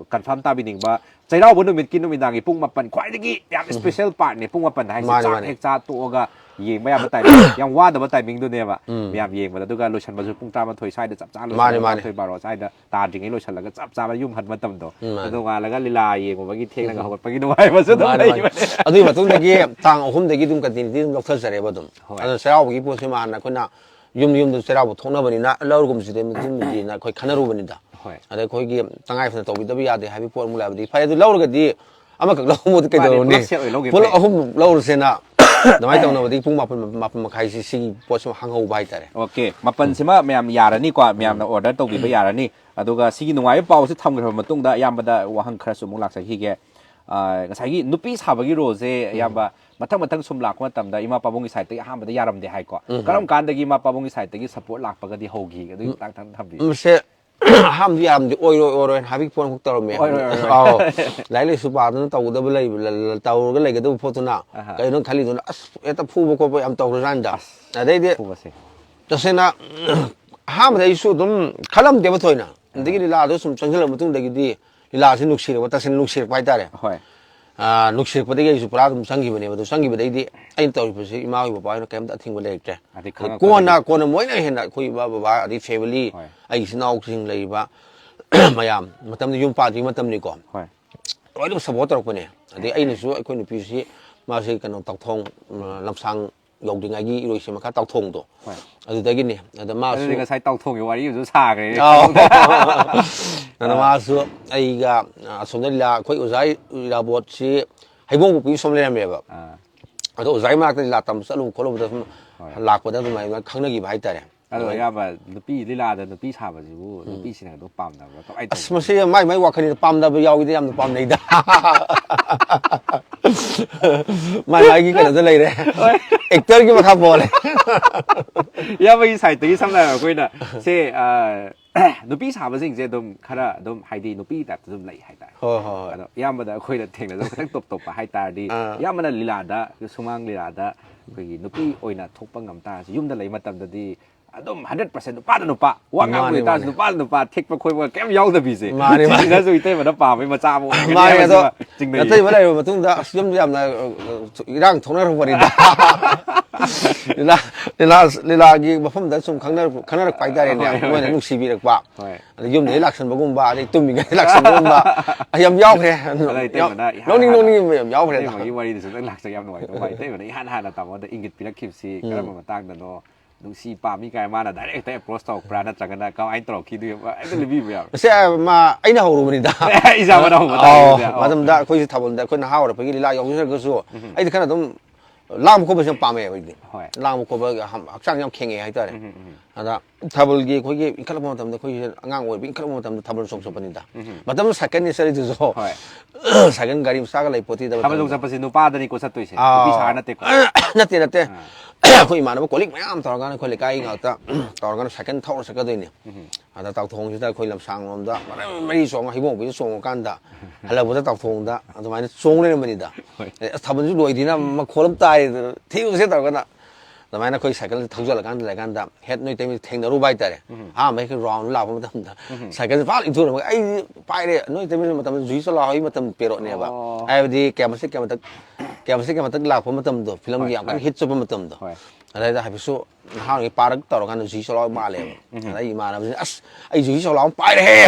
ꯀꯟꯐꯥꯔꯝ ꯇꯥꯕꯤꯅꯤꯡꯕ, ꯆꯩꯔꯥꯎꯕ ꯅꯨꯃꯤꯠꯀꯤ ꯅꯨꯃꯤꯗꯥꯡꯒꯤ ꯄꯨꯡ ꯃꯥꯄꯟ ꯈ꯭ꯋꯥꯏꯗꯒꯤ ꯌꯥꯝ ꯏꯁꯄꯦꯁꯦꯜ ꯄꯥꯔꯠꯅꯦ꯫ ꯄꯨꯡ ꯃꯥꯄꯟꯗ ꯍꯥꯏꯁꯦ ꯃꯥꯅꯦ, ꯆꯥꯛ ꯃꯥꯅꯦ꯫ ꯍꯦꯛ ꯆꯥ ꯇꯣꯛꯑꯒ ꯌꯦꯡꯕ ꯌꯥꯕ ꯇꯥꯏꯃꯤꯡ, ꯌꯥꯝ ꯋꯥꯗꯕ ꯇꯥꯏꯃꯤꯡꯗꯨꯅꯦꯕ ꯃꯌꯥꯝ ꯌꯦꯡꯕꯗ꯫ ꯑꯗꯨꯒ ꯂꯣꯏꯁꯟꯕꯁꯨ ꯄꯨꯡ ꯇꯔꯥꯃꯥꯊꯣꯏ ꯁ꯭ꯋꯥꯏꯗ ꯆꯞ ꯆꯥꯅ ꯃꯥꯅꯦ, ꯂꯣꯏꯁꯜꯂꯒ ꯃꯥꯅꯦ꯫ ꯇꯔꯥꯃꯥꯊꯣꯏ ꯕꯥꯔꯣ ꯁ꯭ꯋꯥꯏꯗ ꯇꯥꯗ꯭ꯔꯤꯉꯩ ꯂꯣꯏꯁꯜꯂꯒ ꯆꯞ ꯆꯥꯕ ꯌꯨꯝ ꯍꯟꯕ ꯃꯇꯝꯗꯣ꯫ ꯎꯝ, ꯃꯥꯅꯦ꯫ ꯑꯗꯨ ꯅꯣꯡꯉꯥꯜꯂꯒ ꯂꯤꯂꯥ ꯌꯦꯡꯉꯨꯕꯒꯤ ꯊꯦꯡꯅꯒ ꯍꯧꯒꯠꯄꯒꯤ ꯅꯨꯡꯉꯥꯏꯕꯁꯨ ꯑꯗꯨꯝ ꯃꯥꯅꯦ, ꯃꯥꯅꯦ꯫ ꯂꯩꯕꯅꯦ꯫ ꯑꯗꯨꯒꯤ ꯃꯇꯨꯡꯗꯒꯤ ꯇꯥꯡ ꯑꯍꯨꯝꯗꯒꯤ ꯑꯗꯨꯝ ꯀꯟꯇꯤꯅ꯭ꯌꯨꯇꯤ ꯑꯗꯨꯝ ꯂꯧꯊꯖꯔꯦꯕ ꯑꯗꯨꯝ꯫ ꯍꯣꯏ꯫ ꯑꯗꯨꯅ ꯆꯩꯔꯥꯎꯕꯒꯤ ꯄꯣꯠꯁꯤꯃ ꯍꯥꯟꯅ ꯑꯩꯈꯣꯏꯅ ꯌꯨꯝ ꯌꯨꯝꯗ ꯆꯩꯔꯥꯎꯕ ꯊꯣꯛꯅꯕꯅꯤꯅ ꯂꯧꯔꯒꯨꯝꯁꯤꯗ ꯃꯇꯨꯡꯗꯤꯅ ꯑꯩꯈꯣꯏ ꯈꯟꯅꯔꯨꯕꯅꯤꯗ꯫ ꯍꯣꯏ꯫ ꯑꯗ ꯑꯩꯈꯣꯏꯒꯤ ꯇꯉꯥꯏ ꯐꯗꯅ ꯇꯧꯕꯤꯗꯕ ꯌꯥꯗꯦ ꯍꯥꯏꯕꯒꯤ ꯄꯣꯠ ꯑꯃꯨꯛ ꯂꯩꯕꯗꯤ ꯐꯩ, ꯑꯗꯨ ꯂꯧꯔꯒꯗꯤ ꯑꯃꯈꯛ ꯂꯧꯕꯗꯤ ꯃꯥꯅꯦ, ꯀꯩꯗꯧꯔꯨꯅꯤ? ꯄꯨꯂꯞ ꯁꯦꯠ ꯑꯣꯏꯅ ꯂꯧꯒꯦ ꯄꯨꯂꯞ ꯐꯩ꯫ ꯑꯍꯨꯝ ꯂꯧꯔꯁꯦꯅ ꯑꯗꯨꯃꯥꯏꯅ ꯇꯧꯅꯕꯗꯒꯤ ꯄꯨꯡ ꯃꯥꯄꯟ, ꯃꯥꯄꯟ ꯃꯈꯥꯏꯁꯤ ꯁꯤꯒꯤ ꯄꯣꯠꯁꯤꯃ ꯍꯥꯡꯍꯧꯕ ꯍꯥꯏꯇꯥꯔꯦ꯫ ꯑꯣꯀꯦ, ꯃꯥꯄꯟꯁꯤꯃ ꯃꯌꯥꯝ ꯌꯥꯔꯅꯤꯀꯣ, ꯃꯌꯥꯝꯅ ꯑꯣꯔꯗꯔ ꯇꯧꯕꯤꯕ ꯌꯥꯔꯅꯤ꯫ ꯑꯗꯨꯒ ꯁꯤꯒꯤ ꯅꯨꯡꯉꯥꯏꯕ ꯄꯥꯎꯁꯦ ꯊꯝꯈ꯭ꯔꯕ ꯃꯇꯨꯡꯗ ꯏꯌꯥꯝꯕꯗ ꯋꯥꯍꯪ ꯈꯔꯁꯨ ꯑꯃꯨꯛ ꯂꯥꯛꯆꯈꯤꯒꯦ꯫ ꯑ, ꯉꯁꯥꯏꯒꯤ ꯅꯨꯄꯤ ꯁꯥꯕꯒꯤ ꯔꯣꯜꯁꯦ ꯏꯌꯥꯝꯕ ꯃꯊꯪ ꯃꯊꯪ ꯁꯨꯝ ꯂꯥꯛꯄ ꯃꯇꯝꯗ ꯏꯃꯥ ꯄꯥꯕꯨꯡꯒꯤ ꯁꯥꯏꯠꯇꯒꯤ ꯑꯍꯥꯟꯕꯗ ꯌꯥꯔꯝꯗꯦ ꯍꯥꯏꯀꯣ꯫ ꯀꯔꯝ ꯀꯥꯟꯗꯒꯤ ꯏꯃꯥ ꯄꯥꯕꯨꯡꯒꯤ ꯁꯥꯏꯠꯇꯒꯤ ꯁꯄꯣꯔꯠ ꯂꯥꯛꯄꯒꯗꯤ ꯍꯧꯈꯤ? ꯑꯗꯨꯒꯤ ꯃꯇꯥꯡꯗ ꯊꯝꯕꯤꯌꯨ꯫ ꯃꯁꯦ ꯑꯍꯥꯟꯕꯗꯤ ꯌꯥꯔꯝꯗꯦ, ꯑꯣꯏꯔꯣꯏ ꯑꯣꯏꯔꯣꯏ ꯍꯥꯏꯕꯒꯤ ꯄꯣꯠ ꯑꯃꯈꯛ ꯇꯧꯔꯝꯃꯦ꯫ ꯑꯣꯏꯔꯣꯏ, ꯑꯣꯏꯔꯣꯏ꯫ ꯑꯧ꯫ ꯂꯥꯏꯔꯤꯛ ꯂꯥꯏꯁꯨ ꯄꯥꯗꯅ ꯇꯧꯒꯗꯕ ꯂꯩꯕ, ꯂ-, ꯂ-, ꯇꯧꯔꯒ ꯂꯩꯒꯗꯕ ꯄꯣꯠꯇꯨꯅ ꯑꯍꯥ꯫ ꯀꯩꯅꯣ ꯈꯜꯂꯤꯗꯨꯅ ꯑꯁ ꯍꯦꯛꯇ ꯐꯨꯕ ꯈꯣꯠꯄ ꯌꯥꯝ ꯇꯧꯔꯖꯥꯠꯅꯤꯗ꯫ ꯑꯗꯩꯗꯤ ꯐꯨꯕꯁꯦ꯫ ꯇꯁꯦꯡꯅ ꯑꯍꯥꯟꯕꯗ ꯑꯩꯁꯨ ꯑꯗꯨꯝ ꯈꯜꯂꯝꯗꯦꯕ ꯊꯣꯏꯅ꯫ ꯑꯗꯒꯤ ꯂꯤꯂꯥꯗꯣ ꯁꯨꯝ ꯆꯪꯁꯤꯜꯂ ꯃꯇꯨꯡꯗꯒꯤꯗꯤ ꯂꯤꯂꯥꯁꯤ ꯅꯨꯡꯁꯤꯔꯛꯄ, ꯇꯁꯦꯡꯅ ꯅꯨꯡꯁꯤꯔꯛꯄ ꯍꯥꯏꯇꯥꯔꯦ꯫ ꯍꯣꯏ꯫ ꯑꯥ, ꯅꯨꯡꯁꯤꯔꯛꯄꯗꯒꯤ ꯑꯩꯁꯨ ꯄꯨꯔꯥ ꯑꯗꯨꯝ ꯆꯪꯈꯤꯕꯅꯦꯕ꯫ ꯑꯗꯨ ꯆꯪꯈꯤꯕꯗꯒꯤ ꯑꯩꯅ ꯇꯧꯔꯤꯕꯁꯤ ꯏꯃꯥ ꯍꯣꯏ ꯕꯕꯥ ꯍꯣꯏꯅ ꯀꯩꯝꯇ ꯑꯊꯤꯡꯕ ꯂꯩꯔꯛꯇ꯭ꯔꯦ꯫ ꯑꯗꯩ ꯑꯗꯩ ꯈꯪꯉꯛꯄꯗꯒꯤ꯫ ꯀꯣꯟꯅ ꯀꯣꯟꯅ ꯃꯣꯏꯅ ꯍꯦꯟꯅ ꯑꯩꯈꯣꯏ ꯏꯃꯥ ꯕꯕꯥ ꯑꯗꯩ ꯐꯦꯃꯤꯂꯤ, ꯍꯣꯏ꯫ ꯑꯩꯒꯤ ꯏꯆꯤꯟ ꯏꯅꯥꯎꯁꯤꯡ ꯂꯩꯔꯤꯕ ꯃꯌꯥꯝ, ꯃꯇꯝꯗꯨ ꯌꯨꯝ ꯄꯥꯟꯗ꯭ꯔꯤꯉꯩ ꯃꯇꯝꯅꯤꯀꯣ꯫ ꯍꯣꯏ꯫ ꯂꯣꯏꯅꯃꯛ ꯁꯞꯄꯣꯔꯠ ꯇꯧꯔꯛꯄꯅꯦ꯫ ꯑꯗꯩ ꯑꯩꯅꯁꯨ ꯑꯩꯈꯣꯏ ꯅꯨꯄꯤꯁꯤ ꯃꯥꯁꯤ ꯀꯩꯅꯣ ꯇꯥꯎꯊꯣꯡ, ꯎꯝ, ꯂꯝꯁꯥꯡ ꯌꯧꯗ꯭ꯔꯤꯉꯩꯒꯤ ꯏꯔꯣꯏꯁꯦꯝ ꯃꯈꯥ ꯇꯥꯎꯊꯣꯡꯗꯣ꯫ ꯍꯣꯏ꯫ ꯑꯗꯨꯗꯒꯤꯅꯦ꯫ ꯑꯗ ꯃꯥꯁꯨ ꯑꯗꯨꯗꯤ ꯉꯁꯥꯏ ꯇꯥꯎꯊꯣꯡꯒꯤ ꯋꯥꯔꯤ ꯑꯃꯁꯨ ꯁꯥꯈ꯭ꯔꯦ꯫ ꯑꯧ꯫ ꯑꯗ ꯃꯥꯁꯨ ꯑꯩꯒ, ꯑ, ꯑꯁꯣꯝꯗ ꯂꯤꯂꯥ, ꯑꯩꯈꯣꯏ ꯑꯣꯖꯥ ꯏꯔꯥꯕꯣꯠꯁꯤ ꯍꯩꯕꯣꯡ ꯄꯣꯛꯄꯤ ꯁꯨꯝ ꯂꯩꯔꯝꯃꯦꯕ꯫ ꯑꯥ, ꯑꯗꯣ ꯑꯣꯖꯥꯒꯤ ꯃꯅꯥꯛꯇ ꯂꯤꯂꯥ ꯇꯝꯕ ꯆꯠꯂꯨꯕ ꯈꯣꯠꯂꯨꯕꯗ ꯁꯨꯝ ꯍꯣꯏ꯫ ꯂꯥꯛꯄꯗ ꯑꯗꯨꯃꯥꯏꯅ ꯈꯪꯅꯈꯤꯕ ꯍꯥꯏꯇꯥꯔꯦ꯫ ꯑꯗꯣ ꯑꯗꯨꯃꯥꯏꯅ ꯑꯌꯥꯝꯕ ꯅꯨꯄꯤ ꯂꯤꯂꯥꯗ ꯅꯨꯄꯤ ꯁꯥꯕꯁꯤꯕꯨ ꯅꯨꯄꯤꯁꯤꯡꯅ ꯑꯗꯨꯝ ꯄꯥꯝꯅꯕ꯭ꯔꯥ, ꯀꯃꯥꯏꯅ ꯑꯁ, ꯇꯧꯕ? ꯃꯁꯤ ꯃꯥꯏ ꯃꯥꯏ ꯋꯥꯈꯜꯅꯤꯗ, ꯄꯥꯝꯗꯕ ꯌꯥꯎꯏꯗ, ꯌꯥꯝꯅ ꯄꯥꯝꯅꯩꯗ꯫ ꯃꯥꯏ ꯃꯥꯏꯒꯤ ꯀꯩꯅꯣꯗ ꯂꯩꯔꯦ꯫ ꯑꯦꯛꯇꯔꯒꯤ ꯃꯈꯥ ꯄꯣꯜꯂꯦ꯫ ꯏꯌꯥꯝꯕꯒꯤ ꯁꯥꯏꯠꯇꯒꯤ ꯁꯝꯅ ꯍꯥꯏꯔꯕ ꯑꯩꯈꯣꯏꯅ ꯁꯦ, ꯑ, ꯅꯨꯄꯤ ꯁꯥꯕꯁꯤꯡꯁꯦ ꯑꯗꯨꯝ ꯈꯔ ꯑꯗꯨꯝ, ꯍꯥꯏꯗꯤ, ꯅꯨꯄꯤ ꯇꯥꯏꯞꯇ ꯑꯗꯨꯝ ꯂꯩ ꯍꯥꯏꯇꯥꯔꯦ꯫ ꯍꯣꯏ, ꯍꯣꯏ, ꯍꯣꯏ꯫ ꯑꯗꯣ ꯑꯌꯥꯝꯕꯗ ꯑꯩꯈꯣꯏꯅ ꯊꯦꯡꯅꯖꯕ ꯈꯤꯇꯪ ꯇꯣꯞ ꯇꯣꯞꯄ ꯍꯥꯏꯇꯥꯔꯗꯤ, ꯑꯥ꯫ ꯑꯌꯥꯝꯕꯅ ꯂꯤꯂꯥꯗ, ꯁꯨꯃꯥꯡ ꯂꯤꯂꯥꯗ ꯑꯩꯈꯣꯏꯒꯤ ꯅꯨꯄꯤ ꯑꯣꯏꯅ ꯊꯣꯛꯄ ꯉꯝ ꯇꯥꯔꯁꯨ, ꯌꯨꯝꯗ ꯂꯩ ꯃꯇꯝꯗꯗꯤ ꯑꯗꯨꯝ ꯍꯟꯗ꯭ꯔꯦꯠ ꯄꯥꯔꯁꯦꯟ ꯅꯨꯄꯥꯗ ꯅꯨꯄꯥ, ꯋꯥ ꯉꯥꯡꯕ ꯃꯥꯅꯦ, ꯑꯣꯏꯇꯥꯔꯁꯨ ꯃꯥꯅꯦ꯫ ꯅꯨꯄꯥꯗ ꯅꯨꯄꯥ, ꯊꯦꯛꯄ ꯈꯣꯠꯄ ꯀꯩꯝ ꯌꯥꯎꯗꯕꯤꯁꯦ꯫ ꯃꯥꯅꯦ, ꯃꯥꯅꯦ꯫ ꯁꯤꯁꯤꯅꯁꯨ ꯏꯇꯩꯃꯅ ꯄꯥꯝꯕꯩ ꯃꯆꯥ ꯑꯃ ꯑꯣꯏꯔꯝꯒꯅꯤ ꯃꯥꯅꯦ, ꯑꯗꯣ ꯍꯥꯏꯕꯁꯤꯃ ꯆꯤꯡꯅꯩꯌꯦ꯫ ꯑꯇꯩꯕ ꯂꯩꯔꯕ ꯃꯇꯨꯡꯗ ꯑꯁ, ꯌꯨꯝꯗ ꯌꯥꯝꯅ, ꯑ, ꯏꯔꯥꯡ ꯊꯣꯛꯅꯔꯛꯄꯅꯤꯗ꯫ ꯂꯤꯂꯥ, ꯂꯤꯂꯥ, ꯂꯤꯂꯥꯒꯤ ꯃꯐꯝꯗ ꯁꯨꯝ ꯈꯪꯅꯔꯛꯄ, ꯈꯪꯅꯔꯛꯄ ꯍꯥꯏꯇꯥꯔꯦꯅꯦ꯫ ꯍꯣꯏ, ꯍꯣꯏ꯫ ꯃꯣꯏꯅ ꯅꯨꯡꯁꯤꯕꯤꯔꯛꯄ꯫ ꯍꯣꯏ꯫ ꯑꯗ ꯌꯨꯝꯗꯒꯤ ꯂꯥꯛꯁꯟꯕꯒꯨꯝꯕ, ꯑꯗꯩ ꯇꯨꯝꯃꯤꯉꯩꯗ ꯂꯥꯛꯁꯟꯕꯒꯨꯝꯕ, ꯑ, ꯌꯥꯝ ꯌꯥꯎꯈ꯭ꯔꯦ꯫ ꯑꯗ ꯏꯇꯩꯃꯅ ꯏꯍꯥꯟ ꯅꯣꯛꯅꯤꯡ ꯍꯥꯟꯅ ꯅꯣꯛꯅꯤꯡ ꯅꯣꯛꯅꯤꯡꯕ ꯌꯥꯝ ꯌꯥꯎꯈ꯭ꯔꯦ꯫ ꯏꯇꯩꯃꯒꯤ ꯋꯥꯔꯤꯗꯨꯁꯨ ꯅꯪ ꯂꯥꯛꯆ ꯌꯥꯝ ꯅꯨꯡꯉꯥꯏꯇꯧꯕ ꯃꯥꯜꯂꯤ꯫ ꯏꯇꯩꯃꯅ ꯏꯍꯥꯟ ꯍꯥꯟꯅ ꯇꯥꯃꯣꯗ ꯏꯪꯒꯤꯠ ꯄꯤꯔꯛꯈꯤꯕꯁꯤ ꯀꯔꯝꯕ ꯃꯇꯥꯡꯗꯅꯣ? ꯅꯨꯡꯁꯤ ꯄꯥꯝꯃꯤ ꯀꯥꯏꯅ ꯃꯥꯅ ꯗꯥꯏꯔꯦꯛ ꯍꯦꯛꯇ ꯑꯦꯄ꯭ꯔꯣꯁ ꯇꯧꯔꯛꯄ꯭ꯔꯥ, ꯅꯠꯇ꯭ꯔꯒꯅ ꯀꯃꯥꯏꯅ ꯇꯧꯔꯛꯈꯤꯗꯣꯏꯅꯣ? ꯍꯦꯛꯇ ꯂꯤꯕꯤꯕ ꯌꯥꯕ꯭ꯔꯥ? ꯁꯦ, ꯃꯥ, ꯑꯩꯅ ꯍꯧꯔꯨꯕꯅꯤꯗ꯫ ꯏꯆꯥ ꯃꯅꯥꯎ ꯑꯃ ꯑꯧ, ꯇꯥꯔꯦ꯫ ꯑꯣ꯫ ꯃꯇꯝꯗ ꯑꯩꯈꯣꯏꯁꯦ ꯊꯥꯕꯜꯗ ꯑꯩꯈꯣꯏ ꯅꯍꯥ ꯑꯣꯏꯔꯛꯄꯒꯤ ꯂꯤꯂꯥ ꯌꯥꯎꯖꯔꯒꯁꯨ ꯑꯩꯗꯤ ꯈꯔ ꯑꯗꯨꯝ ꯂꯥꯡꯕ ꯈꯣꯠꯄꯁꯦ ꯌꯥꯝ ꯄꯥꯝꯃꯦꯕ ꯑꯩꯗꯤ꯫ ꯍꯣꯏ꯫ ꯂꯥꯡꯕ ꯈꯣꯠꯄ, ꯍꯝ-, ꯍꯛꯆꯥꯡ ꯌꯥꯝ ꯈꯦꯡꯉꯦ ꯍꯥꯏꯇꯥꯔꯦ꯫ ꯑꯗ ꯊꯥꯕꯜꯒꯤ ꯑꯩꯈꯣꯏꯒꯤ ꯏꯟꯈꯠꯂꯛꯄ ꯃꯇꯝꯗ, ꯑꯩꯈꯣꯏꯁꯦ ꯑꯉꯥꯡ ꯑꯣꯏꯕ ꯏꯟꯈꯠꯂꯛꯄ ꯃꯇꯝꯗ ꯊꯥꯕꯜ ꯆꯣꯡ ꯆꯠꯄꯅꯤꯗ꯫ ꯃꯇꯝꯗꯨ ꯁꯥꯏꯀꯜꯅꯤ ꯆꯠꯂꯤꯗꯨꯁꯨ꯫ ꯍꯣꯏ꯫ ꯁꯥꯏꯀꯜ ꯒꯥꯔꯤ ꯃꯆꯥꯒ ꯂꯩ ꯄꯣꯠꯇꯤꯗ ꯊꯥꯕꯜ ꯆꯣꯡ ꯃꯇꯝꯗꯨꯗ꯫ ꯆꯠꯄꯁꯤ ꯅꯨꯄꯥꯗꯅꯤꯀꯣ ꯆꯠꯇꯣꯏꯁꯦ, ꯑꯥ꯫ ꯅꯨꯄꯤ ꯁꯥꯔ ꯅꯠꯇꯦꯀꯣ? ꯅꯠꯇꯦ, ꯅꯠꯇꯦ꯫ ꯑꯩꯈꯣꯏ ꯏꯃꯥꯟꯅꯕ ꯀꯣꯂꯤꯛ ꯃꯌꯥꯝ ꯇꯧꯔꯀꯥꯟꯗ ꯑꯩꯈꯣꯏ ꯂꯩꯀꯥꯏ ꯉꯥꯛꯇ ꯇꯧꯔꯀꯥꯟꯗ ꯁꯥꯏꯀꯜ ꯊꯧꯔ ꯆꯠꯀꯗꯣꯏꯅꯤ꯫ ꯑꯗ ꯇꯥꯎꯊꯣꯡꯁꯤꯗ ꯑꯩꯈꯣꯏ ꯂꯝꯁꯥꯡ ꯂꯣꯝꯗ ꯃꯔꯤ ꯃꯔꯤ ꯆꯣꯡꯉ, ꯍꯩꯕꯣꯡꯕꯤꯗ ꯆꯣꯡꯉꯀꯥꯟꯗ ꯍꯜꯂꯛꯄꯗ ꯇꯥꯎꯊꯣꯡꯗ ꯑꯗꯨꯃꯥꯏꯅ ꯆꯣꯡ ꯂꯩꯔꯝꯕꯅꯤꯗ꯫ ꯍꯣꯏ꯫ ꯑꯦ, ꯑꯁ, ꯊꯥꯕꯜꯁꯨ ꯂꯣꯏꯗ꯭ꯔꯤꯅ ꯃꯈꯣꯜ ꯑꯃ ꯇꯥꯏ, ꯊꯦꯡꯉꯨꯁꯦ ꯇꯧꯔꯒꯅ ꯑꯗꯨꯃꯥꯏꯅ ꯑꯩꯈꯣꯏ ꯁꯥꯏꯀꯜꯁꯦ ꯊꯧꯖꯤꯜꯂꯀꯥꯟꯗ ꯂꯩꯀꯥꯟꯗ ꯍꯦꯠ ꯅꯣꯏ ꯇꯩꯃ ꯊꯦꯡꯅꯔꯨꯕ ꯍꯥꯏꯇꯥꯔꯦ꯫ ꯑꯍꯥꯟꯕ ꯍꯦꯛ ꯔꯥꯎꯟ ꯂꯥꯛꯄ ꯃꯇꯝꯗ ꯁꯥꯏꯀꯜꯁꯦ ꯐꯥꯠ ꯏꯟꯊꯨꯔꯝꯃꯒ ꯑꯩꯗꯤ ꯄꯥꯏꯔꯦ꯫ ꯅꯣꯏ ꯇꯩꯃ ꯃꯇꯝꯗ ꯖꯨꯏ ꯆꯧꯂꯥ ꯍꯣꯏ ꯃꯇꯝ ꯄꯦꯔꯣꯠꯅꯦꯕ꯫ ꯑꯣ꯫ ꯍꯥꯏꯕꯗꯤ ꯀꯌꯥꯃꯁꯦ ꯀꯌꯥꯃꯊꯛ, ꯀꯌꯥꯃꯁꯦ ꯀꯌꯥꯃꯊꯛ ꯂꯥꯛꯄ ꯃꯇꯝꯗꯣ, ꯐꯤꯂꯝꯒꯤ ꯍꯣꯏ, ꯌꯥꯝ ꯀꯟꯅ ꯍꯣꯏ꯫ ꯍꯤꯠ ꯆꯠꯄ ꯃꯇꯝꯗꯣ꯫ ꯍꯣꯏ꯫ ꯑꯗꯩꯗ ꯍꯥꯏꯐꯦꯠꯁꯨ ꯅꯍꯥꯟꯒꯤ ꯄꯥꯔꯛ ꯇꯧꯔꯀꯥꯟꯗ ꯖꯨꯏ ꯆꯧꯂꯥ ꯃꯥꯜꯂꯦꯕ꯫ ꯑꯗ ꯑꯩ ꯏꯃꯥꯟꯅꯕꯁꯤꯅ, "ꯑꯁ, ꯑꯩ ꯖꯨꯏ ꯆꯧꯂꯥ ꯑꯃ ꯄꯥꯏꯔꯦꯍꯦ!"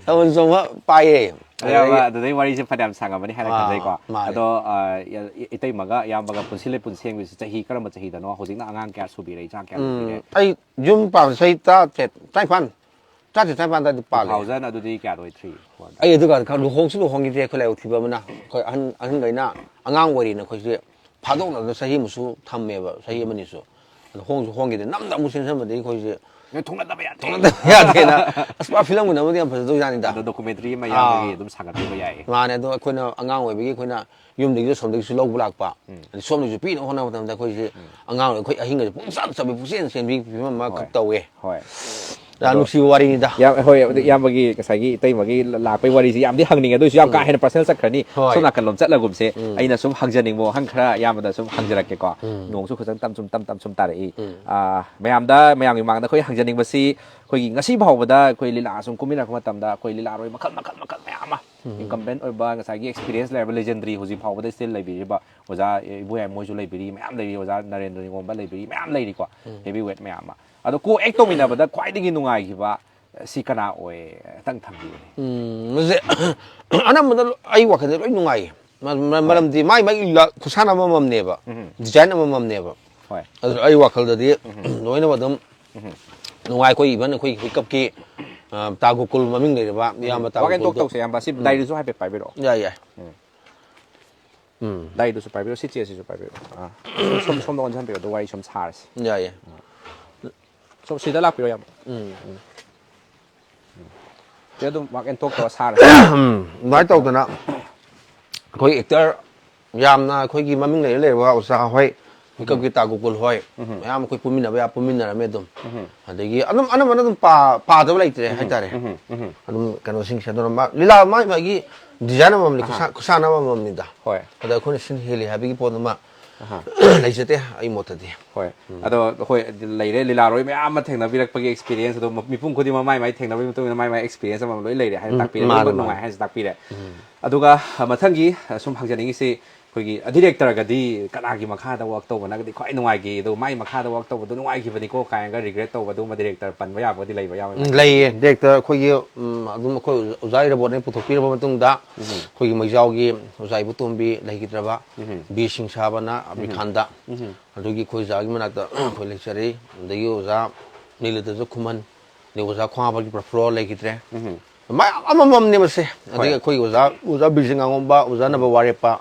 ꯊꯥꯕꯜ ꯆꯣꯡꯕ ꯄꯥꯏꯌꯦ꯫ ꯑꯌꯥꯝꯕ ꯑꯗꯩ ꯑꯗꯨꯗꯩ ꯋꯥꯔꯤꯁꯦ ꯐꯅꯌꯥꯝ ꯁꯥꯡꯉꯝꯃꯅꯤ ꯍꯥꯏꯅ ꯑꯥ, ꯈꯟꯖꯩꯀꯣ꯫ ꯃꯥꯅꯦ꯫ ꯑꯗꯣ, ꯑ, ꯏ-, ꯏꯇꯩꯃꯒ ꯏꯌꯥꯝꯕꯒ ꯄꯨꯟꯁꯤ ꯂꯩꯄꯨꯟ ꯁꯦꯝꯈꯤꯕꯁꯤ ꯆꯍꯤ ꯀꯔꯝꯕ ꯆꯍꯤꯗꯅꯣ? ꯍꯧꯖꯤꯛꯅ ꯑꯉꯥꯡ ꯀꯌꯥ ꯁꯨꯕꯤꯔꯦ, ꯏꯆꯥ ꯀꯌꯥ ꯂꯩꯕꯤꯔꯦ? ꯎꯝ, ꯑꯩ ꯌꯨꯝ ꯄꯥꯟꯕ ꯆꯍꯤ ꯇꯔꯥꯇꯔꯦꯠ, ꯇꯔꯥꯅꯤꯄꯥꯟ ꯇꯔꯥꯇꯔꯦꯠ ꯇꯔꯥꯅꯤꯄꯥꯟ ꯑꯗꯨꯋꯥꯏꯗ ꯄꯥꯜꯂꯦ꯫ ꯇꯨ ꯊꯥꯎꯖꯟ ꯑꯗꯨꯗꯤ ꯀꯌꯥꯗ ꯑꯣꯏ? ꯊ꯭ꯔꯤ, ꯐꯣꯔꯗ? ꯑꯩ ꯑꯗꯨꯒ ꯈꯔ ꯂꯨꯍꯣꯡꯁꯨ ꯂꯨꯍꯣꯡꯈꯤꯗ꯭ꯔꯦ, ꯑꯩꯈꯣꯏ ꯂꯥꯏꯕꯛ ꯊꯤꯕ ꯑꯃꯅ꯫ ꯑꯩꯈꯣꯏ ꯑꯍꯟ, ꯑꯍꯟꯈꯩꯅ ꯑꯉꯥꯡ ꯑꯣꯏꯔꯤꯅ ꯑꯩꯈꯣꯏꯁꯦ ꯐꯥꯗꯣꯛꯅꯗꯅ ꯆꯍꯤ ꯑꯃꯁꯨ ꯊꯝꯃꯦꯕ, ꯆꯍꯤ ꯑꯃꯅꯤꯁꯨ꯫ ꯑꯗꯣ ꯍꯣꯡꯁꯨ ꯍꯣꯡꯈꯤꯗ꯭ꯔꯦ꯫ ꯅꯝꯗ ꯑꯃꯨꯛ ꯆꯦꯟꯁꯤꯟꯕꯗꯒꯤ ꯑꯩꯈꯣꯏꯁꯦ ꯅꯣꯏ ꯊꯨꯡꯅꯗꯕ ꯌꯥꯗꯦ꯫ ꯊꯨꯡꯅꯗꯕ ꯌꯥꯗꯦꯅ꯫ ꯑꯁ, ꯃꯥ ꯐꯤꯂꯝꯒꯨꯝꯕꯗꯤ ꯌꯥꯝ ꯐꯖꯗꯧꯖꯥꯠꯅꯤꯗ꯫ ꯑꯗꯣ ꯗꯣꯀꯨꯃꯦꯟꯇꯔꯤ ꯑꯃ ꯌꯥꯝꯕꯒꯤ ꯑꯗꯨꯝ ꯁꯥꯒꯠꯄꯤꯕ ꯌꯥꯏꯌꯦ꯫ ꯃꯥꯅꯦ꯫ ꯑꯗꯣ ꯑꯩꯈꯣꯏꯅ ꯑꯉꯥꯡ ꯑꯣꯏꯕꯒꯤ ꯑꯩꯈꯣꯏꯅ ꯌꯨꯝꯗꯒꯤꯁꯨ ꯑꯁꯣꯝꯗꯒꯤꯁꯨ ꯂꯧꯕ ꯂꯥꯛꯄ, ꯑꯗꯩ ꯁꯣꯝꯗꯒꯤꯁꯨ ꯄꯤꯅꯕ ꯍꯣꯠꯅꯕ ꯃꯇꯝꯗ ꯑꯩꯈꯣꯏꯁꯦ ꯑꯉꯥꯡ ꯑꯣꯏ-, ꯑꯩꯈꯣꯏ ꯑꯍꯤꯡꯒꯁꯦ ꯄꯨꯡꯆꯠ ꯆꯠꯄꯤ, ꯄꯨꯡꯆꯦꯟ ꯆꯦꯟꯕꯤ ꯐꯤꯕꯝ ꯑꯃꯈꯛ ꯍꯣꯏ꯫ ꯇꯧꯋꯦ꯫ ꯍꯣꯏ꯫ ꯌꯥꯝ ꯅꯨꯡꯁꯤꯕ ꯋꯥꯔꯤꯅꯤꯗ꯫ ꯌꯥꯝ, ꯍꯣꯏ, ꯑꯗꯨ ꯏꯌꯥꯝꯕꯒꯤ ꯉꯁꯥꯏꯒꯤ ꯏꯇꯩꯃꯒꯤ ꯂꯥꯛꯄꯒꯤ ꯋꯥꯔꯤꯁꯦ ꯌꯥꯝꯗꯤ ꯍꯪꯅꯤꯡꯉꯦ, ꯑꯗꯨ ꯑꯣꯏꯁꯨ ꯌꯥꯝ ꯀꯥ ꯍꯦꯟꯅ ꯄꯔꯁꯅꯦꯜ ꯆꯠꯈ꯭ꯔꯅꯤ꯫ ꯍꯣꯏ꯫ ꯁꯣꯝ ꯅꯥꯀꯟ ꯂꯣꯝ ꯆꯠꯂꯒꯨꯝꯁꯦ꯫ ꯑꯩꯅ ꯁꯨꯝ ꯍꯪꯖꯅꯤꯡꯕ ꯋꯥꯍꯪ ꯈꯔ ꯏꯌꯥꯝꯕꯗ ꯁꯨꯝ ꯍꯪꯖꯔꯛꯀꯦꯀꯣ꯫ ꯅꯣꯡꯁꯨ ꯈꯤꯇꯪ ꯇꯝ ꯁꯨꯝ ꯇꯝ ꯇꯝ ꯁꯨꯝ ꯇꯥꯔꯛꯏ꯫ ꯑꯥ, ꯃꯌꯥꯝꯗ, ꯃꯌꯥꯝꯒꯤ ꯃꯃꯥꯡꯗ ꯑꯩꯈꯣꯏ ꯍꯪꯖꯅꯤꯡꯕꯁꯤ, ꯑꯩꯈꯣꯏꯒꯤ ꯉꯁꯤ ꯐꯥꯎꯕꯗ ꯑꯩꯈꯣꯏ ꯂꯤꯂꯥ ꯁꯨꯝ ꯀꯨꯝꯃꯤꯟꯅꯔꯛꯄ ꯃꯇꯝꯗ ꯑꯩꯈꯣꯏ ꯂꯤꯂꯥꯔꯣꯏ ꯃꯈꯜ, ꯃꯈꯜ, ꯃꯈꯜ ꯃꯌꯥꯝ ꯑꯃ, ꯏꯟꯀꯝꯕꯦꯟ ꯑꯣꯏꯕ, ꯉꯁꯥꯏꯒꯤ ꯑꯦꯛꯁꯄꯤꯔꯤꯌꯦꯟꯁ ꯂꯩꯔꯕ ꯂꯦꯖꯦꯟꯗꯔꯤ, ꯍꯧꯖꯤꯛ ꯐꯥꯎꯕꯗ ꯁ꯭ꯇꯤꯜ ꯂꯩꯕꯤꯔꯤꯕ ꯑꯣꯖꯥ ꯏꯕꯣꯌꯥꯏ ꯃꯣꯏꯁꯨ ꯂꯩꯕꯤꯔꯤ, ꯃꯌꯥꯝ ꯂꯩꯔꯤ, ꯑꯣꯖꯥ ꯅꯔꯦꯟꯗ꯭ꯔ ꯅꯤꯉꯣꯝꯕ ꯂꯩꯕꯤꯔꯤ, ꯃꯌꯥꯝ ꯂꯩꯔꯤꯀꯣ, ꯍꯦꯚꯤ ꯋꯦꯠ ꯃꯌꯥꯝ ꯑꯃ꯫ ꯑꯗꯣ ꯀꯣ ꯑꯦꯛ ꯇꯧꯃꯤꯟꯅꯕꯗ ꯈ꯭ꯋꯥꯏꯗꯒꯤ ꯅꯨꯡꯉꯥꯏꯈꯤꯕ ꯁꯤ ꯀꯅꯥ ꯑꯣꯏ? ꯈꯤꯇꯪ ꯊꯝꯕꯤꯌꯨꯅꯦ꯫ ꯎꯝ, ꯃꯁꯦ ꯑꯅꯝꯕꯅ ꯑꯩ ꯋꯥꯈꯜꯗ ꯂꯣꯏ ꯅꯨꯡꯉꯥꯏꯌꯦ꯫ ꯃ-, ꯃ-, ꯃꯔꯝꯗꯤ ꯃꯥꯏ ꯃꯥꯏ ꯂ-, ꯈꯨꯠꯁꯥꯟꯅ ꯑꯃꯃꯝꯅꯦꯕ, ꯗꯤꯖꯥꯏꯟ ꯑꯃꯃꯝꯅꯦꯕ꯫ ꯍꯣꯏ꯫ ꯑꯗꯨ ꯑꯩ ꯋꯥꯈꯜꯗꯗꯤ ꯂꯣꯏꯅꯃꯛ ꯑꯗꯨꯝ ꯅꯨꯡꯉꯥꯏ꯫ ꯑꯩꯈꯣꯏ ꯏꯚꯟ ꯑꯩꯈꯣꯏ ꯍꯤꯀꯞꯀꯤ, ꯑ, ꯇꯥ ꯒꯣꯀꯨꯜ ꯃꯃꯤꯡ ꯂꯩꯔꯕ ꯏꯌꯥꯝꯕ ꯇꯥ ꯋꯥꯛ ꯑꯦꯟ ꯇꯣꯛ ꯒꯣꯀꯨꯜꯗꯣ꯫ ꯇꯧꯁꯦ, ꯏꯌꯥꯝꯕ꯫ ꯁꯤ ꯗꯥꯏꯔꯤꯁꯨ ꯍꯥꯏꯐꯦꯠ ꯄꯥꯏꯕꯤꯔꯛꯑꯣ꯫ ꯌꯥꯏ, ꯌꯥꯏ꯫ ꯗꯥꯏꯔꯤꯗꯨꯁꯨ ꯄꯥꯏꯕꯤꯔꯛꯑꯣ, ꯁꯤ ꯆꯦꯁꯤꯁꯨ ꯄꯥꯏꯕꯤꯔꯛꯑꯣ꯫ ꯑꯥ꯫ ꯁꯣꯝ, ꯁꯣꯝꯗ ꯑꯣꯟꯁꯤꯟꯕꯤꯔꯛꯑꯣ, ꯑꯗꯨ ꯋꯥꯔꯤ ꯁꯨꯝ ꯁꯥꯔꯁꯤ꯫ ꯌꯥꯏ, ꯌꯥꯏ꯫ ꯁꯣꯝ ꯁꯤꯗ ꯂꯥꯛꯄꯤꯔꯣ, ꯏꯌꯥꯝꯕ꯫ ꯎꯝ꯫ ꯁꯤꯗ ꯑꯗꯨꯝ ꯋꯥꯛ ꯑꯦꯟ ꯇꯣꯛ ꯇꯧꯔ ꯁꯥꯔꯁꯤ꯫ ꯎꯝ, ꯑꯗꯨꯃꯥꯏꯅ ꯇꯧꯗꯅ ꯑꯩꯈꯣꯏ ꯑꯦꯛꯇꯔ ꯌꯥꯝꯅ ꯑꯩꯈꯣꯏꯒꯤ ꯃꯃꯤꯡ ꯂꯩꯔ ꯂꯩꯔꯕ ꯑꯣꯖꯥ ꯍꯣꯏ, ꯃꯤꯀꯞꯀꯤ ꯇꯥ ꯒꯣꯀꯨꯜ ꯍꯣꯏ, ꯃꯌꯥꯝ ꯑꯩꯈꯣꯏ ꯄꯨꯟꯃꯤꯟꯅꯕ ꯌꯥ ꯄꯨꯟꯃꯤꯟꯅꯔꯝꯃꯦ ꯑꯗꯨꯝ꯫ ꯑꯗꯒꯤ ꯑꯗꯨꯝ ꯑꯅꯝꯕꯅ ꯑꯗꯨꯝ ꯄꯥ-, ꯄꯥꯗꯕ ꯂꯩꯇ꯭ꯔꯦ ꯍꯥꯏꯇꯥꯔꯦ꯫ ꯑꯗꯨꯝ ꯀꯩꯅꯣꯁꯤꯡꯁꯦ ꯑꯗꯨꯅ ꯃꯥ-, ꯂꯤꯂꯥ ꯃꯥꯒꯤ ꯃꯥꯒꯤ ꯗꯤꯖꯥꯏꯟ ꯑꯃꯃꯝꯅꯤ, ꯈꯨꯠꯁꯥ-, ꯈꯨꯠꯁꯥꯟꯅ ꯑꯃꯃꯝꯅꯤꯗ꯫ ꯍꯣꯏ꯫ ꯑꯗ ꯑꯩꯈꯣꯏꯅ ꯁꯤꯅ ꯍꯦꯜꯂꯤ ꯍꯥꯏꯕꯒꯤ ꯄꯣꯠ ꯑꯃ ꯂꯩꯖꯗꯦ ꯑꯩ ꯃꯣꯠꯇꯗꯤ꯫ ꯍꯣꯏ꯫ ꯑꯗꯣ ꯑꯩꯈꯣꯏ ꯂꯩꯔꯦ, ꯂꯤꯂꯥꯔꯣꯏ ꯃꯌꯥꯝ ꯑꯃ ꯊꯦꯡꯅꯕꯤꯔꯛꯄꯒꯤ ꯑꯦꯛꯁꯄꯤꯔꯤꯌꯦꯟꯁ ꯑꯗꯣ ꯃꯤꯄꯨꯝ ꯈꯨꯗꯤꯡꯃꯛ ꯃꯥꯏ ꯃꯥꯏ ꯊꯦꯡꯅꯕꯒꯤ ꯃꯇꯨꯡ ꯏꯟꯅ ꯃꯥꯏ ꯃꯥꯏ ꯑꯦꯛꯁꯄꯤꯔꯤꯌꯦꯟꯁ ꯑꯃꯃꯝ ꯂꯣꯏ ꯂꯩꯔꯦ ꯍꯥꯏꯅ ꯎꯝ, ꯇꯥꯛꯄꯤꯔꯦ꯫ ꯃꯥꯅꯦ, ꯂꯣꯏꯅꯃꯛ ꯅꯨꯡꯉꯥꯏ ꯃꯥꯅꯦ꯫ ꯍꯥꯏꯅꯁꯨ ꯇꯥꯛꯄꯤꯔꯦ꯫ ꯑꯗꯨꯒ, ꯑ, ꯃꯊꯪꯒꯤ, ꯑ, ꯁꯨꯝ ꯍꯪꯖꯅꯤꯡꯉꯤꯁꯤ, ꯑꯩꯈꯣꯏꯒꯤ, ꯑ, ꯗꯤꯔꯦꯛꯇꯔꯒꯗꯤ ꯀꯅꯥꯒꯤ ꯃꯈꯥꯗ ꯋꯥꯛ ꯇꯧꯕꯅꯒꯗꯤ ꯈ꯭ꯋꯥꯏ ꯅꯨꯡꯉꯥꯏꯒꯦ, ꯑꯗꯨꯒ ꯃꯥꯏ ꯃꯈꯥꯗ ꯋꯥꯛ ꯇꯧꯕꯗꯣ ꯅꯨꯡꯉꯥꯏꯈꯤꯕꯅꯤꯀꯣ ꯀꯥꯏꯅꯒ ꯔꯤꯒ꯭ꯔꯦꯠ ꯇꯧꯕ ꯑꯗꯨꯒꯨꯝꯕ ꯗꯤꯔꯦꯛꯇꯔ ꯄꯟꯕ ꯌꯥꯕꯒꯗꯤ ꯂꯩꯕ ꯌꯥꯎꯋꯦ? ꯎꯝ, ꯂꯩꯌꯦ꯫ ꯗꯤꯔꯦꯛꯇꯔ ꯑꯩꯈꯣꯏꯒꯤ, ꯎꯝ, ꯑꯗꯨꯝ ꯑꯩꯈꯣꯏ ꯑꯣꯖꯥ ꯏꯔꯕꯣꯠꯅ ꯄꯨꯊꯣꯛꯄꯤꯔꯕ ꯃꯇꯨꯡꯗ ꯑꯩꯈꯣꯏꯒꯤ ꯃꯩꯖꯥꯎꯒꯤ ꯑꯣꯖꯥ ꯏꯕꯣꯇꯣꯝꯕꯤ ꯂꯩꯈꯤꯗ꯭ꯔꯕ, ꯕꯤꯔ ꯁꯤꯡ ꯁꯥꯕꯅ ꯑꯕꯤꯔ ꯈꯥꯟꯗ, ꯑꯗꯨꯒꯤ ꯑꯩꯈꯣꯏ ꯑꯣꯖꯥꯒꯤ ꯃꯅꯥꯛꯇ ꯑꯩꯈꯣꯏ ꯂꯩꯖꯔꯤ꯫ ꯑꯗꯒꯤ ꯑꯣꯖꯥ ꯅꯤꯂꯨꯗꯁꯨ ꯈꯨꯃꯟ, ꯑꯗꯩ ꯑꯣꯖꯥ ꯈ꯭ꯋꯥꯡꯕꯒꯤ ꯄ꯭ꯔꯐꯨꯜꯂꯣ ꯂꯩꯈꯤꯗ꯭ꯔꯦ꯫ ꯃꯌꯥꯝ ꯑꯃꯃꯝꯅꯦ ꯃꯁꯦ꯫ ꯑꯗꯒꯤ ꯑꯩꯈꯣꯏꯒꯤ ꯑꯣꯖꯥ, ꯑꯣꯖꯥ ꯕꯤꯔꯖꯤꯠ ꯉꯥꯉꯣꯝꯕ, ꯑꯣꯖꯥ ꯅꯕ ꯋꯥꯔꯦꯞꯄ,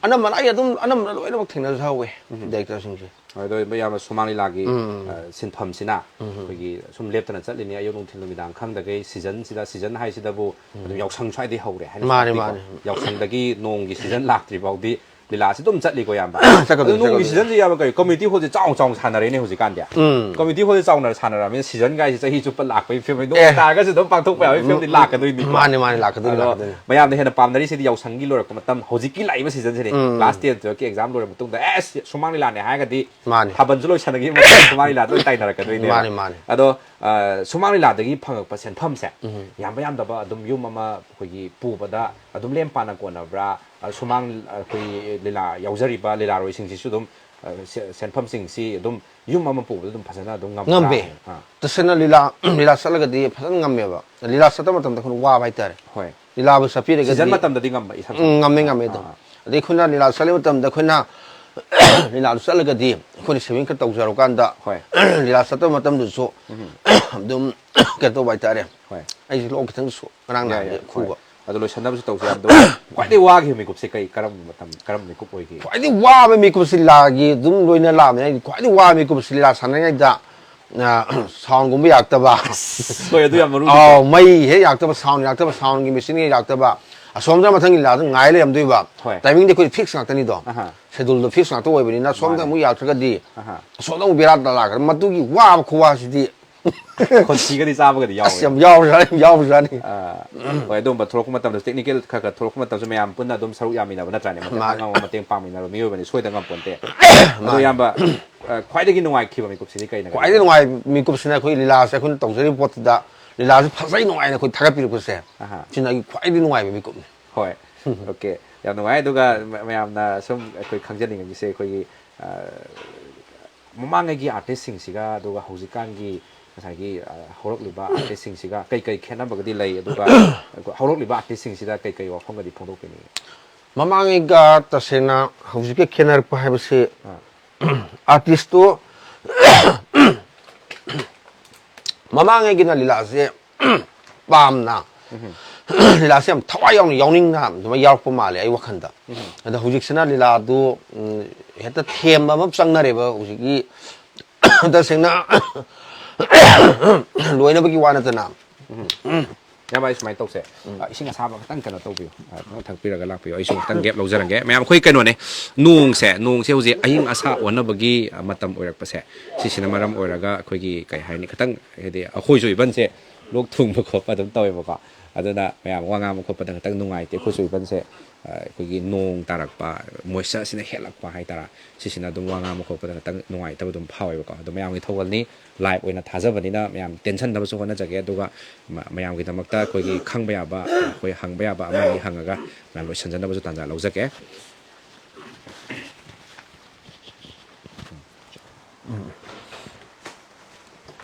ꯑꯅꯝꯕꯅ ꯑꯩ ꯑꯗꯨꯝ, ꯑꯅꯝꯕꯅ ꯂꯣꯏꯅꯃꯛ ꯊꯦꯡꯅꯖꯍꯧꯋꯦ ꯗꯥꯏꯔꯦꯛꯇꯔꯁꯤꯡꯁꯦ꯫ ꯑꯗꯣ ꯃꯌꯥꯝꯅ ꯁꯨꯃꯥꯡ ꯂꯤꯂꯥꯒꯤ ꯑ, ꯁꯤꯟꯐꯝꯁꯤꯅ ꯑꯩꯈꯣꯏꯒꯤ ꯁꯨꯝ ꯂꯦꯞꯇꯅ ꯆꯠꯂꯤꯅꯤ, ꯑꯌꯨꯛ ꯅꯨꯡꯊꯤꯜ ꯅꯨꯃꯤꯗꯥꯡ ꯈꯪꯗꯈꯩ꯫ ꯁꯤꯖꯟꯁꯤꯗ, ꯁꯤꯖꯟ ꯍꯥꯏꯁꯤꯗꯕꯨ ꯑꯗꯨꯝ ꯌꯥꯎꯁꯪ ꯁ꯭ꯋꯥꯏꯗꯩ ꯍꯧꯔꯦ ꯍꯥꯏꯅ ꯃꯥꯅꯦ, ꯁꯥꯟꯅꯔꯛꯄꯅꯤꯀꯣ꯫ ꯃꯥꯅꯦ꯫ ꯌꯥꯎꯁꯪꯗꯒꯤ ꯅꯣꯡꯒꯤ ꯁꯤꯖꯟ ꯂꯥꯛꯇ꯭ꯔꯤ ꯐꯥꯎꯗꯤ ꯂꯤꯂꯥꯁꯤ ꯑꯗꯨꯝ ꯆꯠꯂꯤꯀꯣ, ꯏꯌꯥꯝꯕ? ꯆꯠꯀꯗꯣꯏꯅꯤ, ꯑꯗꯣ ꯅꯣꯡꯒꯤ ꯆꯠꯀꯗꯣꯏꯅꯤ꯫ ꯁꯤꯖꯟꯁꯤ, ꯏꯌꯥꯝꯕ, ꯀꯔꯤ, ꯀꯝꯃ꯭ꯌꯨꯅꯤꯇꯤ ꯍꯣꯜꯁꯦ ꯆꯥꯎꯅ ꯆꯥꯎꯅ ꯁꯥꯟꯅꯔꯦꯅꯦ ꯍꯧꯖꯤꯛꯀꯥꯟꯗꯤ꯫ ꯎꯝ꯫ ꯀꯝꯃ꯭ꯌꯨꯅꯤꯇꯤ ꯍꯣꯜꯁꯦ ꯆꯥꯎꯅ ꯁꯥꯟꯅꯔꯕꯅꯤꯅ ꯁꯤꯖꯟ ꯒꯥꯏꯁꯦ ꯆꯍꯤ ꯆꯨꯞꯄ ꯂꯥꯛꯄꯒꯤ ꯐꯤꯕꯝ, ꯅꯣꯡ ꯑꯦ꯫ ꯇꯥꯔꯒꯁꯨ ꯑꯗꯨꯝ ꯄꯥꯡꯊꯣꯛꯄ ꯌꯥꯕꯒꯤ ꯐꯤꯕꯝꯗꯤ ꯂꯥꯛꯀꯗꯣꯏꯅꯤꯀꯣ꯫ ꯃꯥꯅꯦ, ꯃꯥꯅꯦ, ꯂꯥꯛꯀꯗꯣꯏꯅꯤ, ꯑꯗꯣ ꯂꯥꯛꯀꯗꯣꯏꯅꯤ꯫ ꯃꯌꯥꯝꯅ ꯍꯦꯟꯅ ꯄꯥꯝꯅꯔꯤꯁꯤꯗꯤ ꯌꯥꯎꯁꯪꯒꯤ ꯂꯣꯏꯔꯛꯄ ꯃꯇꯝ, ꯍꯧꯖꯤꯛꯀꯤ ꯂꯥꯛꯏꯕ ꯁꯤꯖꯟꯁꯤꯅꯦ꯫ ꯎꯝ꯫ ꯀ꯭ꯂꯥꯁ ꯇꯦꯟ, ꯇꯨꯋꯦꯜꯐꯀꯤ ꯑꯦꯛꯖꯥꯝ ꯂꯣꯏꯔꯕ ꯃꯇꯨꯡꯗ, "ꯑꯦꯁ, ꯁꯨꯃꯥꯡ ꯂꯤꯂꯥꯅꯦ" ꯍꯥꯏꯔꯒꯗꯤ ꯃꯥꯅꯦ꯫ ꯊꯥꯕꯜꯁꯨ ꯂꯣꯏꯁꯟꯅꯈꯤꯕ ꯃꯇꯝꯗ ꯁꯨꯃꯥꯡ ꯂꯤꯂꯥꯗ ꯂꯣꯏ ꯇꯥꯏꯅꯔꯛꯀꯗꯣꯏꯅꯦꯕ꯫ ꯃꯥꯅꯦ, ꯃꯥꯅꯦ꯫ ꯑꯗꯣ ꯑ, ꯁꯨꯃꯥꯡ ꯂꯤꯂꯥꯗꯒꯤ ꯐꯪꯉꯛꯄ ꯁꯦꯟꯐꯝꯁꯦ ꯌꯥꯝꯕ ꯌꯥꯝꯗꯕ ꯑꯗꯨꯝ ꯌꯨꯝ ꯑꯃ ꯑꯩꯈꯣꯏꯒꯤ ꯄꯨꯕꯗ ꯑꯗꯨꯝ ꯂꯦꯝ ꯄꯥꯅ ꯀꯣꯟꯅꯕ꯭ꯔꯥ? ꯑ, ꯁꯨꯃꯥꯡ, ꯑꯩꯈꯣꯏ ꯂꯤꯂꯥ ꯌꯥꯎꯖꯔꯤꯕ ꯂꯤꯂꯥꯔꯣꯏꯁꯤꯡꯁꯤꯁꯨ ꯑꯗꯨꯝ, ꯑ, ꯁꯦ-, ꯁꯦꯟꯐꯝꯁꯤꯡꯁꯤ ꯑꯗꯨꯝ ꯌꯨꯝ ꯑꯃ ꯄꯨꯕꯗ ꯑꯗꯨꯝ ꯐꯖꯅ ꯑꯗꯨꯝ ꯉꯝꯕ꯭ꯔꯥ? ꯉꯝꯃꯦ꯫ ꯑꯥ꯫ ꯇꯁꯦꯡꯅ ꯂꯤꯂꯥ, ꯂꯤꯂꯥ ꯆꯠꯂꯒꯗꯤ ꯐꯖꯅ ꯉꯝꯃꯦꯕ꯫ ꯂꯤꯂꯥ ꯆꯠꯇꯕ ꯃꯇꯝꯗ ꯑꯩꯈꯣꯏꯅ ꯋꯥꯕ ꯍꯥꯏꯇꯥꯔꯦ꯫ ꯍꯣꯏ꯫ ꯂꯤꯂꯥꯕꯨ ꯆꯠꯄꯤꯔꯒꯗꯤ ꯁꯤꯖꯟ ꯃꯇꯝꯗꯗꯤ ꯉꯝꯕ, ꯏꯁꯝ ꯁꯝꯅ꯫ ꯎꯝ, ꯉꯝꯃꯦ, ꯉꯝꯃꯦ ꯑꯗꯨꯝ꯫ ꯑꯥ, ꯑꯥ꯫ ꯑꯗꯩ ꯑꯩꯈꯣꯏꯅ ꯂꯤꯂꯥ ꯆꯠꯂꯤ ꯃꯇꯝꯗ ꯑꯩꯈꯣꯏꯅ ꯂꯤꯂꯥꯗꯨ ꯆꯠꯂꯒꯗꯤ ꯑꯩꯈꯣꯏꯅ ꯁꯦꯚꯤꯡ ꯈꯔ ꯇꯧꯖꯔꯀꯥꯟꯗ ꯍꯣꯏ꯫ ꯂꯤꯂꯥ ꯆꯠꯇꯕ ꯃꯇꯝꯗꯁꯨ ꯑꯗꯨꯝ ꯀꯩꯅꯣ ꯇꯧꯕ ꯍꯥꯏꯇꯥꯔꯦ꯫ ꯍꯣꯏ꯫ ꯑꯩꯁꯦ ꯂꯣꯛ ꯈꯤꯇꯪ ꯁꯨ-, ꯉꯔꯥꯡ ꯌꯥꯏ, ꯅꯍꯥꯟꯗꯤ ꯌꯥꯏ, ꯈꯨꯕ꯫ ꯍꯣꯏ꯫ ꯑꯗꯨ ꯂꯣꯏꯁꯟꯅꯕꯁꯨ ꯇꯧꯁꯦ ꯍꯥꯏꯕꯗꯣ꯫ ꯈ꯭ꯋꯥꯏꯗꯒꯤ ꯋꯥꯈꯤꯕ ꯃꯤꯀꯨꯞꯁꯦ ꯀꯩ, ꯀꯔꯝꯕ ꯃꯇꯝ, ꯀꯔꯝꯕ ꯃꯤꯀꯨꯞ ꯑꯣꯏꯈꯤ? ꯈ꯭ꯋꯥꯏꯗꯒꯤ ꯋꯥꯕ ꯃꯤꯀꯨꯞꯁꯤ ꯂꯤꯂꯥꯒꯤ ꯑꯗꯨꯝ ꯂꯣꯏꯅ ꯂꯥꯛꯑꯕꯅꯤꯅ ꯑꯩꯗꯤ ꯈ꯭ꯋꯥꯏꯗꯒꯤ ꯋꯥꯕ ꯃꯤꯀꯨꯞꯁꯤ ꯂꯤꯂꯥ ꯁꯥꯟꯅꯔꯤꯉꯩꯗ, ꯑ, ꯁꯥꯎꯟꯒꯨꯝꯕ ꯌꯥꯔꯛꯇꯕ꯫ ꯍꯣꯏ, ꯑꯗꯨ ꯌꯥꯝ ꯃꯔꯨ ꯑꯥꯎ, ꯃꯩ ꯍꯦꯛ ꯌꯥꯔꯛꯇꯕ, ꯁꯥꯎꯟ ꯌꯥꯔꯛꯇꯕ, ꯁꯥꯎꯟꯒꯤ ꯃꯦꯆꯤꯟ ꯍꯦꯛ ꯌꯥꯔꯛꯇꯕ, ꯑꯁꯣꯝꯗ ꯃꯊꯪꯒꯤ ꯂꯤꯂꯥꯗ ꯉꯥꯏ ꯂꯩꯔꯝꯗꯣꯏꯕ꯫ ꯍꯣꯏ꯫ ꯇꯥꯏꯃꯤꯡꯗꯤ ꯑꯩꯈꯣꯏꯗꯤ ꯐꯤꯛꯁ ꯉꯥꯛꯇꯅꯤꯗꯣ꯫ ꯑꯍꯥ꯫ ꯁꯦꯗꯨꯜꯗꯣ ꯐꯤꯛꯁ ꯉꯥꯛꯇ ꯑꯣꯏꯕꯅꯤꯅ ꯁꯣꯝꯗ ꯃꯥꯅꯦ꯫ ꯑꯃꯨꯛ ꯌꯥꯔꯛꯇ꯭ꯔꯒꯗꯤ ꯑꯍꯥ꯫ ꯑꯁꯣꯝꯗ ꯑꯃꯨꯛ ꯕꯦꯔꯥ ꯂꯥꯛꯈ꯭ꯔꯦ꯫ ꯃꯗꯨꯒꯤ ꯋꯥꯕ ꯈꯨꯋꯥꯁꯤꯗꯤ ꯈꯣꯟꯊꯤꯒꯗꯤ ꯆꯥꯕꯒꯗꯤ ꯑꯁ ꯌꯥꯎꯋꯦ꯫ ꯌꯥꯝ ꯌꯥꯎꯕꯖꯥꯠꯅꯤ, ꯌꯥꯎꯕꯖꯥꯠꯅꯤ꯫ ꯑꯥ, ꯍꯣꯏ, ꯑꯗꯨꯝꯕ ꯊꯣꯛꯂꯛꯄ ꯃꯇꯝꯗ, ꯇꯦꯛꯅꯤꯀꯦꯜ ꯈꯔ ꯈꯔ ꯊꯣꯛꯂꯛꯄ ꯃꯇꯝꯁꯨ ꯃꯌꯥꯝ ꯄꯨꯟꯅ ꯑꯗꯨꯝ ꯁꯔꯨꯛ ꯌꯥꯃꯤꯟꯅꯕ ꯅꯠꯇ꯭ꯔꯅꯦ? ꯃꯇꯦꯡ ꯃꯥꯅꯦ꯫ ꯑꯉꯝ ꯑꯃ ꯃꯇꯦꯡ ꯄꯥꯡꯃꯤꯟꯅꯕ ꯃꯤꯑꯣꯏꯕꯅꯤ, ꯁꯣꯏꯗ ꯉꯝꯄꯣꯟꯇꯦ꯫ ꯑꯗꯣ ꯃꯥꯅꯦ꯫ ꯏꯌꯥꯝꯕ, ꯑ, ꯈ꯭ꯋꯥꯏꯗꯒꯤ ꯅꯨꯡꯉꯥꯏꯈꯤꯕ ꯃꯤꯀꯨꯞꯁꯤꯗꯤ ꯀꯩꯅ ꯈ꯭ꯋꯥꯏꯗꯒꯤ ꯅꯨꯡꯉꯥꯏꯕ ꯃꯤꯀꯨꯞꯁꯤꯅ ꯑꯩꯈꯣꯏ ꯂꯤꯂꯥꯁꯦ ꯑꯩꯈꯣꯏꯅ ꯇꯧꯖꯔꯤꯕ ꯄꯣꯠꯇꯨꯗ ꯂꯤꯂꯥꯁꯦ ꯐꯖꯩ ꯅꯨꯡꯉꯥꯏꯅ ꯑꯩꯈꯣꯏ ꯊꯥꯒꯠꯄꯤꯔꯛꯄꯁꯦ꯫ ꯑꯍꯥ꯫ ꯁꯤꯅ ꯑꯩꯒꯤ ꯈ꯭ꯋꯥꯏꯗꯒꯤ ꯅꯨꯡꯉꯥꯏꯕ ꯃꯤꯀꯨꯞꯅꯤ꯫ ꯍꯣꯏ꯫ ꯑꯣꯀꯦ꯫ ꯌꯥꯝ ꯅꯨꯡꯉꯥꯏ꯫ ꯑꯗꯨꯒ ꯃ-, ꯃꯌꯥꯝꯅ ꯁꯨꯝ ꯑꯩꯈꯣꯏ ꯈꯪꯖꯅꯤꯡꯉꯤꯁꯦ, ꯑꯩꯈꯣꯏꯒꯤ, ꯑ, ꯃꯃꯥꯡꯉꯩꯒꯤ ꯑꯥꯔꯇꯤꯁꯁꯤꯡꯁꯤꯒ ꯑꯗꯨꯒ ꯍꯧꯖꯤꯛꯀꯥꯟꯒꯤ ꯉꯁꯥꯏꯒꯤ, ꯑ, ꯍꯧꯔꯛꯂꯤꯕ ꯑꯥꯔꯇꯤꯁꯁꯤꯡꯁꯤꯒ ꯀꯩ ꯀꯩ ꯈꯦꯠꯅꯕꯒꯗꯤ ꯂꯩ? ꯑꯗꯨꯒ ꯍꯧꯔꯛꯂꯤꯕ ꯑꯥꯔꯇꯤꯁꯁꯤꯡꯁꯤꯗ ꯀꯩ ꯀꯩ ꯋꯥꯐꯝꯒꯗꯤ ꯐꯣꯡꯗꯣꯛꯄꯤꯅꯤꯡꯉꯤ? ꯃꯃꯥꯡꯉꯩꯒ ꯇꯁꯦꯡꯅ ꯍꯧꯖꯤꯛꯀ ꯈꯦꯠꯅꯔꯛꯄ ꯍꯥꯏꯕꯁꯤ, ꯑꯥ꯫ ꯑꯥꯔꯇꯤꯁꯇꯣ ꯃꯃꯥꯡꯉꯩꯒꯤꯅ ꯂꯤꯂꯥꯁꯦ ꯄꯥꯝꯅ, ꯂꯤꯂꯥꯁꯦ ꯌꯥꯝ ꯊꯋꯥꯏ ꯌꯥꯎꯅ ꯌꯥꯎꯅꯤꯡꯅ ꯑꯗꯨꯃꯥꯏꯅ ꯌꯥꯎꯔꯛꯄ ꯃꯥꯜꯂꯦ ꯑꯩ ꯋꯥꯈꯜꯗ꯫ ꯑꯗ ꯍꯧꯖꯤꯛꯁꯤꯅ ꯂꯤꯂꯥꯗꯨ, ꯎꯝ, ꯍꯦꯛꯇ ꯊꯦꯝꯕ ꯑꯃ ꯆꯪꯅꯔꯦꯕ ꯍꯧꯖꯤꯛꯀꯤ꯫ ꯇꯁꯦꯡꯅ ꯂꯣꯏꯅꯕꯒꯤ ꯋꯥ ꯅꯠꯇꯅ꯫ ꯏꯌꯥꯝꯕ, ꯑꯩ ꯁꯨꯃꯥꯏꯅ ꯇꯧꯁꯦ꯫ ꯑ, ꯏꯁꯤꯡ ꯑꯁꯥꯕ ꯈꯤꯇꯪ ꯀꯩꯅꯣ ꯇꯧꯕꯤꯌꯨ, ꯑ, ꯈꯤꯇꯪ ꯊꯛꯄꯤꯔꯒ ꯂꯥꯛꯄꯤꯌꯨ꯫ ꯑꯩꯁꯨ ꯈꯤꯇꯪ ꯒꯦꯞ ꯂꯧꯖꯔꯝꯒꯦ꯫ ꯃꯌꯥꯝ, ꯑꯩꯈꯣꯏ ꯀꯩꯅꯣꯅꯦ, ꯅꯣꯡꯁꯦ, ꯅꯣꯡꯁꯦ ꯍꯧꯖꯤꯛ ꯑꯏꯪ ꯑꯁꯥ ꯑꯣꯟꯅꯕꯒꯤ, ꯑ, ꯃꯇꯝ ꯑꯣꯏꯔꯛꯄꯁꯦ, ꯁꯤꯁꯤꯅ ꯃꯔꯝ ꯑꯣꯏꯔꯒ ꯑꯩꯈꯣꯏꯒꯤ, ꯀꯩ ꯍꯥꯏꯅꯤ, ꯈꯤꯇꯪ, ꯍꯥꯏꯗꯤ ꯑꯩꯈꯣꯏꯁꯨ ꯏꯕꯟꯁꯦ ꯂꯣꯛ ꯊꯨꯡꯕ ꯈꯣꯠꯄ ꯑꯗꯨꯝ ꯇꯧꯋꯦꯕꯀꯣ꯫ ꯑꯗꯨꯅ ꯃꯌꯥꯝ ꯋꯥ ꯉꯥꯡꯕ ꯈꯣꯠꯄꯗ ꯈꯤꯇꯪ ꯅꯨꯡꯉꯥꯏꯇꯦ꯫ ꯑꯩꯈꯣꯏꯁꯨ ꯏꯕꯟꯁꯦ, ꯑ, ꯑꯩꯈꯣꯏꯒꯤ ꯅꯣꯡ ꯇꯥꯔꯛꯄ, ꯃꯣꯏꯆꯔꯁꯤꯅ ꯍꯦꯜꯂꯛꯄ ꯍꯥꯏꯇꯥꯔꯦ, ꯁꯤꯁꯤꯅ ꯑꯗꯨꯝ ꯋꯥ ꯉꯥꯡꯕ ꯈꯣꯠꯄꯗ ꯈꯤꯇꯪ ꯅꯨꯡꯉꯥꯏꯇꯕ ꯑꯗꯨꯝ ꯐꯥꯎꯋꯦꯕꯀꯣ꯫ ꯑꯗꯣ ꯃꯌꯥꯝꯒꯤ ꯊꯧꯒꯜꯅꯤ, ꯂꯥꯏꯚ ꯑꯣꯏꯅ ꯊꯥꯖꯕꯅꯤꯅ ꯃꯌꯥꯝ ꯇꯦꯟꯁꯟꯗꯕꯁꯨ ꯍꯣꯠꯅꯖꯒꯦ꯫ ꯑꯗꯨꯒ ꯃ-, ꯃꯌꯥꯝꯒꯤꯗꯃꯛꯇ ꯑꯩꯈꯣꯏꯒꯤ ꯈꯪꯕ ꯌꯥꯕ, ꯑꯩꯈꯣꯏ ꯍꯪꯕ ꯌꯥꯕ ꯑꯃ ꯑꯅꯤ ꯍꯪꯉꯒ ꯃꯌꯥꯝ ꯂꯣꯏꯁꯤꯟꯖꯅꯕꯁꯨ ꯇꯥꯟꯖꯥ ꯂꯧꯖꯒꯦ꯫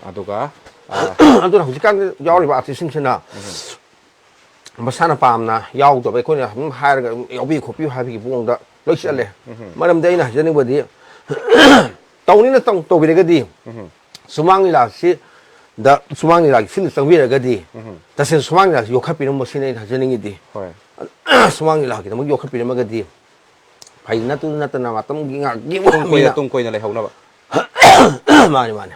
ꯑꯗꯨꯒ, ꯑ, ꯑꯗꯨꯅ ꯍꯧꯖꯤꯛꯀꯥꯟꯗ ꯌꯥꯎꯔꯤꯕ ꯑꯥꯔꯇꯤꯁꯁꯤꯡꯁꯤꯅ ꯃꯁꯥꯅ ꯄꯥꯝꯅ ꯌꯥꯎꯗꯕ, ꯑꯩꯈꯣꯏꯅ ꯑꯗꯨꯝ ꯍꯥꯏꯔꯒ ꯑꯗꯨꯝ ꯌꯥꯎꯕꯤꯌꯨ ꯈꯣꯠꯄꯤꯌꯨ ꯍꯥꯏꯕꯒꯤ ꯃꯑꯣꯡꯗ ꯂꯣꯏ ꯆꯠꯂꯦ꯫ ꯃꯔꯝꯗꯤ ꯑꯩꯅ ꯍꯥꯏꯖꯅꯤꯡꯕꯗꯤ, ꯇꯧꯅꯤꯅ ꯇꯧ-, ꯇꯧꯕꯤꯔꯒꯗꯤ, ꯁꯨꯃꯥꯡ ꯂꯤꯂꯥꯁꯤꯗ, ꯁꯨꯃꯥꯡ ꯂꯤꯂꯥꯒꯤ ꯐꯤꯜꯗ ꯆꯪꯕꯤꯔꯒꯗꯤ, ꯇꯁꯦꯡꯅ ꯁꯨꯃꯥꯡ ꯂꯤꯂꯥꯁꯤ ꯌꯣꯛꯈꯠꯄꯤꯔꯝꯕ ꯁꯤꯅ ꯑꯩꯅ ꯍꯥꯏꯖꯅꯤꯡꯉꯤꯗꯤ꯫ ꯍꯣꯏ꯫ ꯁꯨꯃꯥꯡ ꯂꯤꯂꯥꯒꯤꯗꯃꯛ ꯌꯣꯛꯈꯠꯄꯤꯔꯝꯃꯒꯗꯤ ꯐꯩ, ꯅꯠꯇꯨ ꯅꯠꯇꯅ ꯉꯥꯛꯇꯪꯒꯤ ꯉꯥꯏꯍꯥꯛꯀꯤ ꯇꯨꯡ ꯀꯣꯏꯅ, ꯑꯣꯏꯅ ꯇꯨꯡ ꯀꯣꯏꯅ ꯂꯩꯍꯧꯅꯕ꯫ ꯃꯥꯅꯤ, ꯃꯥꯅꯤ꯫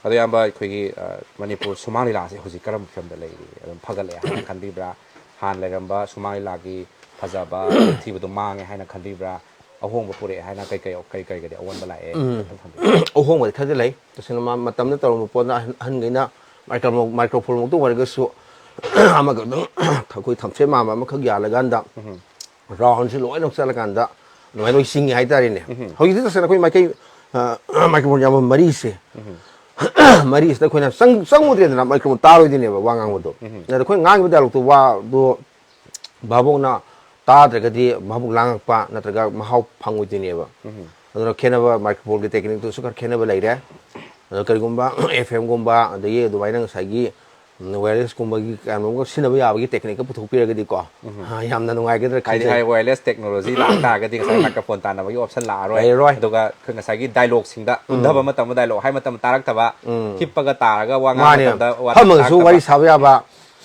ꯑꯗꯣ ꯏꯌꯥꯝꯕ, ꯑꯩꯈꯣꯏꯒꯤ, ꯑ, ꯃꯅꯤꯄꯨꯔ ꯁꯨꯃꯥꯡ ꯂꯤꯂꯥꯁꯦ ꯍꯧꯖꯤꯛ ꯀꯔꯝꯕ ꯐꯤꯕꯝꯗ ꯂꯩꯔꯤ? ꯑꯗꯨꯝ ꯐꯒꯠꯂꯛꯑꯦ ꯍꯥꯏꯅ ꯈꯟꯕꯤꯕ꯭ꯔꯥ? ꯍꯥꯟꯅ ꯂꯩꯔꯝꯕ ꯁꯨꯃꯥꯡ ꯂꯤꯂꯥꯒꯤ ꯐꯖꯕ, ꯊꯤꯕꯗꯣ ꯃꯥꯡꯉꯦ ꯍꯥꯏꯅ ꯈꯟꯕꯤꯕ꯭ꯔꯥ? ꯑꯍꯣꯡꯕ ꯄꯨꯔꯛꯑꯦ ꯍꯥꯏꯅ ꯀꯩ ꯀꯩ, ꯀꯩ ꯀꯩꯒꯗꯤ ꯑꯑꯣꯟꯕ ꯂꯥꯛꯑꯦ? ꯈꯤꯇꯪ ꯊꯝꯕꯤꯌꯨ꯫ ꯑꯍꯣꯡꯕꯗꯤ ꯈꯔꯗꯤ ꯂꯩ꯫ ꯇꯁꯦꯡꯅ ꯃ-, ꯃꯇꯝꯗ ꯇꯧꯔꯝꯕ ꯄꯣꯠꯅ ꯑꯍꯟ-, ꯑꯍꯟꯈꯩꯅ ꯃꯥꯏꯀ꯭ꯔꯣ-, ꯃꯥꯏꯀ꯭ꯔꯣꯐꯣꯟꯃꯛꯇ ꯑꯣꯏꯔꯒꯁꯨ ꯑꯃꯒ ꯑꯗꯨꯝ ꯑꯩꯈꯣꯏ ꯊꯝꯆꯦꯠ ꯃꯥꯟꯕ ꯑꯃꯈꯛ ꯌꯥꯜꯂꯀꯥꯟꯗ ꯔꯥꯎꯟꯁꯤ ꯂꯣꯏꯅꯃꯛ ꯆꯠꯂꯀꯥꯟꯗ ꯑꯗꯨꯃꯥꯏꯅ ꯂꯣꯏ ꯆꯤꯡꯉꯤ ꯍꯥꯏꯇꯥꯔꯦꯅꯦ꯫ ꯍꯧꯖꯤꯛꯇꯤ ꯇꯁꯦꯡꯅ ꯑꯩꯈꯣꯏ ꯃꯥꯏꯀꯩ, ꯑ, ꯃꯥꯏꯀ꯭ꯔꯣꯐꯣꯟ ꯌꯥꯝꯕ ꯃꯔꯤꯁꯦ, ꯃꯔꯤꯁꯤꯗ ꯑꯩꯈꯣꯏꯅ ꯆꯪ-, ꯆꯪꯉꯨꯗ꯭ꯔꯦꯗꯅ, ꯃꯥꯏꯀ꯭ꯔꯣꯐꯣꯟ ꯇꯥꯔꯣꯏꯗꯣꯏꯅꯦꯕ ꯋꯥ ꯉꯥꯡꯕꯗꯣ꯫ ꯑꯗ ꯑꯩꯈꯣꯏ ꯉꯥꯡꯉꯤꯕ ꯗꯥꯏꯂꯣꯛꯇꯣ, ꯋꯥꯗꯣ ꯚꯥꯕꯣꯛꯅ ꯇꯥꯗ꯭ꯔꯒꯗꯤ ꯚꯥꯕꯣꯛ ꯂꯥꯡꯉꯛꯄ ꯅꯠꯇ꯭ꯔꯒ ꯃꯍꯥꯎ ꯐꯪꯉꯣꯏꯗꯣꯏꯅꯦꯕ꯫ ꯑꯗꯨꯅ ꯈꯦꯠꯅꯕ, ꯃꯥꯏꯀ꯭ꯔꯣꯐꯣꯟꯒꯤ ꯇꯦꯛꯅꯤꯛꯇꯨꯁꯨ ꯈꯔ ꯈꯦꯠꯅꯕ ꯂꯩꯔꯦ꯫ ꯑꯗꯣ ꯀꯔꯤꯒꯨꯝꯕ ꯑꯦꯐ ꯑꯦꯝꯒꯨꯝꯕ, ꯑꯗꯒꯤ ꯑꯗꯨꯃꯥꯏꯅ ꯉꯁꯥꯏꯒꯤ ꯋꯥꯌꯔꯂꯦꯁꯀꯨꯝꯕꯒꯤ ꯀꯩꯅꯣꯒ ꯁꯤꯖꯤꯟꯅꯕ ꯌꯥꯕꯒꯤ ꯇꯦꯛꯅꯤꯛꯀ ꯄꯨꯊꯣꯛꯄꯤꯔꯒꯗꯤ ꯀꯣ, ꯑ, ꯌꯥꯝꯅ ꯅꯨꯡꯉꯥꯏꯒꯗ꯭ꯔꯥ ꯍꯥꯏꯗꯤ ꯈꯟꯖꯩ꯫ ꯍꯥꯏ ꯋꯥꯌꯔꯂꯦꯁ ꯇꯦꯛꯅꯣꯂꯣꯖꯤ ꯂꯥꯛ ꯇꯥꯔꯒꯗꯤ ꯉꯁꯥꯏ ꯃꯥꯏꯀ꯭ꯔꯣꯐꯣꯟ ꯇꯥꯟꯅꯕꯒꯤ ꯑꯣꯞꯁꯟ ꯂꯥꯛꯑꯔꯣꯏ꯫ ꯂꯩꯔꯔꯣꯏ꯫ ꯑꯗꯨꯒ ꯑꯩꯈꯣꯏ ꯉꯁꯥꯏꯒꯤ ꯗꯥꯏꯂꯣꯛꯁꯤꯡꯗ ꯀꯨꯝꯊꯕ ꯃꯇꯝꯗ ꯗꯥꯏꯂꯣꯛ ꯍꯥꯏ ꯃꯇꯝ ꯇꯥꯔꯛꯇꯕ, ꯍꯤꯞꯄꯒ ꯇꯥꯔꯒ ꯋꯥ ꯉꯥꯡꯕ ꯃꯥꯅꯦ, ꯃꯇꯝꯗ ꯋꯥ ꯐꯝꯃꯒꯁꯨ ꯇꯥꯔꯛꯇꯕ꯫ ꯋꯥꯔꯤ ꯁꯥꯕ ꯌꯥꯕ,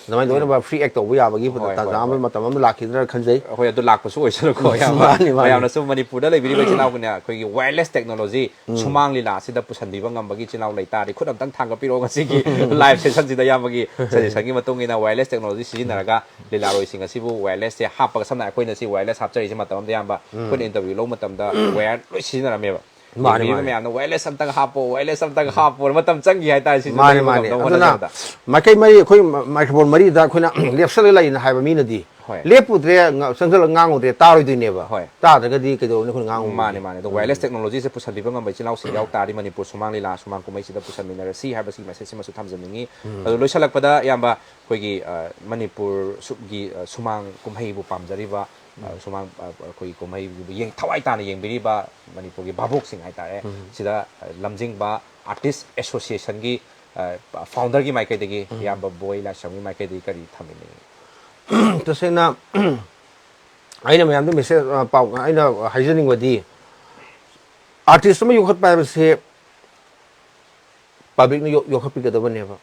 ꯑꯗꯨꯃꯥꯏꯅ ꯂꯣꯏꯅꯃꯛ ꯐ꯭ꯔꯤ ꯑꯦꯛ ꯇꯧꯕ ꯌꯥꯕꯒꯤ ꯍꯣꯏ, ꯇꯥꯟꯖꯥ ꯍꯣꯏ, ꯑꯃ ꯍꯣꯏ꯫ ꯃꯇꯝ ꯑꯃ ꯂꯥꯛꯈꯤꯗ꯭ꯔꯥ ꯈꯟꯖꯩ꯫ ꯍꯣꯏ, ꯑꯗꯨ ꯂꯥꯛꯄꯁꯨ ꯑꯣꯏꯁꯅꯨꯀꯣ, ꯏꯌꯥꯝꯕ꯫ ꯃꯥꯅꯤ, ꯃꯥꯅꯤ꯫ ꯃꯌꯥꯝꯅꯁꯨ ꯃꯅꯤꯄꯨꯔꯗ ꯂꯩꯕꯤꯔꯤꯕ ꯏꯆꯤꯜ ꯏꯅꯥꯎꯒꯤꯅ ꯑꯩꯈꯣꯏꯒꯤ ꯋꯥꯌꯔꯂꯦꯁ ꯇꯦꯛꯅꯣꯂꯣꯖꯤ ꯁꯨꯃꯥꯡ ꯂꯤꯂꯥ ꯑꯁꯤꯗ ꯄꯨꯁꯟꯕꯤꯕ ꯉꯝꯕꯒꯤ ꯏꯆꯤꯜ ꯏꯅꯥꯎ ꯂꯩ ꯇꯥꯔꯗꯤ ꯈꯨꯠ ꯑꯝꯇꯪ ꯊꯥꯡꯒꯠꯄꯤꯔꯛꯑꯣ ꯉꯁꯤꯒꯤ ꯂꯥꯏꯚ ꯁꯦꯁꯟꯁꯤꯗ ꯏꯌꯥꯝꯕꯒꯤ ꯁꯖꯦꯁꯟꯒꯤ ꯃꯇꯨꯡ ꯏꯟꯅ ꯋꯥꯌꯔꯂꯦꯁ ꯇꯦꯛꯅꯣꯂꯣꯖꯤ ꯁꯤꯖꯤꯟꯅꯔꯒ ꯂꯤꯂꯥꯔꯣꯏꯁꯤꯡ ꯑꯁꯤꯕꯨ ꯋꯥꯌꯔꯂꯦꯁꯁꯦ ꯍꯥꯞꯄꯒ, ꯁꯝꯅ ꯑꯩꯈꯣꯏꯅ ꯁꯤ ꯋꯥꯌꯔꯂꯦꯁ ꯍꯥꯞꯆꯔꯤꯁꯦ ꯃꯇꯝ ꯑꯃꯗ, ꯏꯌꯥꯝꯕ, ꯑꯩꯈꯣꯏꯅ ꯏꯟꯇꯔꯚ꯭ꯌꯨ ꯂꯧꯕ ꯃꯇꯝꯗ ꯋꯥꯌꯔ ꯂꯣꯏ ꯁꯤꯖꯤꯟꯅꯔꯝꯃꯦꯕ꯫ ꯃꯥꯅꯦ, ꯌꯦꯡꯕꯤꯔꯤꯕ ꯃꯥꯅꯦ꯫ ꯃꯌꯥꯝꯅ ꯋꯥꯌꯔꯂꯦꯁ ꯑꯝꯇꯪ ꯍꯥꯞꯄꯣ, ꯋꯥꯌꯔꯂꯦꯁ ꯑꯝꯇꯪ ꯍꯥꯞꯄꯣ, ꯃꯇꯝ ꯆꯪꯈꯤ ꯍꯥꯏꯇꯥꯔꯦ ꯁꯤꯁꯨ ꯃꯥꯅꯦ, ꯂꯩꯕ ꯃꯥꯅꯦ꯫ ꯉꯝꯅꯕ ꯑꯗꯨꯅ ꯍꯣꯠꯅꯖꯕꯗ꯫ ꯃꯥꯏꯀꯩ ꯃꯔꯤ ꯑꯩꯈꯣꯏ ꯃ-, ꯃꯥꯏꯀ꯭ꯔꯣꯐꯣꯟ ꯃꯔꯤꯗ ꯑꯩꯈꯣꯏꯅ ꯂꯦꯞꯁꯜꯂ ꯂꯩꯅ ꯍꯥꯏꯕ ꯃꯤꯅꯗꯤ, ꯍꯣꯏ꯫ ꯂꯦꯞꯄꯨꯗ꯭ꯔꯦ, ꯉ-, ꯆꯪꯁꯜꯂꯒ ꯉꯥꯡꯉꯨꯗ꯭ꯔꯦ, ꯇꯥꯔꯣꯏꯗꯣꯏꯅꯦꯕ꯫ ꯍꯣꯏ꯫ ꯇꯥꯗ꯭ꯔꯒꯗꯤ ꯀꯩꯗꯧꯔꯨꯅꯤ ꯑꯩꯈꯣꯏꯅ ꯉꯥꯡꯉꯨꯕꯗꯤ? ꯃꯥꯅꯦ, ꯃꯥꯅꯦ꯫ ꯑꯗꯣ ꯋꯥꯌꯔꯂꯦꯁ ꯇꯦꯛꯅꯣꯂꯣꯖꯤꯁꯦ ꯄꯨꯁꯟꯕꯤꯕ ꯉꯝꯕ ꯏꯆꯤꯜ ꯏꯅꯥꯎꯁꯤꯡ ꯌꯥꯎ ꯇꯥꯔꯗꯤ ꯃꯅꯤꯄꯨꯔ ꯁꯨꯃꯥꯡ ꯂꯤꯂꯥ ꯁꯨꯃꯥꯡ ꯀꯨꯝꯍꯩꯁꯤꯗ ꯄꯨꯁꯟꯃꯤꯟꯅꯔꯁꯤ ꯍꯥꯏꯕꯁꯤꯒꯤ ꯃꯦꯁꯦꯖꯁꯤꯃꯁꯨ ꯊꯝꯖꯅꯤꯡꯉꯤ꯫ ꯑꯗꯣ ꯂꯣꯏꯁꯤꯜꯂꯛꯄꯗ, ꯏꯌꯥꯝꯕ, ꯑꯩꯈꯣꯏꯒꯤ, ꯑ, ꯃꯅꯤꯄꯨꯔꯒꯤ, ꯑ, ꯁꯨꯃꯥꯡ ꯀꯨꯝꯍꯩꯕꯨ ꯄꯥꯝꯖꯔꯤꯕ, ꯑ, ꯁꯨꯃꯥꯡ, ꯑ, ꯑꯩꯈꯣꯏꯒꯤ ꯀꯨꯝꯍꯩꯕꯨ ꯌꯦꯡ-, ꯊꯋꯥꯏ ꯇꯥꯅ ꯌꯦꯡꯕꯤꯔꯤꯕ ꯃꯅꯤꯄꯨꯔꯒꯤ ꯚꯥꯕꯣꯛꯁꯤꯡ ꯍꯥꯏꯇꯥꯔꯦ, ꯁꯤꯗ, ꯑ, ꯂꯝꯖꯤꯡꯕ ꯑꯥꯔꯇꯤꯁ ꯑꯦꯁꯣꯁꯤꯌꯦꯁꯟꯒꯤ, ꯑ, ꯐꯥꯎꯟꯗꯔꯒꯤ ꯃꯥꯏꯀꯩꯗꯒꯤ, ꯏꯌꯥꯝꯕ ꯕꯣꯏ ꯂꯥꯏꯁ꯭ꯔꯝꯒꯤ ꯃꯥꯏꯀꯩꯗꯒꯤ ꯀꯔꯤ ꯊꯝꯕꯤꯅꯤꯡꯉꯤ? ꯇꯁꯦꯡꯅ ꯑꯩꯅ ꯃꯌꯥꯝꯗ ꯃꯦꯁꯦꯖ, ꯑ, ꯄꯥꯎ ꯑꯩꯅ ꯍꯥꯏꯖꯅꯤꯡꯕꯗꯤ, ꯑꯥꯔꯇꯤꯁ ꯑꯃ ꯌꯣꯛꯈꯠꯄ ꯍꯥꯏꯕꯁꯤ ꯄꯕ꯭ꯂꯤꯛꯅ ꯌꯣꯛ-, ꯌꯣꯛꯈꯠꯄꯤꯒꯗꯕꯅꯦꯕ꯫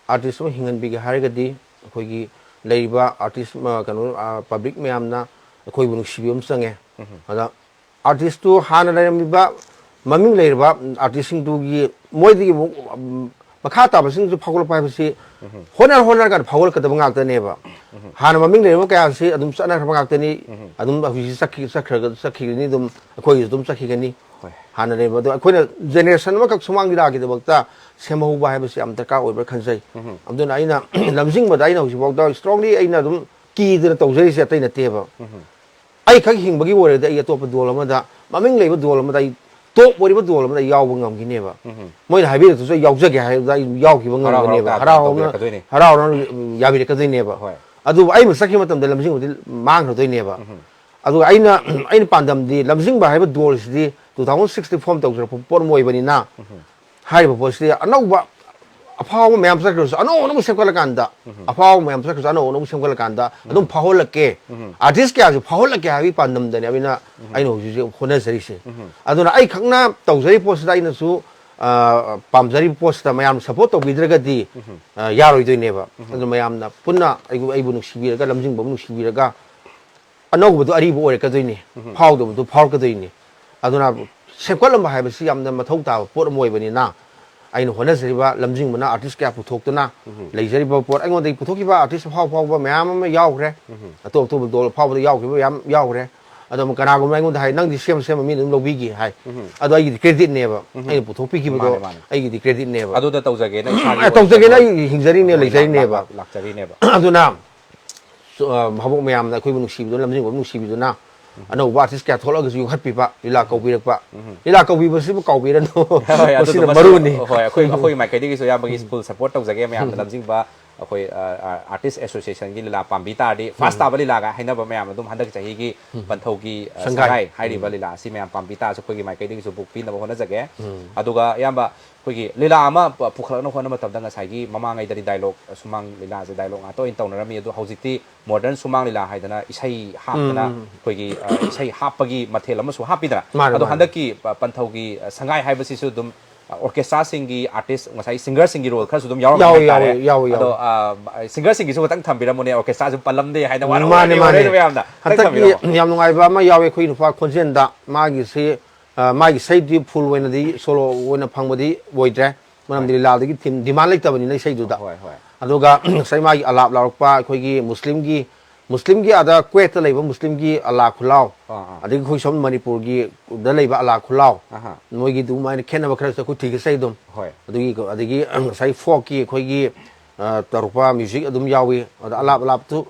ꯑꯥꯔꯇꯤꯁ ꯑꯃ ꯍꯤꯡꯍꯟꯕꯤꯒꯦ ꯍꯥꯏꯔꯒꯗꯤ ꯑꯩꯈꯣꯏꯒꯤ ꯂꯩꯔꯤꯕ ꯑꯥꯔꯇꯤꯁ, ꯑ, ꯀꯩꯅꯣ, ꯑ, ꯄꯕ꯭ꯂꯤꯛ ꯃꯌꯥꯝꯅ ꯑꯩꯈꯣꯏꯕꯨ ꯅꯨꯡꯁꯤꯕꯤꯕ ꯑꯃ ꯆꯪꯉꯦ꯫ ꯑꯗ ꯑꯥꯔꯇꯤꯁꯇꯨ ꯍꯥꯟꯅ ꯂꯩꯔꯝꯃꯤꯕ ꯃꯃꯤꯡ ꯂꯩꯔꯕ ꯑꯥꯔꯇꯤꯁꯁꯤꯡꯗꯨꯒꯤ ꯃꯣꯏꯗꯒꯤ ꯑꯃꯨꯛ, ꯎꯝ, ꯃꯈꯥ ꯇꯥꯕꯁꯤꯡꯁꯨ ꯐꯥꯎꯒꯠꯂꯛꯄ ꯍꯥꯏꯕꯁꯤ ꯍꯣꯠꯅ ꯍꯣꯠꯅꯔꯀꯥꯟꯗ ꯐꯥꯎꯒꯠꯂꯛꯀꯗꯕ ꯉꯥꯛꯇꯅꯦꯕ꯫ ꯍꯥꯟꯅ ꯃꯃꯤꯡ ꯂꯩꯔꯕ ꯀꯌꯥꯁꯤ ꯑꯗꯨꯝ ꯆꯠꯅꯈ꯭ꯔꯕ ꯉꯥꯛꯇꯅꯤ꯫ ꯑꯗꯨꯝ ꯍꯧꯖꯤꯛꯁꯤ ꯆꯠꯈꯤ-, ꯆꯠꯈ꯭ꯔꯒ, ꯆꯠꯈꯤꯒꯅꯤ, ꯑꯗꯨꯝ ꯑꯩꯈꯣꯏꯒꯤꯁꯨ ꯑꯗꯨꯝ ꯆꯠꯈꯤꯒꯅꯤ꯫ ꯍꯣꯏ꯫ ꯍꯥꯟꯅ ꯂꯩꯔꯝꯕ ꯑꯗꯣ ꯑꯩꯈꯣꯏꯅ ꯖꯦꯅꯦꯔꯦꯁꯟ ꯑꯃꯈꯛ ꯁꯨꯃꯥꯡ ꯂꯤꯂꯥꯒꯤꯗꯃꯛꯇ ꯁꯦꯝꯍꯧꯕ ꯍꯥꯏꯕꯁꯤ ꯌꯥꯝ ꯗꯔꯀꯥꯔ ꯑꯣꯏꯕ꯭ꯔꯥ ꯈꯟꯖꯩ꯫ ꯑꯗꯨꯅ ꯑꯩꯅ ꯂꯝꯖꯤꯡꯕꯗ ꯑꯩꯅ ꯍꯧꯖꯤꯛꯐꯥꯎꯗ ꯏꯁꯇ꯭ꯔꯣꯡꯂꯤ ꯑꯩꯅ ꯑꯗꯨꯝ ꯀꯤꯗꯅ ꯇꯧꯖꯔꯤꯁꯦ ꯑꯇꯩ ꯅꯠꯇꯦꯕ꯫ ꯑꯩꯈꯛ ꯍꯤꯡꯕꯒꯤ ꯑꯣꯏꯔꯗꯤ ꯑꯩ ꯑꯇꯣꯞꯄ ꯗꯣꯜ ꯑꯃꯗ, ꯃꯃꯤꯡ ꯂꯩꯕ ꯗꯣꯜ ꯑꯃꯗ, ꯑꯩ ꯇꯣꯞ ꯑꯣꯏꯔꯤꯕ ꯗꯣꯜ ꯑꯃꯗ ꯑꯩ ꯌꯥꯎꯕ ꯉꯝꯈꯤꯅꯦꯕ꯫ ꯃꯣꯏꯅ ꯍꯥꯏꯕꯤꯔꯛꯇ꯭ꯔꯁꯨ ꯑꯩ ꯌꯥꯎꯖꯒꯦ ꯍꯥꯏꯕꯗ ꯑꯩ ꯌꯥꯎꯈꯤꯕ ꯍꯔꯥꯎ ꯍꯔꯥꯎ ꯉꯝꯒꯅꯦꯕ꯫ ꯇꯥ-, ꯍꯔꯥꯎ ꯍꯔꯥꯎꯅ, ꯇꯧꯕꯤꯔꯛꯀꯗꯣꯏꯅꯦ꯫ ꯍꯔꯥꯎ ꯍꯔꯥꯎꯅ, ꯎꯝ, ꯌꯥꯕꯤꯔꯛꯀꯗꯣꯏꯅꯦꯕ꯫ ꯍꯣꯏ꯫ ꯑꯗꯨꯕꯨ ꯑꯩ ꯃꯁꯛꯀꯤ ꯃꯇꯝꯗ ꯂꯝꯖꯤꯡꯕꯗꯤ ꯃꯥꯡꯈ꯭ꯔꯗꯣꯏꯅꯦꯕ꯫ ꯑꯗꯨꯒ ꯑꯩꯅ, ꯑꯩꯅ ꯄꯥꯟꯗꯝꯗꯤ ꯂꯝꯖꯤꯡꯕ ꯍꯥꯏꯕ ꯗꯣꯜꯁꯤꯗꯤ two thousand six ꯇ ꯐꯣꯝ ꯇꯧꯖꯔꯛꯄ ꯄꯣꯠ ꯑꯃ ꯑꯣꯏꯕꯅꯤꯅ, ꯍꯥꯏꯔꯤꯕ ꯄꯣꯠꯁꯤꯗꯤ ꯑꯅꯧꯕ ꯑꯐꯥꯎꯕ ꯃꯌꯥꯝ ꯆꯠꯈ꯭ꯔꯁꯨ, ꯑꯅꯧ ꯑꯅꯧꯕ ꯁꯦꯝꯒꯠꯂꯀꯥꯟꯗ, ꯑꯐꯥꯎꯕ ꯃꯌꯥꯝ ꯆꯠꯈ꯭ꯔꯁꯨ, ꯑꯅꯧ ꯑꯅꯧꯕ ꯁꯦꯝꯒꯠꯂꯀꯥꯟꯗ ꯑꯗꯨꯝ ꯐꯥꯎꯍꯜꯂꯛꯀꯦ, ꯑꯥꯔꯇꯤꯁ ꯀꯌꯥꯁꯨ ꯐꯥꯎꯍꯜꯂꯛꯀꯦ ꯍꯥꯏꯕꯒꯤ ꯄꯥꯟꯗꯝꯗꯅꯦ ꯑꯩꯅ, ꯑꯩꯅ ꯍꯧꯖꯤꯛ ꯍꯧꯖꯤꯛ ꯍꯣꯠꯅꯖꯔꯤꯁꯦ꯫ ꯑꯗꯨꯅ ꯑꯩ ꯈꯛꯅ ꯇꯧꯖꯔꯤꯕ ꯄꯣꯠꯁꯤꯗ ꯑꯩꯅꯁꯨ, ꯑ, ꯄꯥꯝꯖꯔꯤꯕ ꯄꯣꯠꯁꯤꯗ ꯃꯌꯥꯝ ꯁꯞꯄꯣꯔꯠ ꯇꯧꯕꯤꯗ꯭ꯔꯒꯗꯤ, ꯑ, ꯌꯥꯔꯣꯏꯗꯣꯏꯅꯦꯕ꯫ ꯑꯗꯨ ꯃꯌꯥꯝꯅ ꯄꯨꯟꯅ ꯑꯩꯕꯨ, ꯑꯩꯕꯨ ꯅꯨꯡꯁꯤꯕꯤꯔꯒ, ꯂꯝꯖꯤꯡꯕꯕꯨ ꯅꯨꯡꯁꯤꯕꯤꯔꯒ, ꯑꯅꯧꯕꯗꯨ ꯑꯔꯤꯕ ꯑꯣꯏꯔꯛꯀꯗꯣꯏꯅꯤ, ꯐꯥꯎꯗꯕꯗꯨ ꯐꯥꯎꯔꯛꯀꯗꯣꯏꯅꯤ꯫ ꯑꯗꯨꯅ ꯁꯦꯝꯒꯠꯂꯝꯕ ꯍꯥꯏꯕꯁꯤ ꯌꯥꯝꯅ ꯃꯊꯧ ꯇꯥꯕ ꯄꯣꯠ ꯑꯃ ꯑꯣꯏꯕꯅꯤꯅ, ꯑꯩꯅ ꯍꯣꯠꯅꯖꯔꯤꯕ ꯂꯝꯖꯤꯡꯕꯅ ꯑꯥꯔꯇꯤꯁ ꯀꯌꯥ ꯄꯨꯊꯣꯛꯇꯨꯅ ꯂꯩꯖꯔꯤꯕ ꯄꯣꯠ, ꯑꯩꯉꯣꯟꯗꯒꯤ ꯄꯨꯊꯣꯛꯈꯤꯕ ꯑꯥꯔꯇꯤꯁ ꯑꯐꯥꯎ ꯑꯐꯥꯎꯕ ꯃꯌꯥꯝ ꯑꯃ ꯌꯥꯎꯈ꯭ꯔꯦ, ꯑꯇꯣꯞ ꯑꯇꯣꯞꯄ ꯗꯣꯜ ꯑꯐꯥꯎꯕꯗ ꯌꯥꯎꯈꯤꯕ ꯃꯌꯥꯝ ꯌꯥꯎꯈ꯭ꯔꯦ꯫ ꯑꯗꯣ ꯀꯅꯥꯒꯨꯝꯕ ꯑꯩꯉꯣꯟꯗ ꯍꯥꯏ, "ꯅꯪꯗꯤ ꯁꯦꯝ ꯁꯦꯝꯕ ꯃꯤꯅ ꯑꯗꯨꯝ ꯂꯧꯕꯤꯒꯦ" ꯍꯥꯏ꯫ ꯑꯗꯣ ꯑꯩꯒꯤꯗꯤ ꯀ꯭ꯔꯦꯗꯤꯠꯅꯦꯕ, ꯑꯩꯅ ꯄꯨꯊꯣꯛꯄꯤꯈꯤꯕꯗꯣ ꯃꯥꯅꯦ, ꯃꯥꯅꯦ꯫ ꯑꯩꯒꯤꯗꯤ ꯀ꯭ꯔꯦꯗꯤꯠꯅꯦꯕ꯫ ꯑꯗꯨꯗ ꯇꯧꯖꯒꯦꯅ ꯏꯁꯥꯒꯤ ꯑꯦ, ꯑꯣꯏꯕ ꯇꯧꯖꯒꯦꯅ ꯄꯣꯠ ꯑꯩ ꯍꯤꯡꯖꯔꯤꯅꯦ, ꯑꯣꯏꯅ ꯂꯩꯖꯔꯤꯅꯦꯕ꯫ ꯂꯥꯛ-, ꯂꯥꯛꯆꯔꯤꯅꯦꯕ꯫ ꯑꯗꯨꯅ ꯁꯨ-, ꯑ, ꯚꯥꯕꯣꯛ ꯃꯌꯥꯝꯅ ꯑꯩꯈꯣꯏꯕꯨ ꯅꯨꯡꯁꯤꯕꯤꯗꯨꯅ, ꯂꯝꯖꯤꯡꯕꯕꯨ ꯅꯨꯡꯁꯤꯕꯤꯗꯨꯅ, ꯑꯅꯧꯕ ꯑꯥꯔꯇꯤꯁ ꯀꯌꯥ ꯊꯣꯛꯂꯛꯑꯒꯁꯨ ꯌꯣꯛꯈꯠꯄꯤꯕ, ꯂꯤꯂꯥ ꯀꯧꯕꯤꯔꯛꯄ꯫ ꯂꯤꯂꯥ ꯀꯧꯕꯤꯕꯁꯤꯕꯨ ꯀꯥꯎꯕꯤꯔꯅꯨ꯫ ꯍꯣꯏ, ꯃꯁꯤꯅ ꯑꯗꯨꯗꯨꯃꯁꯨ, ꯃꯔꯨꯅꯤ꯫ ꯍꯣꯏ, ꯑꯩꯈꯣꯏ, ꯑꯩꯈꯣꯏꯒꯤ ꯃꯥꯏꯀꯩꯗꯒꯤꯁꯨ ꯏꯌꯥꯝꯕꯒꯤ ꯐꯨꯜ ꯁꯄꯣꯔꯠ ꯇꯧꯖꯒꯦ꯫ ꯃꯌꯥꯝꯅ ꯂꯝꯖꯤꯡꯕ ꯑꯩꯈꯣꯏ, ꯑ, ꯑ, ꯑꯥꯔꯇꯤꯁ ꯑꯦꯁꯣꯁꯤꯌꯦꯁꯟꯒꯤ ꯂꯤꯂꯥ ꯄꯥꯝꯕꯤ ꯇꯥꯔꯗꯤ, ꯐꯥꯔꯁ ꯇꯥꯕ ꯂꯤꯂꯥꯒ ꯍꯥꯏꯅꯕ ꯃꯌꯥꯝ ꯑꯗꯨꯝ ꯍꯟꯗꯛ ꯆꯍꯤꯒꯤ ꯄꯟꯊꯧꯒꯤ, ꯑ, ꯁꯪꯒꯥꯏ꯫ ꯁꯪꯒꯥꯏ ꯍꯥꯏꯔꯤꯕ ꯂꯤꯂꯥ ꯑꯁꯤ ꯃꯌꯥꯝ ꯄꯥꯝꯕꯤ ꯇꯥꯔꯁꯨ ꯑꯩꯈꯣꯏꯒꯤ ꯃꯥꯏꯀꯩꯗꯒꯤꯁꯨ book ꯄꯤꯅꯕ ꯍꯣꯠꯅꯖꯒꯦ꯫ ꯑꯗꯨꯒ ꯏꯌꯥꯝꯕ, ꯑꯩꯈꯣꯏꯒꯤ ꯂꯤꯂꯥ ꯑꯃ ꯄ-, ꯄꯨꯈꯠꯂꯛꯅꯕ ꯍꯣꯠꯅꯕ ꯃꯇꯝꯗ ꯉꯁꯥꯏꯒꯤ ꯃꯃꯥꯡꯉꯩꯗꯗꯤ ꯗꯥꯏꯂꯣꯛ, ꯁꯨꯃꯥꯡ ꯂꯤꯂꯥꯁꯦ ꯗꯥꯏꯂꯣꯛ ꯉꯥꯛꯇ ꯑꯣꯏꯅ ꯇꯧꯅꯔꯝꯃꯤ꯫ ꯑꯗꯣ ꯍꯧꯖꯤꯛꯇꯤ ꯃꯣꯗꯔꯟ ꯁꯨꯃꯥꯡ ꯂꯤꯂꯥ ꯍꯥꯏꯗꯅ ꯏꯁꯩ ꯍꯥꯞꯇꯅ ꯑꯩꯈꯣꯏꯒꯤ, ꯑ, ꯏꯁꯩ ꯍꯥꯞꯄꯒꯤ ꯃꯊꯦꯜ ꯑꯃꯁꯨ ꯍꯥꯞꯄꯤꯗꯅ꯫ ꯃꯥꯅꯦ, ꯑꯗꯣ ꯃꯥꯅꯦ꯫ ꯍꯟꯗꯛꯀꯤ ꯄ-, ꯄꯟꯊꯧꯒꯤ, ꯑ, ꯁꯪꯒꯥꯏ ꯍꯥꯏꯕꯁꯤꯁꯨ ꯑꯗꯨꯝ, ꯑ, ꯑꯣꯔꯀꯦꯁꯇ꯭ꯔꯥꯁꯤꯡꯒꯤ ꯑꯥꯔꯇꯤꯁ, ꯉꯁꯥꯏ ꯁꯤꯡꯒꯔꯁꯤꯡꯒꯤ ꯔꯣꯜ ꯈꯔꯁꯨ ꯑꯗꯨꯝ ꯌꯥꯎꯔꯝꯒꯅꯤ ꯌꯥꯎꯋꯦ, ꯍꯥꯏꯇꯥꯔꯦ꯫ ꯌꯥꯎꯋꯦ, ꯌꯥꯎꯋꯦ, ꯑꯗꯣ, ꯌꯥꯎꯋꯦ꯫ ꯑ, ꯁꯤꯡꯒꯔꯁꯤꯡꯒꯤꯁꯨ ꯈꯤꯇꯪ ꯊꯝꯕꯤꯔꯝꯃꯨꯅꯦ, ꯑꯣꯔꯀꯦꯁꯇ꯭ꯔꯥꯁꯨ ꯄꯜꯂꯝꯗꯦ ꯍꯥꯏꯅ ꯋꯥꯔꯧ-, ꯃꯥꯅꯦ, ꯋꯥꯔꯧꯔꯦ ꯃꯥꯅꯦ꯫ ꯃꯌꯥꯝꯅ꯫ ꯈꯤꯇꯪ ꯍꯟꯗꯛꯀꯤ ꯊꯝꯕꯤꯔꯝꯃꯣ꯫ ꯌꯥꯝ ꯅꯨꯡꯉꯥꯏꯕ ꯑꯃ ꯌꯥꯎꯋꯦ ꯑꯩꯈꯣꯏ ꯅꯨꯄꯥ ꯈꯣꯟꯖꯦꯜꯗ, ꯃꯥꯒꯤꯁꯤ, ꯑ, ꯃꯥꯒꯤ ꯏꯁꯩꯗꯤ ꯐꯨꯜ ꯑꯣꯏꯅꯗꯤ ꯁꯣꯂꯣ ꯑꯣꯏꯅ ꯐꯪꯕꯗꯤ ꯑꯣꯏꯗ꯭ꯔꯦ, ꯃꯔꯝꯗꯤ ꯍꯣꯏ꯫ ꯂꯤꯂꯥꯗꯒꯤ ꯊꯤꯝ ꯗꯤꯃꯥꯟ ꯂꯩꯇꯕꯅꯤꯅ ꯏꯁꯩꯗꯨꯗ꯫ ꯍꯣꯏ, ꯍꯣꯏ꯫ ꯑꯗꯨꯒ ꯉꯁꯥꯏ ꯃꯥꯒꯤ ꯑꯂꯥꯞ ꯂꯥꯎꯔꯛꯄ ꯑꯩꯈꯣꯏꯒꯤ ꯃꯨꯁꯂꯤꯝꯒꯤ, ꯃꯨꯁꯂꯤꯝꯒꯤ ꯑꯥꯗ ꯀ꯭ꯋꯦꯠꯇ ꯂꯩꯕ ꯃꯨꯁꯂꯤꯝꯒꯤ ꯑꯂꯥ ꯈꯨꯂꯥꯎ, ꯑꯥ, ꯑꯥ꯫ ꯑꯗꯒꯤ ꯑꯩꯈꯣꯏ ꯁꯣꯝ ꯃꯅꯤꯄꯨꯔꯒꯤ ꯗ ꯂꯩꯕ ꯑꯂꯥ ꯈꯨꯂꯥꯎ, ꯑꯍꯥ꯫ ꯃꯣꯏꯒꯤ ꯑꯗꯨꯃꯥꯏꯅ ꯈꯦꯠꯅꯕ ꯈꯔꯁꯨ ꯑꯩꯈꯣꯏ ꯊꯤꯒꯠꯆꯩ ꯑꯗꯨꯝ꯫ ꯍꯣꯏ꯫ ꯑꯗꯨꯒꯤ, ꯑꯗꯒꯤ ꯉꯁꯥꯏ ꯐꯣꯛꯀꯤ ꯑꯩꯈꯣꯏꯒꯤ, ꯑ, ꯇꯧꯔꯛꯄ ꯃ꯭ꯌꯨꯖꯤꯛ ꯑꯗꯨꯝ ꯌꯥꯎꯏ꯫ ꯑꯗ ꯑꯂꯥꯞ ꯑꯂꯥꯞꯇꯨ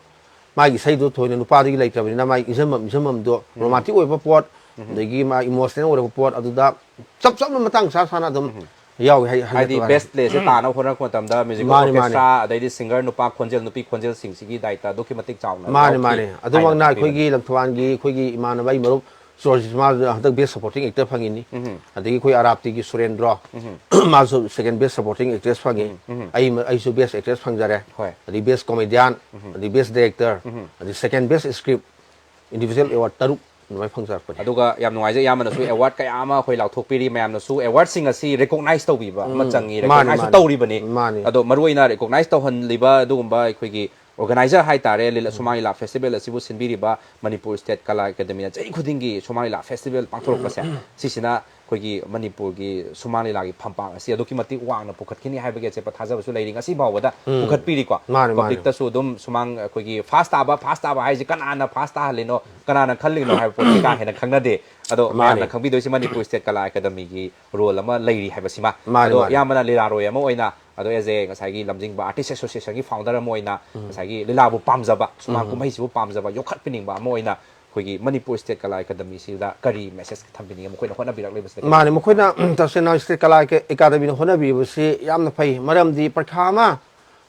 ꯃꯥꯒꯤ ꯏꯁꯩꯗꯣ ꯊꯣꯏꯅ ꯅꯨꯄꯥꯗꯒꯤ ꯂꯩꯇ꯭ꯔꯕꯅꯤꯅ ꯃꯥꯒꯤ ꯏꯟꯖꯝꯕꯝ, ꯏꯟꯖꯝꯕꯝꯗꯣ ꯎꯝ꯫ ꯔꯣꯃꯥꯟꯇꯤꯛ ꯑꯣꯏꯕ ꯄꯣꯠ, ꯎꯝ꯫ ꯑꯗꯒꯤ ꯃꯥ ꯏꯃꯣꯁꯅꯦꯜ ꯑꯣꯏꯔꯛꯄ ꯄꯣꯠ, ꯑꯗꯨꯗ ꯆꯞ ꯆꯞꯅ ꯃꯇꯥꯡ ꯆꯥ ꯆꯥꯅ ꯑꯗꯨꯝ ꯎꯝ꯫ ꯌꯥꯎꯏ ꯍꯥꯏ-, ꯍꯥꯏꯗꯤ ꯍꯥꯏꯖꯕ ꯋꯥꯅꯤ꯫ ꯕꯦꯁ ꯄ꯭ꯂꯦꯁꯦ ꯇꯥꯅꯕ ꯍꯣꯠꯅꯔꯛꯄ ꯃꯇꯝꯗ ꯃ꯭ꯌꯨꯖꯤꯀꯦꯜ ꯃꯥꯅꯤ, ꯃꯥꯅꯤ꯫ ꯑꯣꯔꯀꯦꯁꯇ꯭ꯔꯥ, ꯑꯗꯩꯗꯤ ꯁꯤꯡꯒꯔ ꯅꯨꯄꯥ ꯈꯣꯟꯖꯦꯜ, ꯅꯨꯄꯤ ꯈꯣꯟꯖꯦꯜꯁꯤꯡꯁꯤꯒꯤ ꯗꯥꯏꯇ ꯑꯗꯨꯛꯀꯤ ꯃꯇꯤꯛ ꯆꯥꯎꯅ ꯃꯥꯅꯤ, ꯂꯧꯈꯤ ꯃꯥꯅꯤ꯫ ꯑꯗꯨꯃꯛꯅ ꯍꯥꯏꯅ ꯊꯝꯕꯤꯕꯅꯤ꯫ ꯑꯩꯈꯣꯏꯒꯤ ꯂꯪꯊꯕꯥꯜꯒꯤ ꯑꯩꯈꯣꯏꯒꯤ ꯏꯃꯥꯟꯅꯕ ꯑꯩ ꯃꯔꯨꯞ ꯆꯣꯔꯖꯤꯠ, ꯃꯥꯁꯨ ꯍꯟꯗꯛ Best Supporting Actor ꯐꯪꯉꯤꯅꯤ꯫ ꯎꯝ꯫ ꯑꯗꯒꯤ ꯑꯩꯈꯣꯏ ꯑꯔꯥꯞꯇꯤꯒꯤ ꯁꯨꯔꯦꯟꯗ꯭ꯔꯣ, ꯎꯝ꯫ ꯃꯥꯁꯨ Second Best Supporting Actress ꯐꯪꯉꯤ꯫ ꯎꯝ, ꯎꯝ꯫ ꯑꯩ, ꯑꯩꯁꯨ Best Actress ꯐꯪꯖꯔꯦ꯫ ꯍꯣꯏ꯫ ꯑꯗꯩ Best Comedian, ꯎꯝ꯫ ꯑꯗꯩ Best Director, ꯎꯝ꯫ ꯑꯗꯩ Second Best Script, Individual Award ꯇꯔꯨꯛ ꯑꯗꯨꯃꯥꯏꯅ ꯐꯪꯖꯔꯛꯄꯅꯤ꯫ ꯑꯗꯨꯒ ꯌꯥꯝ ꯅꯨꯡꯉꯥꯏꯖꯩ, ꯏꯌꯥꯝꯕꯅꯁꯨ award ꯀꯌꯥ ꯑꯃ ꯑꯩꯈꯣꯏ ꯂꯥꯎꯊꯣꯛꯄꯤꯔꯤ, ꯃꯌꯥꯝꯅꯁꯨ awardꯁꯤꯡ ꯑꯁꯤ recognize ꯇꯧꯕꯤꯕ ꯑꯃ ꯎꯝ꯫ ꯆꯪꯉꯤ, ꯃꯥꯅꯤ, recognizeꯁꯨ ꯃꯥꯅꯤ꯫ ꯇꯧꯔꯤꯕꯅꯤ꯫ ꯃꯥꯅꯤ꯫ ꯑꯗꯣ ꯃꯔꯨꯑꯣꯏꯅ recognize ꯇꯧꯍꯜꯂꯤꯕ ꯑꯗꯨꯒꯨꯝꯕ ꯑꯩꯈꯣꯏꯒꯤ organizer ꯍꯥꯏꯇꯥꯔꯦ, ꯂꯤꯂꯥ, ꯎꯝ꯫ ꯁꯨꯃꯥꯡ ꯂꯤꯂꯥ festival ꯑꯁꯤꯕꯨ ꯁꯤꯟꯕꯤꯔꯤꯕ ꯃꯅꯤꯄꯨꯔ State ꯀꯂꯥ ꯑꯦꯀꯥꯗꯃꯤꯅ ꯆꯍꯤ ꯈꯨꯗꯤꯡꯒꯤ ꯁꯨꯃꯥꯡ ꯂꯤꯂꯥ festival ꯄꯥꯡꯊꯣꯔꯛꯄꯁꯦ, ꯁꯤꯁꯤꯅ ꯑꯩꯈꯣꯏꯒꯤ ꯃꯅꯤꯄꯨꯔꯒꯤ ꯁꯨꯃꯥꯡ ꯂꯤꯂꯥꯒꯤ ꯐꯝꯄꯥꯛ ꯑꯁꯤ ꯑꯗꯨꯛꯀꯤ ꯃꯇꯤꯛ ꯋꯥꯡꯅ ꯄꯨꯈꯠꯈꯤꯅꯤ ꯍꯥꯏꯕꯒꯤ ꯑꯆꯦꯠꯄ ꯊꯥꯖꯕꯁꯨ ꯂꯩꯔꯤ꯫ ꯉꯁꯤ ꯐꯥꯎꯕꯗ ꯎꯝ꯫ ꯄꯨꯈꯠꯄꯤꯔꯤꯀꯣ꯫ ꯃꯥꯅꯤ, ꯃꯥꯅꯤ꯫ Publicꯇꯁꯨ ꯑꯗꯨꯝ ꯁꯨꯃꯥꯡ ꯑꯩꯈꯣꯏꯒꯤ first ꯇꯥꯕ, first ꯇꯥꯕ ꯍꯥꯏꯁꯦ ꯀꯅꯥꯅ first ꯇꯥꯍꯜꯂꯤꯅꯣ, ꯀꯅꯥꯅ ꯈꯜꯂꯤꯅꯣ ꯍꯥꯏꯕ ꯄꯣꯠꯁꯤ ꯀꯥ ꯍꯦꯟꯅ ꯈꯪꯅꯗꯦ꯫ ꯑꯗꯣ ꯃꯥꯅꯤ꯫ ꯃꯌꯥꯝꯅ ꯈꯪꯕꯤꯗꯣꯏꯁꯤ ꯃꯅꯤꯄꯨꯔ State ꯀꯂꯥ ꯑꯦꯀꯥꯗꯃꯤꯒꯤ role ꯑꯃ ꯂꯩꯔꯤ ꯍꯥꯏꯕꯁꯤꯃ꯫ ꯃꯥꯅꯤ, ꯑꯗꯣ ꯃꯥꯅꯤ꯫ ꯏꯌꯥꯝꯕꯅ ꯂꯤꯂꯥꯔꯣꯏ ꯑꯃ ꯑꯣꯏꯅ, ꯑꯗꯣ as a ꯉꯁꯥꯏꯒꯤ ꯂꯝꯖꯤꯡꯕ Artist Associationꯒꯤ founder ꯑꯃ ꯑꯣꯏꯅ, ꯎꯝ꯫ ꯉꯁꯥꯏꯒꯤ ꯂꯤꯂꯥꯕꯨ ꯄꯥꯝꯖꯕ, ꯁꯨꯃꯥꯡ ꯎꯝ꯫ ꯀꯨꯝꯍꯩꯁꯤꯕꯨ ꯄꯥꯝꯖꯕ, ꯌꯣꯛꯈꯠꯄꯤꯅꯤꯡꯕ ꯑꯃ ꯑꯣꯏꯅ ꯑꯩꯈꯣꯏꯒꯤ ꯃꯅꯤꯄꯨꯔ State ꯀꯂꯥ ꯑꯦꯀꯥꯗꯃꯤꯁꯤꯗ ꯀꯔꯤ message ꯊꯝꯕꯤꯅꯤꯡꯉꯤ? ꯃꯈꯣꯏꯅ ꯍꯣꯠꯅꯕꯤꯔꯛꯂꯤꯕꯁꯤꯗ ꯀꯔꯤ ꯃꯥꯅꯤ, ꯃꯈꯣꯏꯅ, ꯎꯝ, ꯇꯁꯦꯡꯅ State ꯀꯂꯥ ꯑꯦꯀꯥ-, ꯑꯦꯀꯥꯗꯃꯤꯅ ꯍꯣꯠꯅꯕꯤꯕꯁꯤ ꯌꯥꯝꯅ ꯐꯩ꯫ ꯃꯔꯝꯗꯤ ꯄꯔꯤꯈꯥ ꯑꯃ,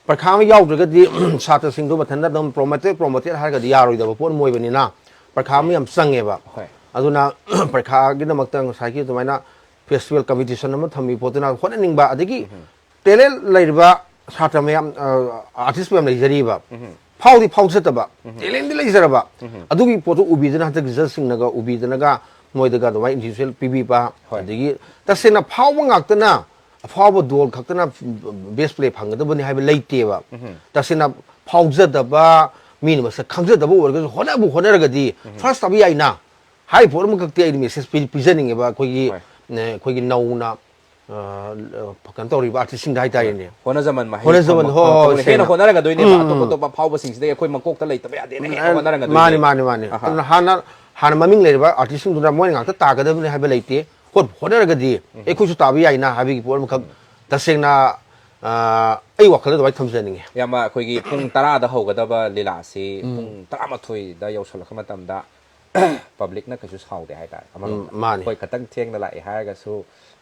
ꯄꯔꯤꯈꯥ ꯑꯃ ꯌꯥꯎꯗ꯭ꯔꯒꯗꯤ ꯁꯥꯇ꯭ꯔꯁꯤꯡꯗꯣ ꯃꯊꯟꯇ ꯑꯗꯨꯝ promoted, promoted ꯍꯥꯏꯔꯒꯗꯤ ꯌꯥꯔꯣꯏꯗꯕ ꯄꯣꯠ ꯑꯃ ꯑꯣꯏꯕꯅꯤꯅ ꯄꯔꯤꯈꯥ ꯑꯃ ꯌꯥꯝ ꯆꯪꯉꯦꯕ꯫ ꯍꯣꯏ꯫ ꯑꯗꯨꯅ ꯄꯔꯤꯈꯥꯒꯤꯗꯃꯛꯇ ꯉꯁꯥꯏꯒꯤ ꯑꯗꯨꯃꯥꯏꯅ festival competition ꯑꯃ ꯊꯝꯕꯤ ꯄꯣꯠꯇꯨꯅ ꯍꯣꯠꯅꯅꯤꯡꯕ, ꯑꯗꯒꯤ ꯎꯝ꯫ Talent ꯂꯩꯔꯤꯕ ꯁꯥꯇ꯭ꯔ ꯃꯌꯥꯝ, ꯑ, artist ꯃꯌꯥꯝ ꯂꯩꯖꯔꯤꯕ, ꯎꯝ꯫ ꯐꯥꯎꯗꯤ ꯐꯥꯎꯖꯗꯕ, ꯎꯝ꯫ Talentꯗꯤ ꯂꯩꯖꯔꯕ, ꯎꯝ꯫ ꯑꯗꯨꯒꯤ ꯄꯣꯠꯇꯨ ꯎꯕꯤꯗꯅ ꯍꯟꯗꯛ judgeꯁꯤꯡꯅꯒ ꯎꯕꯤꯗꯅꯒ ꯃꯣꯏꯗꯒ ꯑꯗꯨꯃꯥꯏꯅ individual ꯄꯤꯕꯤꯕ, ꯍꯣꯏ꯫ ꯑꯗꯒꯤ ꯇꯁꯦꯡꯅ ꯐꯥꯎꯕ ꯉꯥꯛꯇꯅ, ꯑꯐꯥꯎꯕ ꯗꯣꯜ ꯈꯛꯇꯅ best play ꯐꯪꯒꯗꯕꯅꯤ ꯍꯥꯏꯕ ꯂꯩꯇꯦꯕ꯫ ꯎꯝ꯫ ꯇꯁꯦꯡꯅ ꯐꯥꯎꯖꯗꯕ, ꯃꯤꯅ ꯃꯁꯛ ꯈꯪꯖꯗꯕ ꯑꯣꯏꯔꯒꯁꯨ ꯍꯣꯠꯅꯕꯨ ꯍꯣꯠꯅꯔꯒꯗꯤ ꯎꯝ꯫ First ꯇꯥꯕ ꯌꯥꯏꯅ ꯍꯥꯏꯔꯤꯕ ꯄꯣꯠ ꯑꯃꯈꯛꯇꯤ ꯑꯩꯅ message ꯄꯤ-, ꯄꯤꯖꯅꯤꯡꯉꯦꯕ ꯑꯩꯈꯣꯏꯒꯤ, ꯍꯣꯏ꯫ ꯑ, ꯑꯩꯈꯣꯏꯒꯤ ꯅꯧꯅ ꯑ, ꯀꯩꯅꯣ ꯇꯧꯔꯤꯕ artistꯁꯤꯡꯗ ꯍꯥꯏꯇꯥꯔꯦꯅꯦ꯫ ꯍꯣꯠꯅꯖꯃꯟ ꯃꯍꯩ ꯍꯣꯠꯅꯖꯃꯟ, ꯐꯪꯕ ꯍꯣꯏ, ꯍꯣꯏ, ꯐꯪꯕꯅ ꯍꯦꯟꯅ ꯁꯦꯡꯅ꯫ ꯍꯣꯠꯅꯔꯒꯗꯣꯏꯅꯦꯕ꯫ ꯎꯝ, ꯑꯇꯣꯞ ꯎꯝ꯫ ꯑꯇꯣꯞꯄ ꯑꯐꯥꯎꯕꯁꯤꯡꯁꯤꯗꯩ ꯑꯩꯈꯣꯏ ꯃꯀꯣꯛꯇ ꯂꯩꯇꯕ ꯌꯥꯗꯦꯅ ꯍꯦꯟꯅ ꯎꯝ, ꯍꯣꯠꯅꯔꯒꯗꯣꯏꯅꯦ꯫ ꯃꯥꯅꯤ, ꯃꯥꯅꯤ, ꯃꯥꯅꯤ꯫ ꯑꯍꯥ꯫ ꯑꯗꯨꯅ ꯍꯥꯟꯅ, ꯍꯥꯟꯅ ꯃꯃꯤꯡ ꯂꯩꯔꯕ artistꯁꯤꯡꯗꯨꯅ ꯃꯣꯏꯅ ꯉꯥꯛꯇ ꯇꯥꯒꯗꯕꯅꯤ ꯍꯥꯏꯕ ꯂꯩꯇꯦ꯫ ꯍꯣꯠ-, ꯍꯣꯠꯅꯔꯒꯗꯤ ꯎꯝ꯫ ꯑꯩꯈꯣꯏꯁꯨ ꯇꯥꯕ ꯌꯥꯏꯅ ꯍꯥꯏꯕꯒꯤ ꯄꯣꯠ ꯑꯃꯈꯛ ꯎꯝ꯫ ꯇꯁꯦꯡꯅ, ꯑ, ꯑꯩ ꯋꯥꯈꯜꯗ ꯑꯗꯨꯃꯥꯏꯅ ꯊꯝꯖꯅꯤꯡꯉꯦ꯫ ꯏꯌꯥꯝꯕ, ꯑꯩꯈꯣꯏꯒꯤ ꯄꯨꯡ ꯇꯔꯥꯗ ꯍꯧꯒꯗꯕ ꯂꯤꯂꯥꯁꯤ ꯎꯝ꯫ ꯄꯨꯡ ꯇꯔꯥꯃꯥꯊꯣꯏꯗ ꯌꯧꯁꯜꯂꯛꯄ ꯃꯇꯝꯗ ꯄꯕ꯭ꯂꯤꯛꯅ ꯀꯩꯁꯨ ꯁꯥꯎꯗꯦ ꯍꯥꯏꯇꯥꯔꯦ꯫ ꯑꯃꯔꯣꯝꯗ ꯎꯝ, ꯃꯥꯅꯤ꯫ ꯑꯩꯈꯣꯏ ꯈꯇꯪ ꯊꯦꯡꯅ ꯂꯥꯛꯑꯦ ꯍꯥꯏꯔꯒꯁꯨ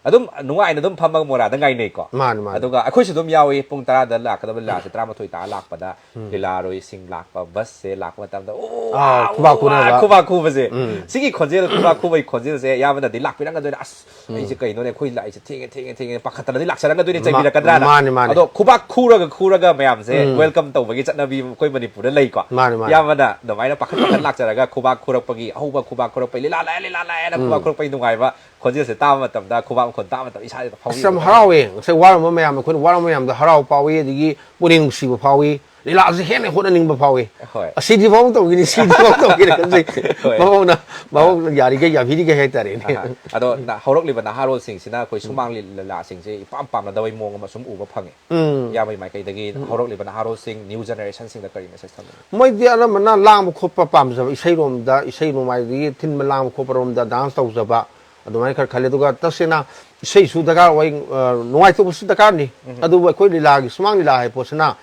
ꯑꯗꯨꯝ ꯅꯨꯡꯉꯥꯏꯅ ꯑꯗꯨꯝ ꯐꯝꯃꯒ ꯃꯣꯔꯥꯗ ꯉꯥꯏꯅꯩꯀꯣ꯫ ꯃꯥꯅꯤ, ꯃꯥꯅꯤ꯫ ꯑꯗꯨꯒ ꯑꯩꯈꯣꯏꯁꯨ ꯑꯗꯨꯝ ꯌꯥꯎꯏ꯫ ꯄꯨꯡ ꯇꯔꯥꯗ ꯂꯥꯛꯀꯗꯕ ꯂꯤꯂꯥꯁꯦ ꯇꯔꯥꯃꯥꯊꯣꯏ ꯇꯥ ꯂꯥꯛꯄꯗ ꯂꯤꯂꯥꯔꯣꯏꯁꯤꯡ ꯂꯥꯛꯄ ꯕꯁꯁꯦ ꯂꯥꯛꯄ ꯃꯇꯝꯗ "ꯑꯣ, ꯑꯥ, ꯋꯥ, ꯈꯨꯕꯥꯛ ꯋꯥ, ꯈꯨꯅꯕ꯫ ꯈꯨꯕꯥꯛ ꯈꯨꯕꯁꯦ", ꯁꯤꯒꯤ ꯈꯣꯟꯖꯦꯜ, ꯈꯨꯕꯥꯛ ꯈꯨꯕꯒꯤ ꯈꯣꯟꯖꯦꯜꯁꯦ ꯑꯌꯥꯝꯕꯅꯗꯤ ꯂꯥꯛꯄꯤꯔꯝꯒꯗꯣꯏꯅꯦ꯫ "ꯑꯁ, ꯑꯩꯁꯦ ꯀꯩꯅꯣꯅꯦ, ꯑꯩꯈꯣꯏ ꯂꯥꯛꯏꯁꯦ ꯊꯦꯡꯉꯦ, ꯊꯦꯡꯉꯦ, ꯊꯦꯡꯉꯦ", ꯄꯥꯈꯠꯇꯅꯗꯤ ꯂꯥꯛꯆꯔꯝꯒꯗꯣꯏꯅꯦ, ꯃꯥ-, ꯆꯩꯕꯤꯔꯛꯀꯗ꯭ꯔꯥꯅ꯫ ꯃꯥꯅꯤ, ꯃꯥꯅꯤ꯫ ꯑꯗꯣ ꯈꯨꯕꯥꯛ ꯈꯨꯔꯒ ꯈꯨꯔꯒ ꯃꯌꯥꯝꯁꯦ ꯋꯦꯜꯀꯝ ꯇꯧꯕꯒꯤ ꯆꯠꯅꯕꯤ ꯑꯩꯈꯣꯏ ꯃꯅꯤꯄꯨꯔꯗ ꯂꯩꯀꯣ꯫ ꯃꯥꯅꯤ, ꯃꯥꯅꯤ꯫ ꯑꯌꯥꯝꯕꯅ ꯑꯗꯨꯃꯥꯏꯅ ꯄꯥꯈꯠ ꯄꯥꯈꯠ ꯂꯥꯛꯆꯔꯒ ꯈꯨꯕꯥꯛ ꯈꯨꯔꯛꯄꯒꯤ ꯑꯍꯧꯕ, ꯈꯨꯕꯥꯛ ꯈꯨꯔꯛꯄꯒꯤ "ꯂꯤꯂꯥ ꯂꯥꯛꯑꯦ, ꯂꯤꯂꯥ ꯂꯥꯛꯑꯦꯅ" ꯈꯨꯕꯥꯛ ꯈꯨꯔꯛꯄꯒꯤ ꯅꯨꯡꯉꯥꯏꯕ ꯈꯣꯟꯖꯦꯜꯁꯦ ꯇꯥꯕ ꯃꯇꯝꯗ, ꯈꯨꯕꯥꯛ ꯃꯈꯣꯟ ꯇꯥꯕ ꯃꯇꯝꯗ ꯏꯁꯥꯁꯤꯗ ꯑꯁ, ꯐꯥꯎꯕꯤꯕ ꯌꯥꯝ ꯍꯔꯥꯎꯋꯦ꯫ ꯉꯁꯥꯏ ꯋꯥꯔꯝꯕ ꯃꯌꯥꯝ, ꯑꯩꯈꯣꯏꯅ ꯋꯥꯔꯝꯕ ꯃꯌꯥꯝꯗꯣ ꯍꯔꯥꯎꯕ ꯐꯥꯎꯏ, ꯑꯗꯒꯤ ꯄꯨꯛꯅꯤꯡ ꯅꯨꯡꯁꯤꯕ ꯐꯥꯎꯏ, ꯂꯤꯂꯥꯁꯦ ꯍꯦꯟꯅ ꯍꯣꯠꯅꯅꯤꯡꯕ ꯐꯥꯎꯏ꯫ ꯍꯣꯏ꯫ ꯑꯁꯤꯗꯤ ꯐꯥꯎ ꯇꯧꯈꯤꯅꯤ, ꯁꯤꯗꯤ ꯐꯥꯎ ꯇꯧꯈꯤꯅꯤ ꯈꯟꯖꯩ꯫ ꯍꯣꯏ꯫ ꯃꯍꯧꯅ, ꯃꯍꯧꯅ ꯌꯥꯔꯤꯈꯩ ꯌꯥꯕꯤꯔꯤꯈꯩ ꯍꯥꯏꯇꯥꯔꯦꯅꯦ꯫ ꯑꯍꯥ꯫ ꯑꯗꯣ ꯅ-, ꯍꯧꯔꯛꯂꯤꯕ ꯅꯍꯥꯔꯣꯜꯁꯤꯡꯁꯤꯅ ꯑꯩꯈꯣꯏ ꯁꯨꯃꯥꯡ ꯂꯤ-, ꯂꯤꯂꯥꯁꯤꯡꯁꯦ ꯏꯄꯥꯝ ꯄꯥꯝꯅꯗꯕꯩ ꯃꯑꯣꯡ ꯑꯃ ꯁꯨꯝ ꯎꯕ ꯐꯪꯉꯦ꯫ ꯎꯝ꯫ ꯏꯌꯥꯝꯕꯒꯤ ꯃꯥꯏꯀꯩꯗꯒꯤ ꯍꯧꯔꯛꯂꯤꯕ ꯅꯍꯥꯔꯣꯜꯁꯤꯡ, ꯅ꯭ꯌꯨ ꯖꯦꯅꯦꯔꯦꯁꯟꯁꯤꯡꯗ ꯀꯔꯤ ꯃꯦꯁꯦꯖ ꯊꯝꯕꯤꯅꯤ? ꯃꯣꯏꯗꯤ ꯑꯅꯝꯕꯅ ꯂꯥꯡꯕ ꯈꯣꯠꯄ ꯄꯥꯝꯖꯕ, ꯏꯁꯩꯔꯣꯝꯗ, ꯏꯁꯩ ꯅꯣꯡꯃꯥꯏꯗꯒꯤ ꯊꯤꯟꯕ ꯂꯥꯡꯕ ꯈꯣꯠꯄꯔꯣꯝꯗ, ꯗꯥꯟꯁ ꯇꯧꯖꯕ, ꯑꯗꯨꯃꯥꯏꯅ ꯈꯔ ꯈꯜꯂꯦ꯫ ꯑꯗꯨꯒ ꯇꯁꯦꯡꯅ ꯏꯁꯩꯁꯨ ꯗꯔꯀꯥꯔ ꯑꯣꯏ, ꯑ, ꯅꯨꯡꯉꯥꯏꯊꯣꯛꯄꯁꯨ ꯗꯔꯀꯥꯔꯅꯤ꯫ ꯑꯗꯨꯕꯨ ꯑꯩꯈꯣꯏ ꯂꯤꯂꯥꯒꯤ, ꯁꯨꯃꯥꯡ ꯂꯤꯂꯥ ꯍꯥꯏꯕ ꯄꯣꯠꯁꯤꯅ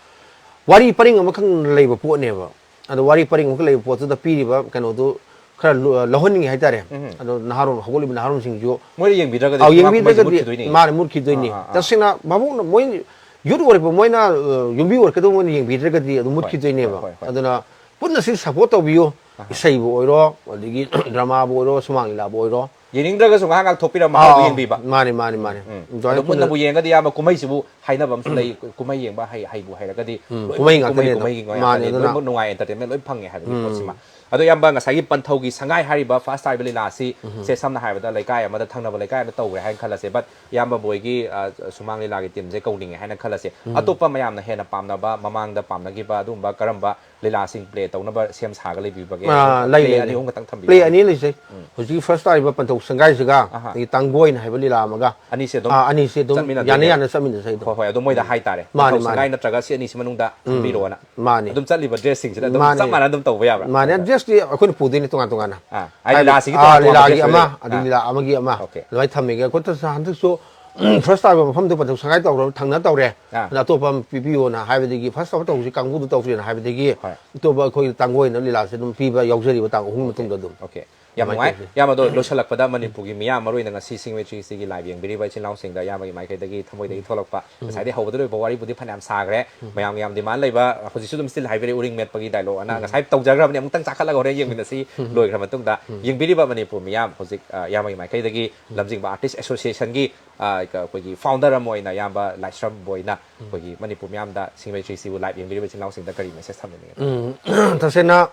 ꯋꯥꯔꯤ ꯄꯔꯤꯡ ꯑꯃꯈꯛ ꯂꯩꯕ ꯄꯣꯠꯅꯦꯕ꯫ ꯑꯗꯣ ꯋꯥꯔꯤ ꯄꯔꯤꯡ ꯑꯃꯈꯛ ꯂꯩꯕ ꯄꯣꯠꯇꯨꯗ ꯄꯤꯔꯤꯕ ꯀꯩꯅꯣꯗꯨ ꯈꯔ ꯂꯨ-, ꯂꯧꯍꯟꯅꯤꯡꯉꯤ ꯍꯥꯏꯇꯥꯔꯦ꯫ ꯑꯗꯣ ꯅꯍꯥꯔꯣꯜ, ꯍꯧꯒꯠꯂꯤꯕ ꯅꯍꯥꯔꯣꯜꯁꯤꯡꯁꯨ ꯃꯣꯏꯅ ꯌꯦꯡꯕꯤꯗ꯭ꯔꯒꯗꯤ ꯑꯧ, ꯁꯨꯃꯥꯡ ꯀꯨꯝꯍꯩꯁꯦ ꯌꯦꯡꯕꯤꯗ꯭ꯔꯒꯗꯤ ꯃꯨꯠꯈꯤꯗꯣꯏꯅꯤ꯫ ꯃꯥꯅꯦ, ꯃꯨꯠꯈꯤꯗꯣꯏꯅꯤ꯫ ꯑꯥ, ꯑꯥ, ꯑꯥ꯫ ꯇꯁꯦꯡꯅ ꯃꯕꯨꯡꯅ ꯃꯣꯏ ꯌꯨꯠ ꯑꯣꯏꯔꯛꯄ, ꯃꯣꯏꯅ, ꯑ, ꯌꯨꯝꯕꯤ ꯑꯣꯏꯔꯛꯀꯗꯕ, ꯃꯣꯏꯅ ꯌꯦꯡꯕꯤꯗ꯭ꯔꯒꯗꯤ ꯑꯗꯨꯝ ꯃꯨꯠꯈꯤꯗꯣꯏꯅꯦꯕ꯫ ꯍꯣꯏ, ꯍꯣꯏ, ꯍꯣꯏ꯫ ꯑꯗꯨꯅ ꯄꯨꯟꯅ ꯁꯤ ꯁꯞꯄꯣꯔꯠ ꯇꯧꯕꯤꯌꯨ꯫ ꯏꯁꯩꯕꯨ ꯑꯣꯏꯔꯣ, ꯑꯗꯒꯤ ꯗ꯭ꯔꯃꯥꯕꯨ ꯑꯣꯏꯔꯣ, ꯁꯨꯃꯥꯡ ꯂꯤꯂꯥꯕꯨ ꯑꯣꯏꯔꯣ꯫ ꯌꯦꯡꯅꯤꯡꯗ꯭ꯔꯒꯁꯨ ꯉꯥꯏꯍꯥꯛ ꯉꯥꯏꯍꯥꯛ ꯊꯣꯛꯄꯤꯔꯒ ꯃꯍꯥꯎꯗꯣ ꯑꯥ, ꯌꯦꯡꯕꯤꯕ꯫ ꯃꯥꯅꯦ, ꯃꯥꯅꯦ, ꯃꯥꯅꯦ꯫ ꯎꯝ꯫ ꯑꯗꯨꯃꯥꯏꯅ ꯑꯗꯣ ꯄꯨꯟꯅ ꯃꯨꯟꯅꯕꯨ ꯌꯦꯡꯉꯒꯗꯤ ꯏꯌꯥꯝꯕ ꯀꯨꯝꯍꯩꯁꯤꯕꯨ ꯍꯥꯏꯅꯕ ꯑꯃꯁꯨ ꯂꯩ꯫ ꯀꯨꯝꯍꯩ ꯌꯦꯡꯕ ꯍꯩ-, ꯍꯩꯕꯨ ꯍꯩꯔꯒꯗꯤ ꯎꯝ, ꯂꯣꯏꯅꯃꯛ ꯀꯨꯝꯍꯩ ꯀꯨꯝꯍꯩ, ꯉꯥꯛꯇꯅꯤ꯫ ꯀꯨꯝꯍꯩꯒꯤ ꯉꯥꯛꯇꯅꯤ꯫ ꯃꯥꯅꯦ, ꯑꯗꯨꯅ ꯂꯣꯏꯅꯃꯛ ꯅꯨꯡꯉꯥꯏ, ꯑꯦꯟꯇꯔꯇꯦꯟꯃꯦꯟ ꯂꯣꯏ ꯐꯪꯉꯦ ꯍꯥꯏꯕꯒꯤ ꯄꯣꯠꯁꯤꯃ꯫ ꯑꯗꯣ ꯏꯌꯥꯝꯕ, ꯉꯁꯥꯏꯒꯤ ꯄꯟꯊꯧꯒꯤ ꯁꯉꯥꯏ ꯍꯥꯏꯔꯤꯕ ꯐꯥꯔꯁ ꯇꯥꯔꯤꯕ ꯂꯤꯂꯥ ꯑꯁꯤ ꯁꯦ ꯁꯝꯅ ꯍꯥꯏꯔꯕꯗ ꯂꯩꯀꯥꯏ ꯑꯃꯗ, ꯊꯪꯅꯕ ꯂꯩꯀꯥꯏ ꯑꯃꯗ ꯇꯧꯈ꯭ꯔꯦ ꯍꯥꯏꯅ ꯈꯜꯂꯁꯦ, ꯕꯠ ꯏꯌꯥꯝꯕ ꯕꯣꯏꯒꯤ, ꯑ, ꯁꯨꯃꯥꯡ ꯂꯤꯂꯥꯒꯤ ꯇꯤꯝꯁꯦ ꯀꯧꯅꯤꯡꯉꯦ ꯍꯥꯏꯅ ꯈꯜꯂꯁꯦ, ꯑꯇꯣꯞꯄ ꯃꯌꯥꯝꯅ ꯍꯦꯟꯅ ꯄꯥꯝꯅꯕ, ꯃꯃꯥꯡꯗ ꯄꯥꯝꯅꯈꯤꯕ ꯑꯗꯨꯒꯨꯝꯕ ꯀꯔꯝꯕ ꯂꯤꯂꯥꯁꯤꯡ ꯄ꯭ꯂꯦ ꯇꯧꯅꯕ ꯁꯦꯝ ꯁꯥꯒ ꯂꯩꯕꯤꯕꯒꯦ? ꯑꯥ, ꯂꯩ, ꯄ꯭ꯂꯦ ꯂꯩ, ꯑꯅꯤ ꯂꯩ꯫ ꯑꯍꯨꯝ ꯈꯛꯇꯪ ꯊꯝꯕꯤꯌꯨ꯫ ꯄ꯭ꯂꯦ ꯑꯅꯤ ꯂꯩꯖꯩ꯫ ꯍꯧꯖꯤꯛꯀꯤ ꯐꯥꯔꯁ ꯇꯥꯔꯤꯕ ꯄꯟꯊꯧ ꯁꯪꯒꯥꯏꯁꯤꯒ, ꯑꯍꯥ꯫ ꯑꯗꯒꯤ ꯇꯥꯡꯒꯣꯏꯅ ꯍꯥꯏꯕ ꯂꯤꯂꯥ ꯑꯃꯒ꯫ ꯑꯅꯤꯁꯦ ꯑꯗꯨꯝ ꯑꯥ, ꯑꯅꯤꯁꯦ ꯑꯗꯨꯝ ꯆꯠꯃꯤꯟꯅꯗꯣꯏꯅꯦ꯫ ꯌꯥꯅ ꯌꯥꯅ ꯆꯠꯃꯤꯟꯅꯁꯦ ꯑꯗꯨꯝ꯫ ꯍꯣꯏ, ꯍꯣꯏ, ꯑꯗꯣ ꯃꯣꯏꯗ ꯍꯥꯏꯇꯥꯔꯦ꯫ ꯃꯥꯅꯦ, ꯄꯟꯊꯧ ꯃꯥꯅꯦ꯫ ꯁꯪꯒꯥꯏ ꯅꯠꯇ꯭ꯔꯒ ꯁꯤ ꯑꯅꯤꯁꯤ ꯃꯅꯨꯡꯗ ꯊꯝꯕꯤꯔꯣꯅ꯫ ꯃꯥꯅꯦ꯫ ꯑꯗꯨꯝ ꯆꯠꯂꯤꯕ ꯗ꯭ꯔꯦꯁꯁꯤꯡꯁꯤꯗ ꯑꯗꯨꯝ ꯃꯥꯅꯦ꯫ ꯆꯞ ꯃꯥꯟꯅ ꯑꯗꯨꯝ ꯇꯧꯕ ꯌꯥꯕ꯭ꯔꯥ? ꯃꯥꯅꯦ, ꯗ꯭ꯔꯦꯁꯇꯤ ꯑꯩꯈꯣꯏꯅ ꯄꯨꯗꯣꯏꯅꯦ ꯇꯣꯉꯥꯟ ꯇꯣꯉꯥꯟꯅ꯫ ꯑꯥ, ꯑꯩ ꯍꯥꯏꯕꯗꯤ, ꯂꯤꯂꯥꯁꯤꯒꯤ ꯑꯥ, ꯇꯣꯉꯥꯟ ꯇꯣꯉꯥꯟꯕ ꯂꯤꯂꯥꯒꯤ ꯗ꯭ꯔꯦꯁ ꯑꯃ, ꯂꯩꯕ꯫ ꯑꯗꯒꯤ ꯑꯥ꯫ ꯂꯤꯂꯥ ꯑꯃꯒꯤ ꯑꯃ꯫ ꯑꯣꯀꯦ꯫ ꯑꯗꯨꯃꯥꯏꯅ ꯊꯝꯃꯤꯒꯦ꯫ ꯑꯩꯈꯣꯏ ꯇꯁ-, ꯍꯟꯗꯛꯁꯨ ꯐꯥꯔꯁ ꯇꯥꯕ ꯃꯐꯝꯗꯣ ꯄꯟꯊꯧ ꯁꯪꯒꯥꯏ ꯇꯧꯔ ꯊꯪꯅ ꯇꯧꯔꯦ꯫ ꯑꯥ꯫ ꯑꯗ ꯑꯇꯣꯞꯄ ꯑꯃ ꯄꯤꯕꯤꯌꯣꯅ ꯍꯥꯏꯕꯗꯒꯤ, ꯐꯥꯔꯁ ꯇꯥꯕ ꯇꯧꯁꯤ ꯀꯥꯡꯕꯨꯗꯨ ꯇꯧꯁꯦꯅ ꯍꯥꯏꯕꯗꯒꯤ, ꯍꯣꯏ꯫ ꯑꯇꯣꯞꯄ ꯑꯩꯈꯣꯏ ꯇꯥꯡꯒꯣꯏꯅ ꯂꯤꯂꯥꯁꯦ ꯑꯗꯨꯝ ꯄꯤꯕ ꯌꯥꯎꯖꯔꯤꯕ ꯇꯥꯡ ꯑꯍꯨꯝ ꯃꯇꯨꯡꯗ ꯑꯗꯨꯝ꯫ ꯑꯣꯀꯦ꯫ ꯌꯥꯝ ꯅꯨꯡꯉꯥꯏ꯫ ꯏꯌꯥꯝꯕꯗꯣ, ꯂꯣꯏꯁꯤꯜꯂꯛꯄꯗ ꯃꯅꯤꯄꯨꯔꯒꯤ ꯃꯤꯌꯥꯝ, ꯃꯔꯨ ꯑꯣꯏꯅ ꯉꯁꯤ ꯁꯤꯡꯋꯦ ꯊ꯭ꯔꯤ ꯁꯤꯛꯁꯇꯤꯒꯤ live ꯌꯦꯡꯕꯤꯔꯤꯕ ꯏꯆꯤꯜ ꯏꯅꯥꯎꯁꯤꯡꯗ ꯏꯌꯥꯝꯕꯒꯤ ꯃꯥꯏꯀꯩꯗꯒꯤ ꯊꯃꯣꯏꯗꯒꯤ ꯊꯣꯛꯂꯛꯄ, ꯉꯁꯥꯏꯗꯩ ꯍꯧꯕꯗ ꯂꯣꯏꯕ ꯋꯥꯔꯤꯕꯨꯗꯤ ꯐꯅꯌꯥꯝ ꯁꯥꯈ꯭ꯔꯦ꯫ ꯃꯌꯥꯝꯒꯤ ꯌꯥꯝ demand ꯂꯩꯕ, ꯍꯧꯖꯤꯛꯁꯨ ꯑꯗꯨꯝ still ꯍꯥꯏꯕꯤꯔꯤ, "ꯎꯔꯤꯡ ꯃꯦꯠꯄꯒꯤ dialogue" ꯑꯅ ꯉꯁꯥꯏ ꯇꯧꯖꯈ꯭ꯔꯕꯅꯤ, ꯑꯃꯨꯛꯇꯪ ꯆꯥꯈꯠꯂꯒ ꯍꯣꯔꯦꯟ ꯌꯦꯡꯃꯤꯟꯅꯁꯤ꯫ ꯂꯣꯏꯈ꯭ꯔ ꯃꯇꯨꯡꯗ ꯌꯦꯡꯕꯤꯔꯤꯕ ꯃꯅꯤꯄꯨꯔ ꯃꯤꯌꯥꯝ, ꯍꯧꯖꯤꯛ, ꯑ, ꯏꯌꯥꯝꯕꯒꯤ ꯃꯥꯏꯀꯩꯗꯒꯤ ꯂꯝꯖꯤꯡꯕ Artist Associationꯒꯤ, ꯑ, ꯑꯩꯈꯣꯏꯒꯤ founder ꯑꯃ ꯑꯣꯏꯅ ꯏꯌꯥꯝꯕ ꯂꯥꯏꯁ꯭ꯔꯝ ꯕꯣꯏꯅ ꯑꯩꯈꯣꯏꯒꯤ ꯃꯅꯤꯄꯨꯔ ꯃꯤꯌꯥꯝꯗ ꯁꯤꯡꯋꯦ ꯊ꯭ꯔꯤ ꯁꯤꯛꯁꯇꯤꯕꯨ live ꯌꯦꯡꯕꯤꯔꯤꯕ ꯏꯆꯤꯜ ꯏꯅꯥꯎꯁꯤꯡꯗ ꯀꯔꯤ message ꯊꯝꯕꯤꯅꯤꯡꯉꯤ? ꯎꯝ, ꯇꯁꯦꯡꯅ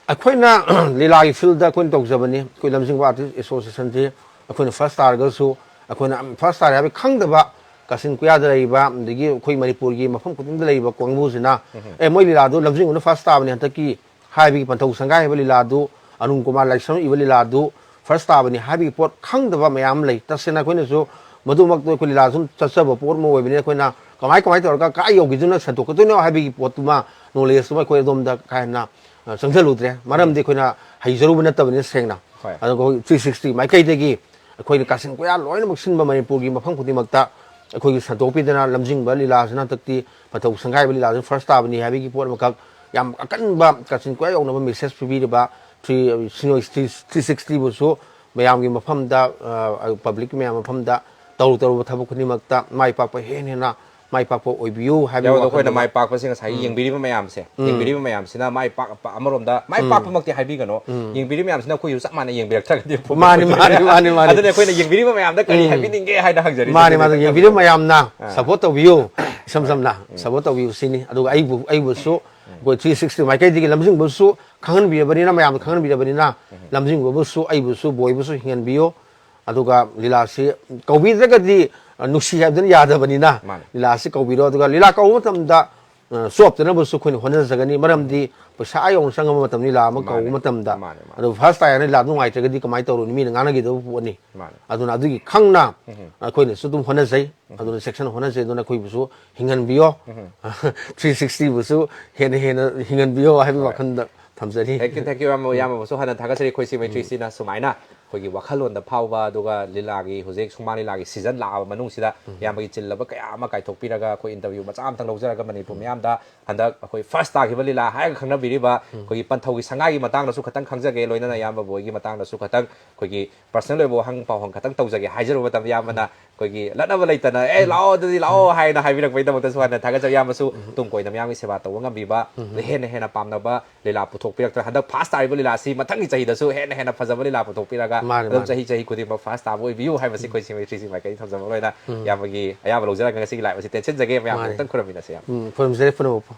ꯑꯩꯈꯣꯏꯅ ꯂꯤꯂꯥꯒꯤ fieldꯇ ꯑꯩꯈꯣꯏꯅ ꯇꯧꯖꯕꯅꯤ꯫ ꯑꯩꯈꯣꯏ ꯂꯝꯖꯤꯡꯕ Artist Associationꯁꯤ ꯑꯩꯈꯣꯏꯅ first ꯇꯥꯔꯒꯁꯨ, ꯑꯩꯈꯣꯏꯅ first ꯇꯥꯔꯦ ꯍꯥꯏꯕ ꯈꯪꯗꯕ ꯀꯥꯆꯤꯟ ꯀꯣꯌꯥꯗ ꯂꯩꯔꯤꯕ, ꯑꯗꯒꯤ ꯑꯩꯈꯣꯏ ꯃꯅꯤꯄꯨꯔꯒꯤ ꯃꯐꯝ ꯈꯨꯗꯤꯡꯗ ꯂꯩꯔꯤꯕ ꯀꯥꯡꯕꯨꯁꯤꯅ, "ꯑꯦ, ꯃꯣꯏ ꯂꯤꯂꯥꯗꯣ ꯂꯝꯖꯤꯡꯕꯅ first ꯇꯥꯕꯅꯤ ꯍꯟꯗꯛꯀꯤ" ꯍꯥꯏꯕꯒꯤ ꯄꯟꯊꯧ ꯁꯪꯒꯥꯏ ꯍꯥꯏꯕ ꯂꯤꯂꯥꯗꯨ, ꯑꯔꯨꯟ ꯀꯨꯃꯥꯔ ꯂꯥꯏꯁ꯭ꯔꯝ ꯏꯕ ꯂꯤꯂꯥꯗꯨ first ꯇꯥꯕꯅꯤ ꯍꯥꯏꯕꯒꯤ ꯄꯣꯠ ꯈꯪꯗꯕ ꯃꯌꯥꯝ ꯑꯃ ꯂꯩ꯫ ꯇꯁꯦꯡꯅ ꯑꯩꯈꯣꯏꯅꯁꯨ ꯃꯗꯨꯃꯛꯇꯨ ꯑꯩꯈꯣꯏ ꯂꯤꯂꯥ ꯁꯨꯝ ꯆꯠꯆꯕ ꯄꯣꯠ ꯑꯃ ꯑꯣꯏꯕꯅꯤꯅ, ꯑꯩꯈꯣꯏꯅ ꯀꯃꯥꯏ, ꯀꯃꯥꯏꯅ ꯇꯧꯔꯒ ꯀꯥꯏ ꯌꯧꯈꯤꯗꯣꯏꯅꯣ, ꯁꯟꯗꯣꯛꯀꯗꯣꯏꯅꯣ ꯍꯥꯏꯕꯒꯤ ꯄꯣꯠꯇꯨꯃ, knowledgeꯇꯨꯃ ꯑꯩꯈꯣꯏ ꯑꯗꯣꯝꯗ ꯀꯥ ꯍꯦꯟꯅ, ꯑ, ꯆꯪꯁꯤꯜꯂꯨꯗ꯭ꯔꯦ꯫ ꯃꯔꯝꯗꯤ ꯑꯩꯈꯣꯏꯅ ꯍꯩꯖꯔꯨꯕ ꯅꯠꯇꯕꯅꯤꯅ ꯁꯦꯡꯅ꯫ ꯍꯣꯏ꯫ ꯑꯗꯨꯒ ꯍꯧꯖꯤꯛ ꯊ꯭ꯔꯤ ꯁꯤꯛꯁꯇꯤ ꯃꯥꯏꯀꯩꯗꯒꯤ ꯑꯩꯈꯣꯏꯅ ꯀꯥꯆꯤꯟ ꯀꯣꯌꯥ ꯂꯣꯏꯅꯃꯛ ꯁꯤꯟꯕ ꯃꯅꯤꯄꯨꯔꯒꯤ ꯃꯐꯝ ꯈꯨꯗꯤꯡꯃꯛꯇ ꯑꯩꯈꯣꯏꯒꯤ ꯁꯟꯗꯣꯛꯄꯤꯗꯅ ꯂꯝꯖꯤꯡꯕ ꯂꯤꯂꯥꯁꯤꯅ ꯍꯟꯗꯛꯇꯤ ꯃꯊꯧ ꯁꯪꯒꯥꯏꯕ ꯂꯤꯂꯥꯁꯤꯅ first ꯇꯥꯕꯅꯤ ꯍꯥꯏꯕꯒꯤ ꯄꯣꯠ ꯑꯃꯈꯛ, ꯌꯥꯝ ꯑꯀꯟꯕ ꯀꯥꯆꯤꯟ ꯀꯣꯌꯥ ꯌꯧꯅꯕ message ꯄꯤꯕꯤꯔꯤꯕ ꯊ꯭ꯔꯤ, ꯊ꯭ꯔꯤ ꯁꯤꯛꯁꯇꯤꯕꯨꯁꯨ ꯃꯌꯥꯝꯒꯤ ꯃꯐꯝꯗ, ꯑ, public ꯃꯌꯥꯝ ꯃꯐꯝꯗ ꯇꯧꯔꯨ ꯇꯧꯔꯨꯕ ꯊꯕꯛ ꯈꯨꯗꯤꯡꯃꯛꯇ ꯃꯥꯏ ꯄꯥꯛꯄ ꯍꯦꯟꯅ ꯍꯦꯟꯅ ꯃꯥꯏ ꯄꯥꯛꯄ ꯑꯣꯏꯕꯤꯌꯨ ꯍꯥꯏꯕꯒꯤ ꯌꯥꯎꯗ ꯑꯩꯈꯣꯏꯅ ꯋꯥꯈꯜꯗꯨꯃ꯫ ꯃꯥꯏ ꯄꯥꯛꯄꯁꯦ ꯉꯁꯥꯏꯒꯤ ꯌꯦꯡꯕꯤꯔꯤꯕ ꯃꯌꯥꯝꯁꯦ, ꯌꯦꯡꯕꯤꯔꯤꯕ ꯃꯌꯥꯝꯁꯤꯅ ꯃꯥꯏ ꯄꯥꯛꯄ, ꯑꯃꯔꯣꯝꯗ ꯃꯥꯏ ꯄꯥꯛꯄꯃꯛꯇꯤ ꯍꯥꯏꯕꯤꯒꯅꯣ, ꯌꯦꯡꯕꯤꯔꯤꯕ ꯃꯌꯥꯝꯁꯤꯅ ꯑꯩꯈꯣꯏꯁꯨ ꯆꯞ ꯃꯥꯟꯅ ꯌꯦꯡꯕꯤꯔꯛꯇ꯭ꯔꯒꯗꯤ ꯐꯣꯡꯗꯣꯛꯄ ꯃꯥꯅꯤ, ꯊꯣꯛꯑꯣꯏ꯫ ꯃꯥꯅꯤ, ꯃꯥꯅꯤ, ꯃꯥꯅꯤ꯫ ꯑꯗꯨꯅ ꯑꯩꯈꯣꯏꯅ ꯌꯦꯡꯕꯤꯔꯤꯕ ꯃꯌꯥꯝꯗ ꯀꯔꯤ ꯍꯥꯏꯕꯤꯅꯤꯡꯒꯦ ꯍꯥꯏꯅ ꯍꯪꯖꯔꯤ꯫ ꯃꯥꯅꯤ, ꯃꯥꯅꯤ꯫ ꯌꯦꯡꯕꯤꯔꯤꯕ ꯃꯌꯥꯝꯅ support ꯇꯧꯕꯤꯌꯨ, ꯏꯁꯝ ꯁꯝꯅ support ꯇꯧꯕꯤꯌꯨ ꯁꯤꯅꯤ꯫ ꯑꯗꯨꯒ ꯑꯩꯕꯨ, ꯑꯩꯕꯨꯁꯨ ꯑꯩꯈꯣꯏ ꯊ꯭ꯔꯤ ꯁꯤꯛꯁꯇꯤ ꯃꯥꯏꯀꯩꯗꯒꯤ ꯂꯝꯖꯤꯡꯕꯁꯨ ꯈꯪꯍꯟꯕꯤꯔꯕꯅꯤꯅ, ꯃꯌꯥꯝꯗ ꯈꯪꯍꯟꯕꯤꯔꯕꯅꯤꯅ, ꯂꯝꯖꯤꯡꯕꯕꯨꯁꯨ, ꯑꯩꯕꯨꯁꯨ, ꯕꯣꯏꯕꯨꯁꯨ ꯍꯤꯡꯍꯟꯕꯤꯌꯨ꯫ ꯑꯗꯨꯒ ꯂꯤꯂꯥꯁꯤ ꯀꯧꯕꯤꯗ꯭ꯔꯒꯗꯤ, ꯑ, ꯅꯨꯡꯁꯤ ꯍꯥꯏꯕꯗꯨꯅ ꯌꯥꯗꯕꯅꯤꯅ, ꯃꯥꯅꯤ꯫ ꯂꯤꯂꯥꯁꯤ ꯀꯧꯕꯤꯔꯣ꯫ ꯑꯗꯨꯒ ꯂꯤꯂꯥ ꯀꯧꯕ ꯃꯇꯝꯗ, ꯑ, ꯆꯣꯞꯇꯅꯕꯁꯨ ꯑꯩꯈꯣꯏꯅ ꯍꯣꯠꯅꯖꯒꯅꯤ꯫ ꯃꯔꯝꯗꯤ ꯄꯩꯁꯥ ꯌꯧꯅ ꯆꯪꯉꯕ ꯃꯇꯝꯗ, ꯂꯤꯂꯥ ꯑꯃ ꯀꯧꯕ ꯃꯥꯅꯤ꯫ ꯃꯇꯝꯗ, ꯃꯥꯅꯤ, ꯃꯥꯅꯤ꯫ ꯑꯗꯨ first ꯇꯥꯏ ꯍꯥꯏꯅ ꯂꯤꯂꯥ ꯅꯨꯡꯉꯥꯏꯇ꯭ꯔꯒꯗꯤ ꯀꯃꯥꯏꯅ ꯇꯧꯔꯨꯅꯤ? ꯃꯤꯅ ꯉꯥꯡꯅꯈꯤꯗꯧꯕ ꯄꯣꯠꯅꯤ꯫ ꯃꯥꯅꯤ꯫ ꯑꯗꯨꯅ ꯑꯗꯨꯒꯤ ꯈꯪꯅ ꯑꯩꯈꯣꯏꯅꯁꯨ ꯑꯗꯨꯝ ꯍꯣꯠꯅꯖꯩ꯫ ꯑꯗꯨꯅ ꯆꯦꯛꯁꯤꯟꯅ ꯍꯣꯠꯅꯖꯩ꯫ ꯑꯗꯨꯅ ꯑꯩꯈꯣꯏꯕꯨꯁꯨ ꯍꯤꯡꯍꯟꯕꯤꯌꯣ꯫ ꯊ꯭ꯔꯤ ꯁꯤꯛꯁꯇꯤꯕꯨꯁꯨ ꯍꯦꯟꯅ ꯍꯦꯟꯅ ꯍꯤꯡꯍꯟꯕꯤꯌꯣ ꯍꯥꯏꯕꯒꯤ ꯋꯥꯈꯜꯗ ꯊꯝꯖꯔꯤ꯫ Thank you, thank you, ꯏꯌꯥꯝꯕ, ꯏꯌꯥꯝꯕꯕꯨꯁꯨ ꯍꯟꯅ ꯊꯥꯒꯠꯆꯔꯤ꯫ ꯑꯩꯈꯣꯏ ꯁꯤꯡꯋꯦ ꯊ꯭ꯔꯤ ꯁꯤꯛꯁꯇꯤꯅ ꯁꯨꯃꯥꯏꯅ ꯑꯩꯈꯣꯏꯒꯤ ꯋꯥꯈꯜꯂꯣꯟꯗ ꯐꯥꯎꯕ, ꯑꯗꯨꯒ ꯂꯤꯂꯥꯒꯤ, ꯍꯧꯖꯤꯛ ꯁꯨꯃꯥꯡ ꯂꯤꯂꯥꯒꯤ ꯁꯤꯖꯟ ꯂꯥꯛꯑꯕ ꯃꯅꯨꯡꯁꯤꯗ ꯏꯌꯥꯝꯕꯒꯤ ꯆꯤꯜꯂꯕ ꯀꯌꯥ ꯑꯃ ꯀꯥꯏꯊꯣꯛꯄꯤꯔꯒ ꯑꯩꯈꯣꯏ ꯏꯟꯇꯔꯚ꯭ꯌꯨ ꯃꯆꯥ ꯑꯃꯇꯪ ꯂꯧꯖꯔꯒ ꯃꯅꯤꯄꯨꯔ ꯃꯤꯌꯥꯝꯗ ꯍꯟꯗꯛ ꯑꯩꯈꯣꯏ ꯐꯥꯔꯁ ꯇꯥꯈꯤꯕ ꯂꯤꯂꯥ ꯍꯥꯏꯔꯒ ꯈꯪꯅꯕꯤꯔꯤꯕ ꯑꯩꯈꯣꯏꯒꯤ ꯄꯟꯊꯧꯒꯤ ꯁꯉꯥꯏꯒꯤ ꯃꯇꯥꯡꯗꯁꯨ ꯈꯇꯪ ꯈꯪꯖꯒꯦ, ꯂꯣꯏꯅꯅ ꯏꯌꯥꯝꯕꯕꯨ ꯑꯩꯒꯤ ꯃꯇꯥꯡꯗꯁꯨ ꯈꯇꯪ ꯑꯩꯈꯣꯏꯒꯤ ꯄꯔꯁꯅꯦꯜ ꯑꯣꯏꯕ ꯋꯥꯍꯪ ꯄꯥꯎꯍꯪ ꯈꯇꯪ ꯇꯧꯖꯒꯦ꯫ ꯍꯥꯏꯖꯔꯨꯕ ꯃꯇꯝꯗ ꯏꯌꯥꯝꯕꯅ ꯑꯩꯈꯣꯏꯒꯤ ꯂꯠꯅꯕ ꯂꯩꯇꯅ, "ꯑꯦ, ꯂꯥꯛꯑꯣ, ꯑꯗꯨꯗꯤ ꯂꯥꯛꯑꯣ" ꯍꯥꯏꯅ ꯍꯥꯏꯕꯤꯔꯛꯄꯒꯤꯗꯃꯛꯇꯁꯨ ꯍꯥꯟꯅ ꯊꯥꯒꯠꯆꯔꯤ꯫ ꯏꯌꯥꯝꯕꯁꯨ ꯇꯨꯡ ꯀꯣꯏꯅ ꯃꯤꯌꯥꯝꯒꯤ ꯁꯦꯕꯥ ꯇꯧꯕ ꯉꯝꯕꯤꯕ, ꯑꯗꯨ ꯍꯦꯟꯅ ꯍꯦꯟꯅ ꯄꯥꯝꯅꯕ ꯂꯤꯂꯥ ꯄꯨꯊꯣꯛꯄꯤꯔꯛꯇꯅ, ꯍꯟꯗꯛ ꯐꯥꯔꯁ ꯇꯥꯔꯤꯕ ꯂꯤꯂꯥ ꯑꯁꯤ ꯃꯊꯪꯒꯤ ꯆꯍꯤꯗꯁꯨ ꯍꯦꯟꯅ ꯍꯦꯟꯅ ꯐꯖꯕ ꯂꯤꯂꯥ ꯄꯨꯊꯣꯛꯄꯤꯔꯒ, ꯃꯥꯅꯦ, ꯑꯗꯨꯝ ꯃꯥꯅꯦ꯫ ꯆꯍꯤ ꯆꯍꯤ ꯈꯨꯗꯤꯡꯃꯛ ꯐꯥꯔꯁ ꯇꯥꯕ ꯑꯣꯏꯕꯤꯌꯨ ꯍꯥꯏꯕꯁꯤ ꯑꯩꯈꯣꯏ ꯁꯤꯃꯦꯇ꯭ꯔꯤꯁꯤ ꯃꯥꯏꯀꯩ ꯊꯝꯖꯕ ꯂꯣꯏꯅ ꯏꯌꯥꯝꯕꯒꯤ ꯑꯌꯥꯝꯕ ꯂꯧꯖꯔꯒ ꯉꯁꯤꯒꯤ ꯂꯥꯏꯞ ꯑꯁꯤ ꯇꯦꯟꯁꯤꯟꯖꯒꯦ꯫ ꯃꯌꯥꯝ ꯃꯥꯅꯦ꯫ ꯑꯃꯨꯛꯇꯪ ꯈꯨꯔꯨꯝꯃꯤꯟꯅꯁꯤ, ꯏꯌꯥꯝꯕ꯫ ꯎꯝ, ꯈꯨꯔꯨꯝꯖꯔꯤ ꯄꯨꯝꯅꯃꯛꯄꯨ꯫